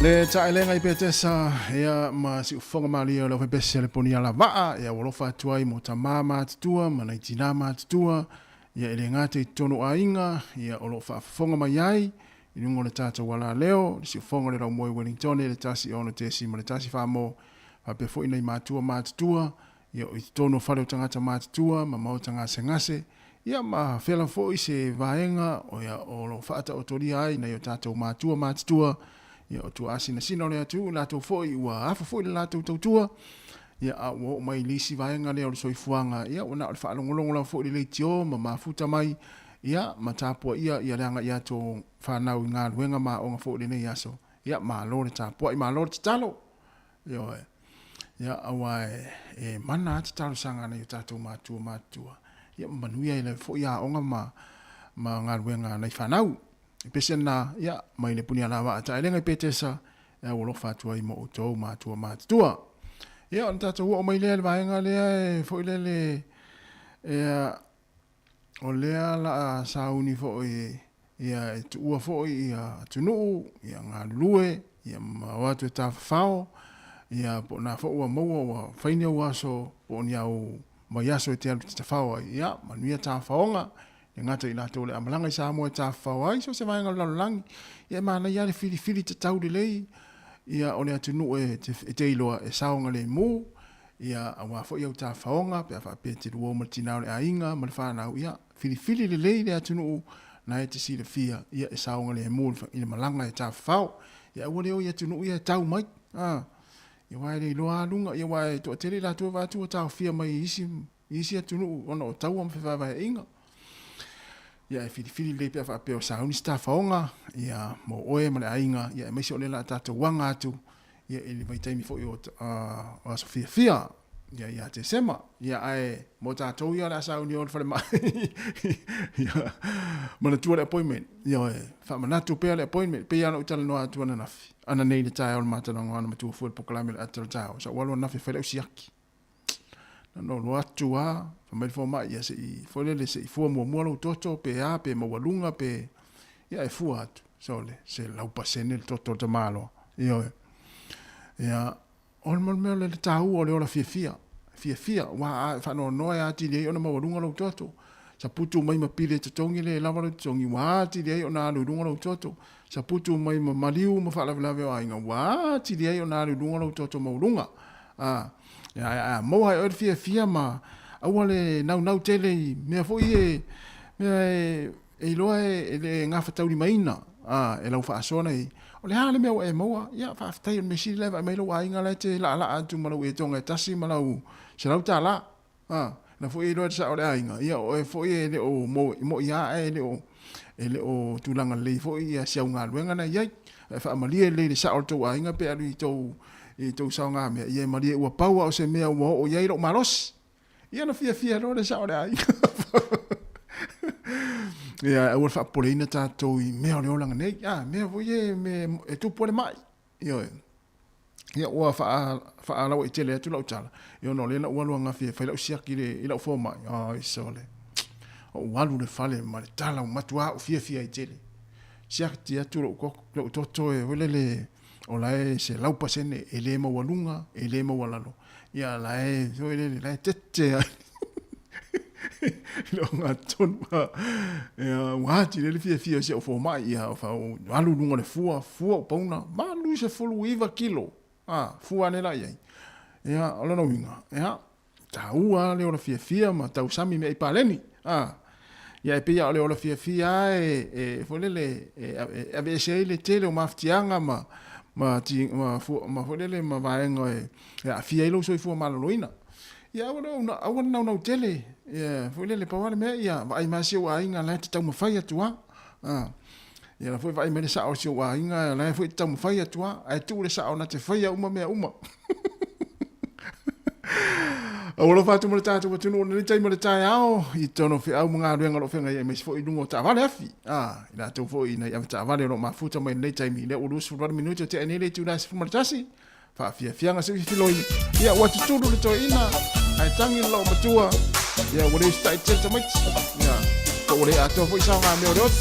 Speaker 10: Le taelega i Petesa, ia ma siufofoga malie o le aufaipesia le poni alavaa, ia ua alofa atu ai mo tamā matutua ma nai tinā matutua, ia e le gata i totonu o aiga, ia o lo o faafofoga mai ai i luga o le tatou alaleo, le siufofoga o le laumoe Wellingtone le 1 6.1 Famo, faapea foi nai matua matutua, ia o i totonu o fale o tagata matutua ma maota gasegase, ia ma fela foi se vaega o ia o lo o faataotolia ai nai o tatou matua matutua, ia o tuaasinasina o le atunuu, latou foi ua afa foi le latou tautua, ia a ua oo mai i le isi vaega lea o le soifuaga, ia ua na o le faalogologo lava foi i le leitio ma mafuta mai, ia ma tapuaia ia le agai atu o fanau i galuega ma aoga foi i lenei aso. Ia malo le tapuai, malo le tatalo. Ioe. Ia, aua e, e mana a te talosaga a nai o tatou matua matutua. Ia, ma manuia ai lava foi aoga ma, ma galuega a nai fanau. E pese na, ia, mai le puni alavaa taelega i Petesa, e au alofa atu ai mo outou matua matutua. Ia, ona tatou oo mai lea i le vaega lea e foi lele, e, o lea la a sauni foi ia e tuua foi ia atunuu ia galulue ia ma o atu e tafafao ia po o na foi ua maua ua fai ni au aso po o ni au vaiaso e te alu te tafao ai ia manuia tafaoga e gata i latou le a malaga i Samoa e tafafao ai so se vaega o le lalolagi ia e manaia lava le filifili tatau lelei ia o le atunuu e te iloa e saogalemu Ia, aua foi au tafaoga, pe a faapea e te luo ma le tina o le aiga ma le fanau, ia, filifili lelei le atunuu na e te silafia, ia, e saogalemu i le malaga e tafafao. Ia, aua le o i atunuu ia e tau mai, a, ia, aua e le iloa lava luga, ia, aua e toatele i latou e vaai atu ua taofia mai i isi, i isi atunuu ona o taua ma fevaevaeaiga. Ia, e filifili lelei pe a faapea o sauni se tafaoga, ia, mo oe ma le aiga, ia, aemaise o lea o le a tatou aga atu, ia i le vaitaimi foi o, o aso fiafia ia ia Tesema ia ae mo tatou ia o le a sauni o le falemai ia manatua le appointment ia e faamanatu pea le appointment pei lava ona ou talanoa atu ananafi ananei i le taeao o le matalanoa ana matua fua i le polokalame o le ata o le taeao sa ou alu ananafi e fai lau siaki na ona ou atu lava fai mai le fomai ia se i foi lele se i fua muamua lou toto pe a pe maualuga pe ia e fua atu sole 100% le toto o le tamaloa ioe ia o le mea o le taua o le ola fiafia fiafia aua a faanoanoa e atili ai ona maualuga lou toto saputu mai ma pile totogi le lava lou totogi ua atili ai ona alu i luga lou toto saputu mai ma maliu ma faalavelave o aiga ua atili ai ona alu i luga lou toto maualuga a ia a maua ai oe le fiafia ma aua le naunau tele i mea foi e mea e e iloa e le gafataulimaina a e lau faasoa nei, o le a le mea ua e maua? Ia, faafetai o le mea sili la e vaai mai lou aiga la e te laalaa atu ma lau etoga e tasi ma lau $100. A, la foi e iloa e le sao o le aiga, ia o oe foi e le o moi lava ae e le o e le o tulaga lelei foi ia si au galuega na e i ai. Ae faamalie lelei i le sao o le tou aiga pe alu i tou i tou saogamea, ia e malie ua pau lava o se mea ua oo i ai lou malosi. Ia ona fiafia loa le sao o le aiga. Ia, aua le faapopoleina tatou i mea o le olaga nei. A, mea foi e, me, e tupu ai le mai. Ioe. Ia, ua faa, faalauaitele atu lau tala, ia ona o lea na ou alu angafi e fai lau siaki i, le, i lau fomai. Ai, sole. Ou alu i le fale ma le tala ua matua ou fiafia ai tele. Siaki atu lou, lou toto e foi lele, o la e 100% e le maualuga, e le maualalo. Ia la e foi lele, la e tete ai i le ogatotonu. Ia, ua atili ai le fiafia o si au fomai, ia, alu i luga o le fua, fua ou pauna, 89 kilo, a, fua ane la i ai. Ia, o lona uiga, ia, taua le ola fiafia ma tausami meaai paleni, a. Ia, e pei lava o le ola fiafia lava e, e, foi lele, e, e aveese ai le tele o mafatiaga ma, ma, ma, ma, foi lele, ma vaega e, e aafia ai lou soifua maloloina. Ia, aua le, aua le naunau tele, ia, foi lele, pau lava le mea, ia, vaai mai si ou aiga la e te taumafai atu lava. A. Ia la foi vaai mai le sao o si ou aiga, la e foi te taumafai atu lava, ae tuu le sao na te faia uma mea uma. Ua alofa atu mo le tatou atunuu i lenei taimi o le taeao i totonu o feau ma galuega o lo o feagai ai aemaise foi i luga o taavale afi. A, i latou foi i nai avetaavale o lo o mafuta mai i lenei taimi, lea ua 28 minute o tea nei le itula e 11. Faafiafiaga se filoi, ia ua tutulu le toeaina, ae tagi le loomatua, ia ua le usitai tele tamaiti, ia po ua le atoa foi saogamea o le oti.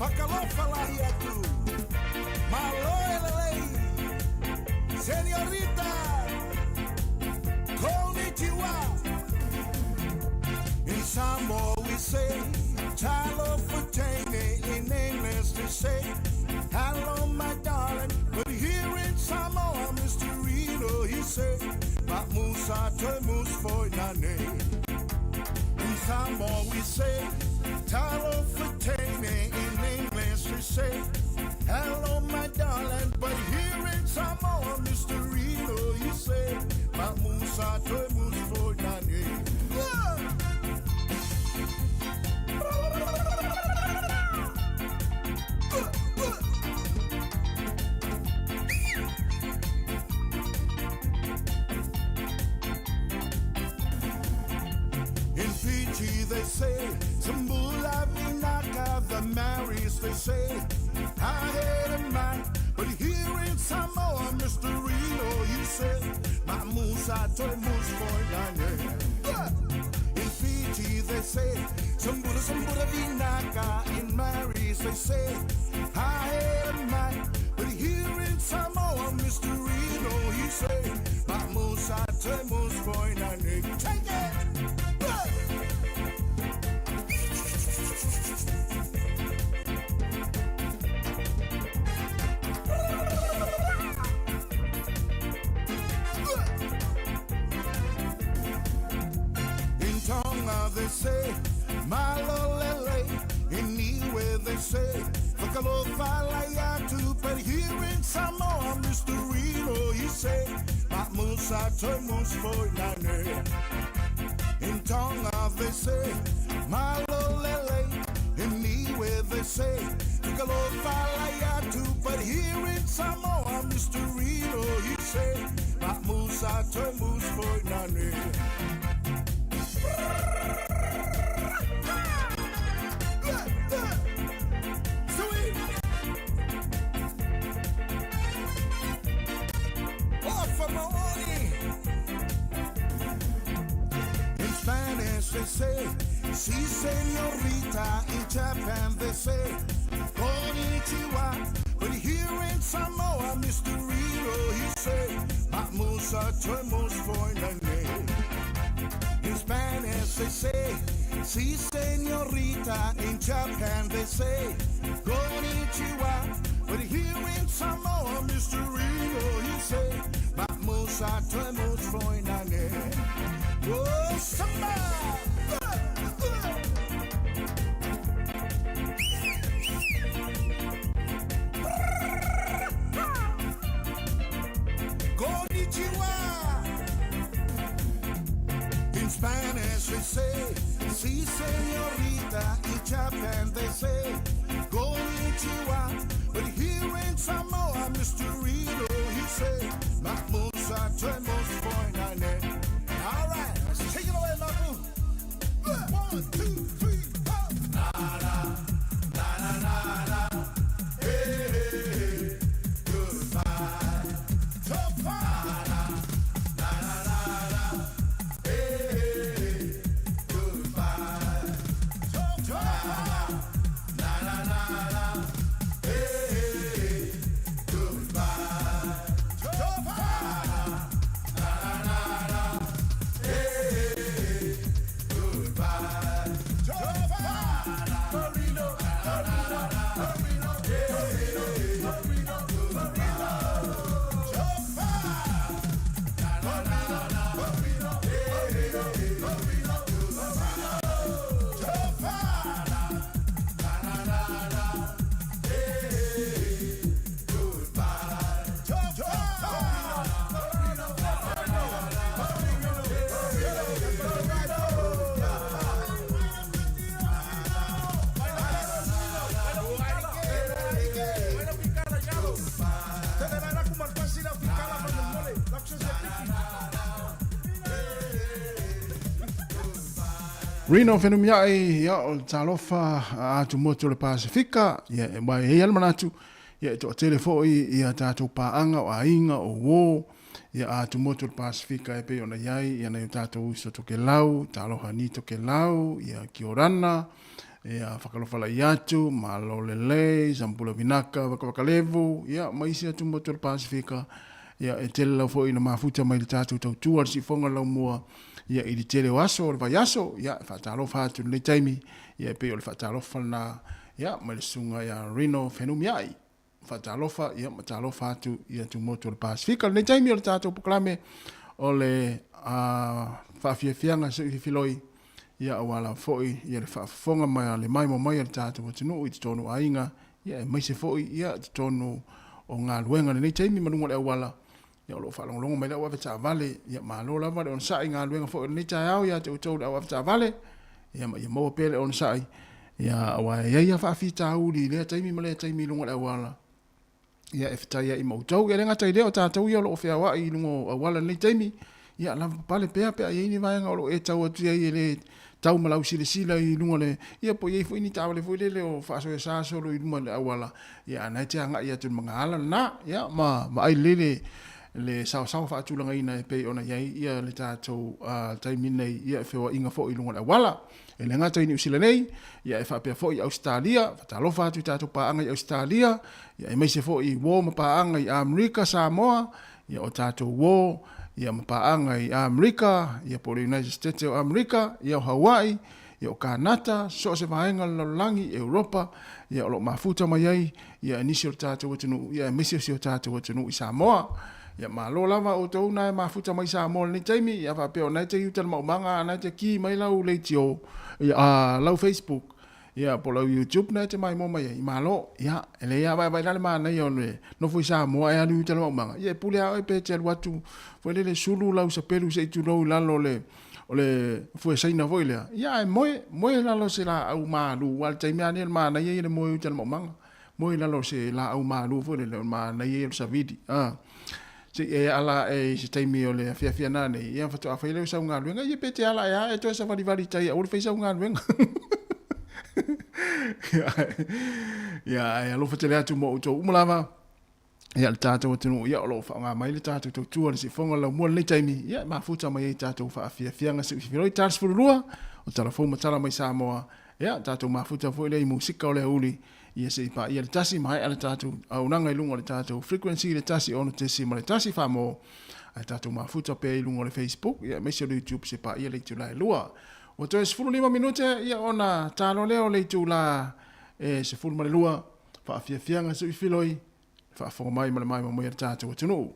Speaker 17: Fakalofa lahi atu. Malo e lelei. Senorita. Konnichiwa. In Samoa we say, Talofa teine. In English they say, hello my darling. But here in Samoa, Mr. Reno, he say, Musa te mus foi nane. In Samoa we say, Talofa teine. In English they say, hello my darling. But here in Samoa, Mr. Reno, he say, Musa te mus foi nane. Yeah! In Fiji they say, Sambula Vinaka, the Marys they say, I had a man. But here in Samoa, Mr. Reno, he said, Mamusa toi mus foi In Fiji they say, Sambula Sambula Vinaka, in Marys they say, I had a man. But here in Samoa, Mr. Reno, he say, Mamusa toi mus foi Take it! In Tonga they say, Malolele. In Niue they say, Fakalofa But here in Samoa, Mr. Reno, he say, Mamusa Tomus Foinane. In Tonga they say, Malolele. In Niue they say, Fakalofa But here in Samoa, Mr. Reno, he say, Mamusa Tomus Foinane. In Spanish they say, si senorita. In Japan they say, konnichiwa. But here in Samoa, Mr. Reno, he say, Mamusa toimus foinane. In Spanish they say, si senorita. In Japan they say, konnichiwa. But here in Samoa, Mr. Reno, he say, Mamusa toimus foinane. Oh, samba! Konnichiwa! In Spanish they say, si senorita. In Japan they say, konnichiwa. But here in Samoa, Mr. Reno, he say, Mamusa toimus foinane. All right, let's take it away, Mamu. 1, 2, 3, 4. Na na na na na na. Hey, hey, hey. Goodbye. Topa. Na na na na na. Hey, hey, hey. Goodbye. Topa. Na na na na. Hey, hey, hey. Goodbye. Topa. Na na na na. Hey, hey, hey. Goodbye. Topa. Marino, Marino, Marino, Marino, Marino, Topa. Na na na na. Marino, Marino, Marino, Marino, Topa. Na na na na. Hey, hey, hey. Goodbye. Topa. Marino, Marino, Marino, Marino,
Speaker 10: Rino Fenumiai, ia o le talofa atu motu o le Pasifika, ia e mai e ia manatu, ia e toatele foi ia tātou pāanga o aiga o uō, ia atu motu o le Pasifika e pei ona iai, ia nai o tātou uso Tokelau, taloha ni Tokelau, ia Kiorana, Ia, whakalofalai atu, malo lelei, Sampula Vinaka, Vakavakalevu, ia, ma isi atu motu o le Pasifika, ia, e tele lava foi ina mafuta mai le tatou tautua le siufofoga o le laumua, ia, i le tele o aso o le vaiaso, ia, e faatalofa atu i lenei taimi, ia, e pei o le faatalofa lena, ia, mai le susuga ia Rino Fenumiai. Faatalofa, ia, ma talofa atu i atu motu o le Pasifika. Lenei taimi o le tatou polokalame o le faafiafiaga seuififiloi, ia, aua lava foi ia le faafofoga ma le maimoa mai a le tatou atunuu i totonu o aiga, ia, aemaise foi ia totonu o galuega i lenei taimi ma luga o le auala, ia, o lo o faalogologo mai le au avetaavale, ia, malo lava le onosai i galuega foi o lenei taeao ia te outou le au avetaavale, ia, ma ia maua pea le onosai, ia, aua e i ai lava faafitauli i lea taimi ma lea taimi i luga o le auala, ia, e fetaiai ma outou. Ia, e le gata i lea, o tatou ia o lo o feaoai i luga o auala i lenei taimi, ia, lavapapale pea pe a i ai ni vaega o lo o e tau atu i ai e le tau ma lau silasila i luga o le, ia, po o i ai foi ni taavale foi lele o faasoesa solo i luma o le auala, ia, a o lena e te agai atu i le magaala lena, ia, ma vaai lelei le, le saosaoa faatulagaina e pei ona i ai ia le tatou taimi nei, ia, feoaiga foi i luga o le auala. E le gata i Niu Sila nei, ia e faapea foi i Ausetalia, faatalofa atu i tatou paaga i Ausetalia, ia aemaise foi i uo ma paaga i Amerika, Samoa, ia o tatou uo, ia ma paaga i Amerika, ia po o le United States o Amerika, ia o Hawaii, ia o Kanata, so o se vaega o le lalolagi, Europa, ia o lo o mafuta mai ai ia nisi o le tatou atunuu, ia aemaise o si o tatou atunuu i Samoa. Ia malo lava outou na e mafuta mai Samoa i lenei taimi, ia faapea o na e te i uta i le maumaga, a na e te ki mai lau leitio, ia, a, lau Facebook, ia po o lau YouTube na e te maimoa mai ai, malo, ia, e leai lava vaevae la le manaia o le nofo i Samoa e alu i uta i le maumaga, ia e pule lava oe pe te alu atu foi lele sulu lau sapelu se i tulou i lalo o le, o le fuesaina foi lea, ia ae moe, moe i lalo o se laau malu, aua o le taimi lava lenei o le manaia ia o le moe i uta i le maumaga. Moe i lalo o se laau malu foi lele, o le manaia ia o le savili. A, se i e ala ae i se taimi o le afiafi ana nei, ia faatoa fai lea o sau galuega, ia pe te ala ae lava e toe savalivali i tai aua le fai sau galuega. Ia, ae alofa tele atu mo outou uma lava. Ia, le tatou atunuu, ia, o lo o faaaoga mai le tatou tautua i le siufofoga o le laumua i lenei taimi, ia, e mafuta mai ai tatou faafiafiaga siusiufiloi ta 12, o tala fou ma tala mai Samoa, ia, tatou mafuta foi lea i musika o le aoauli, ia se i paia le tasi, maea le tatou auaunaga i luga o le tatou frequency i le 106.1 Faamo, ae tatou mafuta pea i luga o le Facebook, ia, aemaise o le YouTube se paia le itula e 2. Ua toe 15 minute, ia, ona ta loa lea o le itula e 12, Faafiafiaga Suifiloi, faafofoga mai ma le maimoa mai a le tatou atunuu.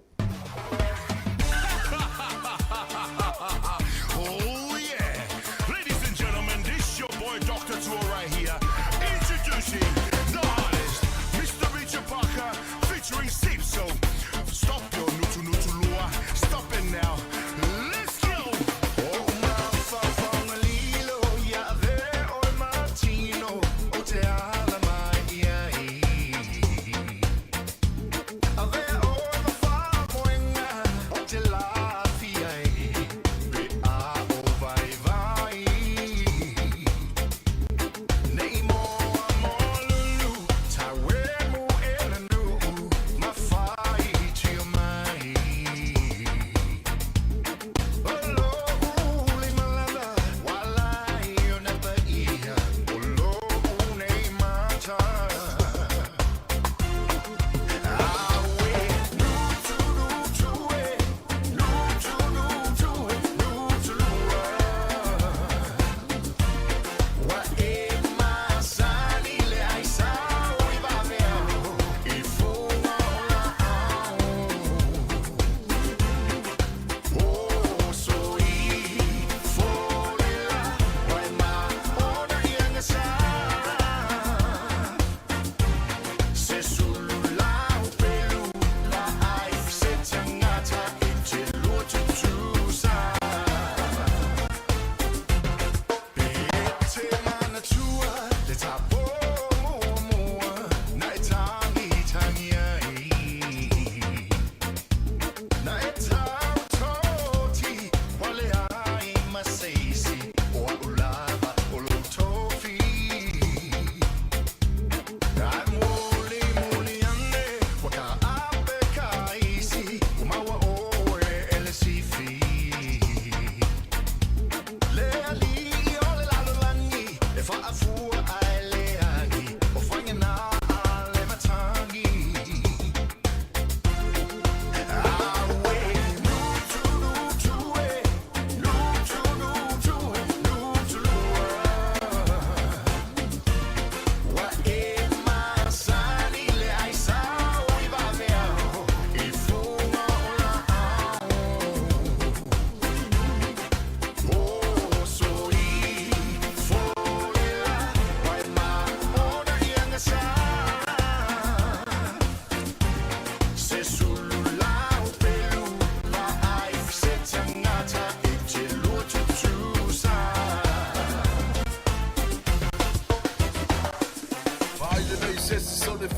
Speaker 1: Oh yeah! Ladies and gentlemen, this your boy Doctor Tua right here, introducing the hottest, Mister Richard Parker, featuring Sipso. Stop your nutu nutu lua, stop it now, let's go! Oh mafaufauga lilo ia ave oe ma tino o te ala mai ai. Avea oe ma faamoega.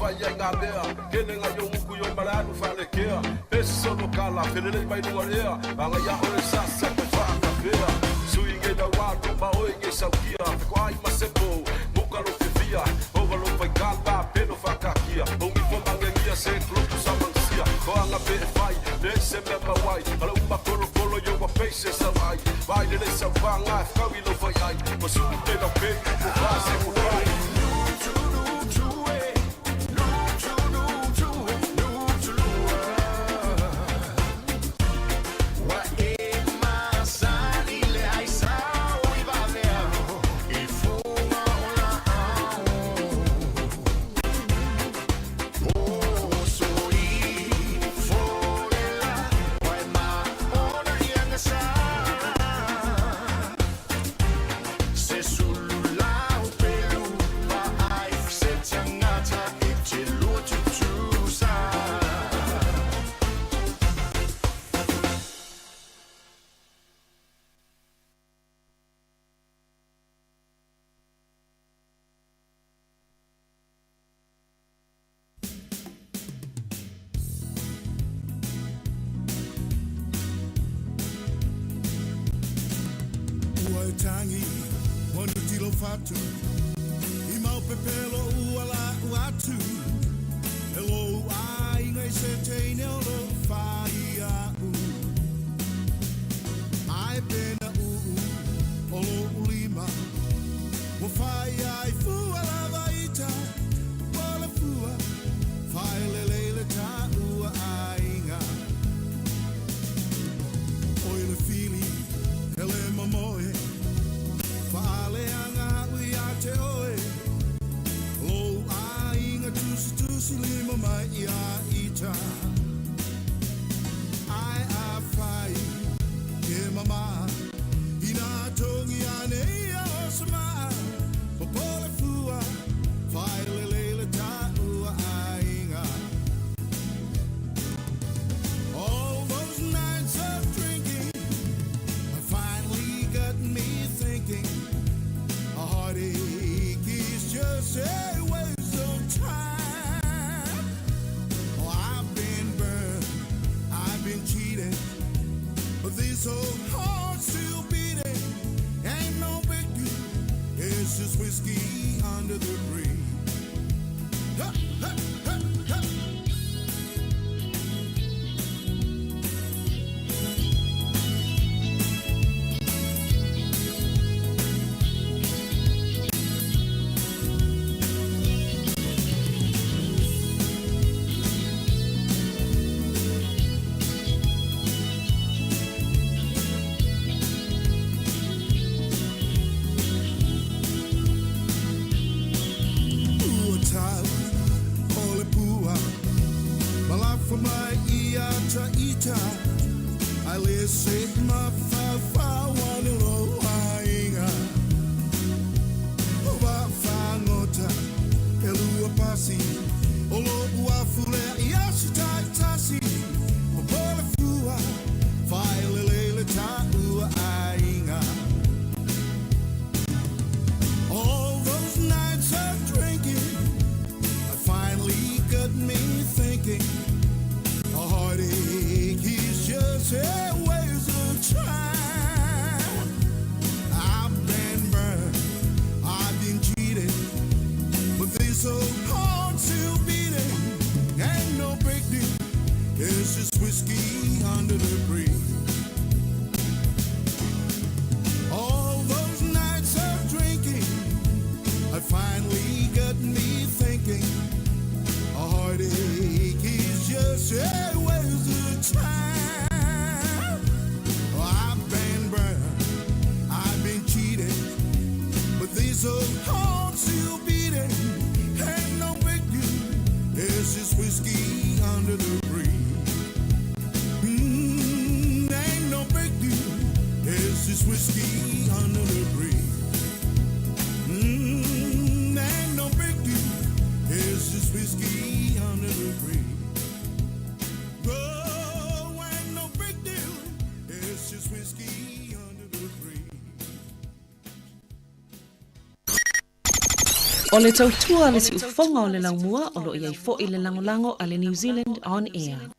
Speaker 19: fai ai ngā mea. Kene ngā yo muku yo mararu whalekea. Pesi sono kala, felele mai lunga rea. Anga ia ole sasa te whakapea. Sui nge na wāno ma oi nge saukia. Feko ai masepo, muka lo fewhia. Ova lo whaikala, peno whakakia. Ongi fo mangengia se klopu sa mangsia. Ko anga pe e whai, le se mea mawai. Ala uma kolo kolo yo wa peise sa vai. Vai le le sa wanga, whakawi lo whai ai. Ko su te no pe, ko whase ko whai.
Speaker 20: Ua e tangi, ua nutilo fatu, i mau pepelo ua la atu. E lou aiga i se teine o lo whai au. Ai pena uu o lo ulima, ua whai ai fua lava ita, wala fua, whai le leile ta ua aiga. Oi le fili, hele mamoe, whaale anga ui a te oe. Lou aiga tusi tusi lima mai ia ita. Ai a whai, ke mama, ina tongi ane ia o sama. Popole fua, whai le leile ta ua aiga. All those nights of drinking have finally got me thinking. A heartache is just a waste of time. Oh, I've been burned, I've been cheated, but this old heart's still beating. Ain't no big deal, it's just whiskey under the bridge. Ha, ha, ha, ha. Ua tau o le pua, ma lafo mai ia ta ita. Ai le se ma whawhau ane lo aiga. O va whangota, e lua pasi, o lo ua fulea ia si tai tasi. O pole fua, whai le lele ta ua aiga. All those nights of drinking have finally got me thinking. A heartache is just a waste of time. I've been burned, I've been cheated, but this old heart's still beating. Ain't no big deal, it's just whiskey under the bridge. All those nights of drinking have finally got me thinking. A heartache is just a waste of time. Oh, I've been burned, I've been cheated, but this old heart's still beating. Ain't no big deal, it's just whiskey under the bridge.
Speaker 6: O le tautua a le siufofoga o le laumua o lo o i ai foi le lagolago a le New Zealand On Air.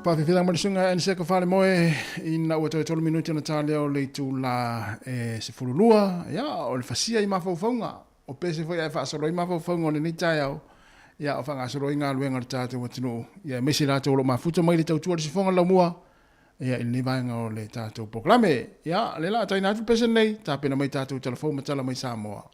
Speaker 10: Faafefea mai le susuga Aniseka Falemoe ina ua toe tolu minute ona ta lea o le itula e 12, ia, o le fasia i mafaufauga o pese foi ae faasolo ai mafaufauga o lenei taeao, ia, o faagasolo ai galuega a le tatou atunuu, ia, aemaise i latou o lo o mafuta mai le tautua i le sifoga laumua, ia, i lenei vaega o le tatou polokalame. Ia, o lea o le a taina atu le pese lenei, tapena mai tatou tala fou ma tala mai Samoa.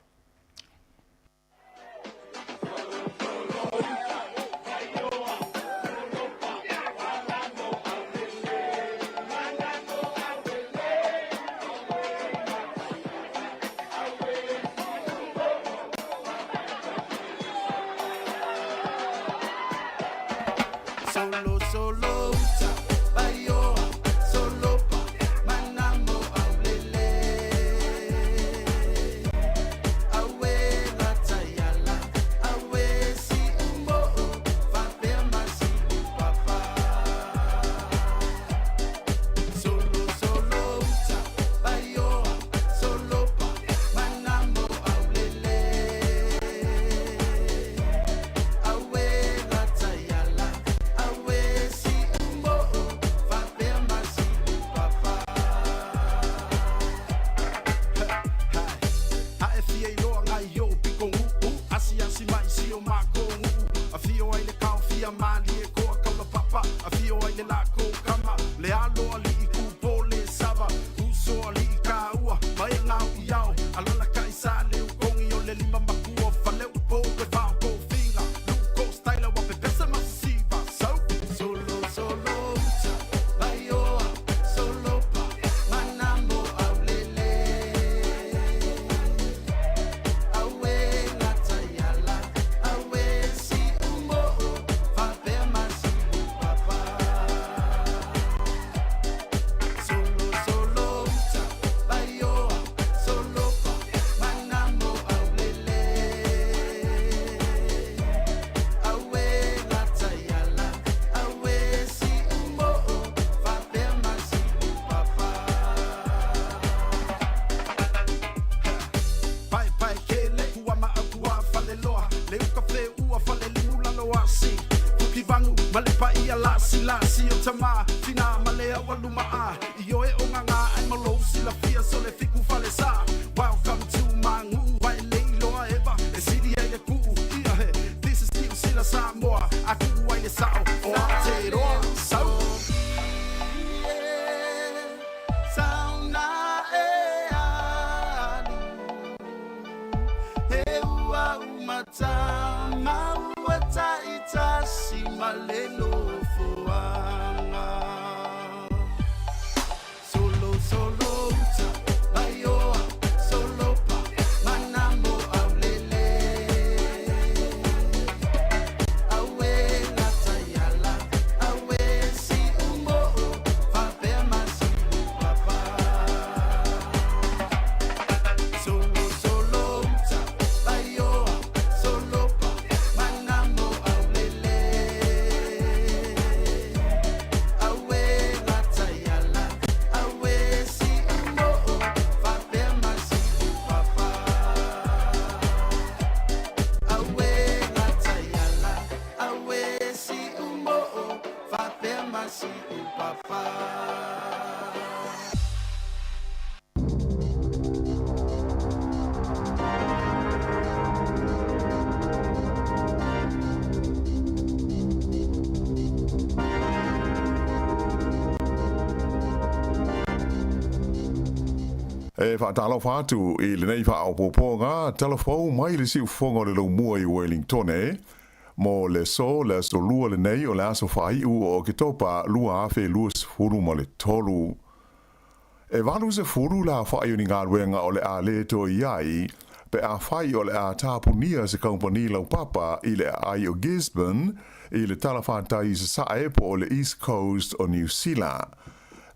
Speaker 17: Solo solo uta vaioa solopa manamo aulele Aue lataiala aue siumoo faapea masiupapa Solo solo uta vaioa solopa manamo aulele Aue lataiala aue siumoo faapea masiupapa
Speaker 18: Ae fia iloa ngai o piko guu Asiasi mai si o mākou nuu Afio ai le kao fia malie koa kaula papa Afio ai le lako kama Le alo ali'i kupo le sava Uso ali'i kāua Ma e ngau i ao Alala kai sa le ukongi o le lima makua Faleu po pe whao ko finga Luko styla wa pepesa masisiva So
Speaker 17: Solo solo uta vaioa solopa manamo aulele Aue lataiala aue siumoo faapea masiupapa Solo solo uta vaioa solopa manamo aulele Aue lataiala aue siumoo faapea masiupapa
Speaker 18: Pae pae kele kua ma au kua faleloa Le uka fe ua fale limu lalo asi Fuki vangu ma le paia lasi lasi o tama Tina ma le au aluma a I oe o ngā ai malo silafia so le fiku fale sa Welcome to my nguu vai le iloa eva E sili ai le kuu ia he This is New Zealand Samoa A kuu ai le sao o Aotearoa Sau
Speaker 17: Sauna e alu He ua umatama ua taitasi ma le nofoaga Solo solo uta vaioa solopa manamo aulele Aue lataiala aue siumoo faapea masiupapa Solo solo uta vaioa solopa manamo aulele Aue lataiala aue siumoo faapea masiupapa Aue lataiala aue siumoo faapea masiupapa
Speaker 13: E faatalofa atu i lenei faaopoopoga talafou mai le siufofoga o le Laumua i Wellingtone mo le aso le aso Lua lenei o le aso faaiu o Oketopa 2023. E 80 le aofai o ni galuega o le a le toe i ai pe afai o le a tapunia se kamupani laupapa i le aai o Gisborne i le talafatai i sasae po o le East Coast o Niu Sila.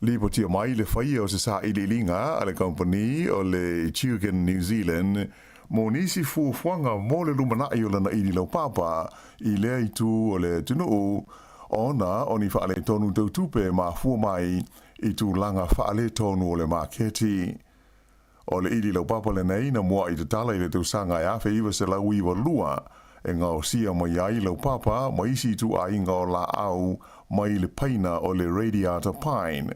Speaker 13: Lipotia mai le faia o se sailiiliga a le kamupani o le Tugan New Zealand mo nisi fuafuaga mo le lumanai o lana ili laupapa i lea itu o le atunuu ona o ni faaletonu tau tupe e mafua mai i tulaga faaletonu o le maketi. O le ili laupapa lenei na mua'i tatala i le tausaga e 1992 e gaosia mai ai laupapa ma isi ituaiga o laau mai le paina o le radiata pine.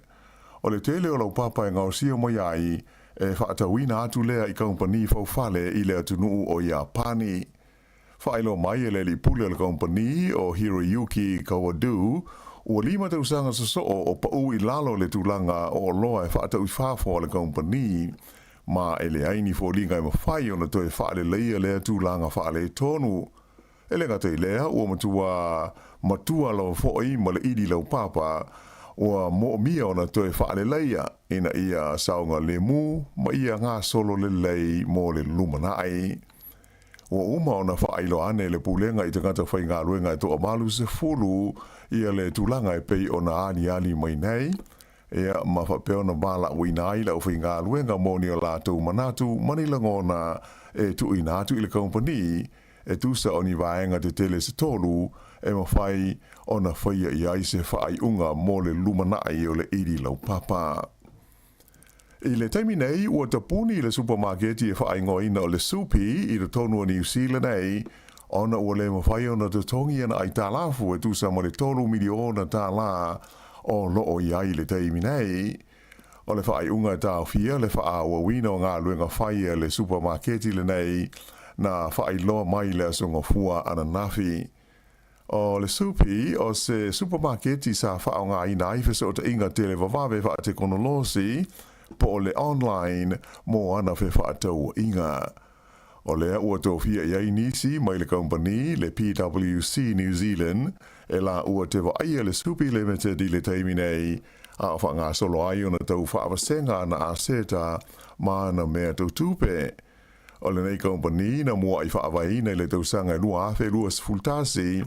Speaker 13: O le tele o laupapa e gaosia mai ai e faatauina atu lea i kamupani faufale i le atunuu o Iapani. Faailoa mai e le alii pule o le kamupani o Hiroyuki Kawadu, ua lima tausaga sosoo o pau i lalo le tulaga o oloa e faatau i fafo a le kamupani, ma e leai ni foliga e mafai ona toe faaleleia lea tulaga faaletonu. E le gata i lea, ua matua matua lava foi ma le ili laupapa, ua moomia ona toe faaleleia ina ia saogalemu ma ia gasolo lelei mo le lumanai. Ua uma ona faailoa ane e le Pulega i tagata faigaluega e toa-80 ia le tulaga e pei ona aliali mai nei, ia, ma faapea ona valaauina ai le aufaigaluega mo ni o latou manatu ma ni lagona e tuuina atu i le kamupani e tusa o ni vaega tetele se tolu e mafai ona faia i ai se faaiuga mo le lumanai o le ili laupapa. I le taimi nei, ua tapuni le supamaketi e faaigoaina o le Supi i totonu o Niu Sila nei, ona ua le mafai ona totogi ana aitalafu e tusa ma le $3 miliona o loo i ai i le taimi nei. O le faaiuga e taofia le faaauauina o galuega fai a le supamaketi lenei na faailoa mai i le Aso Gafua ananafi. O le Supi o se supamaketi sa faaaogaina ai fesootaiga televavave faatekonolosi po o le online mo ana fefaatauaiga. O lea ua tofia i ai nisi mai le kamupani le PWC New Zealand e laua te vaaia le Supi Limited i le taimi nei, a o faagasolo ai ona tau faavasega ana aseta ma ana mea tau tupe. O lenei kamupani na muaʻi faavaeina i le tausaga e 2021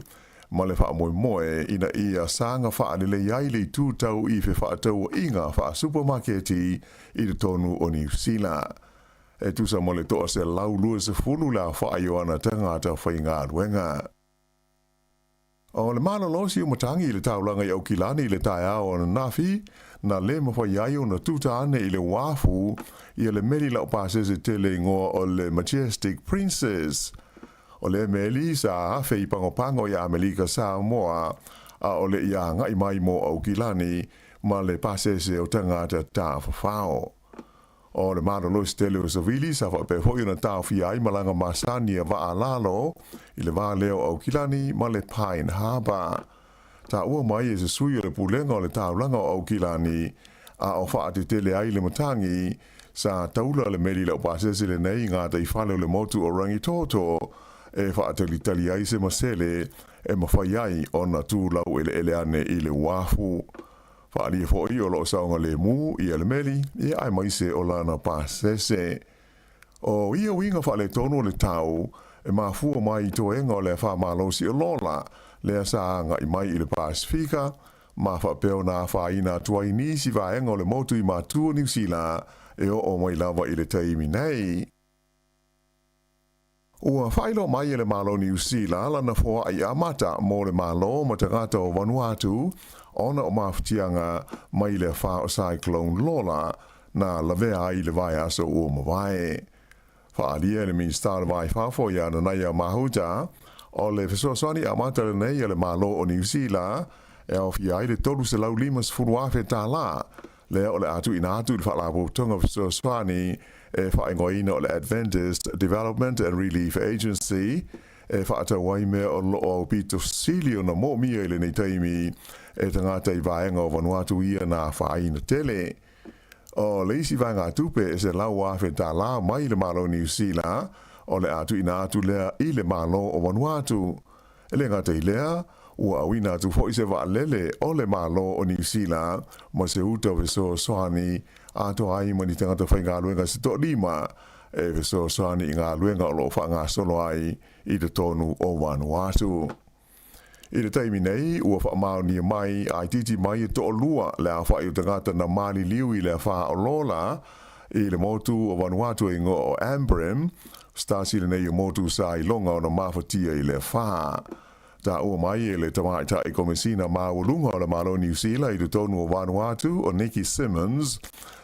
Speaker 13: ma le faamoemoe ina ia saga faalelei ai le itu tau i fefaatauaiga faasupamaketi i totonu o Niu Sila. E tusa ma le 120 le aofai o ana tagata faigaluega. O le malolosi o matagi i le taulaga i Aukilani i le taeao ananafi, na lē mafai ai ona tuta ane i le uafu ia le meli laupasese tele igoa o le Majestic Princess. O lea meli sa afe i Pagopago i Amelika Samoa a o le i agai mai mo Aukilani ma le pasese o tagata tafafao. O le malolosi tele o savili sa faapea foi ona taofia ai malaga masani a vaa lalo i le va lea o Aukilani ma le Pine Harbour. Taua mai e se sui o le pulega o le taulaga o Aukilani a o faatetele ai le matagi, sa taula le meli laupasese lenei i gataifale o le motu o Rangitoto e faatalitali ai se masele e mafai ai ona tu laueleele ane i le uafu. Faaalia foi o loo saogalemu ia le meli, ia aemaise o lana pasese. O ia uiga faaletonu o le tau e mafua mai i toega o le afa malosi o Lola, lea sa agai mai i le Pasefika, ma faapea ona afaina atu ai nisi vaega o le motu i matu o Niu Sila e oo mai lava i le taimi nei. Ua faailoa mai e le Malo Niu Sila lana foai amata mo le Malo ma tagata o Vanuatu ona o mafatiaga mai le afa o Cyclone Lola na lavea ai i le vaiaso ua mavae. Faaalia e le Minisita o le Va i Fafo ia Nanaia Mahuta, o le fesoasoani amata lenei a le Malo o Niu Sila e aofia ai le $350,000 lea o le a tuuina atu i le Faalapotopotoga Fesoasoani e faaigoaina o le Adventist Development and Relief Agency e faatau ai mea o loo aupito sili ona moomia i lenei taimi e tagata i vaega o Vanuatu ia na afaina tele. O le isi vaegatupe e $100,000 mai le Malo Niu Sila o le a tuuina atu lea i le Malo o Vanuatu. E le gata i lea, ua auina atu foi se vaalele o le Malo o Niu Sila ma se uta fesoasoani atoa ai ma ni tagata faigaluega se toalima e fesoasoani i galuega o loo faagasolo ai i totonu o Vanuatu. I le taimi nei, ua faamaonia mai a itiiti mai e toalua le aofai o tagata na maliliu i le afa o Lola i le motu o Vanuatu e igoa o Ambrym, se tasi lenei o motu sa iloga ona mafatia i le afa. Taua mai e le Tamaitai Komesina Maualuga o le Malo Niu Sila i totonu o Vanuatu o Nikki Simmons,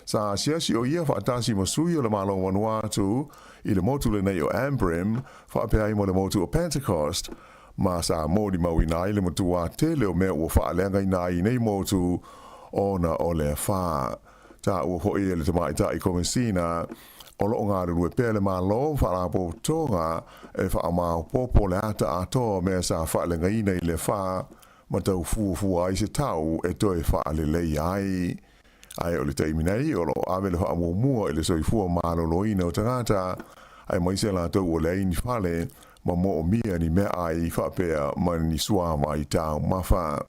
Speaker 13: sa asiasi o ia faatasi ma sui o le Malo Vanuatu i le motu lenei o Ambrym faapea ai ma le motu o Pentecost, ma sa molimauina ai le matuā tele o mea ua faaleagaina ai i nei motu ona o le afa. Taua foi e le Tamaitai Komesina o loo galulue pea le Malo ma faalapotopotoga e faamaopoopo le ata atoa o mea sa faaleagaina i le afa ma tau fuafua ai se tau e toe faaleleia ai. Ae o le taimi nei o loo ave le faamuamua i le soifua maloloina o tagata, aemaise latou ua leai ni fale ma moomia ni meaai faapea ma ni suavai taumafa.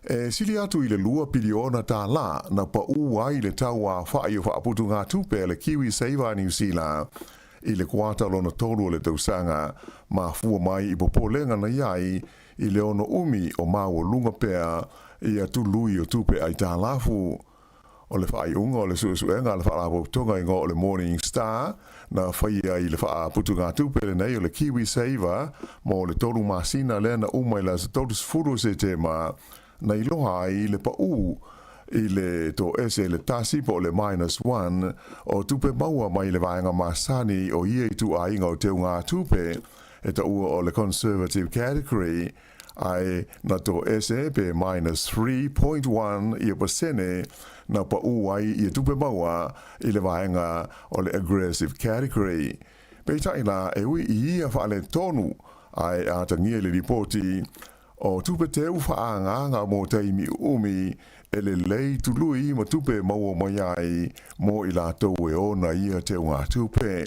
Speaker 13: E sili atu i le $2 piliona na paū ai le tau aofai o faaputugatupe a le KiwiSaver a Niu Sila. i le kuata lona tolu o le tausaga, mafua mai i popolega na i ai i le ono umi o maualuga pea ia tului o tupe aitalafu. O le faaiuga o le suesuega a le Faalapotopotoga igoa o le Morning Star na faia i le faaputugatupe lenei o le KiwiSaver mo le tolu masina lea na uma i le aso 30 o Setema na iloa ai le paʻū i le toese le tasi po o le minus one o tupe maua mai le vaega masani o ia ituaiga o teugatupe e taua o le conservative category ae na toese pe minus 3.1 ia pasene na paʻū ai ia tupe maua i le vaega o le aggressive category. Peitai la, e ui i ia faaletonu ae atagia i le lipoti, o tupe teu faaagaaga mo taimi uumi e lelei tului ma tupe maua mai ai mo i latou e ona ia teugatupe.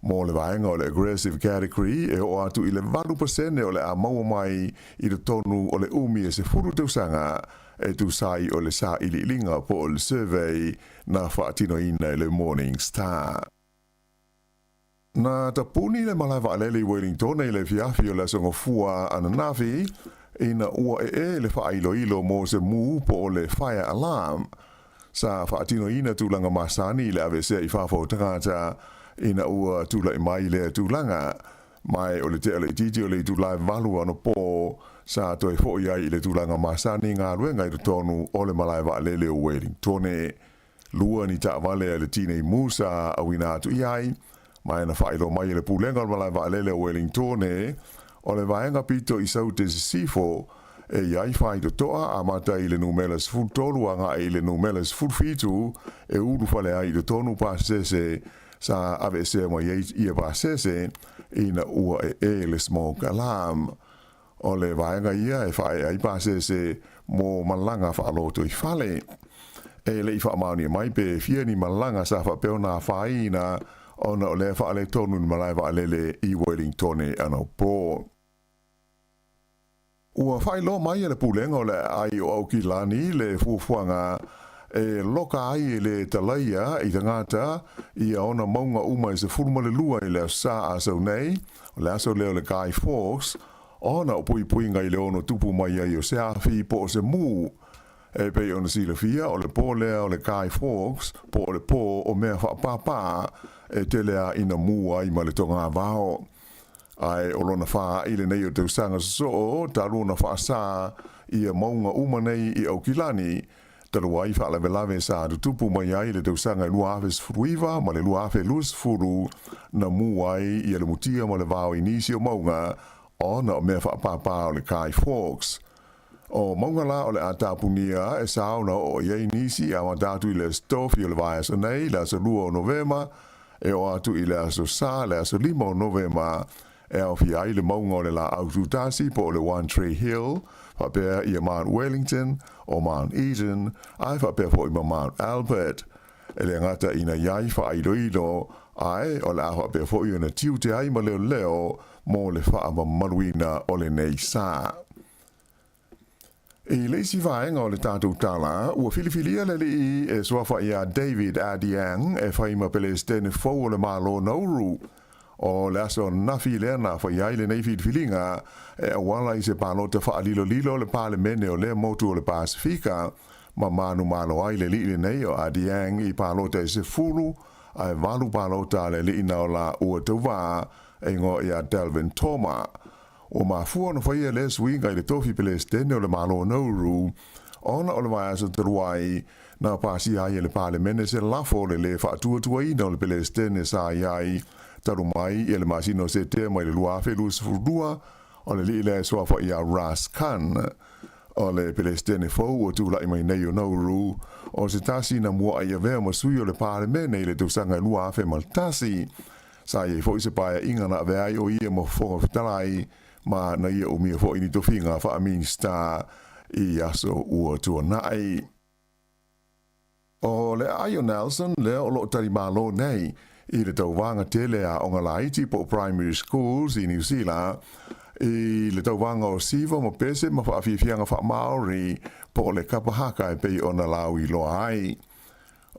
Speaker 13: Mo le vaega o le aggressive category, e oo atu i le 8% o le a maua mai i totonu o le umi e 10 tausaga e tusa ai o le sailiiliga po o le survey na faatinoina e le Morning Star. Na tapuni le malae vaalele i Wellingtone i le afiafi o le Aso Gafua ananafi ina ua ee le faailoilo mo se mū po o le fire alarm. Sa faatinoina tulaga masani i le aveesea i fafo o tagata ina ua tulai mai lea tulaga. Ma o le tea laitiiti o le itula e 8 anapo sa toe foi ai i le tulaga masani galuega i totonu o le malae vaalele o Wellingtone. Lua ni taavale a le tinei mu sa auina atu i ai, ma e na faailoa mai e le Pulega o le Malae Vaalele o Wellingtone, o le vaega pito i Saute Sisifo, e i ai faitotoa amata i le numera 13 agai i le numera 17 e ulufale ai i totonu pasese sa aveesea mai ai ia pasese ina ua ee le smoke alarm. O le vaega ia e faaee ai pasese mo malaga faalotoifale. E le i faamaonia mai pe fia ni malaga sa faapea ona afaina ona o lea faaletonu i le malae vaalele i Wellingtone anapo. Ua faailoa mai e le Pulega o le Aai o Aukilani le fuafuaga e loka ai e le talaia i tagata ia ona mauga uma e 12 i le Aso Sa a sau nei, o le aso lea o le Guy Fawkes, ona o puipuiga i le ono tupu mai ai o se afi po o se mū. E pei ona silafia, o le pō lea o le Guy Fawkes, po o le pō o mea faapāpā e tele a ina mū ai ma le togavao. Ae o lona faaii lenei o tausaga sosoo talu ona faasā ia mauga uma nei i Aukilani, talu ai faalavelave sa tutupu mai ai i le tausaga e 2019 ma le 2020 na mū ai ia le mutia ma le vao i nisi o mauga ona o mea faapāpā o le Guy Fawkes. O mauga la o le a tapunia e sa ona oo i ai nisi e amata atu i le Aso Tofi o le vaiaso nei, le aso 2 o Novema, e oo atu i le Aso Sa, le aso 5 o Novema, e aofia ai le mauga o le Laau Tutasi po o le One Tree Hill, faapea ia Mount Wellington, o Mount Eden, ae faapea foi ma Mount Albert. E le gata ina i ai faailoilo, ae o le a faapea foi ona tiute ai ma leoleo mo le faamamaluina o lenei sa. I le isi vaega o le tatou tala, ua filifilia le alii e suafa iā David Adeang e fai ma Pelesitene fou o le Malo Nauru. O le aso ananafi lea na fai ai lenei filifiliga e auala i se palota faalilolilo o le Palemene o lea motu o le Pasefika, ma manumalo ai le alii lenei o Adeang i palota e 10 ae valu palota a le alii na ola ua tauvā e igoa iā Delvin Toma. Ua mafua ona faia lea suiga i le tofi Pelesitene o le Malo o Nauru, ona o le vaiaso talu ai, na pasia ai e le Palemene se lafo o le lē faatuatuaina o le Pelesitene sa i ai talu mai ia le masina o Setema i le 2022, o le alii lea e suafa ia Russ Khan. O le Pelesitene fou ua tulai mai nei o Nauru, o se tasi na muaʻi avea ma sui o le Palemene i le tausaga e 2001. Sa i ai foi se paeaiga na avea ai o ia ma Fofoga Fetalai ma na ia umia foi ni tofiga faa-Minista i aso ua tuanai. O le aai o Nelson lea o lo o talimalo nei i le tauvaga tele a aoga laiti po o primary schools i Niu Sila i le tauvaga o Siva ma Pese ma faafiafiaga faa-Maori po o le kapa haka e pei ona lauiloa ai.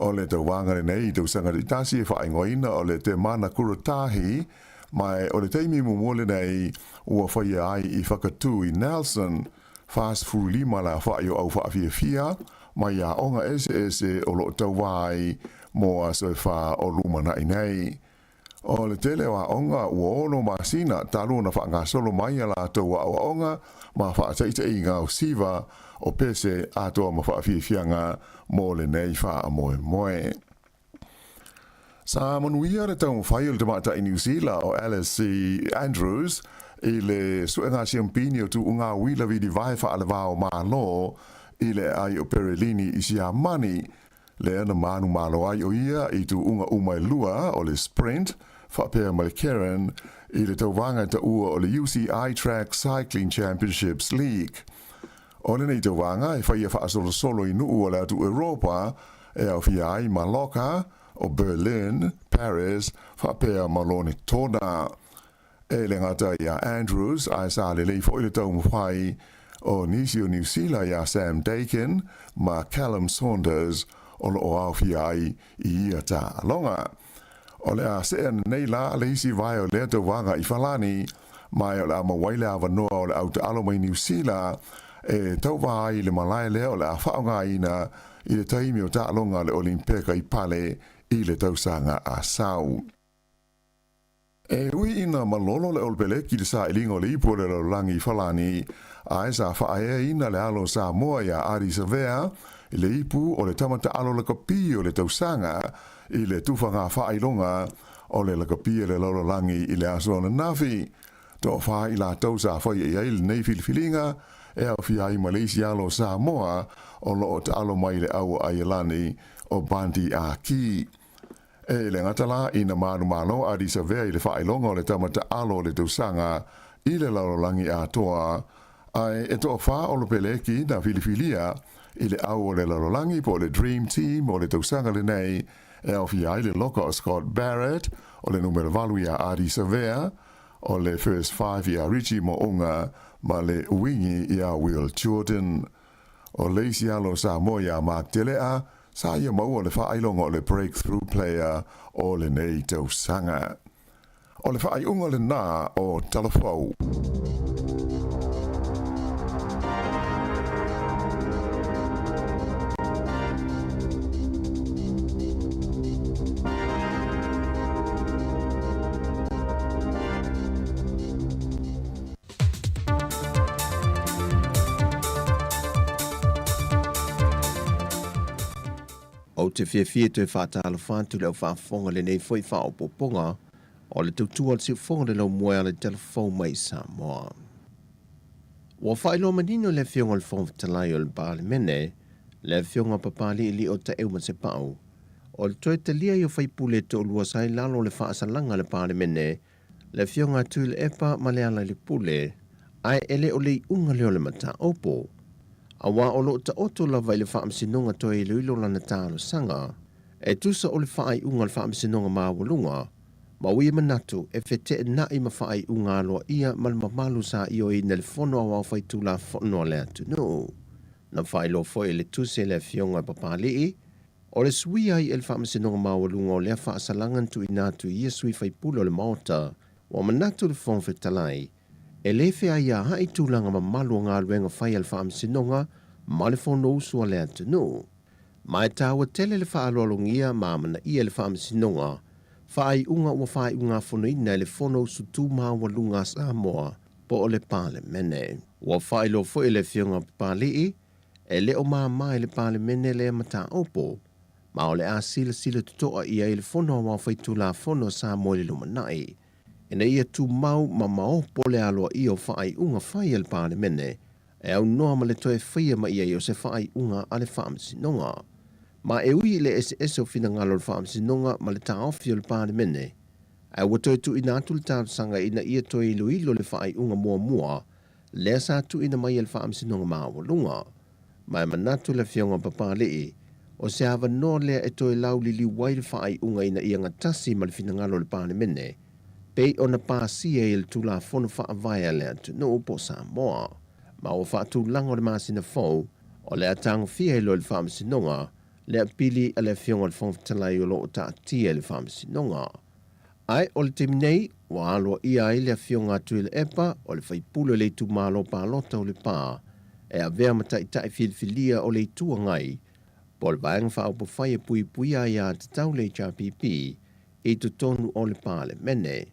Speaker 13: O le tauvaga lenei i tausaga taitasi e faaigoaina o le Te Mana Kuratahi, ma o le taimi muamua lenei ua faia ai i Whakatū i Nelson, 45 le aofai o au faafiafia mai aoga eseese o lo o tauva ai mo aso e fa o lumanai nei. O le tele o aoga ua ono masina talu ona faagasolo mai a latou aoaoga ma faataitaiga o siva o pese atoa ma faafiafiaga mo lenei faamoemoe. Sa manuia le taumafai o le tamaitai Niu Sila o Alice Andrews i le suega siampini o tuuga uila vilivae faaleva o Malo i le aai o Perelini i Siamani, lea na manumalo ai o ia i tuuga uma e lua o le Sprint faapea ma le Keirin i le tauvaga e taua o le UCI Track Cycling Championships League. O lenei tauvaga e faia faasolosolo i nuu o le atu Europa e aofia ai Mallorca, o Berlin, Paris, faapea ma Lonetona. E le gata iā Andrews, ae sa lelei foi le taumafai o nisi o Niu Sila iā Sam Dakin ma Callum Saunders o lo o aofia ai i ia taaloga. O le a see nei la le isi vae o lea tauvaga i Falani, ma o le a maua ai le avanoa o le au taalo mai Niu Sila e tauva ai i le malae lea o le a faaaogaina i le taimi o taaloga a le Olimpeka i Pale i le tausaga a sau. E ui ina malolo le Olopeleki i le sailiga o le ipu o le lalolagi i Falani, ae sa faaeaina le alo o Samoa iā Ardie Savea i le ipu o le tama taalo lakapi o le tausaga i le tufaga faailoga o le lakapi a le lalolagi i le aso ananafi. Toafa i latou sa faia i ai lenei filifiliga e aofia ai ma le isi alo o Samoa o lo o taalo mai i le au o Aielani o Bundee Aki. E le gata la ina manumalo a Lisavea i le faailoga o le tama taalo o le tausaga i le lalolagi atoa, ae e toafa o Lopeleki na filifilia i le au o le lalolagi po o le Dream Team o le tausaga lenei e aofia ai le loka o Scott Barrett, o le numera valu iā Ardie Savea, o le First Five iā Richie Mo'unga ma le uingi iā Will Jordan. O le isi alo o Samoa iā Mark Tele'a, sa ia maua le faailoga o le Breakthrough Player o lenei tausaga. O le faaiuga lena o Talafou.
Speaker 11: Ou te fiafia e toe faatalofa atu i le au faafofoga i lenei foi faaopoopoga o le tautua o le siufofoga o le laumua e ala i tala fou mai i Samoa. Ua faailoa manino e le Afioga i le Fofoga Fetalai o le Palemene, le Afioga Papali'ili'o Taeu Masepau, o le toe talia ai o faipule e toalua sa i lalo o le faasalaga a le Palemene le Afioga a Tuilaepa ma Lealailepule, ae e le o le iuga lea o le mataupu, aua o lo o taoto lava i le Faamasinoga toe iloilo lana talosaga, e tusa o le faaiuga a le Faamasinoga Maualuga, ma ua ia manatu e feteenai ma faaiuga aloaia ma le mamalu sa ioeina e le Fono Aoao Faitulafono a le atunuu. Na faailoa foi e le tusi a le Afioga a Papalii, O le suia ai e le Faamasinoga Maualuga o lea faasalaga na tuuina atu i ia sui faipule o le Maota, ua manatu le Fofoga Fetalai, e le feaiaai tulaga mamalu o galuega fai a le Faamasinoga ma le Fonousu a le atunuu. Ma e taua tele le faaaloalogia ma amanaia e le Faamasinoga faaiuga ua faaiugafonoina e le Fonousu Tumaualuga a Samoa po o le Palemene. Ua faailoa foi e le Afioga a Papalii, E le o māmā i le Palemene lea mataupu, ma o le a silasila totoa i ai le Fono Aoao Faitulafono a Samoa i le lumanai, ina ia tumau ma maopo le aloaia o faaiuga fai a le Palemene e aunoa ma le toe faia mai ai o se faaiuga a le Faamasinoga. Ma e ui i le eseese o finagalo o le Faamasinoga ma le taofi o le Palemene, ae ua toe tuuina atu le talosaga ina ia toe iloilo le faaiuga muamua lea sa tuuina mai e le Faamasinoga Maualuga. Ma e manatu le Afioga Papalii, o se avanoa lea e toe lauliliu ai le faaiuga ina ia gatasi ma le finagalo o le Palemene, pei ona pasia i le Tulafono Faavae a le atunuu po o Samoa. Ma ua faatulaga o le masina fou, o le a tagofia ai loa e le Faamasinoga le apili a le Afioga i le Fofoga Fetalai o lo o taatia i le Faamasinoga. Ae o le taimi nei, ua aloaia ai le Afioga a Tuilaepa, o le faipule o le itumalo palota o Lepa, e avea ma taitai filifilia o le Itu Agai, po o le Vaega Faaupufai e Puipuia Aiatatau le HRPP, i totonu o le Palemene.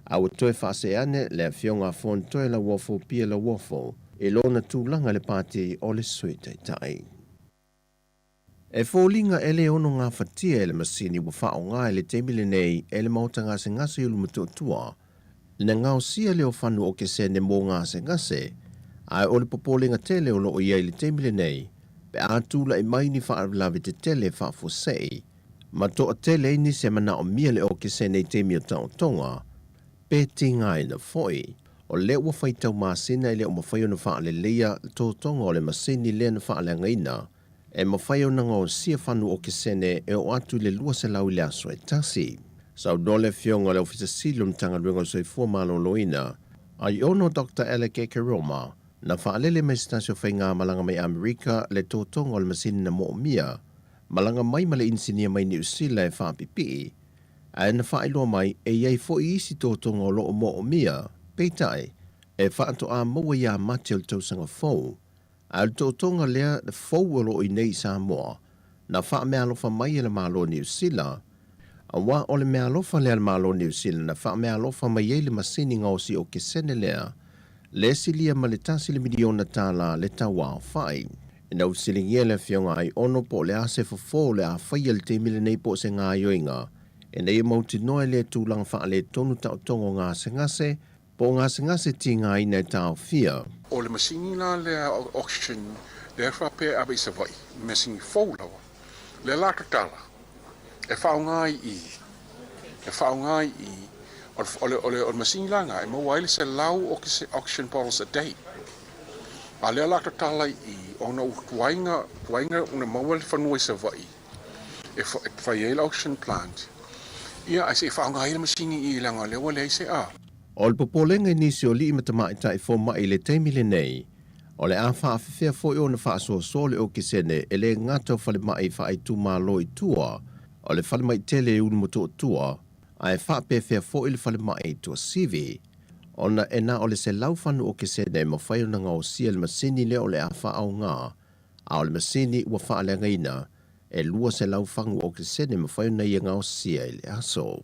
Speaker 11: A ua toe faasee ane le Afioga a Fonotoe Lauofo Pia Lauofo i lona tulaga i le Pati o le Sui Taitai. E foliga e le ono gafatia e le masini ua faaaoga i le taimi lenei e le Maota Gasegase i Ulumotootua le gaosia lea o fanu okesene mo gasegase, ae o le popolega tele o lo o i ai i le taimi lenei pe a tulai mai ni faalavelave tetele faafuasei ma toatele ai nisi e manaomia le okesene i taimi o taotoga pe tigaina foi. O lea ua faitau masina e le o mafai ona faaleleia totoga o le masini lea na faaleagaina e mafai ona gaosia fanu okesene e oo atu i le 200 i le aso e tasi. Saunoa le Afioga i le Ofisa Sili o le Matagaluega o le Soifua Maloloina, Aiono Doctor Alec Ekeroma, na faalele mai se tasi o faigamalaga mai Amerika le totoga o le masini na moomia, malaga mai ma le inisinia mai Niu Sila e faapipii, ae na faailoa mai e i ai foi isi totoga o lo o moomia, peitai, e faatoa maua ia Mati o le tausaga fou. A o le tootoga lea fou o lo o i nei i Samoa, na faameaalofa mai e le Malo o Niu Sila, aua o le meaalofa lea a le Malo o Niu Sila na faameaalofa mai ai le masini gaosi okesene lea, le silia ma le tasi le miliona tālā le tauaofai. Ina ua fesiligia le Afioga Aiono po o le a se fofo o le a faia i le taimi lenei po o se gaoioiga ina ia mautinoa e lea tulaga faaletonu taotoga o gasegase Po o gasegase tigaina e taofia.
Speaker 12: O le masini la lea oxygen lea faapea e ave i Savaii, masini fou lava. Lea la tatala e faaaoga i i, e faaaoga i i, o le, o le, o le masini la lena e maua ai le 100 oxygen bottles a day. A lea la tatala i i, ona ua tuai na, tuai na maua le fanua i Savaii e fai ai le oxygen plant, ia ae se i faaaoga ai le masini i i leaga o lea ua leai se a.
Speaker 11: O le popolega i nisi o alii ma tamaitai fomai i le taimi lenei, o le a faafefea foi ona faasoasoa le okesene e le gata o falemai faaitumalo i tua o le falemai tele i Ulumotootua, ae faapefea foi le falemai i Tuasivi, ona e na o le 100 fanu okesene e mafai ona gaosia e le masini lea o le a faaaoga, a o le masini ua faaleagaina e 200 fagu okesene e mafai ona ia gaosia i le aso.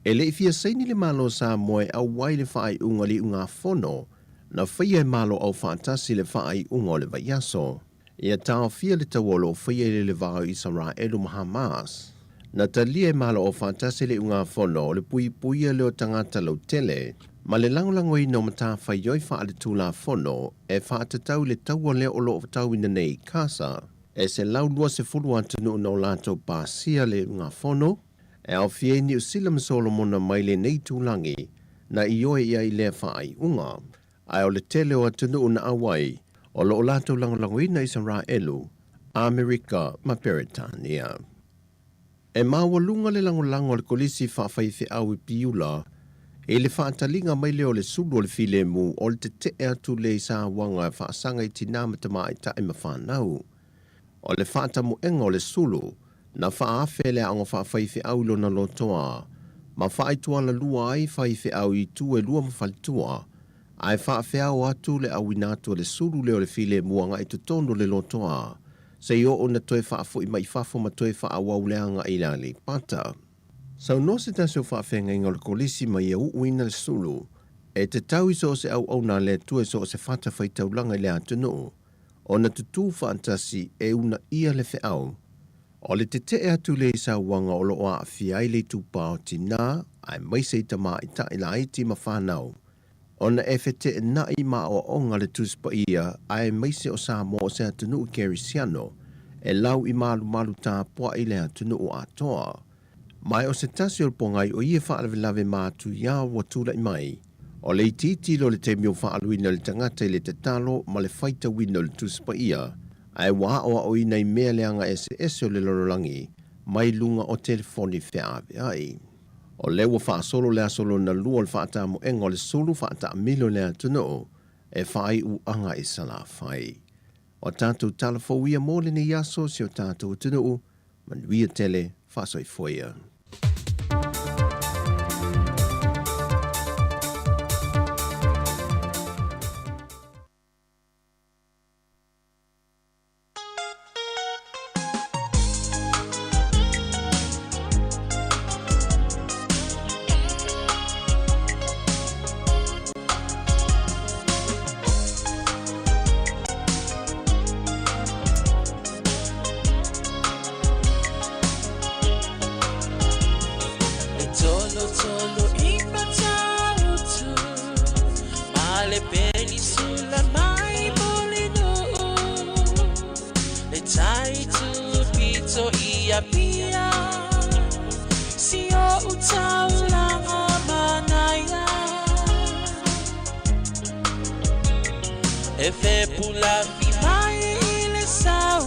Speaker 11: E le i fia saini le Malo o Samoa e auai le faaiuga o le iugafono na faia e Malo Aufaatasi le faaiuga o le vaiaso. Ia taofia le taua o lo o faia i le va o Isaraelu ma Hamas. Na talia e Malo Aufaatasi le iugafono o le puipuia lea o tagata lautele ma le lagolagoina o matafaioi faaletulafono e faatatau i le taua lea o lo o tauina nei i Kasa. E 120 atunuu na o latou pasia le iugafono. E aofia ai Niu Sila ma Solomona mai lenei itulagi na ioe i ai lea faaiuga, ae o le tele o atunuu na auai o lo o latou lagolagoina Isaraelu, Amerika ma Peretania. E maualuga le lagolago a le Kolisi Faafaifeau i Piula i le faataliga mai lea o le sulu o le filemu o le tetee atu lea i sauaga e faasaga i tinā ma tamaitai ma fanau. O le faatamuega o le sulu, na faaafe le aoga faafaifeau i lona lotoa, ma faaitualalua ai faifeau i itu e lua ma faletua, ae faafeao atu le auina atu o le sulu lea o le filemu agai i totonu o le lotoa, seia oo ina toe faafoi mai i fafo ma toe faaauau le agai i le Aleipata. Saunoa se tasi o faafeagaiga o le kolisi ma ia uuina le sulu, e tatau i so o se auauna a le Atua i so o se fatafaitaulaga i le atunuu, ona tutū faatasi e uunaia le feau. O le tetee atu lea i sauaga o lo o aafia ai le itupa o tinā aemaise i tamaitai laiti ma fanau, ona e feteenai ma aoaoga le Tusi Paia aemaise o Samoa o se atunuu kerisiano e lau i malumalu tapuai le atunuu atoa. Ma o se tasi o le pogai o ia faalavelave matuia ua tulai mai, o le itiiti loa o le taimi o faaaluina le tagata i le tatalo ma le faitauina o le Tusi Paia, ae ua aoaoina i mea leaga eseese o le lalolagi mai luga o telefoni feaveai. O lea ua faasolo le aso lona lua o le faatamoega o le sulu faataamilo i le atunuu e faaiuaga i Salafai. O tatou tala fou ia mo lenei aso si o tatou atunuu, manuia tele, faasoifua ia.
Speaker 17: E tolo tolo i Matautu Ma le penisula mai Mulinuu Le tai tupito i Apia Si o utaulanga manaia E fepulafi mai i le sau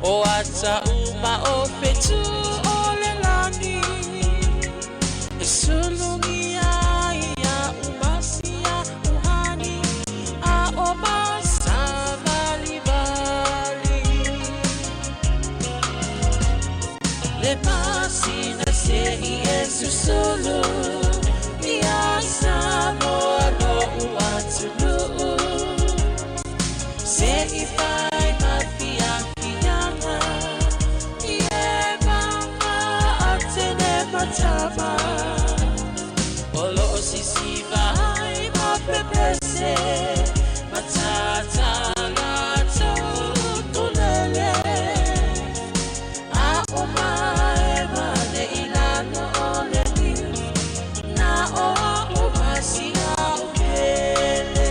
Speaker 17: O ata uma o fetu o le lagi E sulugia ia umasia uhani A o masavalivali Le masina se i e susulu Ia Samoa lo'u atunuu Se i fai ma fiafiaga I e maga atene matama O loo sisiva ai ma pepese Matata latou tulele A o mae mane i lalo o le niu Na o au masia o pele.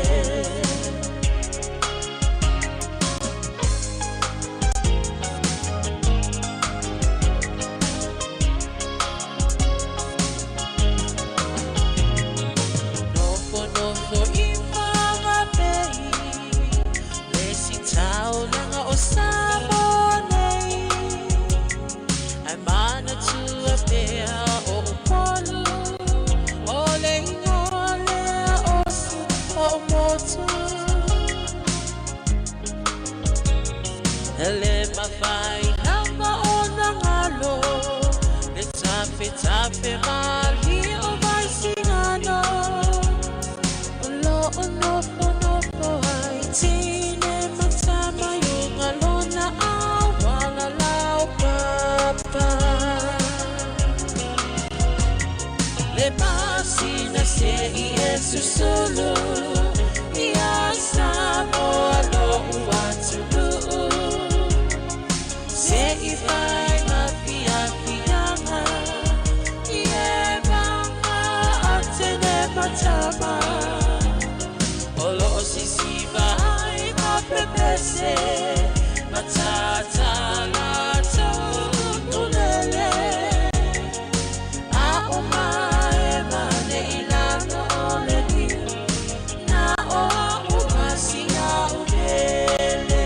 Speaker 17: Nofo nofo i Whangape Le si taulaga o Samoa nei Ae manatua pea o Upolu O le igoa lea o si ou motu E le mafai lava ona galo Le tafetafe malie o Vaisigano O loo nofonofo ai teine ma tama i uga lona auala laupapa Le masina se i e susulu Ia Samoa lo'u atunuu Se i fai ma fiafiaga I e maga atene matama O loo sisiva ai ma pepese Matata latou tulele A o mae mane i lalo o le niu Na o au masia o pele.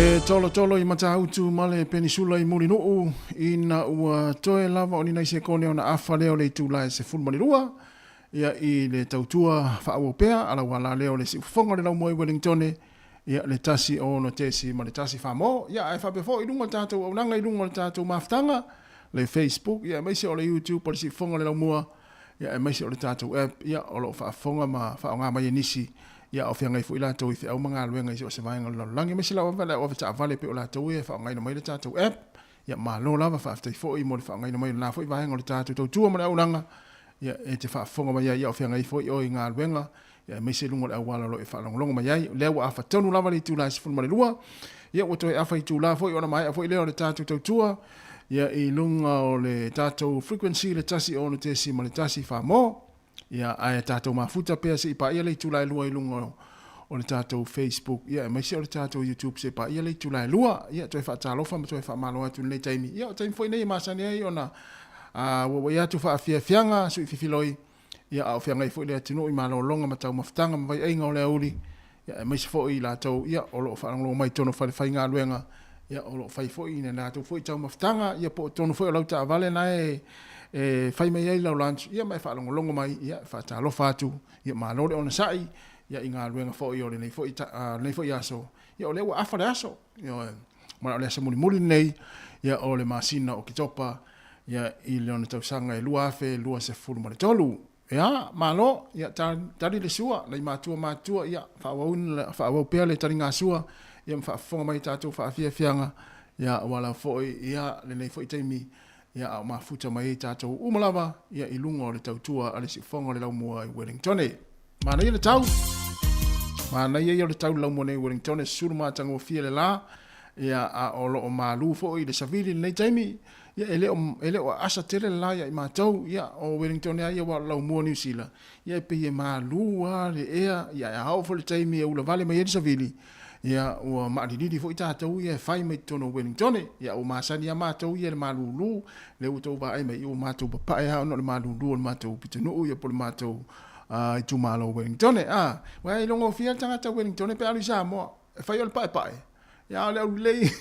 Speaker 10: Le tolotolo i Matautu ma le Penisula i Mulinuu, ina ua toe lava o ni nai sekone ona afa lea o le itula e 12, ia i le tautua faaauau pea a lau ala lea o le siufofoga o le laumua i Wellingtone, ia le 1 6 ma le 1 4. Ia ae faapea foi i luga o le tatou auaunaga i luga o le tatou mafutaga, le Facebook, ia aemaise o le YouTube o le siufofoga o le laumua, ia aemaise o le tatou app, ia o lo o faafofoga ma faaaoga mai e nisi, ia a o feagai foi latou i feau ma galuega i so o se vaega o le lalolagi, aemaise lava le au avetaavale pei o latou ia e faaaogaina mai le tatou app. Ia malo lava, faafetai foi mo le faaaogaina mai o lena foi vaega o le tatou tautua ma le auaunaga, ia e te faafofoga mai ai, ia o feagai foi oe i galuega, ia aemaise i luga o le auala o lo o e faalogologo mai ai. O lea ua afa tonu lava le itula e 12, ia ua toe afa itula foi ona maea foi lea o le tatou tautua, ia i luga o le tatou frequency le 1 6.1 Samoa. Ia ae tatou mafuta pea se i paia le itula e 2 i luga o le tatou Facebook, ia aemaise o le tatou YouTube se i paia le itula e 2. Ia toe faatalofa ma toe faamalo atu i lenei taimi. Ia o taimi foi nei e masani ai ona auauai atu faafiafiaga sui fifiloi, ia a o feagai foi le atunuu i malologa ma taumafataga ma vaiaiga o le aoauli, ia aemaise foi i latou ia o lo o faalogologo mai i totonu o falefaigaluega, ia o lo o fai foi i latou foi taumafataga, ia po o totonu foi o lau taavale na e fai mai ai lau lunch, ia ma e faalogologo mai, ia e faatalofa atu, ia malo le onosai, ia i galuega foi o lenei foi lenei foi aso, ia o lea ua afa le aso, ioe, ma o le aso mulimuli lenei, ia o le masina o Oketopa, ia i lona tausaga e 2023. Ia, malo, ia tali le sua, nai matua matutua, ia faaauauina, faaauau pea le taligasua, ia ma faafofoga mai i tatou faafiafiaga, ia aua lava foi, ia lenei foi taimi, ia a o mafuta mai ai tatou uma lava, ia i luga o le tautua a le siufofoga o le laumua i Wellingtone. Manaia le tau. Manaia ia o le tau i le laumua nei i Wellingtone, susulu matagofie le la, ia a o lo o malu foi le savili i lenei taimi, Ia, e le o, e le o aasa tele le la ia i matou, ia, o Wellington lava ia aua o le laumua o Niu Sila, ia e pei e malu lava le ea, ia ae a oo foi i le taimi e ulavale mai ai le savili, ia ua maalilili foi tatou ia e fai mai totonu o Wellington. Ia ua masani lava matou ia i le malulu, lea ua tou vaai mai, ia ua matou papae lava ona o le malulu o le matou pitonuu ia po o le matou itumalo o Wellington. A, aua e iloagofie lava le tagata Wellington pe a alu i Samoa, e fai o le paepae, Ia, o le aulelei.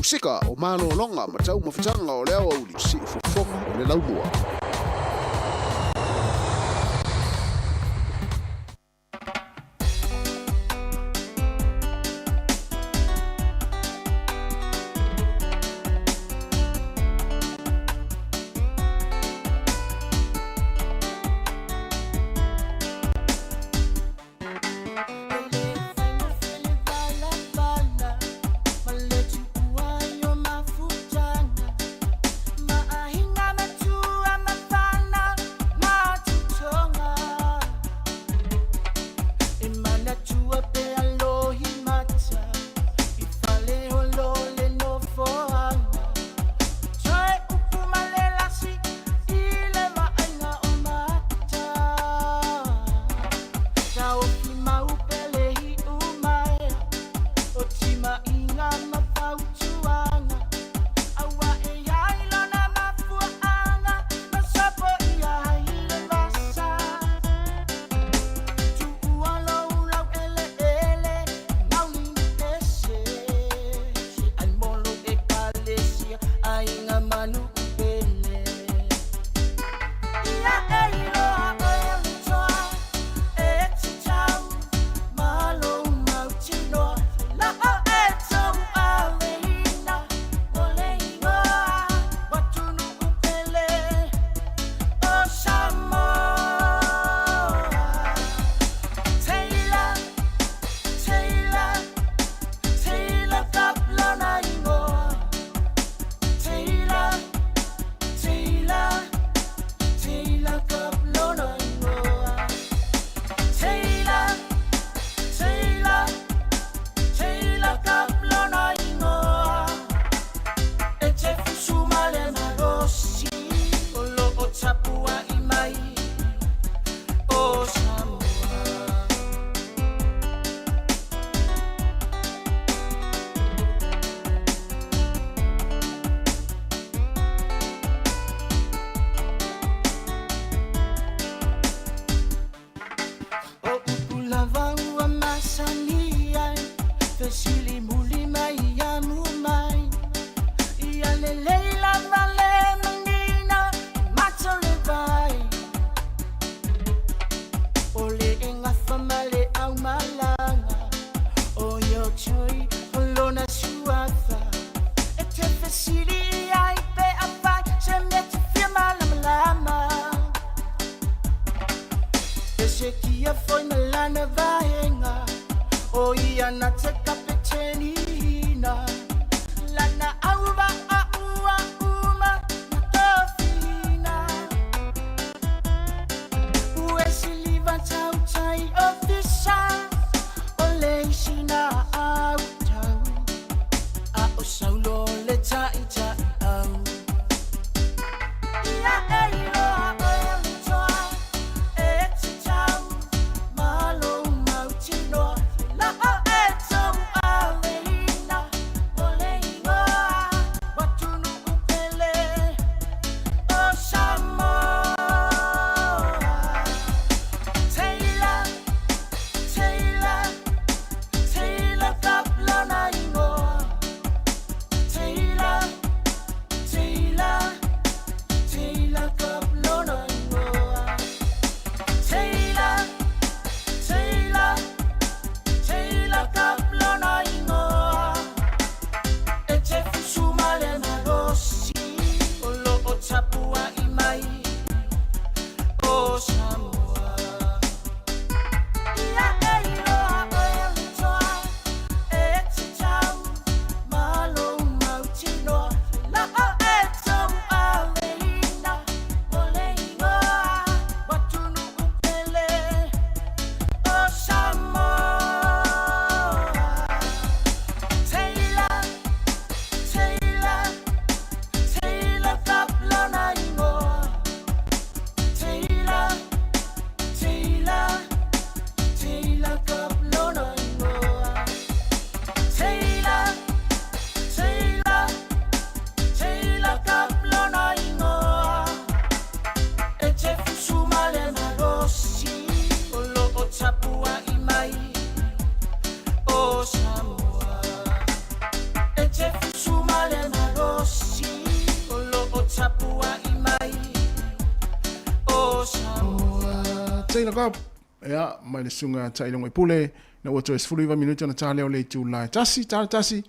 Speaker 21: Musika o malologa ma taumafataga o le aoauli, siufofoga o le laumua.
Speaker 17: Tapuai mai o Samoa.
Speaker 10: Taylor Cobb, ia, mai le susuga Tailongo i Pule, ina ua toe 19 minute ona ta lea o le itula e tasi, ta le tasi,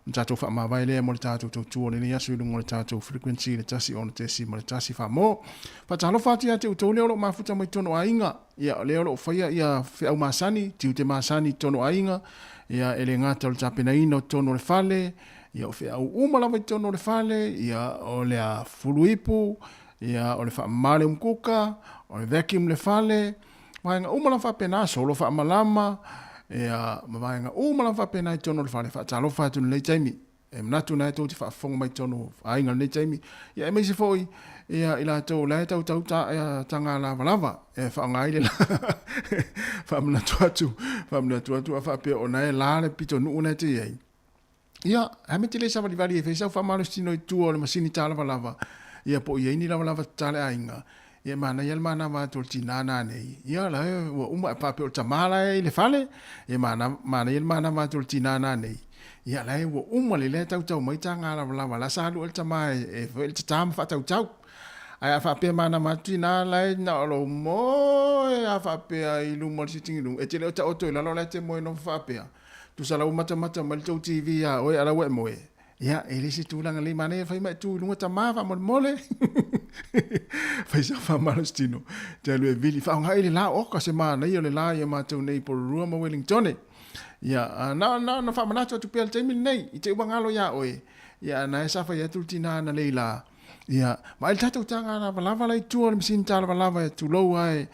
Speaker 10: ona tatou faamavae lea mo le tatou tautua o lenei aso i luga o le tatou frequency le 106.1 Faamo. Faatalofa atu ia te outou lea o lo o mafuta mai totonu o aiga, ia, o lea o lo o faia ia feau masani, tiute masani i totonu o aiga, ia, e le gata o le tapenaina o totonu o le fale, ia, o feau uma lava i totonu o le fale, ia, o le fulu ipu, ia, o le faamama le umukuka, o le vacuum le fale, vaega uma lava faapena, solo faamalama, ia, ma vaega uma lava faapena i totonu o le fale. Faatalofa atu i lenei taimi. E manatu na e tou te faafofoga mai i totonu o aiga i lenei taimi, ia aemaise foi ia i latou o la e tautau ta, ia, taga lavalava e faaaoga ai le la. Faamanatu atu, faamanatu atu a faapea o na e la le pitonuu na e te i ai. Ia, a me te le savalivali e fai sau faamalositino i tua o le masini tālavalava, ia po o i ai ni lavalava tatā le aiga, ia e manaia le manava atu o le tinā nanei, ia la e ua uma e faapea o le tamā la e i le fale, ia mana, manaia le manava atu o le tinā nanei, ia la e ua uma le lea tautau mai taga lavalava la sa alu ai le tamā e, e fai le tatā ma faatautau. Ae a faapea manava atu tinā la e na o lou moe a faapea i luma o le sitting room, e te le o taoto i lalo la e te moe nofo faapea. Tusa la ua matamata mai le tou TV iā oe a la ua e moe. Ia, e le se tulaga lelei manaia fai ma e tu i luga tamā faamolemole. Fai sau faamalosi tino. Te alu e vili. Faaaoga ai le la oka se manaia o le la ia matou nei i Porirua ma Wellingtone. Ia, na, na, na faamanatu atu pea le taimi lenei, i te ua galo iā oe. Ia, na e sa fai atu le tinā na lei la. Ia, vaai le tatou taga lavalava la i tua o le masini talavalava e tulou lava e,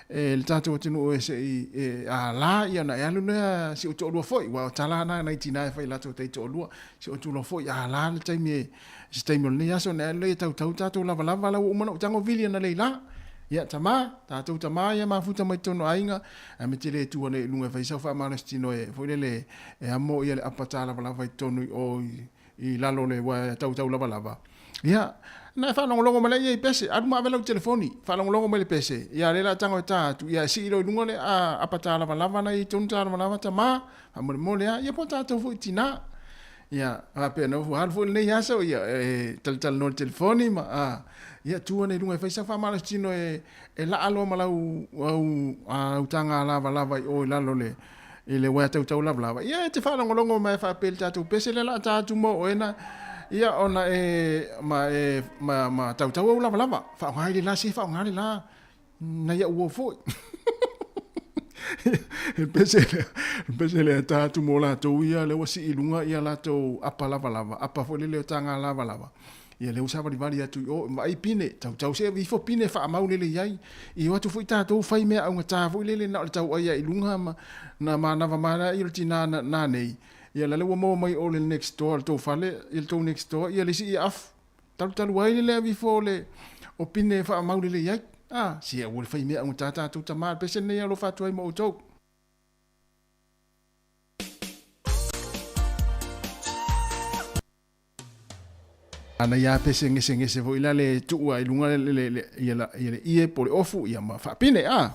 Speaker 10: e le tatou atunuu e se i e a la ia ona e alu lea si ou toalua foi, aua o tala na nai tina e fai i latou taitoalua, si ou toalua foi a la le taimi e, se taimi o lenei aso ona e alu lea e tautau tatou lavalava la ua uma ona ou tago vili analeila la. Ia, tama, tatou tama ia mafuta mai totonu o aiga, ae me te le tu ana i luga e fai sau faamalositino e foi lele e amo ia le apa talavalava i totonu i o i i lalo o le uaea tautau lavalava. Ia, na e faalogologo mai lea i pese, alu ma ave lau telefoni, faalogologo mai le pese, ia lea la tago e ta atu, ia e sii loa i luga le a, apa ta lavalava na i tonu ta lavalava tama, faamolemole a, ia po o tatou foi tina. Ia, faapea na ua alu foi lenei aso, ia, e talatalanoa i le telefoni ma, a, ia tu ane i luga e fai sau faamalositino e, e laa loa ma lau, au, au taga lavalava i o i lalo le, i le uaea tautau lavalava, ia e te faalogologo mai faapea i le tatou pese lea la a ta atu mo oe na, ia ona e, ma e, ma, ma tautau au lavalava, faaaoga i le la, se faaaoga le la, na ia uo foi. Le pese lea, le pese lea ta atu mo latou ia, lea ua sii i luga ia latou apa lavalava, apa foi lele o taga lavalava. Ia lea ua savalivali atu i o, vaai pine, tautau se ifo pine faamau lele i ai. I o atu foi tatou fai mea augata foi lele na o le tauai lava i luga ma na manava mai lea o le tina na nei. Ia la le ua maua mai o le next door le tou fale, ia le tou next door, ia le isi ia afu. Talutalu ai le ave ifo o le o pine faamau lele i ai. A, se aua le fai mea augata tatou tama, le pese lenei e alofa atu ai ma outou. Ana ia pese gesegese foi la le tuu ai luga le le le ia la ia le ie po le ofu ia ma faapine a.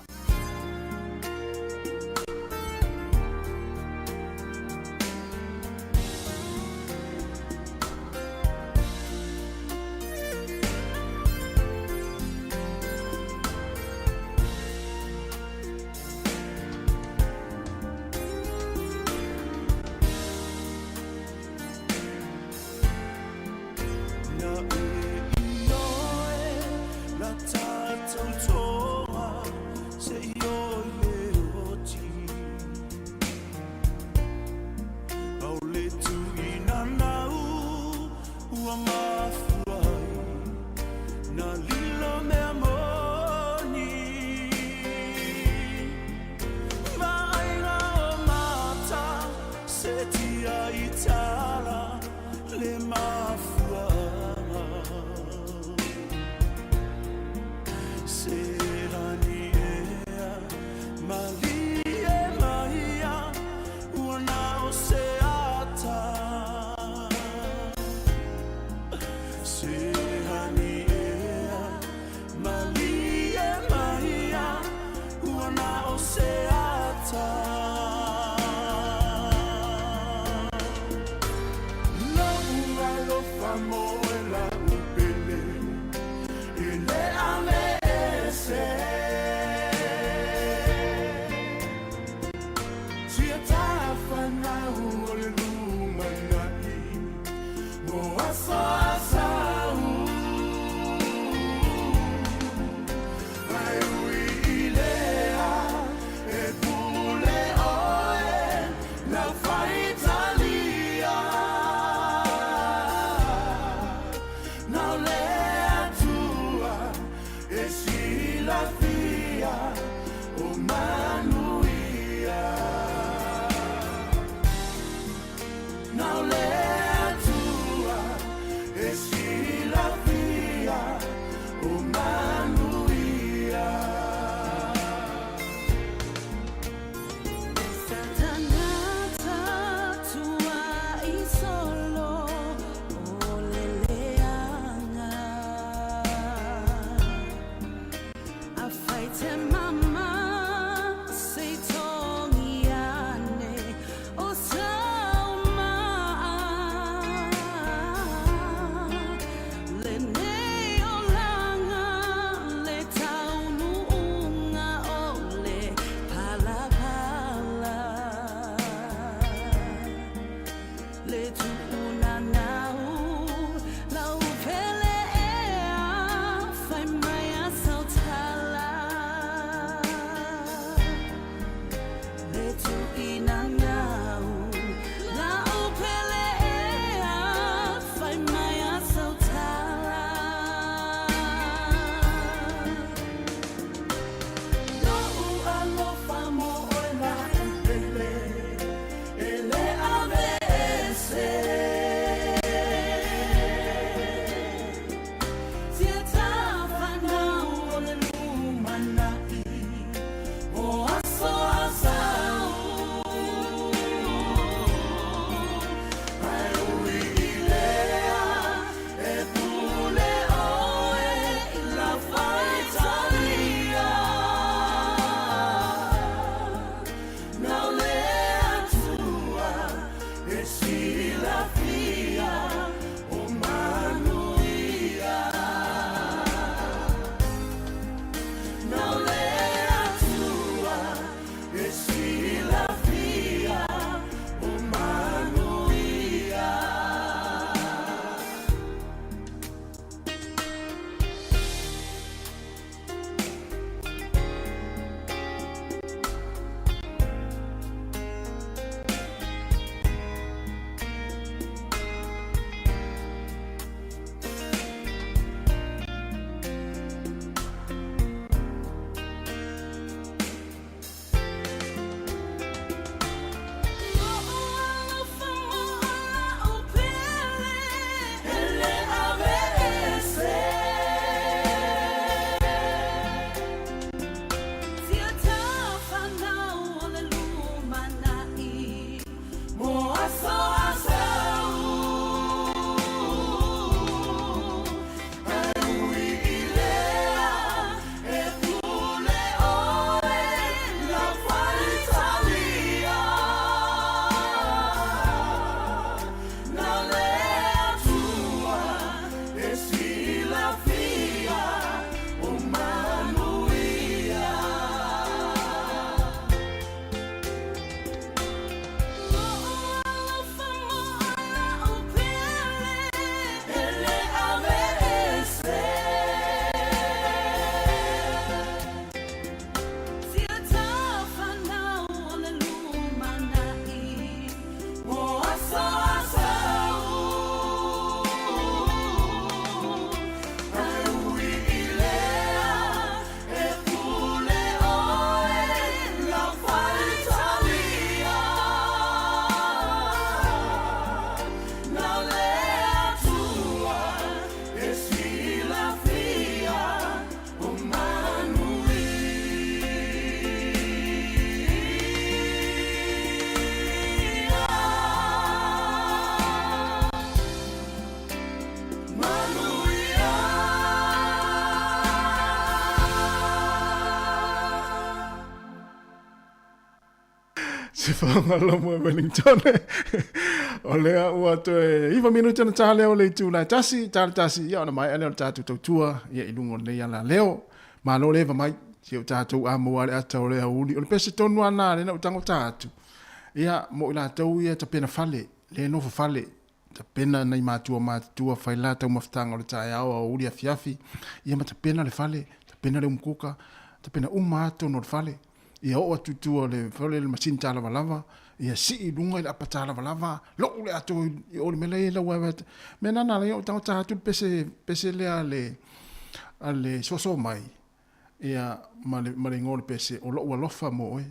Speaker 10: Sifofoga o le Laumua i Wellington. O lea ua toe 9 minute ona ta lea o le itula e tasi, ta le tasi, ia ona maea lea o le tatou tautua ia i luga o lenei ala leo. Malo le eva mai, si o tatou a maua le ata o le aoauli. O le pese tonu lava lena lea na ou tago ta atu. Ia, mo i latou ia tapena fale, le nofo fale, tapena nai matua matutua fai la taumafataga o le taeao aoauli afiafi, ia ma tapena le fale, tapena le umukuka, tapena uma lava totonu o le fale. Ia oo atu i tua o le fale le masini talavalava, ia sii i luga i le apa talavalava, lou le atoa i o le mea la e i ai lau vaevae. Mea lena na ala ai ona ou tagata atu le pese, pese lea a le, a le soso mai, ia, ma le, ma le igoa o le pese, o lou alofa mo oe.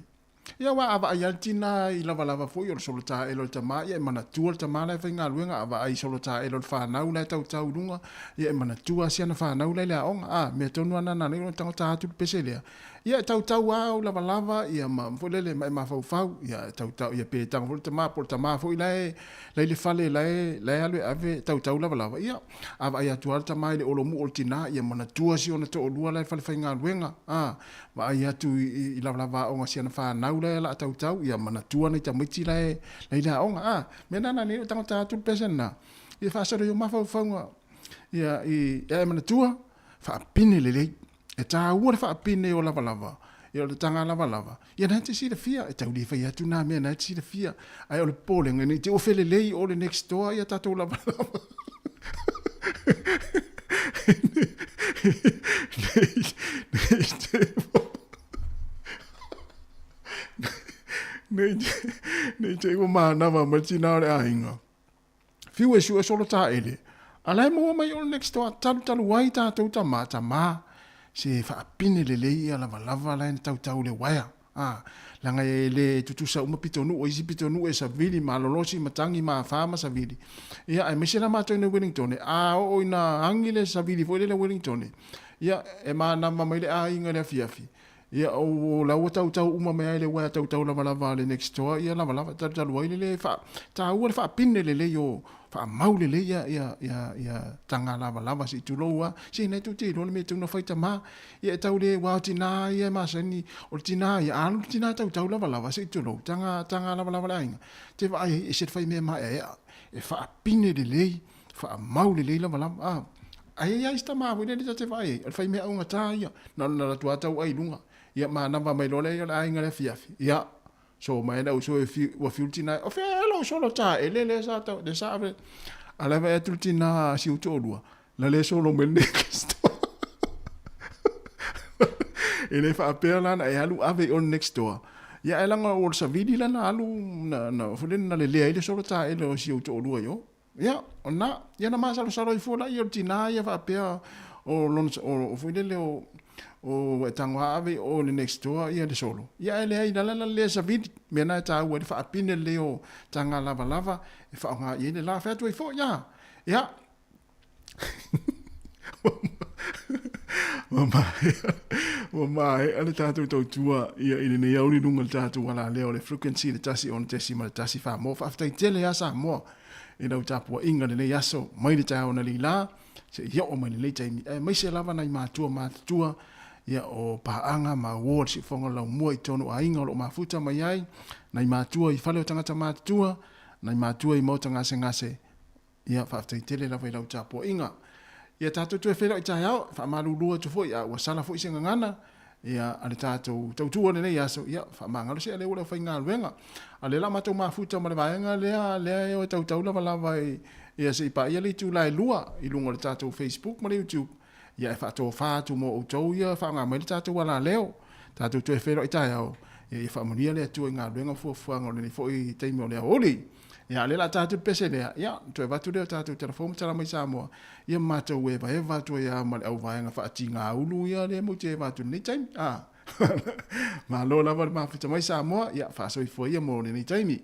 Speaker 10: Ia aua a vaai lava le tina i lavalava foi o le solo taelo o le tama, ia e manatua le tama la e faigaluega, a vaai i solo taelo o le fanau la e tautau i luga, ia e manatua lava si ana fanau la e i le aoga. A, mea tonu lava lena na ala ai ona tagata atu le pese lea. Ia e tautau lava au lavalava ia ma foi lele ma e mafaufau ia e tautau ia pe tago foi le tama po o le tama foi la e la i le fale la e la e alu e ave e tautau lavalava ia a vaai atu lava le tama i le olomu o le tina ia manatua si ona toalua la e i le fale faigaluega a vaai atu i lavalava aoga si ana fanau la e ala tautau ia manatua nai tamaiti la e la i le aoga a mea lena na o tagata atu le pese lena ia faasolo i ou mafaufauga ia i e manatua faapine lelei. E tāua le faapine o lavalava, ia o le taga lavalava, ia na e te silafia, e tau le fai atu nā mea na e te silafia. Ae o le popolega, ne i te ofe lelei o le next door ia tatou lavalava. Nei te ua manava mai tina o le aiga. Whiu e sue solo taele, a la e maua mai o le next door, talutalu ai tatou tama, tama, se faapine lelei ia lavalava la e na tautau le uaea. A, leaga e le tutusa uma pitonuu, o isi pitonuu e savili, malolosi, matagi, mafa ma savili. Ia, aemaise la matou i Wellington, a oo ina agi le savili foi lele Wellington, ia, e manava mai le aiga i le afiafi, Ia, o la ua tautau uma mai ai le uaea tautau lavalava a le next door, ia lavalava, talutalu ai le le faa, taua le faapine lelei o, faamau lelei ia, ia, ia, ia taga lavalava se i tulou a, se ina e tou te iloa le mea e tatau ona fai tama, ia e tau le, ua o tina ia e masani, o le tina ia, a alu le tina tautau lavalava se i tulou, taga, taga lavalava le aiga, te vaai ai, ese le fai mea maeaea, e faapine lelei, Faamau lelei lavalava. A, ae i ai si tama foi lele ta te vaai ai, o le fai mea augata ia, na ona alu atu lava tau ai i luga. Ia manava mai loa lea o le aiga i le afiafi. Ia, so mai le uso e fiu, ua fiu le tina, o fea ea lou solo taele lea sa tau, lea sa ave. A la e vaai atu le tina a si ou toalua, na le solo mai le next door. E le faapea la na e alu ave i o le next door. Ia ae leaga o le savili la na alu, na, na, foi lele na lelea ai le solo taele o si ou toalua i o. Ia, o lena, ia na masalosalo ai fua laia o le tina ia faapea o lona, o, o foi lele o, o e tago lava ave i o i le next door ia le solo. Ia ae leai, la la la lea savili, mea na e taua ai le faapine lelei o taga lavalava e faaaoga i ai le la. Fai atu ai foi, ia, ia. Ua maea, ua maea le tatou tautua ia i lenei auli luga le tatou alalea o le frequency le 106.1 Samoa. Faafetai tele lava Samoa i lau tapuaiga lenei aso mai le taeao analeila seia oo mai lenei taimi, aemaise lava nai matua matutua ia o paaga ma uo o le siufofoga o le laumua i totonu o aiga o lo o mafuta mai ai, nai matua i fale o tagata matutua, nai matua i maota gasegase, ia faafetai tele lava i lau tapuaiga. Ia tatou toe feiloai taeao, e faamalulu atu foi a ua sala foi se gagana, ia a le tatou tautua lenei aso, ia faamagalo se aleu o le aufaigaluega. A o lea la matou mafuta ma le vaega lea, lea e o e tautau lavalava i, ia se i paia le itula e 2 i luga o le tatou Facebook ma le YouTube, ia e faatofa atu mo outou ia faaaoga mai le tatou alaleo. Tatou toe feiloai taeao, ia, ia faamanuia le Atua i galuega ma fuafuaga o lenei foi taimi o le aoauli. Ia, a o lea o le a ta atu le pese lea, ia, ona toe avatu lea o tatou telefoni ma tala mai Samoa, ia ma matou evaeva atu ai lava ma le auvaega faatigaulu ia lea matou te eva atu i lenei taimi. A, malo lava le mafuta mai Samoa, ia, faasoifua ia mo lenei taimi.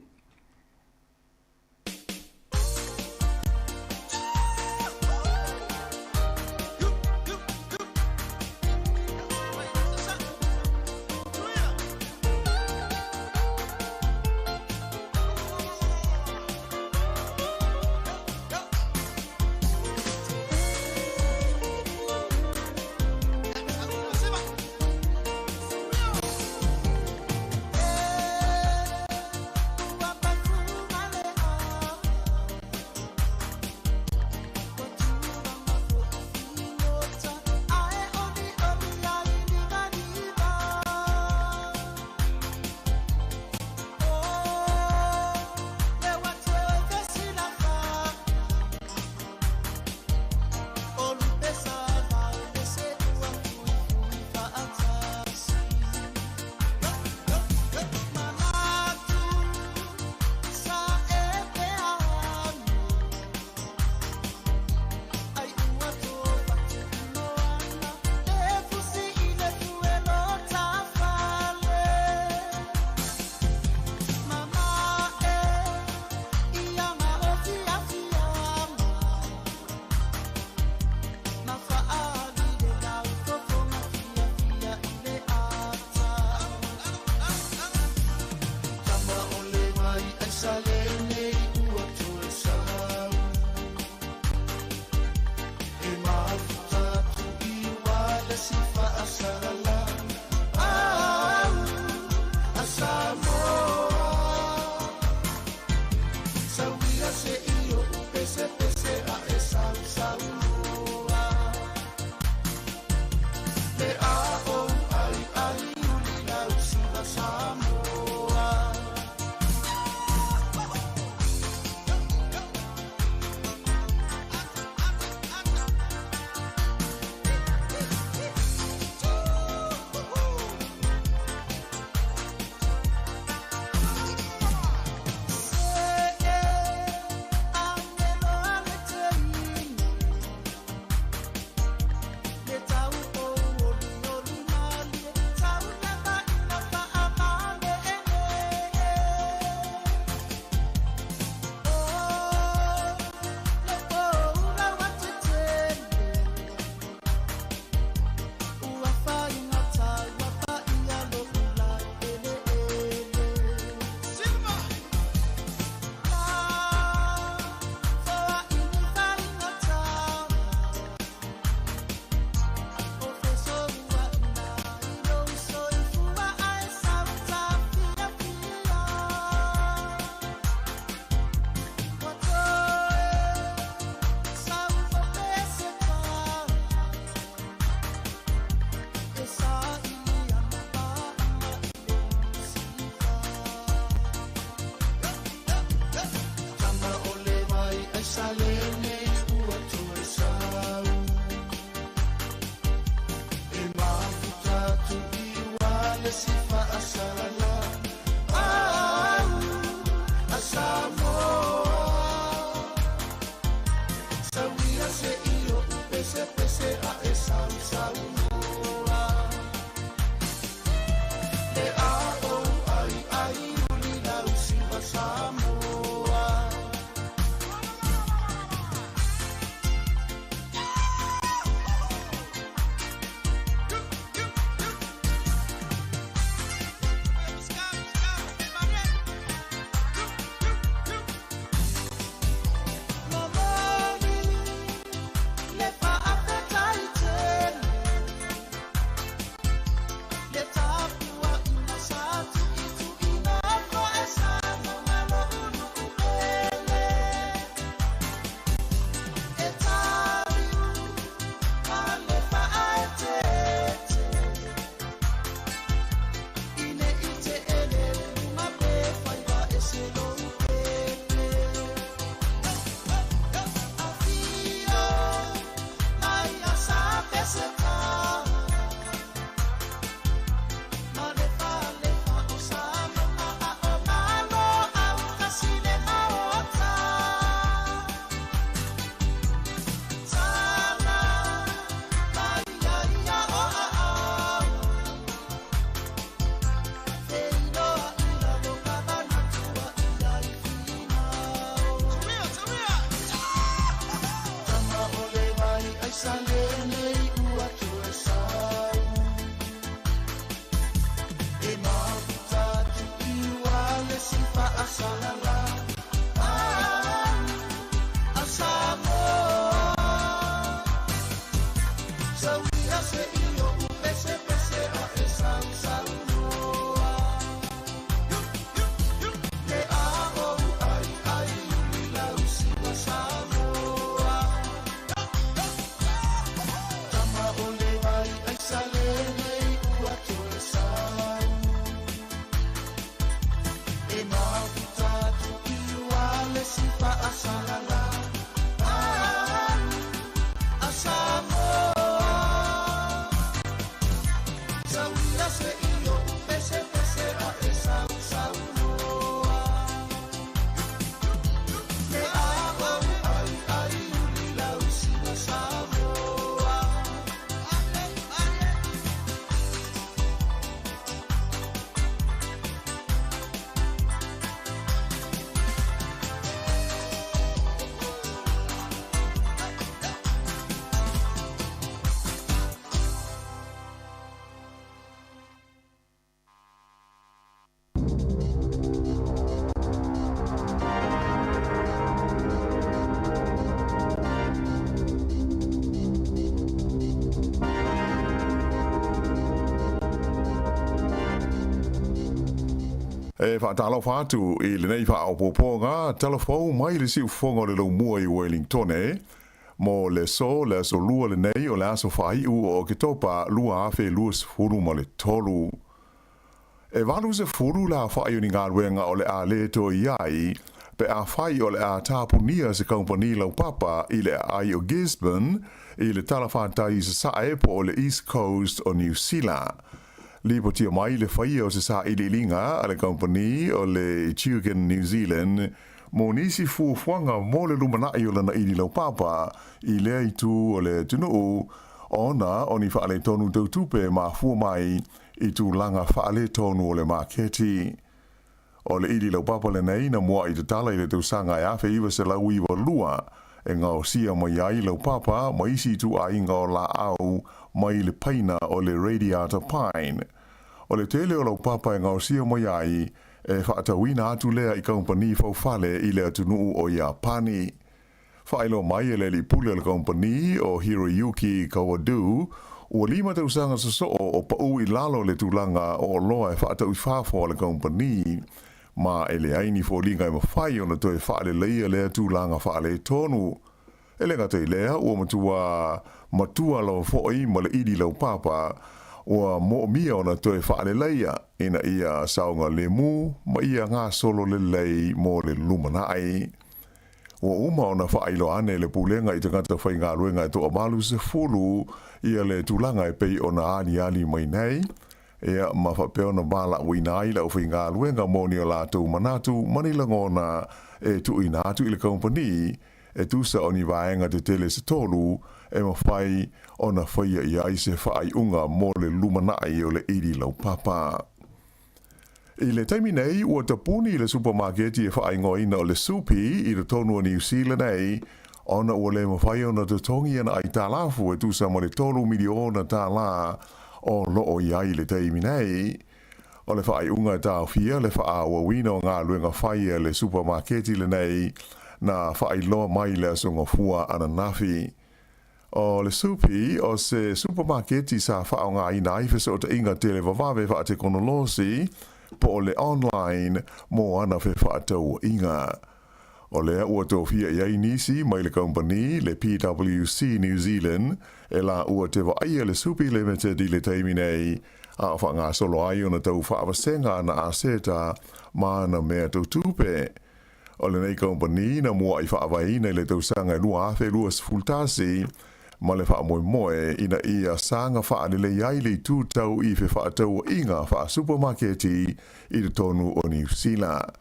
Speaker 17: le si faasalala au a Samoa. Sauia se i o pese pese a e sau sau noa. Le a o ai ai uli lau siva Samoa. Momori le faafetai tele le tapua ina sa tu'itu'ina fo'e sa mogalo ulu'u ele e taliu ma le fa'aeteete ine i te ele luma pe faiva e se lou pepe afio mai a sa peseta ma le falefa o sa mama a o malo au kasi le maota tala mai ia ia o a au feiloa i lalo manatua ia i finau. Tama o le vai ai sa lenei ua toe sau. E mafuta atu i ua le si faasalala au a Samoa. Sauia se i o pese pese a e sau sau noa. Le a o ai ai uli lau siva Samoa. Tama o le vai ai sa lenei ua toe sau. E mafuta atu i ua le si faasalala au a Samoa. Sauia se i o pese pese a e sau sau noa. Le a o ai ai uli lau siva Samoa.
Speaker 13: E faatalofa atu i lenei faaopoopoga talafou mai le siufofoga o le laumua i Wellingtone mo le aso le aso Lua lenei o le aso faaiu o Oketopa 2023. E 80 le aofai o ni galuega o le a le toe i ai pe afai o le a tapunia se kamupani laupapa i le aai o Gisborne i le talafatai i sasae po o le East Coast o Niu Sila. Lipotia mai le faia o se sailiiliga a le kamupani o le Tugan New Zealand mo nisi fuafuaga mo le lumanai o lana ili laupapa i lea itu o le atunuu ona o ni faaletonu tau tupe e mafua mai i tulaga faaletonu o le maketi. O le ili laupapa lenei na mua'i tatala i le tausaga e 1992 e gaosia mai ai laupapa ma isi ituaiga o laau mai le paina o le radiata pine. O le tele o laupapa e gaosia mai ai e faatauina atu lea i kamupani faufale i le atunuu o Iapani. Faailoa mai e le alii pule o le kamupani o Hiroyuki Kawadu, ua lima tausaga sosoo o pau i lalo le tulaga o oloa e faatau i fafo a le kamupani, ma e leai ni foliga e mafai ona toe faaleleia lea tulaga faaletonu. E le gata i lea, ua matua matua lava foi ma le ili laupapa ua moomia ona toe faaleleia ina ia saogalemu ma ia gasolo lelei mo le lumanai. Ua uma ona faailoa ane le Pulega i tagata faigaluega e toa 80 ia le tulaga e pei ona aliali mai nei. Ia, ma faapea ona valaauina ai le aufaigaluega mo ni o latou manatu ma ni lagona e tuuina atu i le kamupani e tusa o ni vaega tetele se tolu e mafai ona faia i ai se faaiuga mo le lumanai o le ili laupapa. I le taimi nei, ua tapuni le supamaketi e faaigoaina o le Supi i totonu o Niu Sila nei, ona ua le mafai ona totogi ana aitalafu e tusa ma le $3 miliona o lo o i ai i le taimi nei. O le faaiuga e taofia le faaauauina o galuega fai a le supamaketi lenei na faailoa mai i le Aso Gafua ananafi. O le Supi o se supamaketi sa faaaogaina ai fesootaiga televavave faatekonolosi po o le online mo ana fefaatauaiga. O lea ua tofia i ai nisi mai le kamupani le PWC New Zealand e laua te vaaia le Supi Limited i le taimi nei, a o faagasolo ai ona tau faavasega ana aseta ma ana mea tau tupe. O lenei kamupani na muaʻi faavaeina i le tausaga e 2021 ma le faamoemoe ina ia saga faalelei ai le itu tau i fefaatauaiga faasupamaketi i totonu o Niu Sila.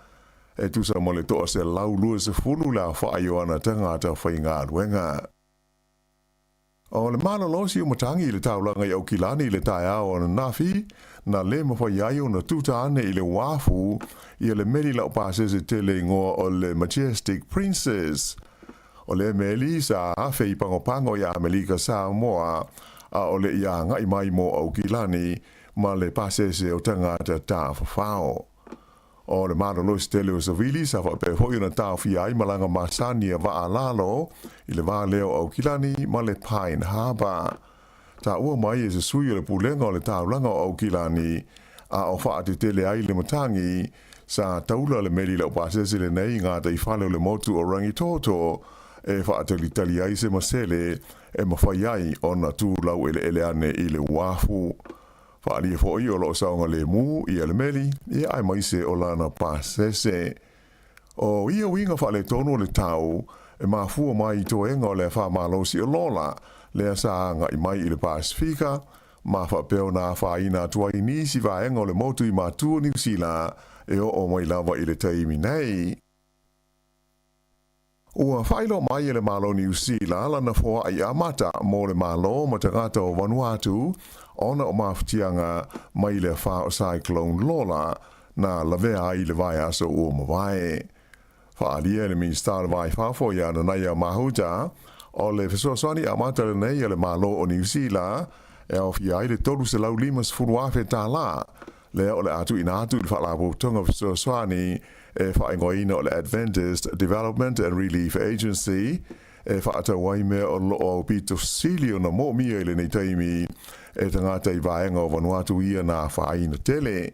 Speaker 13: E tusa ma le 120 le aofai o ana tagata faigaluega. O le malolosi o matagi i le taulaga i Aukilani i le taeao ananafi, na lē mafai ai ona tuta ane i le uafu ia le meli laupasese tele igoa o le Majestic Princess. O lea meli sa afe i Pagopago i Amelika Samoa a o le i agai mai mo Aukilani ma le pasese o tagata tafafao. O le malolosi tele o savili sa faapea foi ona taofia ai malaga masani a vaa lalo i le va lea o Aukilani ma le Pine Harbour. Taua mai e se sui o le pulega o le taulaga o Aukilani a o faatetele ai le matagi, sa taula le meli laupasese lenei i gataifale o le motu o Rangitoto e faatalitali ai se masele e mafai ai ona tu laueleele ane i le uafu. Faaalia foi o lo o saogalemu ia le meli, ia aemaise o lana pasese. O ia uiga faaletonu o le tau, e mafua mai i toega o le afa malosi o Lola, lea sa agai mai i le Pasefika, ma faapea ona afaina atu ai nisi vaega o le motu i matu o Niu Sila e oo mai lava i le taimi nei. Ua faailoa mai e le Malo o Niu Sila lana foai amata mo le Malo ma tagata o Vanuatu ona o mafatiaga mai le afa o Cyclone Lola na lavea ai i le vaiaso ua mavae. Faaalia e le Minisita o le Va i Fafo ia Nanaia Mahuta, o le fesoasoani amata lenei a le Malo o Niu Sila e aofia ai le $350,000 lea o le a tuuina atu i le Faalapotopotoga Fesoasoani e faaigoaina o le Adventist Development and Relief Agency e faatau ai mea o lo o aupito sili ona moomia i lenei taimi e tagata i vaega o Vanuatu ia na afaina tele.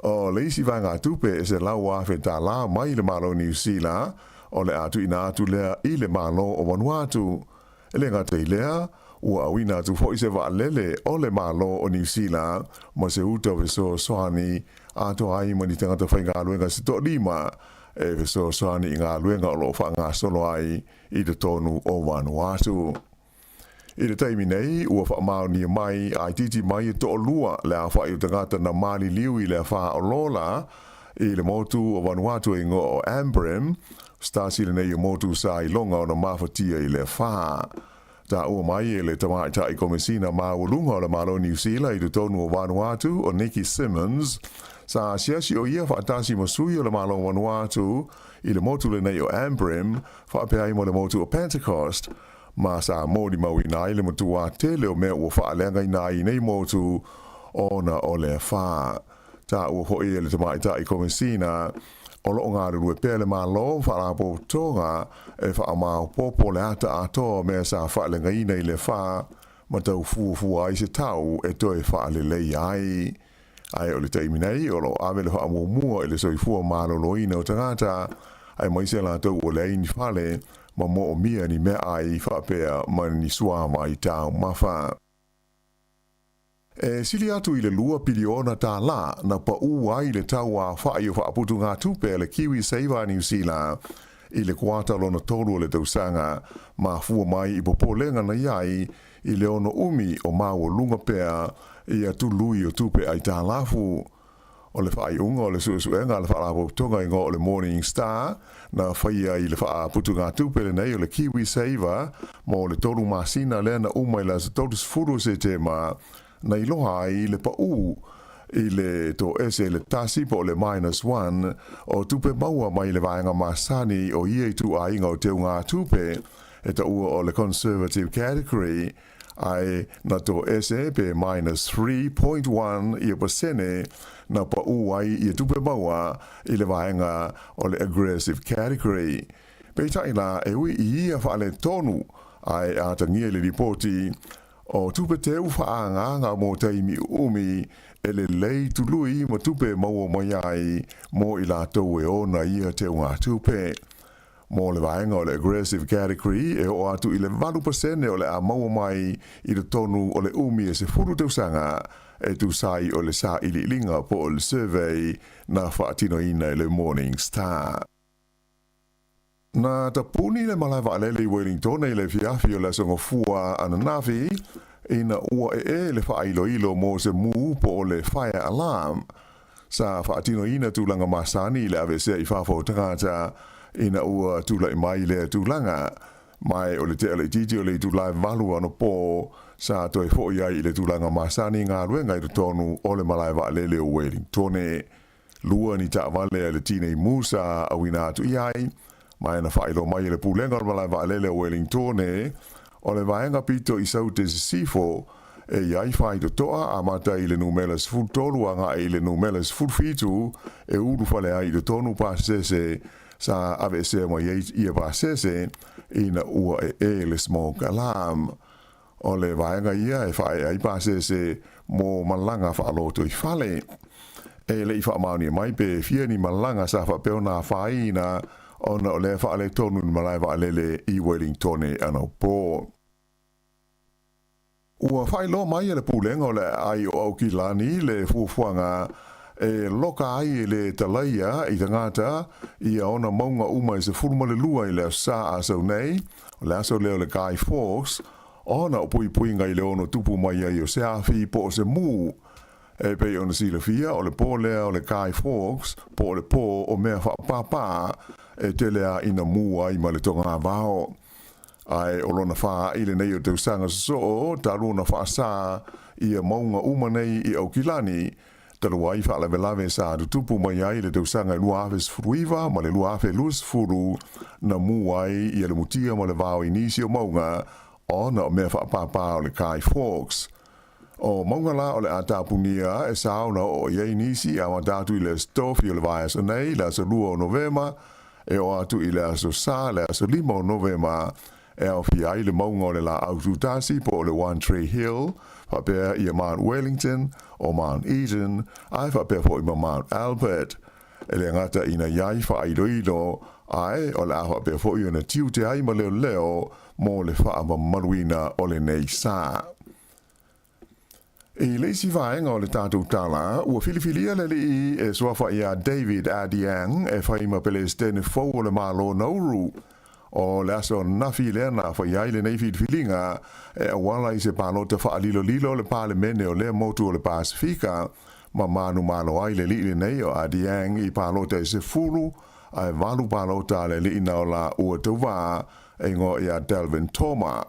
Speaker 13: O le isi vaegatupe e $100,000 mai le Malo o Niu Sila o le a tuuina atu lea i le Malo o Vanuatu. E le gata i lea, ua auina atu foi se vaalele o le Malo o Niu Sila ma se uta fesoasoani atoa ai ma ni tagata faigaluega se toalima e fesoasoani i galuega o lo o faagasolo ai i totonu o Vanuatu. I le taimi nei, ua faamaonia mai a itiiti mai e toalua le aofai o tagata na maliliu i le afa o Lola i le motu o Vanuatu e igoa o Ambrym, se tasi lenei o motu sa iloga ona mafatia i le afa. Taua mai e le Tamaitai Komesina Maualuga o le Malo o Niu Sila i totonu o Vanuatu o Nicky Simmons, sa asiasi o ia faatasi ma sui o le Malo o Vanuatu i le motu lenei o Ambrym faapea ai ma le motu o Pentecost, ma sa molimauina ai le matuā tele o mea ua faaleagaina ai i nei motu ona o le afa. Taua foi e le Tamaitai Komesina o lo o galulue pea le Malo ma Faalapotopotoga e faamaopoopo le ata atoa o mea sa faaleagaina i le afa ma tau fuafua ai se tau e toe faaleleia ai. Ae o le taimi nei, o lo o ave le faamuamua i le soifua maloloina o tagata, aemaise latou ua leai ni fale ma moomia ni meaai faapea ma ni suavai taumafa. E sili atu i le $2 piliona na paʻū ai le tau aofai o faaputugatupe a le KiwiSaver a Niu Sila i le kuata lona tolu o le tausaga, mafua mai i popolega na i ai. i le ono umi o maualuga pea ia tului o tupe aitalafu. O le faaiuga o le suesuega a le Faalapotopotoga igoa o le Morning Star na faia i le faaputugatupe lenei o le KiwiSaver mo le tolu masina lea na uma i le aso 30 o Setema na iloa ai le paʻū i le toese le tasi po o le minus one o tupe maua mai le vaega masani o ia ituaiga o teugatupe e taua o le conservative category ae na toese pe minus 3.1 ia pasene na paʻū ai ia tupe maua i le vaega o le aggressive category. Peitai la, e ui i ia faaletonu ae atagia i le lipoti, o tupe teu faaagaaga mo taimi uumi e lelei tului ma tupe maua mai ai mo i latou e ona ia teugatupe. Mo le vaega o le aggressive category, e oo atu i le 8% o le a maua mai i totonu o le umi e 10 tausaga e tusa ai o le sailiiliga po o le survey na faatinoina e le Morning Star. Na tapuni le malae vaalele i Wellingtone i le afiafi o le Aso Gafua ananafi ina ua ee le faailoilo mo se mū po o le fire alarm. Sa faatinoina tulaga masani i le aveesea i fafo o tagata ina ua tulai mai lea tulaga. Ma o le tea laitiiti o le itula e 8 anapo sa toe fo'i ai i le tulaga masani galuega i totonu o le malae vaalele o Wellingtone. Lua ni taavale a le tinei mu sa auina atu i ai, ma na faailoa mai e le Pulega o le Malae Vaalele o Wellingtone, o le vaega pito i Saute Sisifo, e i ai faitotoa amata i le numera 13 agai i le numera 17 e ulufale ai i totonu pasese sa aveesea mai ai ia pasese ina ua ee le smoke alarm. O le vaega ia e faaee ai pasese mo malaga faalotoifale. E le i faamaonia mai pe fia ni malaga sa faapea ona afaina ona o lea faaletonu i le malae vaalele i Wellingtone anapo. Ua faailoa mai e le Pulega o le Aai o Aukilani le fuafuaga e loka ai e le talaia i tagata ia ona mauga uma e 12 i le Aso Sa a sau nei, o le aso lea o le Guy Fawkes, ona o puipuiga i le ono tupu mai ai o se afi po o se mū. E pei ona silafia, o le pō lea o le Guy Fawkes, po o le pō o mea faapāpā e tele a ina mū ai ma le togavao. Ae o lona faaii lenei o tausaga sosoo talu ona faasā ia mauga uma nei i Aukilani, talu ai faalavelave sa tutupu mai ai le tausaga e 2019 ma le 2020 na mū ai ia le mutia ma le vao i nisi o mauga ona o mea faapāpā o le Guy Fawkes. O mauga la o le a tapunia e sa ona oo i ai nisi amata atu i le Aso Tofi o le vaiaso nei, le aso 2 o Novema, e oo atu i le Aso Sa, le aso 5 o Novema, e aofia ai le mauga o le Laau Tutasi po o le One Tree Hill, faapea ia Mount Wellington, o Mount Eden, ae faapea foi ma Mount Albert. E le gata ina i ai faailoilo, ae o le a faapea foi ona tiute ai ma leoleo mo le faamamaluina o lenei sa. I le isi vaega o le tatou tala, ua filifilia le alii e suafa iā David Adeang e fai ma Pelesitene fou o le Malo Nauru. O le aso anafi lea na fai ai lenei filifiliga e auala i se palota faalilolilo o le Palemene o lea motu o le Pasefika, ma manumalo ai le alii lenei o Adeang i palota e 10 ae 8 palota a le alii na ola ua tauvā e igoa ia Delvin Toma.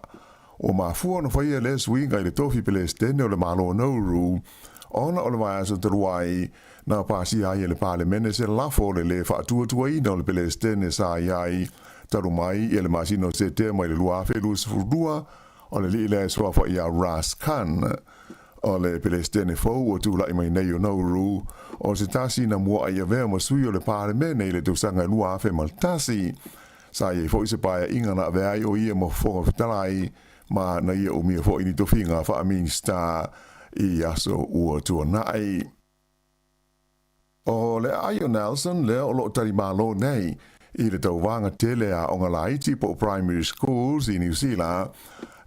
Speaker 13: Ua mafua ona faia lea suiga i le tofi Pelesitene o le Malo o Nauru ona o le vaiaso talu ai na pasia ai e le Palemene se lafo o le lē faatuatuaina o le Pelesitene sa i ai talu mai ia le masina o Setema i le 2022 o le alii lea e suafa ia Russ Khan. O le Pelesitene fou ua tulai mai nei o Nauru o se tasi na muaʻi avea ma sui o le Palemene i le tausaga e 2001. Sa i ai foi se paeaiga na avea ai o ia ma Fofoga Fetalai ma na ia umia foi ni tofiga faa-Minista i aso ua tuanai. O le aai o Nelson lea o lo o talimalo nei i le tauvaga tele a aoga laiti po o primary schools i Niu Sila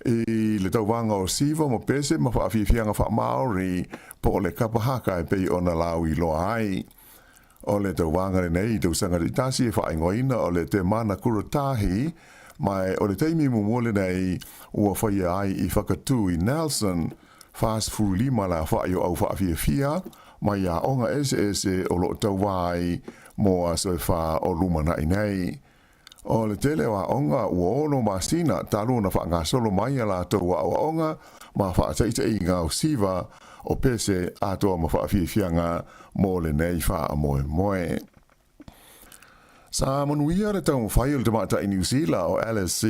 Speaker 13: i le tauvaga o siva ma pese ma faafiafiaga faa-Māori po o le kapa haka e pei ona lauiloa ai. O le tauvaga lenei i tausaga taitasi e faaigoaina o le Te Mana Kuratahi, Ma o le taimi muamua lenei ua faia ai i Whakatū i Nelson, 45 le aofai o au faafiafia mai aoga eseese o lo o tauva ai mo aso e fā o lumanai nei. O le tele o aoga ua ono masina talu ona faagasolo mai a latou aoaoga ma faataitaiga o siva o pese atoa ma faafiafiaga mo lenei faamoemoe. Sa manuia le taumafai o le tamaitai Niu Sila o Alice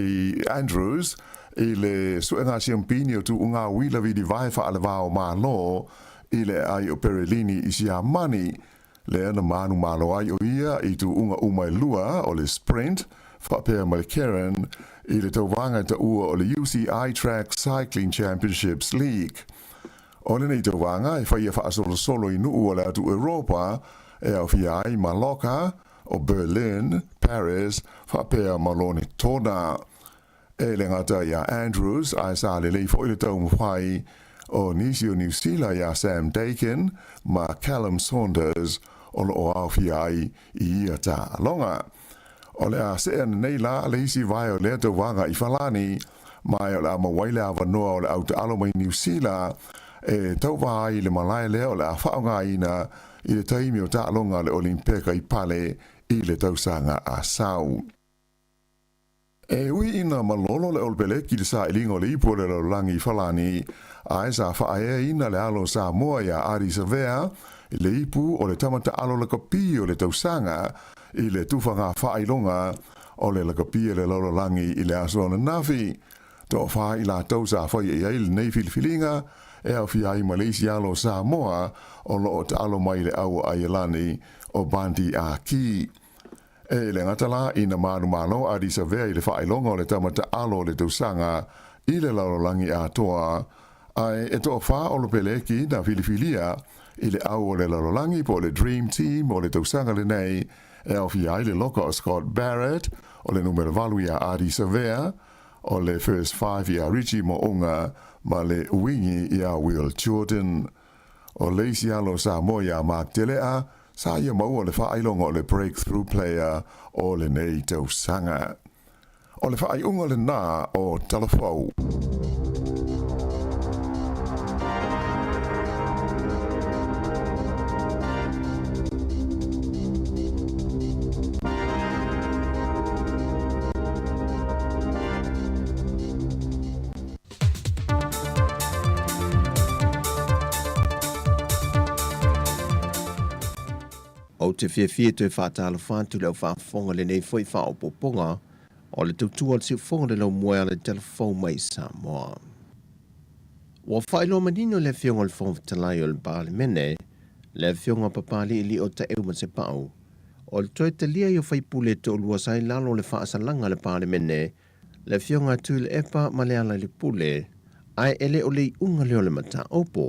Speaker 13: Andrews i le suega siampini o tuuga uila vilivae faaleva o Malo i le aai o Perelini i Siamani, lea na manumalo ai o ia i tuuga uma e lua o le Sprint faapea ma le Keirin i le tauvaga e taua o le UCI Track Cycling Championships League. O lenei tauvaga e faia faasolosolo i nuu o le atu Europa e aofia ai Mallorca, o Berlin, Paris, faapea ma Lonetona. E le gata iā Andrews, ae sa lelei foi le taumafai o nisi o Niu Sila iā Sam Dakin ma Callum Saunders o lo o aofia ai i ia taaloga. O le a see ananei la le isi vae o lea tauvaga i Falani, ma o le a maua ai le avanoa o le au taalo mai Niu Sila e tauva ai i le malae lea o le a faaaogaina i le taimi o taaloga a le Olimpeka i Pale i le tausaga a sau. E ui ina malolo le Olopeleki i le sailiga o le ipu o le lalolagi i Falani, ae sa faaeaina le alo o Samoa iā Ardie Savea i le ipu o le tama taalo lakapi o le tausaga i le tufaga faailoga o le lakapi a le lalolagi i le aso ananafi. Toafa i latou sa faia i ai lenei filifiliga e aofia ai ma le isi alo o Samoa o lo o taalo mai i le au o Aielani o Bundee Aki. E le gata la ina manumalo a Disavea i le faailoga o le tama taalo o le tausaga i le lalolagi atoa, ae e toafa o Lopeleki na filifilia i le au o le lalolagi po o le Dream Team o le tausaga lenei e aofia ai le loka o Scott Barrett, o le numera 8 iā Ardie Savea, o le First Five iā Richie Mo'unga ma le Uingi iā Will Jordan. O le isi alo o Samoa iā Mark Tele'a, sa ia maua le faailoga o le Breakthrough Player o lenei tausaga. O le faaiuga lenā o Talafou.
Speaker 11: Ou te fiafia e toe faatalofa atu i le au faafofoga i lenei foi faaopoopoga o le tautua o le siufofoga o le laumua e ala i le talafou mai i Samoa. Ua faailoa manino e le Afioga i le Fofoga Fetalai o le Palemene, le Afioga Papali'ili'o Taeu Masepau, o le toe talia ai o faipule e toalua sa i lalo o le faasalaga a le Palemene, le Afioga a Tuilaepa ma Lealailepule, ae e le o le iuga lea o le mataupu,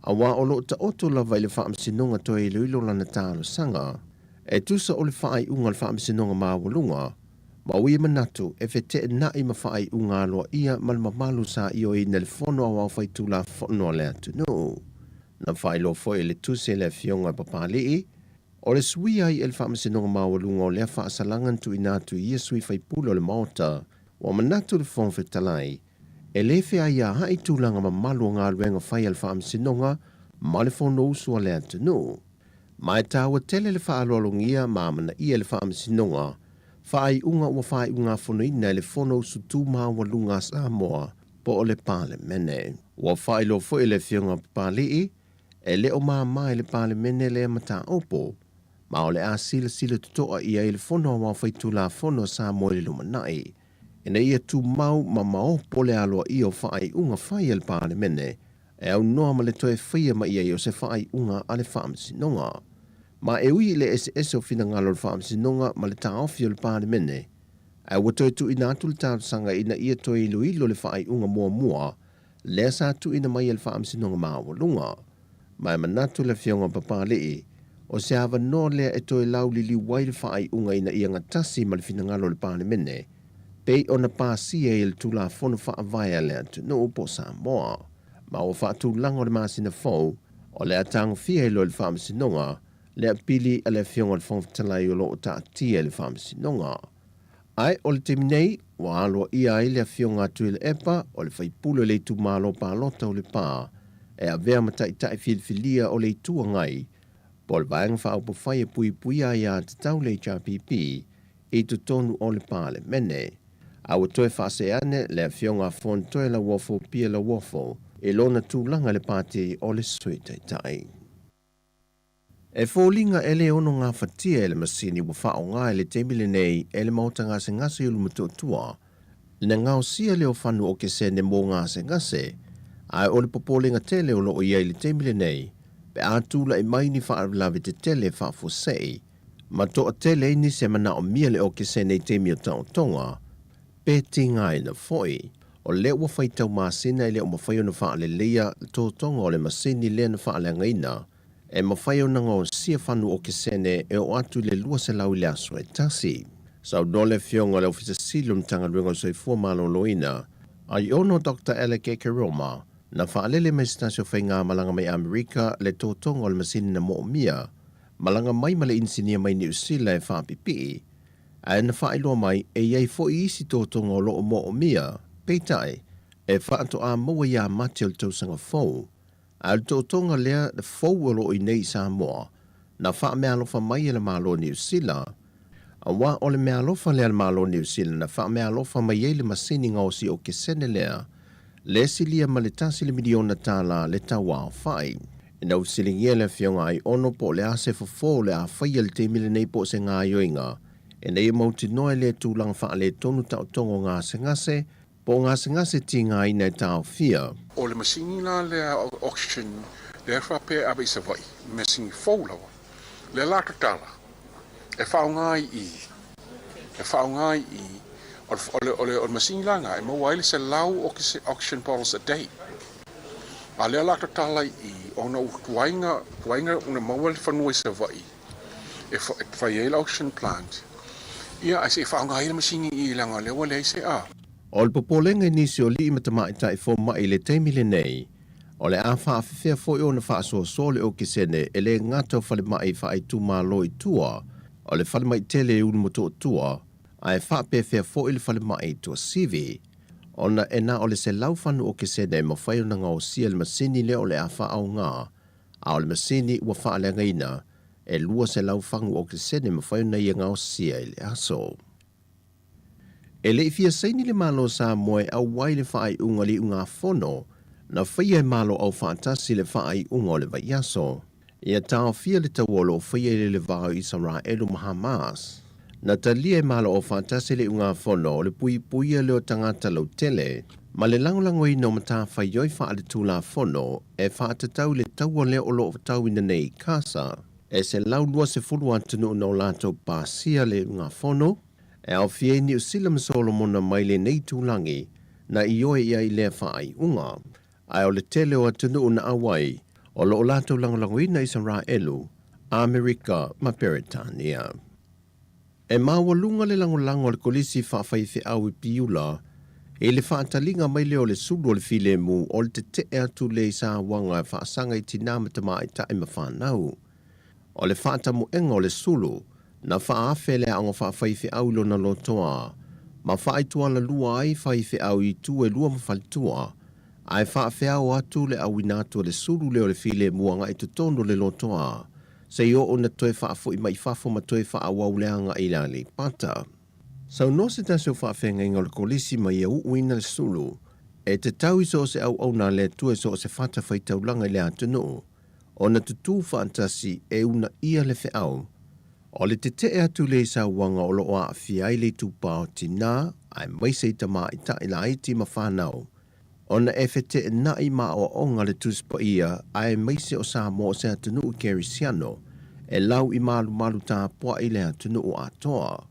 Speaker 11: auā o lo o taoto lava i le Faamasinoga toe iloilo lana talosaga, e tusa o le faaiuga a le Faamasinoga Maualuga, ma ua ia manatu e feteenai ma faaiuga aloaia ma le mamalu sa ioeina e le Fono Aoao Faitulafono a le atunuu. Na faailoa foi e le tusi a le Afioga i Papalii, o le suia ai e le Faamasinoga Maualuga o lea faasalaga na tuuina atu i ia sui faipule o le Maota, ua manatu le Fofoga Fetalai, e le feaiaai tulaga mamalu o galuega fai a le Faamasinoga ma le Fonousu a le atunuu. Ma e taua tele le faaaloalogia ma amanaia e le Faamasinoga faaiuga ua faaiugafonoina e le Fonousu Tumaualuga a Samoa po o le Palemene. Ua faailoa foi e le Afioga Papalii, e le o mama i le Palemene lea mataupu, ma o le a silasila totoa i ai le Fono Aoao Faitulafono a Samoa i le lumanai, ina ia tumau ma maopo le aloaia o faaiuga fai a le Palemene e aunoa ma le toe faia mai ai o se faaiuga a le Faamasinoga. Ma e ui i le eseese o finagalo o le Faamasinoga ma le taofi o le Palemene, ae ua toe tuuina atu le talosaga ina ia toe iloilo le faaiuga muamua lea sa tuuina mai e le Faamasinoga Maualuga. Ma e manatu le Afioga Papalii, o se avanoa lea e toe lauliliu ai le faaiuga ina ia gatasi ma le finagalo o le Palemene, pei ona pasia i le Tulafono Faavae a le atunuu po o Samoa. Ma ua faatulaga o le masina fou, o le a tagofia ai loa e le Faamasinoga le apili a le Afioga i le Fofoga Fetalai o lo o taatia i le Faamasinoga. Ae o le taimi nei, ua aloaia ai le Afioga a Tuilaepa, o le faipule o le itumalo palota o Lepa, e avea ma taitai filifilia o le Itu Agai, po o le Vaega Faaupufai e Puipuia Aiatatau le HRPP, i totonu o le Palemene. A ua toe faasee ane le Afioga a Fonotoe Lauofo Pierre Lauofo i lona tulaga i le Pati o le Sui Taitai. E foliga e le ono gafatia e le masini ua faaaoga i le taimi lenei e le Maota Gasegase i Ulumotootua le gaosia lea o fanu okesene mo gasegase, ae o le popolega tele o lo o i ai i le taimi lenei pe a tulai mai ni faalavelave tetele faafuasei ma toatele ai nisi e manaomia le okesene i taimi o taotoga pe tigaina foi. O lea ua faitau masina e le o mafai ona faaleleia totoga o le masini lea na faaleagaina e mafai ona gaosia fanu okesene e oo atu i le 200 i le aso e tasi. Saunoa le Afioga i le Ofisa Sili o le Matagaluega o le Soifua Maloloina, Aiono Doctor Alec Ekeroma, na faalele mai se tasi o faigamalaga mai Amerika le totoga o le masini na moomia, malaga mai ma le inisinia mai Niu Sila e faapipii, ae na faailoa mai e i ai foi isi totoga o lo o moomia, peitai, e faatoa maua ia Mati o le tausaga fou. A o le totoga lea fou o lo o i nei i Samoa, na faameaalofa mai e le Malo o Niu Sila, aua o le meaalofa lea a le Malo o Niu Sila na faameaalofa mai ai le masini gaosi okesene lea, le silia ma le $1 miliona le tauaofai. Ina ua fesiligia le Afioga Aiono po o le a se fofo o le a faia i le taimi lenei po o se gaoioiga ina ia mautinoa e lea tulaga faaletonu taotoga o gasegase po o gasegase tigaina e taofia.
Speaker 12: O le masini la lea oxygen lea faapea e ave i Savaii, masini fou lava. Lea la tatala e faaaoga i i, e faaaoga i i, o le, o le, o le masini la lena e maua ai le 100 oxygen bottles a day. A lea la tatala i i ona ua tuai na, tuai na maua le fanua i Savaii e fai ai le oxygen plant. Ia, ae se i faaaoga ai le masini i i leaga o lea ua leai se a.
Speaker 11: O le popolega i nisi o alii ma tamaitai fomai i le taimi lenei, o le a faafefea foi ona faasoasoa le okesene e le gata o falemai faaitumalo i tua o le falemai tele i Ulumotootua, ae faapefea foi le falemai i Tuasivi, ona e na o le 100 fanu okesene e mafai ona gaosia e le masini lea o le a faaaoga, a o le masini ua faaleagaina e 200 fagu okesene e mafai ona ia gaosia i le aso. E le i fia saini le Malo o Samoa e auai le faaiuga o le iugafono na faia e Malo Aufaatasi le faaiuga o le vaiaso. Ia taofia le taua o lo o faia i le va o Isaraelu ma Hamas. Na talia e Malo Aufaatasi le iugafono o le puipuia lea o tagata lautele ma le lagolagoina o matafaioi faaletulafono e faatatau i le taua lea o lo o tauina nei i Kasa. E 120 atunuu na o latou pasia le iugafono, e aofia ai Niu Sila ma Solomona mai lenei itulagi na ioe i ai lea faaiuga. Ae o le tele o atunuu na auai, o lo o latou lagolagoina Isaraelu, Amerika ma Peretania. E maualuga le lagolago a le Kolisi Faafaifeau i Piula i le faataliga mai lea o le sulu o le filemu o le tetee atu lea i sauaga e faasaga i tinā ma tamaitai ma fanau. O le faatamuega o le sulu, na faaafe le aoga faafaifeau i lona lotoa, ma faaitualalua ai faifeau i itu e lua ma faletua, ae faafeao atu le auina atu o le sulu lea o le filemu agai i totonu o le lotoa, seia oo ina toe faafoi mai fafo ma toe faaauau le agai i le Aleipata. Saunoa se tasi o faafeagaiga o le Kolisi ma ia uuina le sulu, e tatau i so o se auauna a le Atua i so o se fatafaitaulaga i le atunuu, ona tutū faatasi e uunaia le feau. O le tetee atu lea i sauaga o lo o aafia ai le itupa o tinā aemaise i tamaitai laiti ma fanau, ona e feteenai ma aoaoga le Tusi Paia aemaise o Samoa o se atunuu kerisiano e lau i malumalu tapuai le atunuu atoa.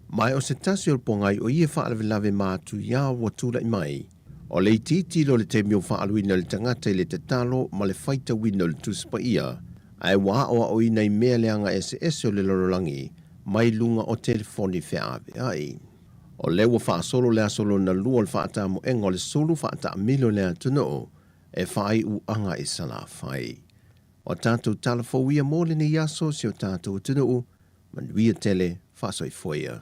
Speaker 11: Ma o se tasi o le pogai o ia faalavelave matuia ua tulai mai, o le itiiti lea o le taimi o faaaluina e le tagata i le tatalo ma le faitauina o le Tusi Paia, ae ua aoaoina i mea leaga eseese o le lalolagi mai luga o telefoni feaveai. O lea ua faasolo le aso lona lua o le faatamoega o le sulu faataamilo i le atunuu e faaiuaga i Salafai. O tatou tala fou ia mo lenei aso si o tatou atunuu, manuia tele, faasoifua ia.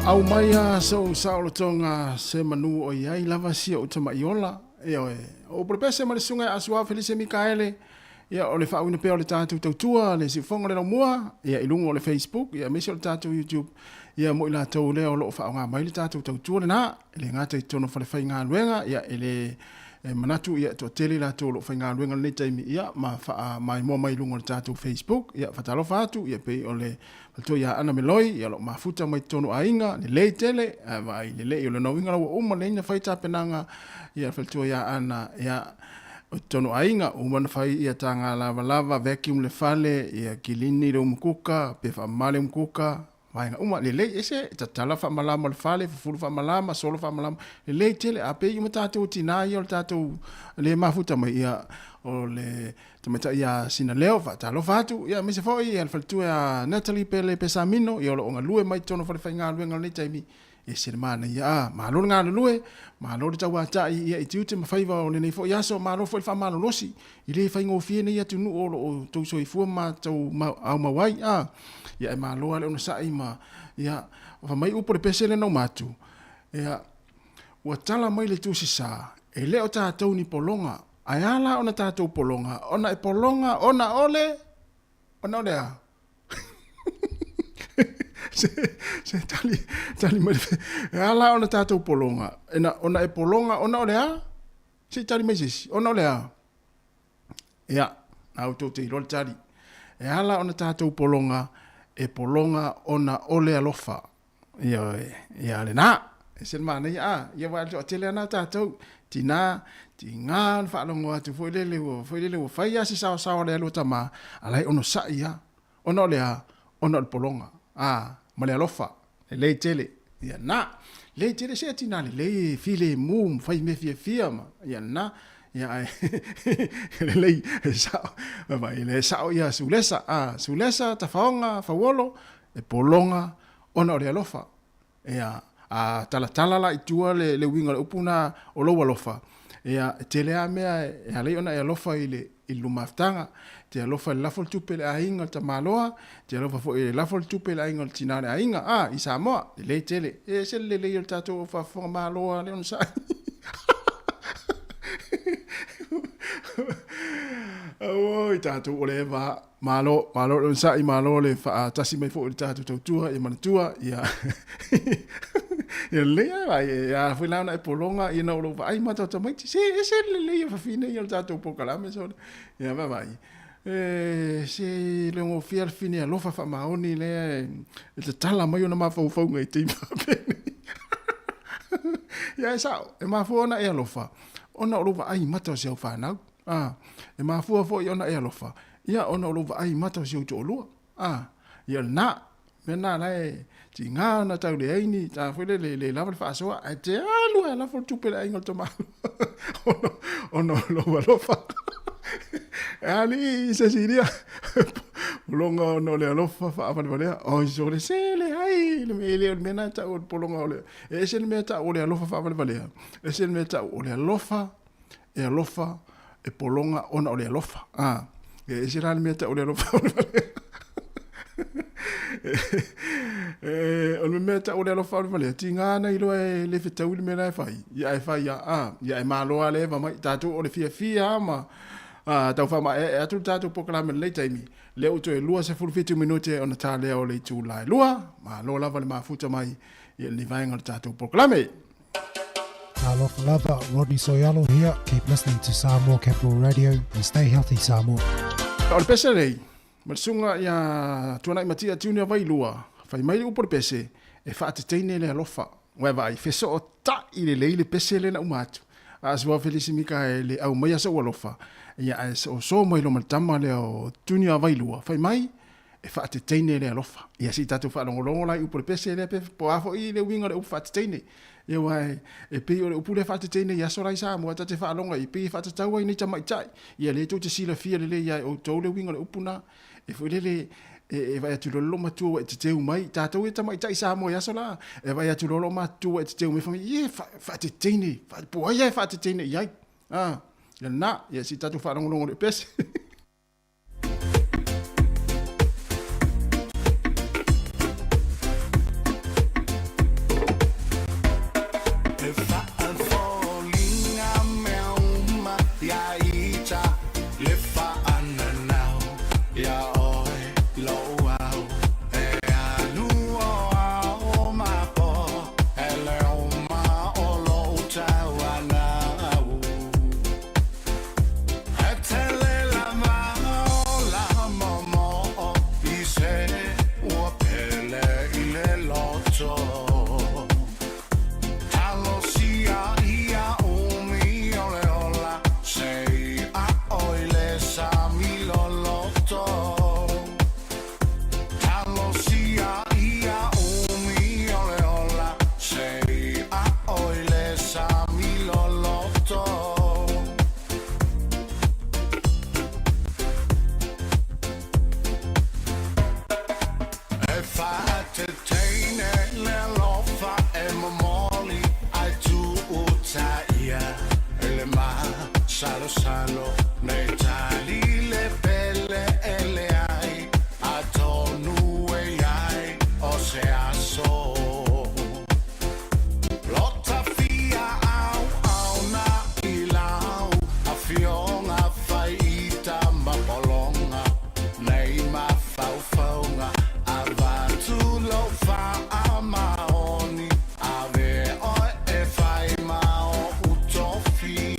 Speaker 10: Aumaia sou saolotoga se manu o i ai lava si ou tama'i ola. Ioe. O upu le pese ma le susuga ia Asuao Felise Mikaele, ia o le faauiina pea o le tatou tautua, le siufofoga o le laumua, ia i luga o le Facebook, ia aemaise o le tatou YouTube, ia mo i latou lea o lo o faaaoga mai le tatou tautua lena, e le gata i totonu o falefaigaluega, ia e le e manatu ia e toatele i latou o lo o faigaluega i lenei taimi, ia ma faamaimoa mai i luga o le tatou Facebook, ia faatalofa atu, ia pei o le faletua ia Ana Meloi, ia o lo o mafuta mai totonu o aiga, lelei tele, ae vaai lelei o lona uiga la ua uma lelei ona fai tapenaga, ia le faletua ia Ana, ia o totonu o aiga, uma ona fai ia taga lavalava, vacuum le fale, ia kilini le umukuka, pe faamama le umukuka, vaega uma, lelei, ese, tatala faamalama o le fale, fufulu faamalama, solo faamalama, lelei tele, a pei uma tatou tina ia o le tatou le mafuta mai, ia, o le tamaitai ia Sinaleo, faatalofa atu, ia, aemaise foi ia le faletua ia Natalie Pele Pesamino, ia o lo o galue mai totonu o falefaigaluega o lenei taimi, Ese le manaia, a, malo le galulue, malo le tauatai ia i tiute ma faiva o lenei foi aso, malo foi le faamalolosi i le faigofie nei atunuu o lo o tou soifua ma tou aumau ai, a, ia e malo lava le onosai ma, ia, fai mai upu o le pese lea na uma atu, ia, ua tala mai le tusi sa, e le o tatou ni pologa, ae a la ona tatou pologa, ona e pologa ona o le, ona o le a? Se, se tali, tali mai le, e a la ona tatou pologa, ena, ona e pologa ona o le a? Se i tali mai se isi, ona o le a? Ia, na outou te iloa le tali. E a la ona tatou pologa, e pologa ona o le alofa. Ioe, ia lena. E ese le manaia, a, ia aua e toatele lava na o tatou, tina, tiga ona faalogo atu foi lele ua, foi lele ua fai lava se saosaoa a le alu a tama, a la e onosai lava. Ona o le a? Ona o le pologa, a, ma le alofa, lelei tele. Ia lena. Lelei tele, se tina lelei e filemu ma fai mea fiafia ma, ia lena. Ia ae, lelei, e sao, vaai, e sao ia Sulesa, a, Sulesa, Tafaoga, Fauolo, e pologa ona o le alofa. Ia, a talatala la i tua le, le uiga o le upu na o lou alofa, ia, e tele lava mea e ala ai ona e alofa i le, i le lumafutaga. E te alofa i le lafo o le tupe i le aiga o le tamaloa, e te alofa foi i le lafo o le tupe i le aiga o le tina o le aiga. A, i Samoa, lelei tele. E ese le lelei o le tatou au faafofoga malo lava lea onosai. Auoi, tatou o le eva. Malo, malo le onosai, malo le faatasi mai foi i le tatou tautua, ia manatua, ia, ia lelei lava, ai, e ala foi la ona e pologa, ia na o lou vaai ma tau tamaiti, se ese le lelei o fafine ia o le tatou polokalame sole, ia vaavaai, e, se le gofie le fafine alofa faamaoni lea e, e tatala mai ona mafaufauga i taimi faapenei. Ia e sao, e mafua ona e alofa, ona o lou vaai mata o si au fanau. Ā, e mafua foi ona e alofa, ia, ona o lou vaai mata o si ou toalua. Ā, ia lena. Mea na la e tiga ona tau leai ni ta foi lele e le lava le faasoa ae te alu lava e lafo le tupe i le aiga o le tamaloa ona o lou alofa. E alii se isi ia pologa ona o le alofa faavalevalea. Oi sole se leai le mea e le o le mea lena e tau o le pologa o le e ese le mea e tau o le alofa faavalevalea, ese le mea e tau o le alofa e alofa e pologa ona o le alofa. A, e ese la le mea tau o le alofa. E, o le mea tau o le alofa o le valea, tiga ana iloa e le fetaui le mea la e fai, ia e fai a, a, ia e malo a le eva mai, tatou o le fiafia a ma, a, tau faamaeaea atu le tatou polokalame i lenei taimi, lea ua toe 27 minute ona ta lea o le itula e 2, malo lava le mafuta mai i lenei vaega o le tatou polokalame.
Speaker 3: Talofa lava, Rodney Soialo here. Keep listening to Samoa Capital Radio and stay healthy Samoa.
Speaker 10: O le pese lei, ma le susuga ia Tuanai Matia Junior Vailua, fai mai le upu o le pese, e faateteine le alofa. Ua e vaai, fesootai lelei le pese lea na uma atu. A sua Felisi Mikaele, aumaia sou alofa, ia ae soosoo mai loa ma le tama lea o Junior Vailua, fai mai, e faateteine le alofa. Ia se i tatou faalogologo la i upu o le pese lea pe po o a foi le uiga o le upu faateteine. Ia aua e pei o le upu lea faateteine i aso la i Samoa ta te faalogo ai, e pei e faatatau ai nei tamaitai. Ia lea tou te silafia lelei ia e outou le uiga o le upu na. E foi lele e vaai atu loa le loomatua ua e teteu mai, tatou ia tamaitai Samoa i aso la, e vaai atu loa loomatua ua e teteu mai, fai mai, ie, faateteine, po o ai lava e faateteine i ai. A, ia lena, ia se i tatou faalogologo i le pese.
Speaker 20: E faafoliga mea uma ia ita le faananau ia oe lou au e alu o ao ma po e le uma o lou tauanau. E tele lava o la momoo i se ua pele i le loto. Talosia ia umi o le ola se i ao i le sami loloto. Talosia ia umi o le ola se i ao i le sami loloto. E faateteine le alofa e momoli ai tuutaia i le masalosalo nei tali le pele e leai atonu e iai o se aso. Lota fia auauna i lau afioga fai ita ma pologa nei mafaufauga avatu lou faamaoni ave oe e fai ma ou tofi.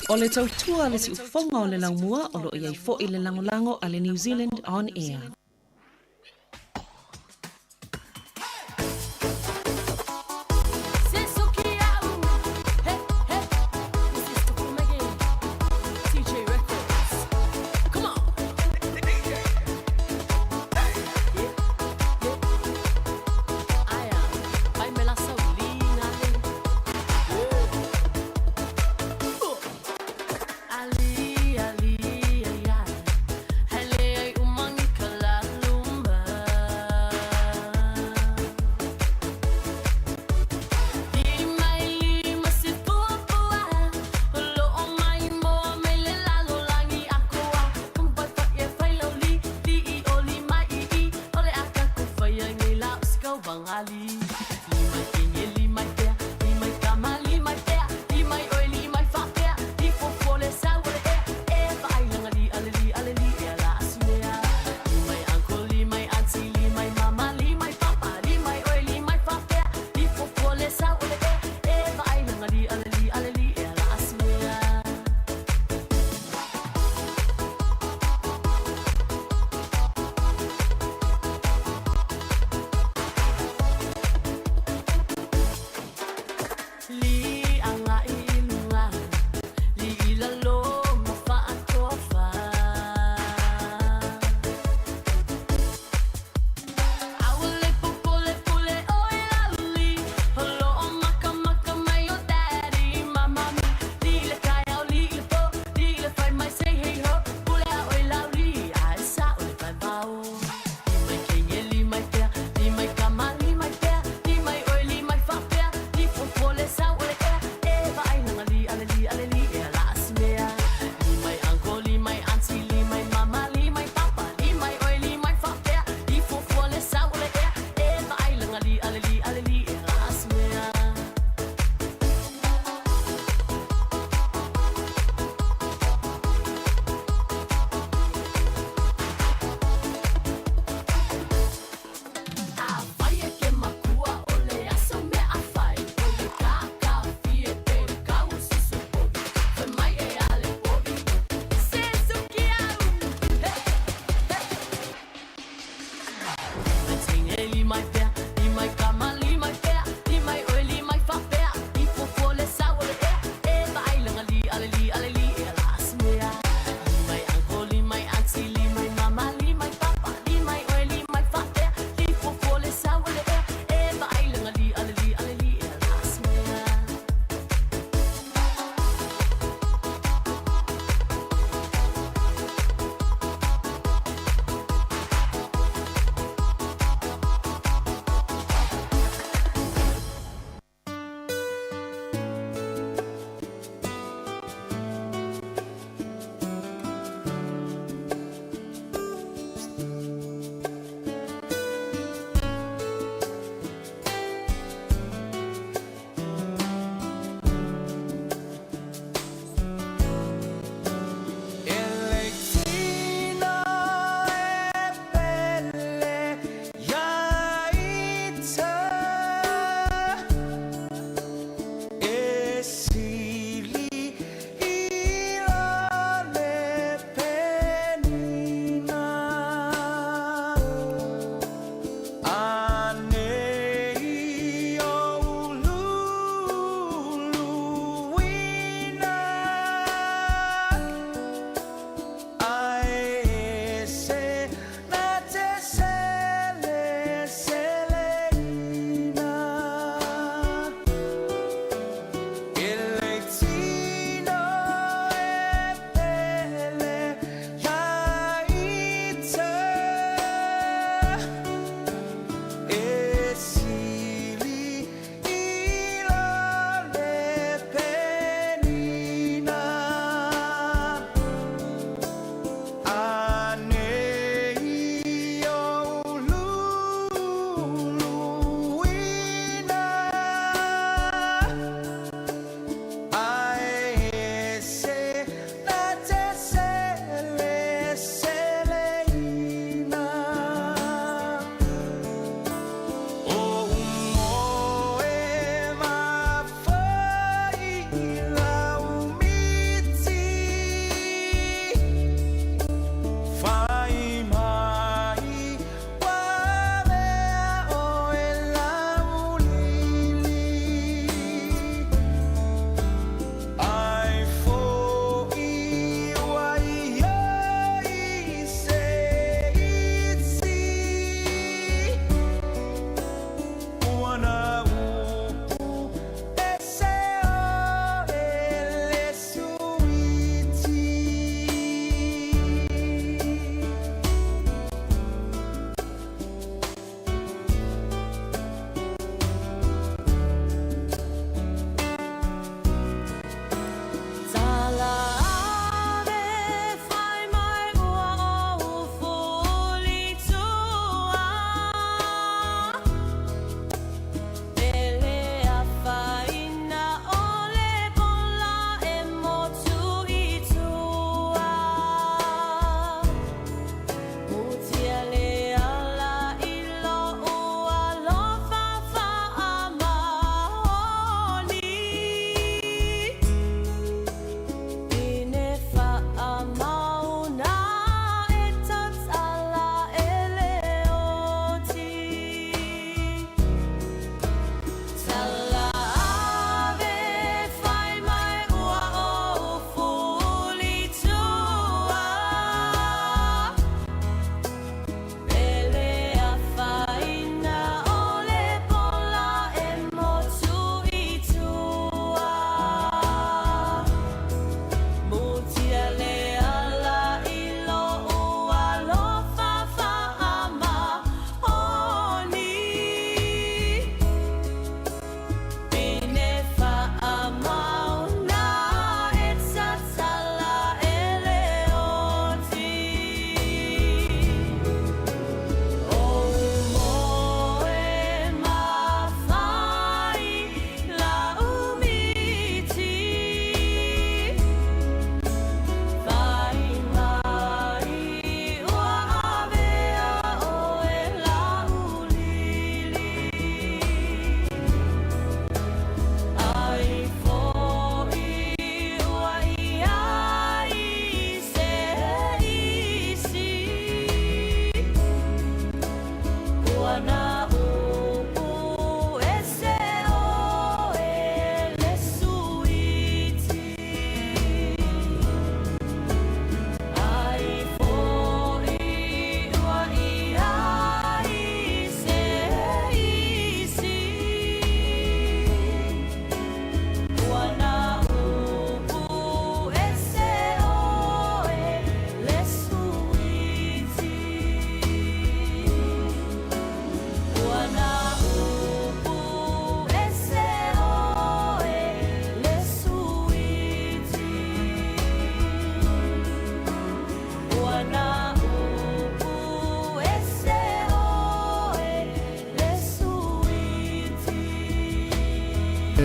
Speaker 6: O le tautua a le siufofoga o le laumua o lo o i ai foi le lagolago a le New Zealand On Air.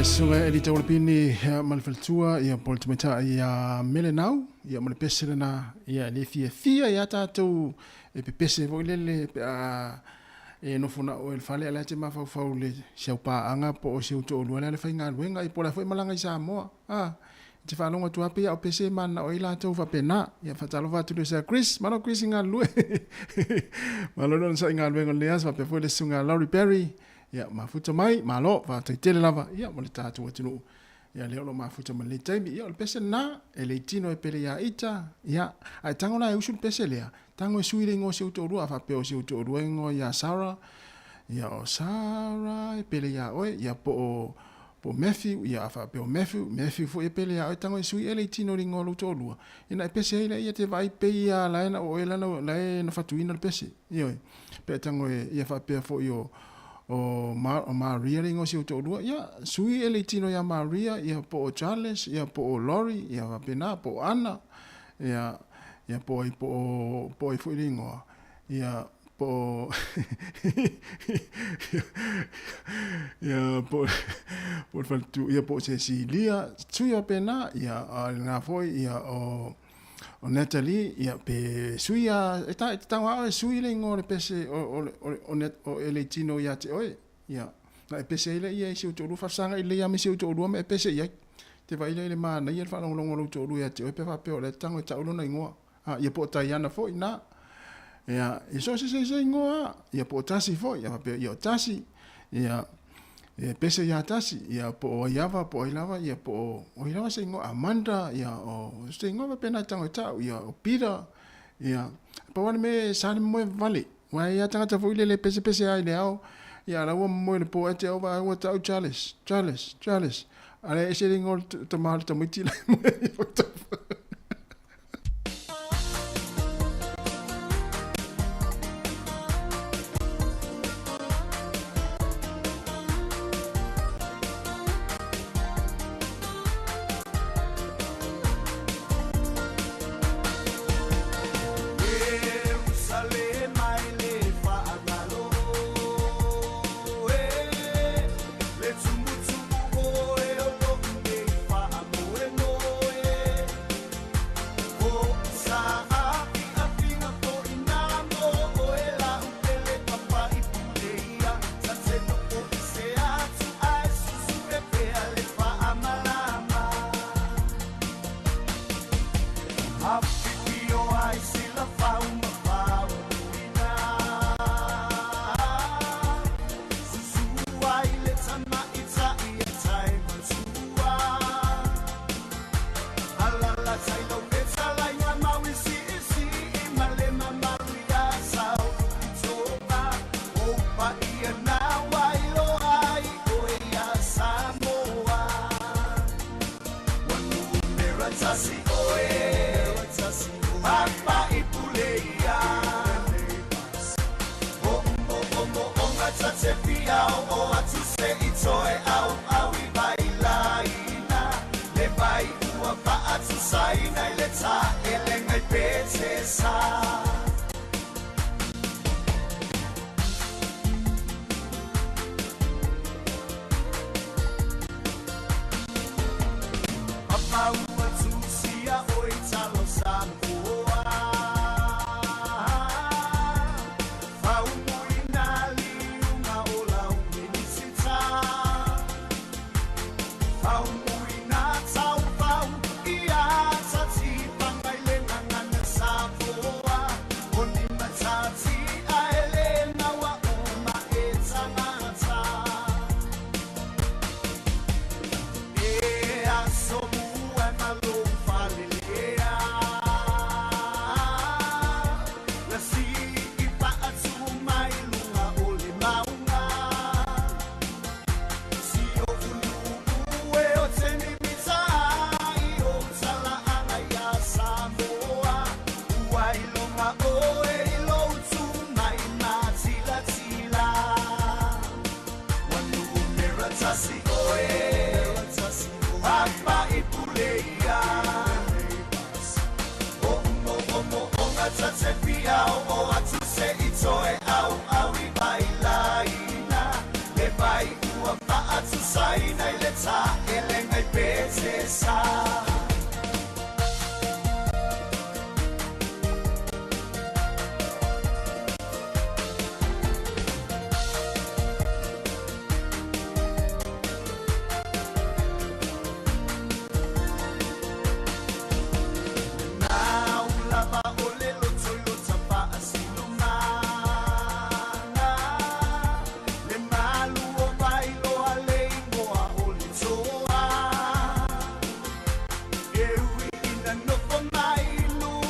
Speaker 10: Le susuga Eli Taualapini ma le faletua ia po o le tamaitai ia Melenau ia ma le pese lena ia le fiafia ia tatou e pepese foi lele pe a e nofo na oe i le fale a o la e te mafaufau i le si au paaga po o si ou toalua lea le faigaluega ia po o le a foi malaga i Samoa a E te faalogo atu lava pei a o pese e mananao ai latou faapena. Ia faatalofa atu i le Sir Chris. Malo Chris i galulue. Malo le onosai i galuega o lenei aso faapea foi le susuga ia Laurie Berry. Ia mafuta mai, malo, faafetai tele lava ia mo le tatou atunuu. Ia lea o lo o mafuta mai lenei taimi. Ia o le pese lena, e le tino e pele ia ita. Ia, ae tago la e usu le pese lea. Tago e sui le igoa o si ou toalua, a faapea o si ou toalua e igoa ia Sarah, ia o Sarah e pele ia oe, ia po o po o Matthew, ia a faapea o Matthew, Matthew foi e pele ia oe, tago e sui ele i tino i le igoa o lou toalua, ia na e pese ai lea ia te vaai pei a la e na o oe la la e na fatuina le pese. Ioe. Pe a tago e ia faapea foi o o, Ma, o Maria le igoa o si ou toalua, ia sui ele i tino ia Maria, ia po o Charles, ia po o Lori, ia faapena, po o Anna, Ia, ia po ai po o, po ai foi le igoa. Ia, po o, ia, po, po o le faletu, ia po o Cecilia, sui faapena, ia, a lena foi, ia, o, o Natalie, ia, pe sui a, e ta, e tatau lava oe e sui le igoa o le pese, o, o, o, o, o, o e le tino ia te oe. Ia, na e pese ai lea ia i si ou toalua, faafesagai lelei lava ma si ou toalua ma e pese i ai. Te vaai lea i le manaia le faalogologo a lou toalua ia te oe pe faapea o lea e tago e tau lona igoa. A, ia po o Taiana foi na. Ia, ia so o se se igoa lava. Ia po o Tasi foi, ia faapea ia o Tasi. Ia, e pese ia Tasi, ia po o ai ava, po o ai lava, ia po o ai lava se igoa, Amanda, ia o se igoa faapena e tago e tau, ia o Peter, ia. Pau lava le mea sa le moe vale. Ua e ia tagata foi lele pesepese ai le ao, ia la ua moe le po ete au va ua tau Charles, Charles, Charles. A le ese le ingoa o le tama o le tamaiti la e moe ai whakatau.
Speaker 20: taʻelegai pesesa. Nau lava o le loto i lota faasilomana. Le malu o vailoa le igoa o le toa. E ui ina nofo mai nuu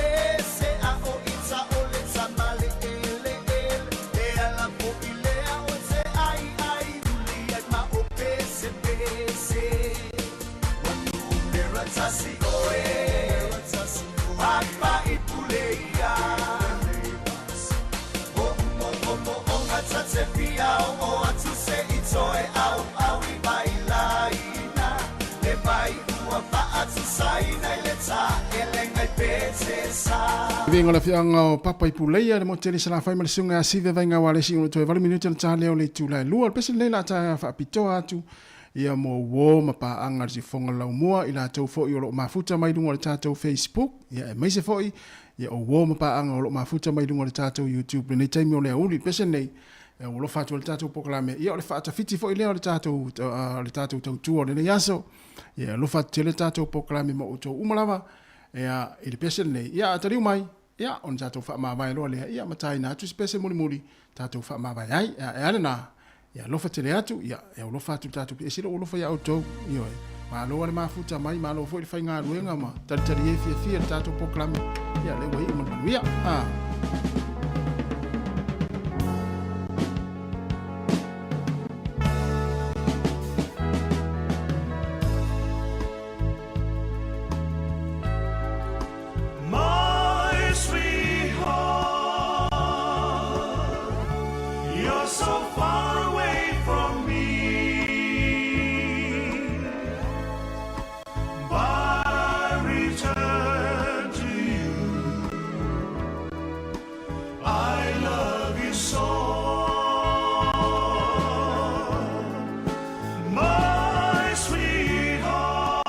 Speaker 20: ese a o ita o le tama le ele ele. E ala foʻi lea o te ai ai uli ai ma o pese pese. Ua numera tasi oe, papa i pule ia. O mo o mo o ngā tate fia o o atu se i toe au au i vai laina. Le vai ua faatu saina i le taʻelegai pesesa.
Speaker 10: Venga la fianga o Papa i Puleia, le mo tele sala fai ma le sunga a sive vainga wa le si o toe valu minuti na tā leo le tula e lua. Le pese le la tā whaapitoa atu ia mo uo ma paanga le sifonga lau mua i la tau foi o lo mafuta mai lunga o le tātou Facebook. Ia e maise foi ia o uo ma paanga o lo mafuta mai lunga o le tātou YouTube. Le nei taimi o le auli, le pese nei, ia ua lofa atu le tātou pokalame. Ia o le whaatawhiti foi lea o le tātou, le tātou tautua o lenei aso. Ia lofa atu tele tātou pokalame ma outou uma lava. Ia i le pese nei, ia ataliu mai, ia ona tātou whaamāwae loa lea, ia mataina atu se pese mulimuli, tātou whaamāwae ai, ia e ale nā, ia lofa tele atu, ia e au lofa atu tātou, e sila o lofa ia outou, ioe. Malo ale mafuta mai, malo foi le whainga ruenga ma talitali e fia fia le tātou pokalame, ia le ua i uma le manuia. Ah.
Speaker 20: My sweetheart, you're so far away from me, but I return to you. I love you so. My sweetheart,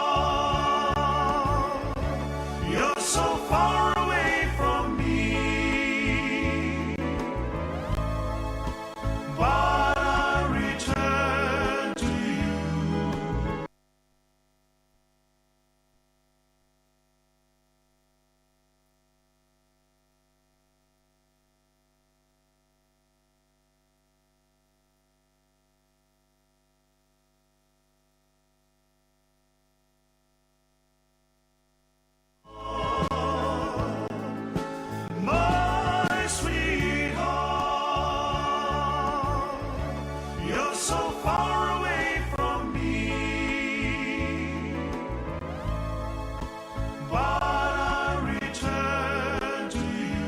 Speaker 20: you're so far away from me, but I return to you. My sweetheart, you're so far away from me, but I return to you.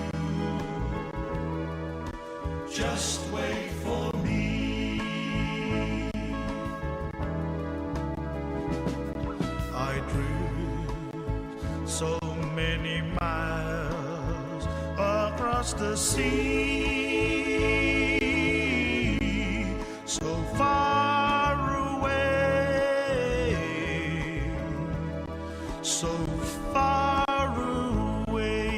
Speaker 20: Just wait for me. I drift so many miles across the sea, so far away, so far away.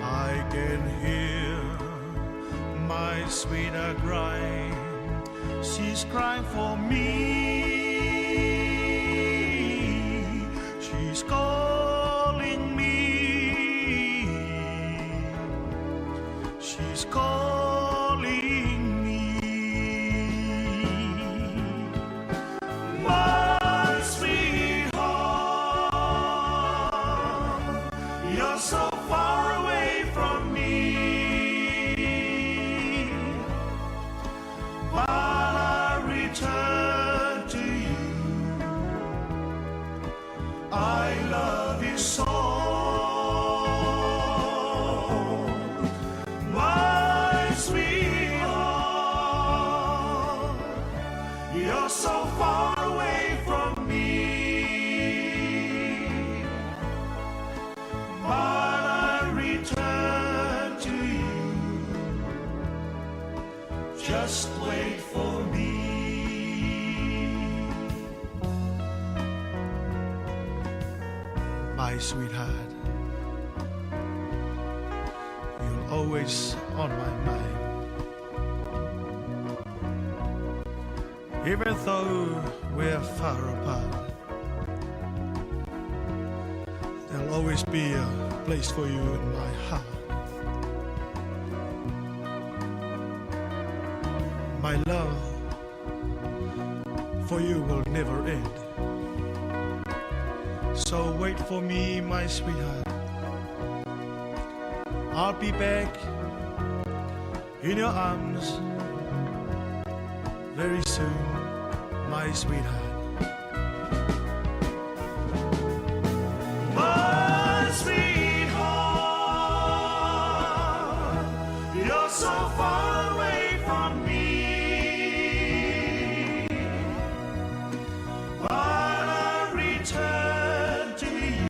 Speaker 20: I can hear my sweetheart crying. She's crying for me. She's calling me. She's calling me. My sweetheart, you're so far away from me, but I return to
Speaker 5: my sweetheart. You're always on my mind. Even though we're far apart, there'll always be a place for you in my heart. My love for you will never end. So wait for me, my sweetheart. I'll be back in your arms very soon, my sweetheart. My sweetheart, you're so far away from me. But I return to you.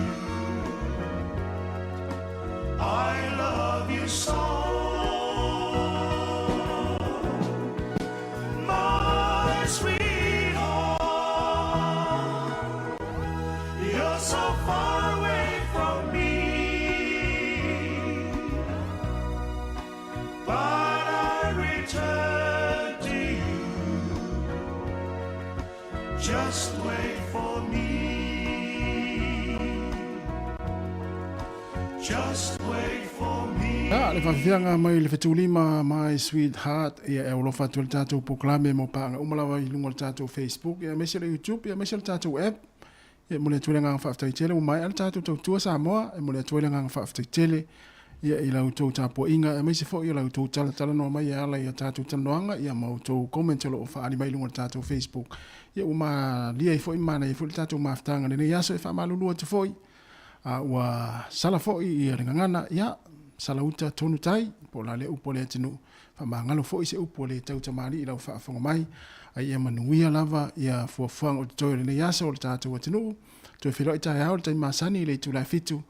Speaker 5: I love you so. My sweetheart, you're so far away from me. But I return to you. Just wait for me. Just wait for me.
Speaker 10: Ia, le faafiafiaga mai le fetulima My Sweet Heart, ia e aulofa atu ai le tatou polokalame mo paaga uma lava i luga o le tatou Facebook, ia aemaise le YouTube, ia aemaise le tatou app. Ia e momoli atu ai le agaga faafetai tele ua maea le tatou tautua Samoa, e momoli atu ai le agaga faafetai tele ia i la outou tapuaiga aemaise foi o la outou talatalanoa mai e ala i a tatou talanoaga ia ma outou comment o lo o faaali mai i luga o le tatou Facebook. Ia ua malie ai foi ma manaia foi le tatou mafutaga i lenei aso e faamalulu atu foi a ua sala foi ia le gagana ia sala uta tonu tai po o la lea upu a le atunuu faamagalo foi se upu a le tau tamalii i lau faafofoga mai a ia manuia lava ia fuafuaga o totoe o lenei aso o le tatou atunuu. Toe feiloai taeao i le taimi masani i le itula e 7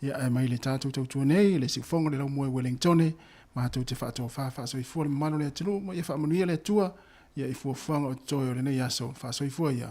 Speaker 10: Ia ae mai le tatou tautua nei, le siufogo le laumoe Welengtone, matou te faatofa faasoifua le mamalu o le atunuu ma ia faamanuia le Atua ia i fuafuaga o totoe o lenei aso. Faasoifua ia.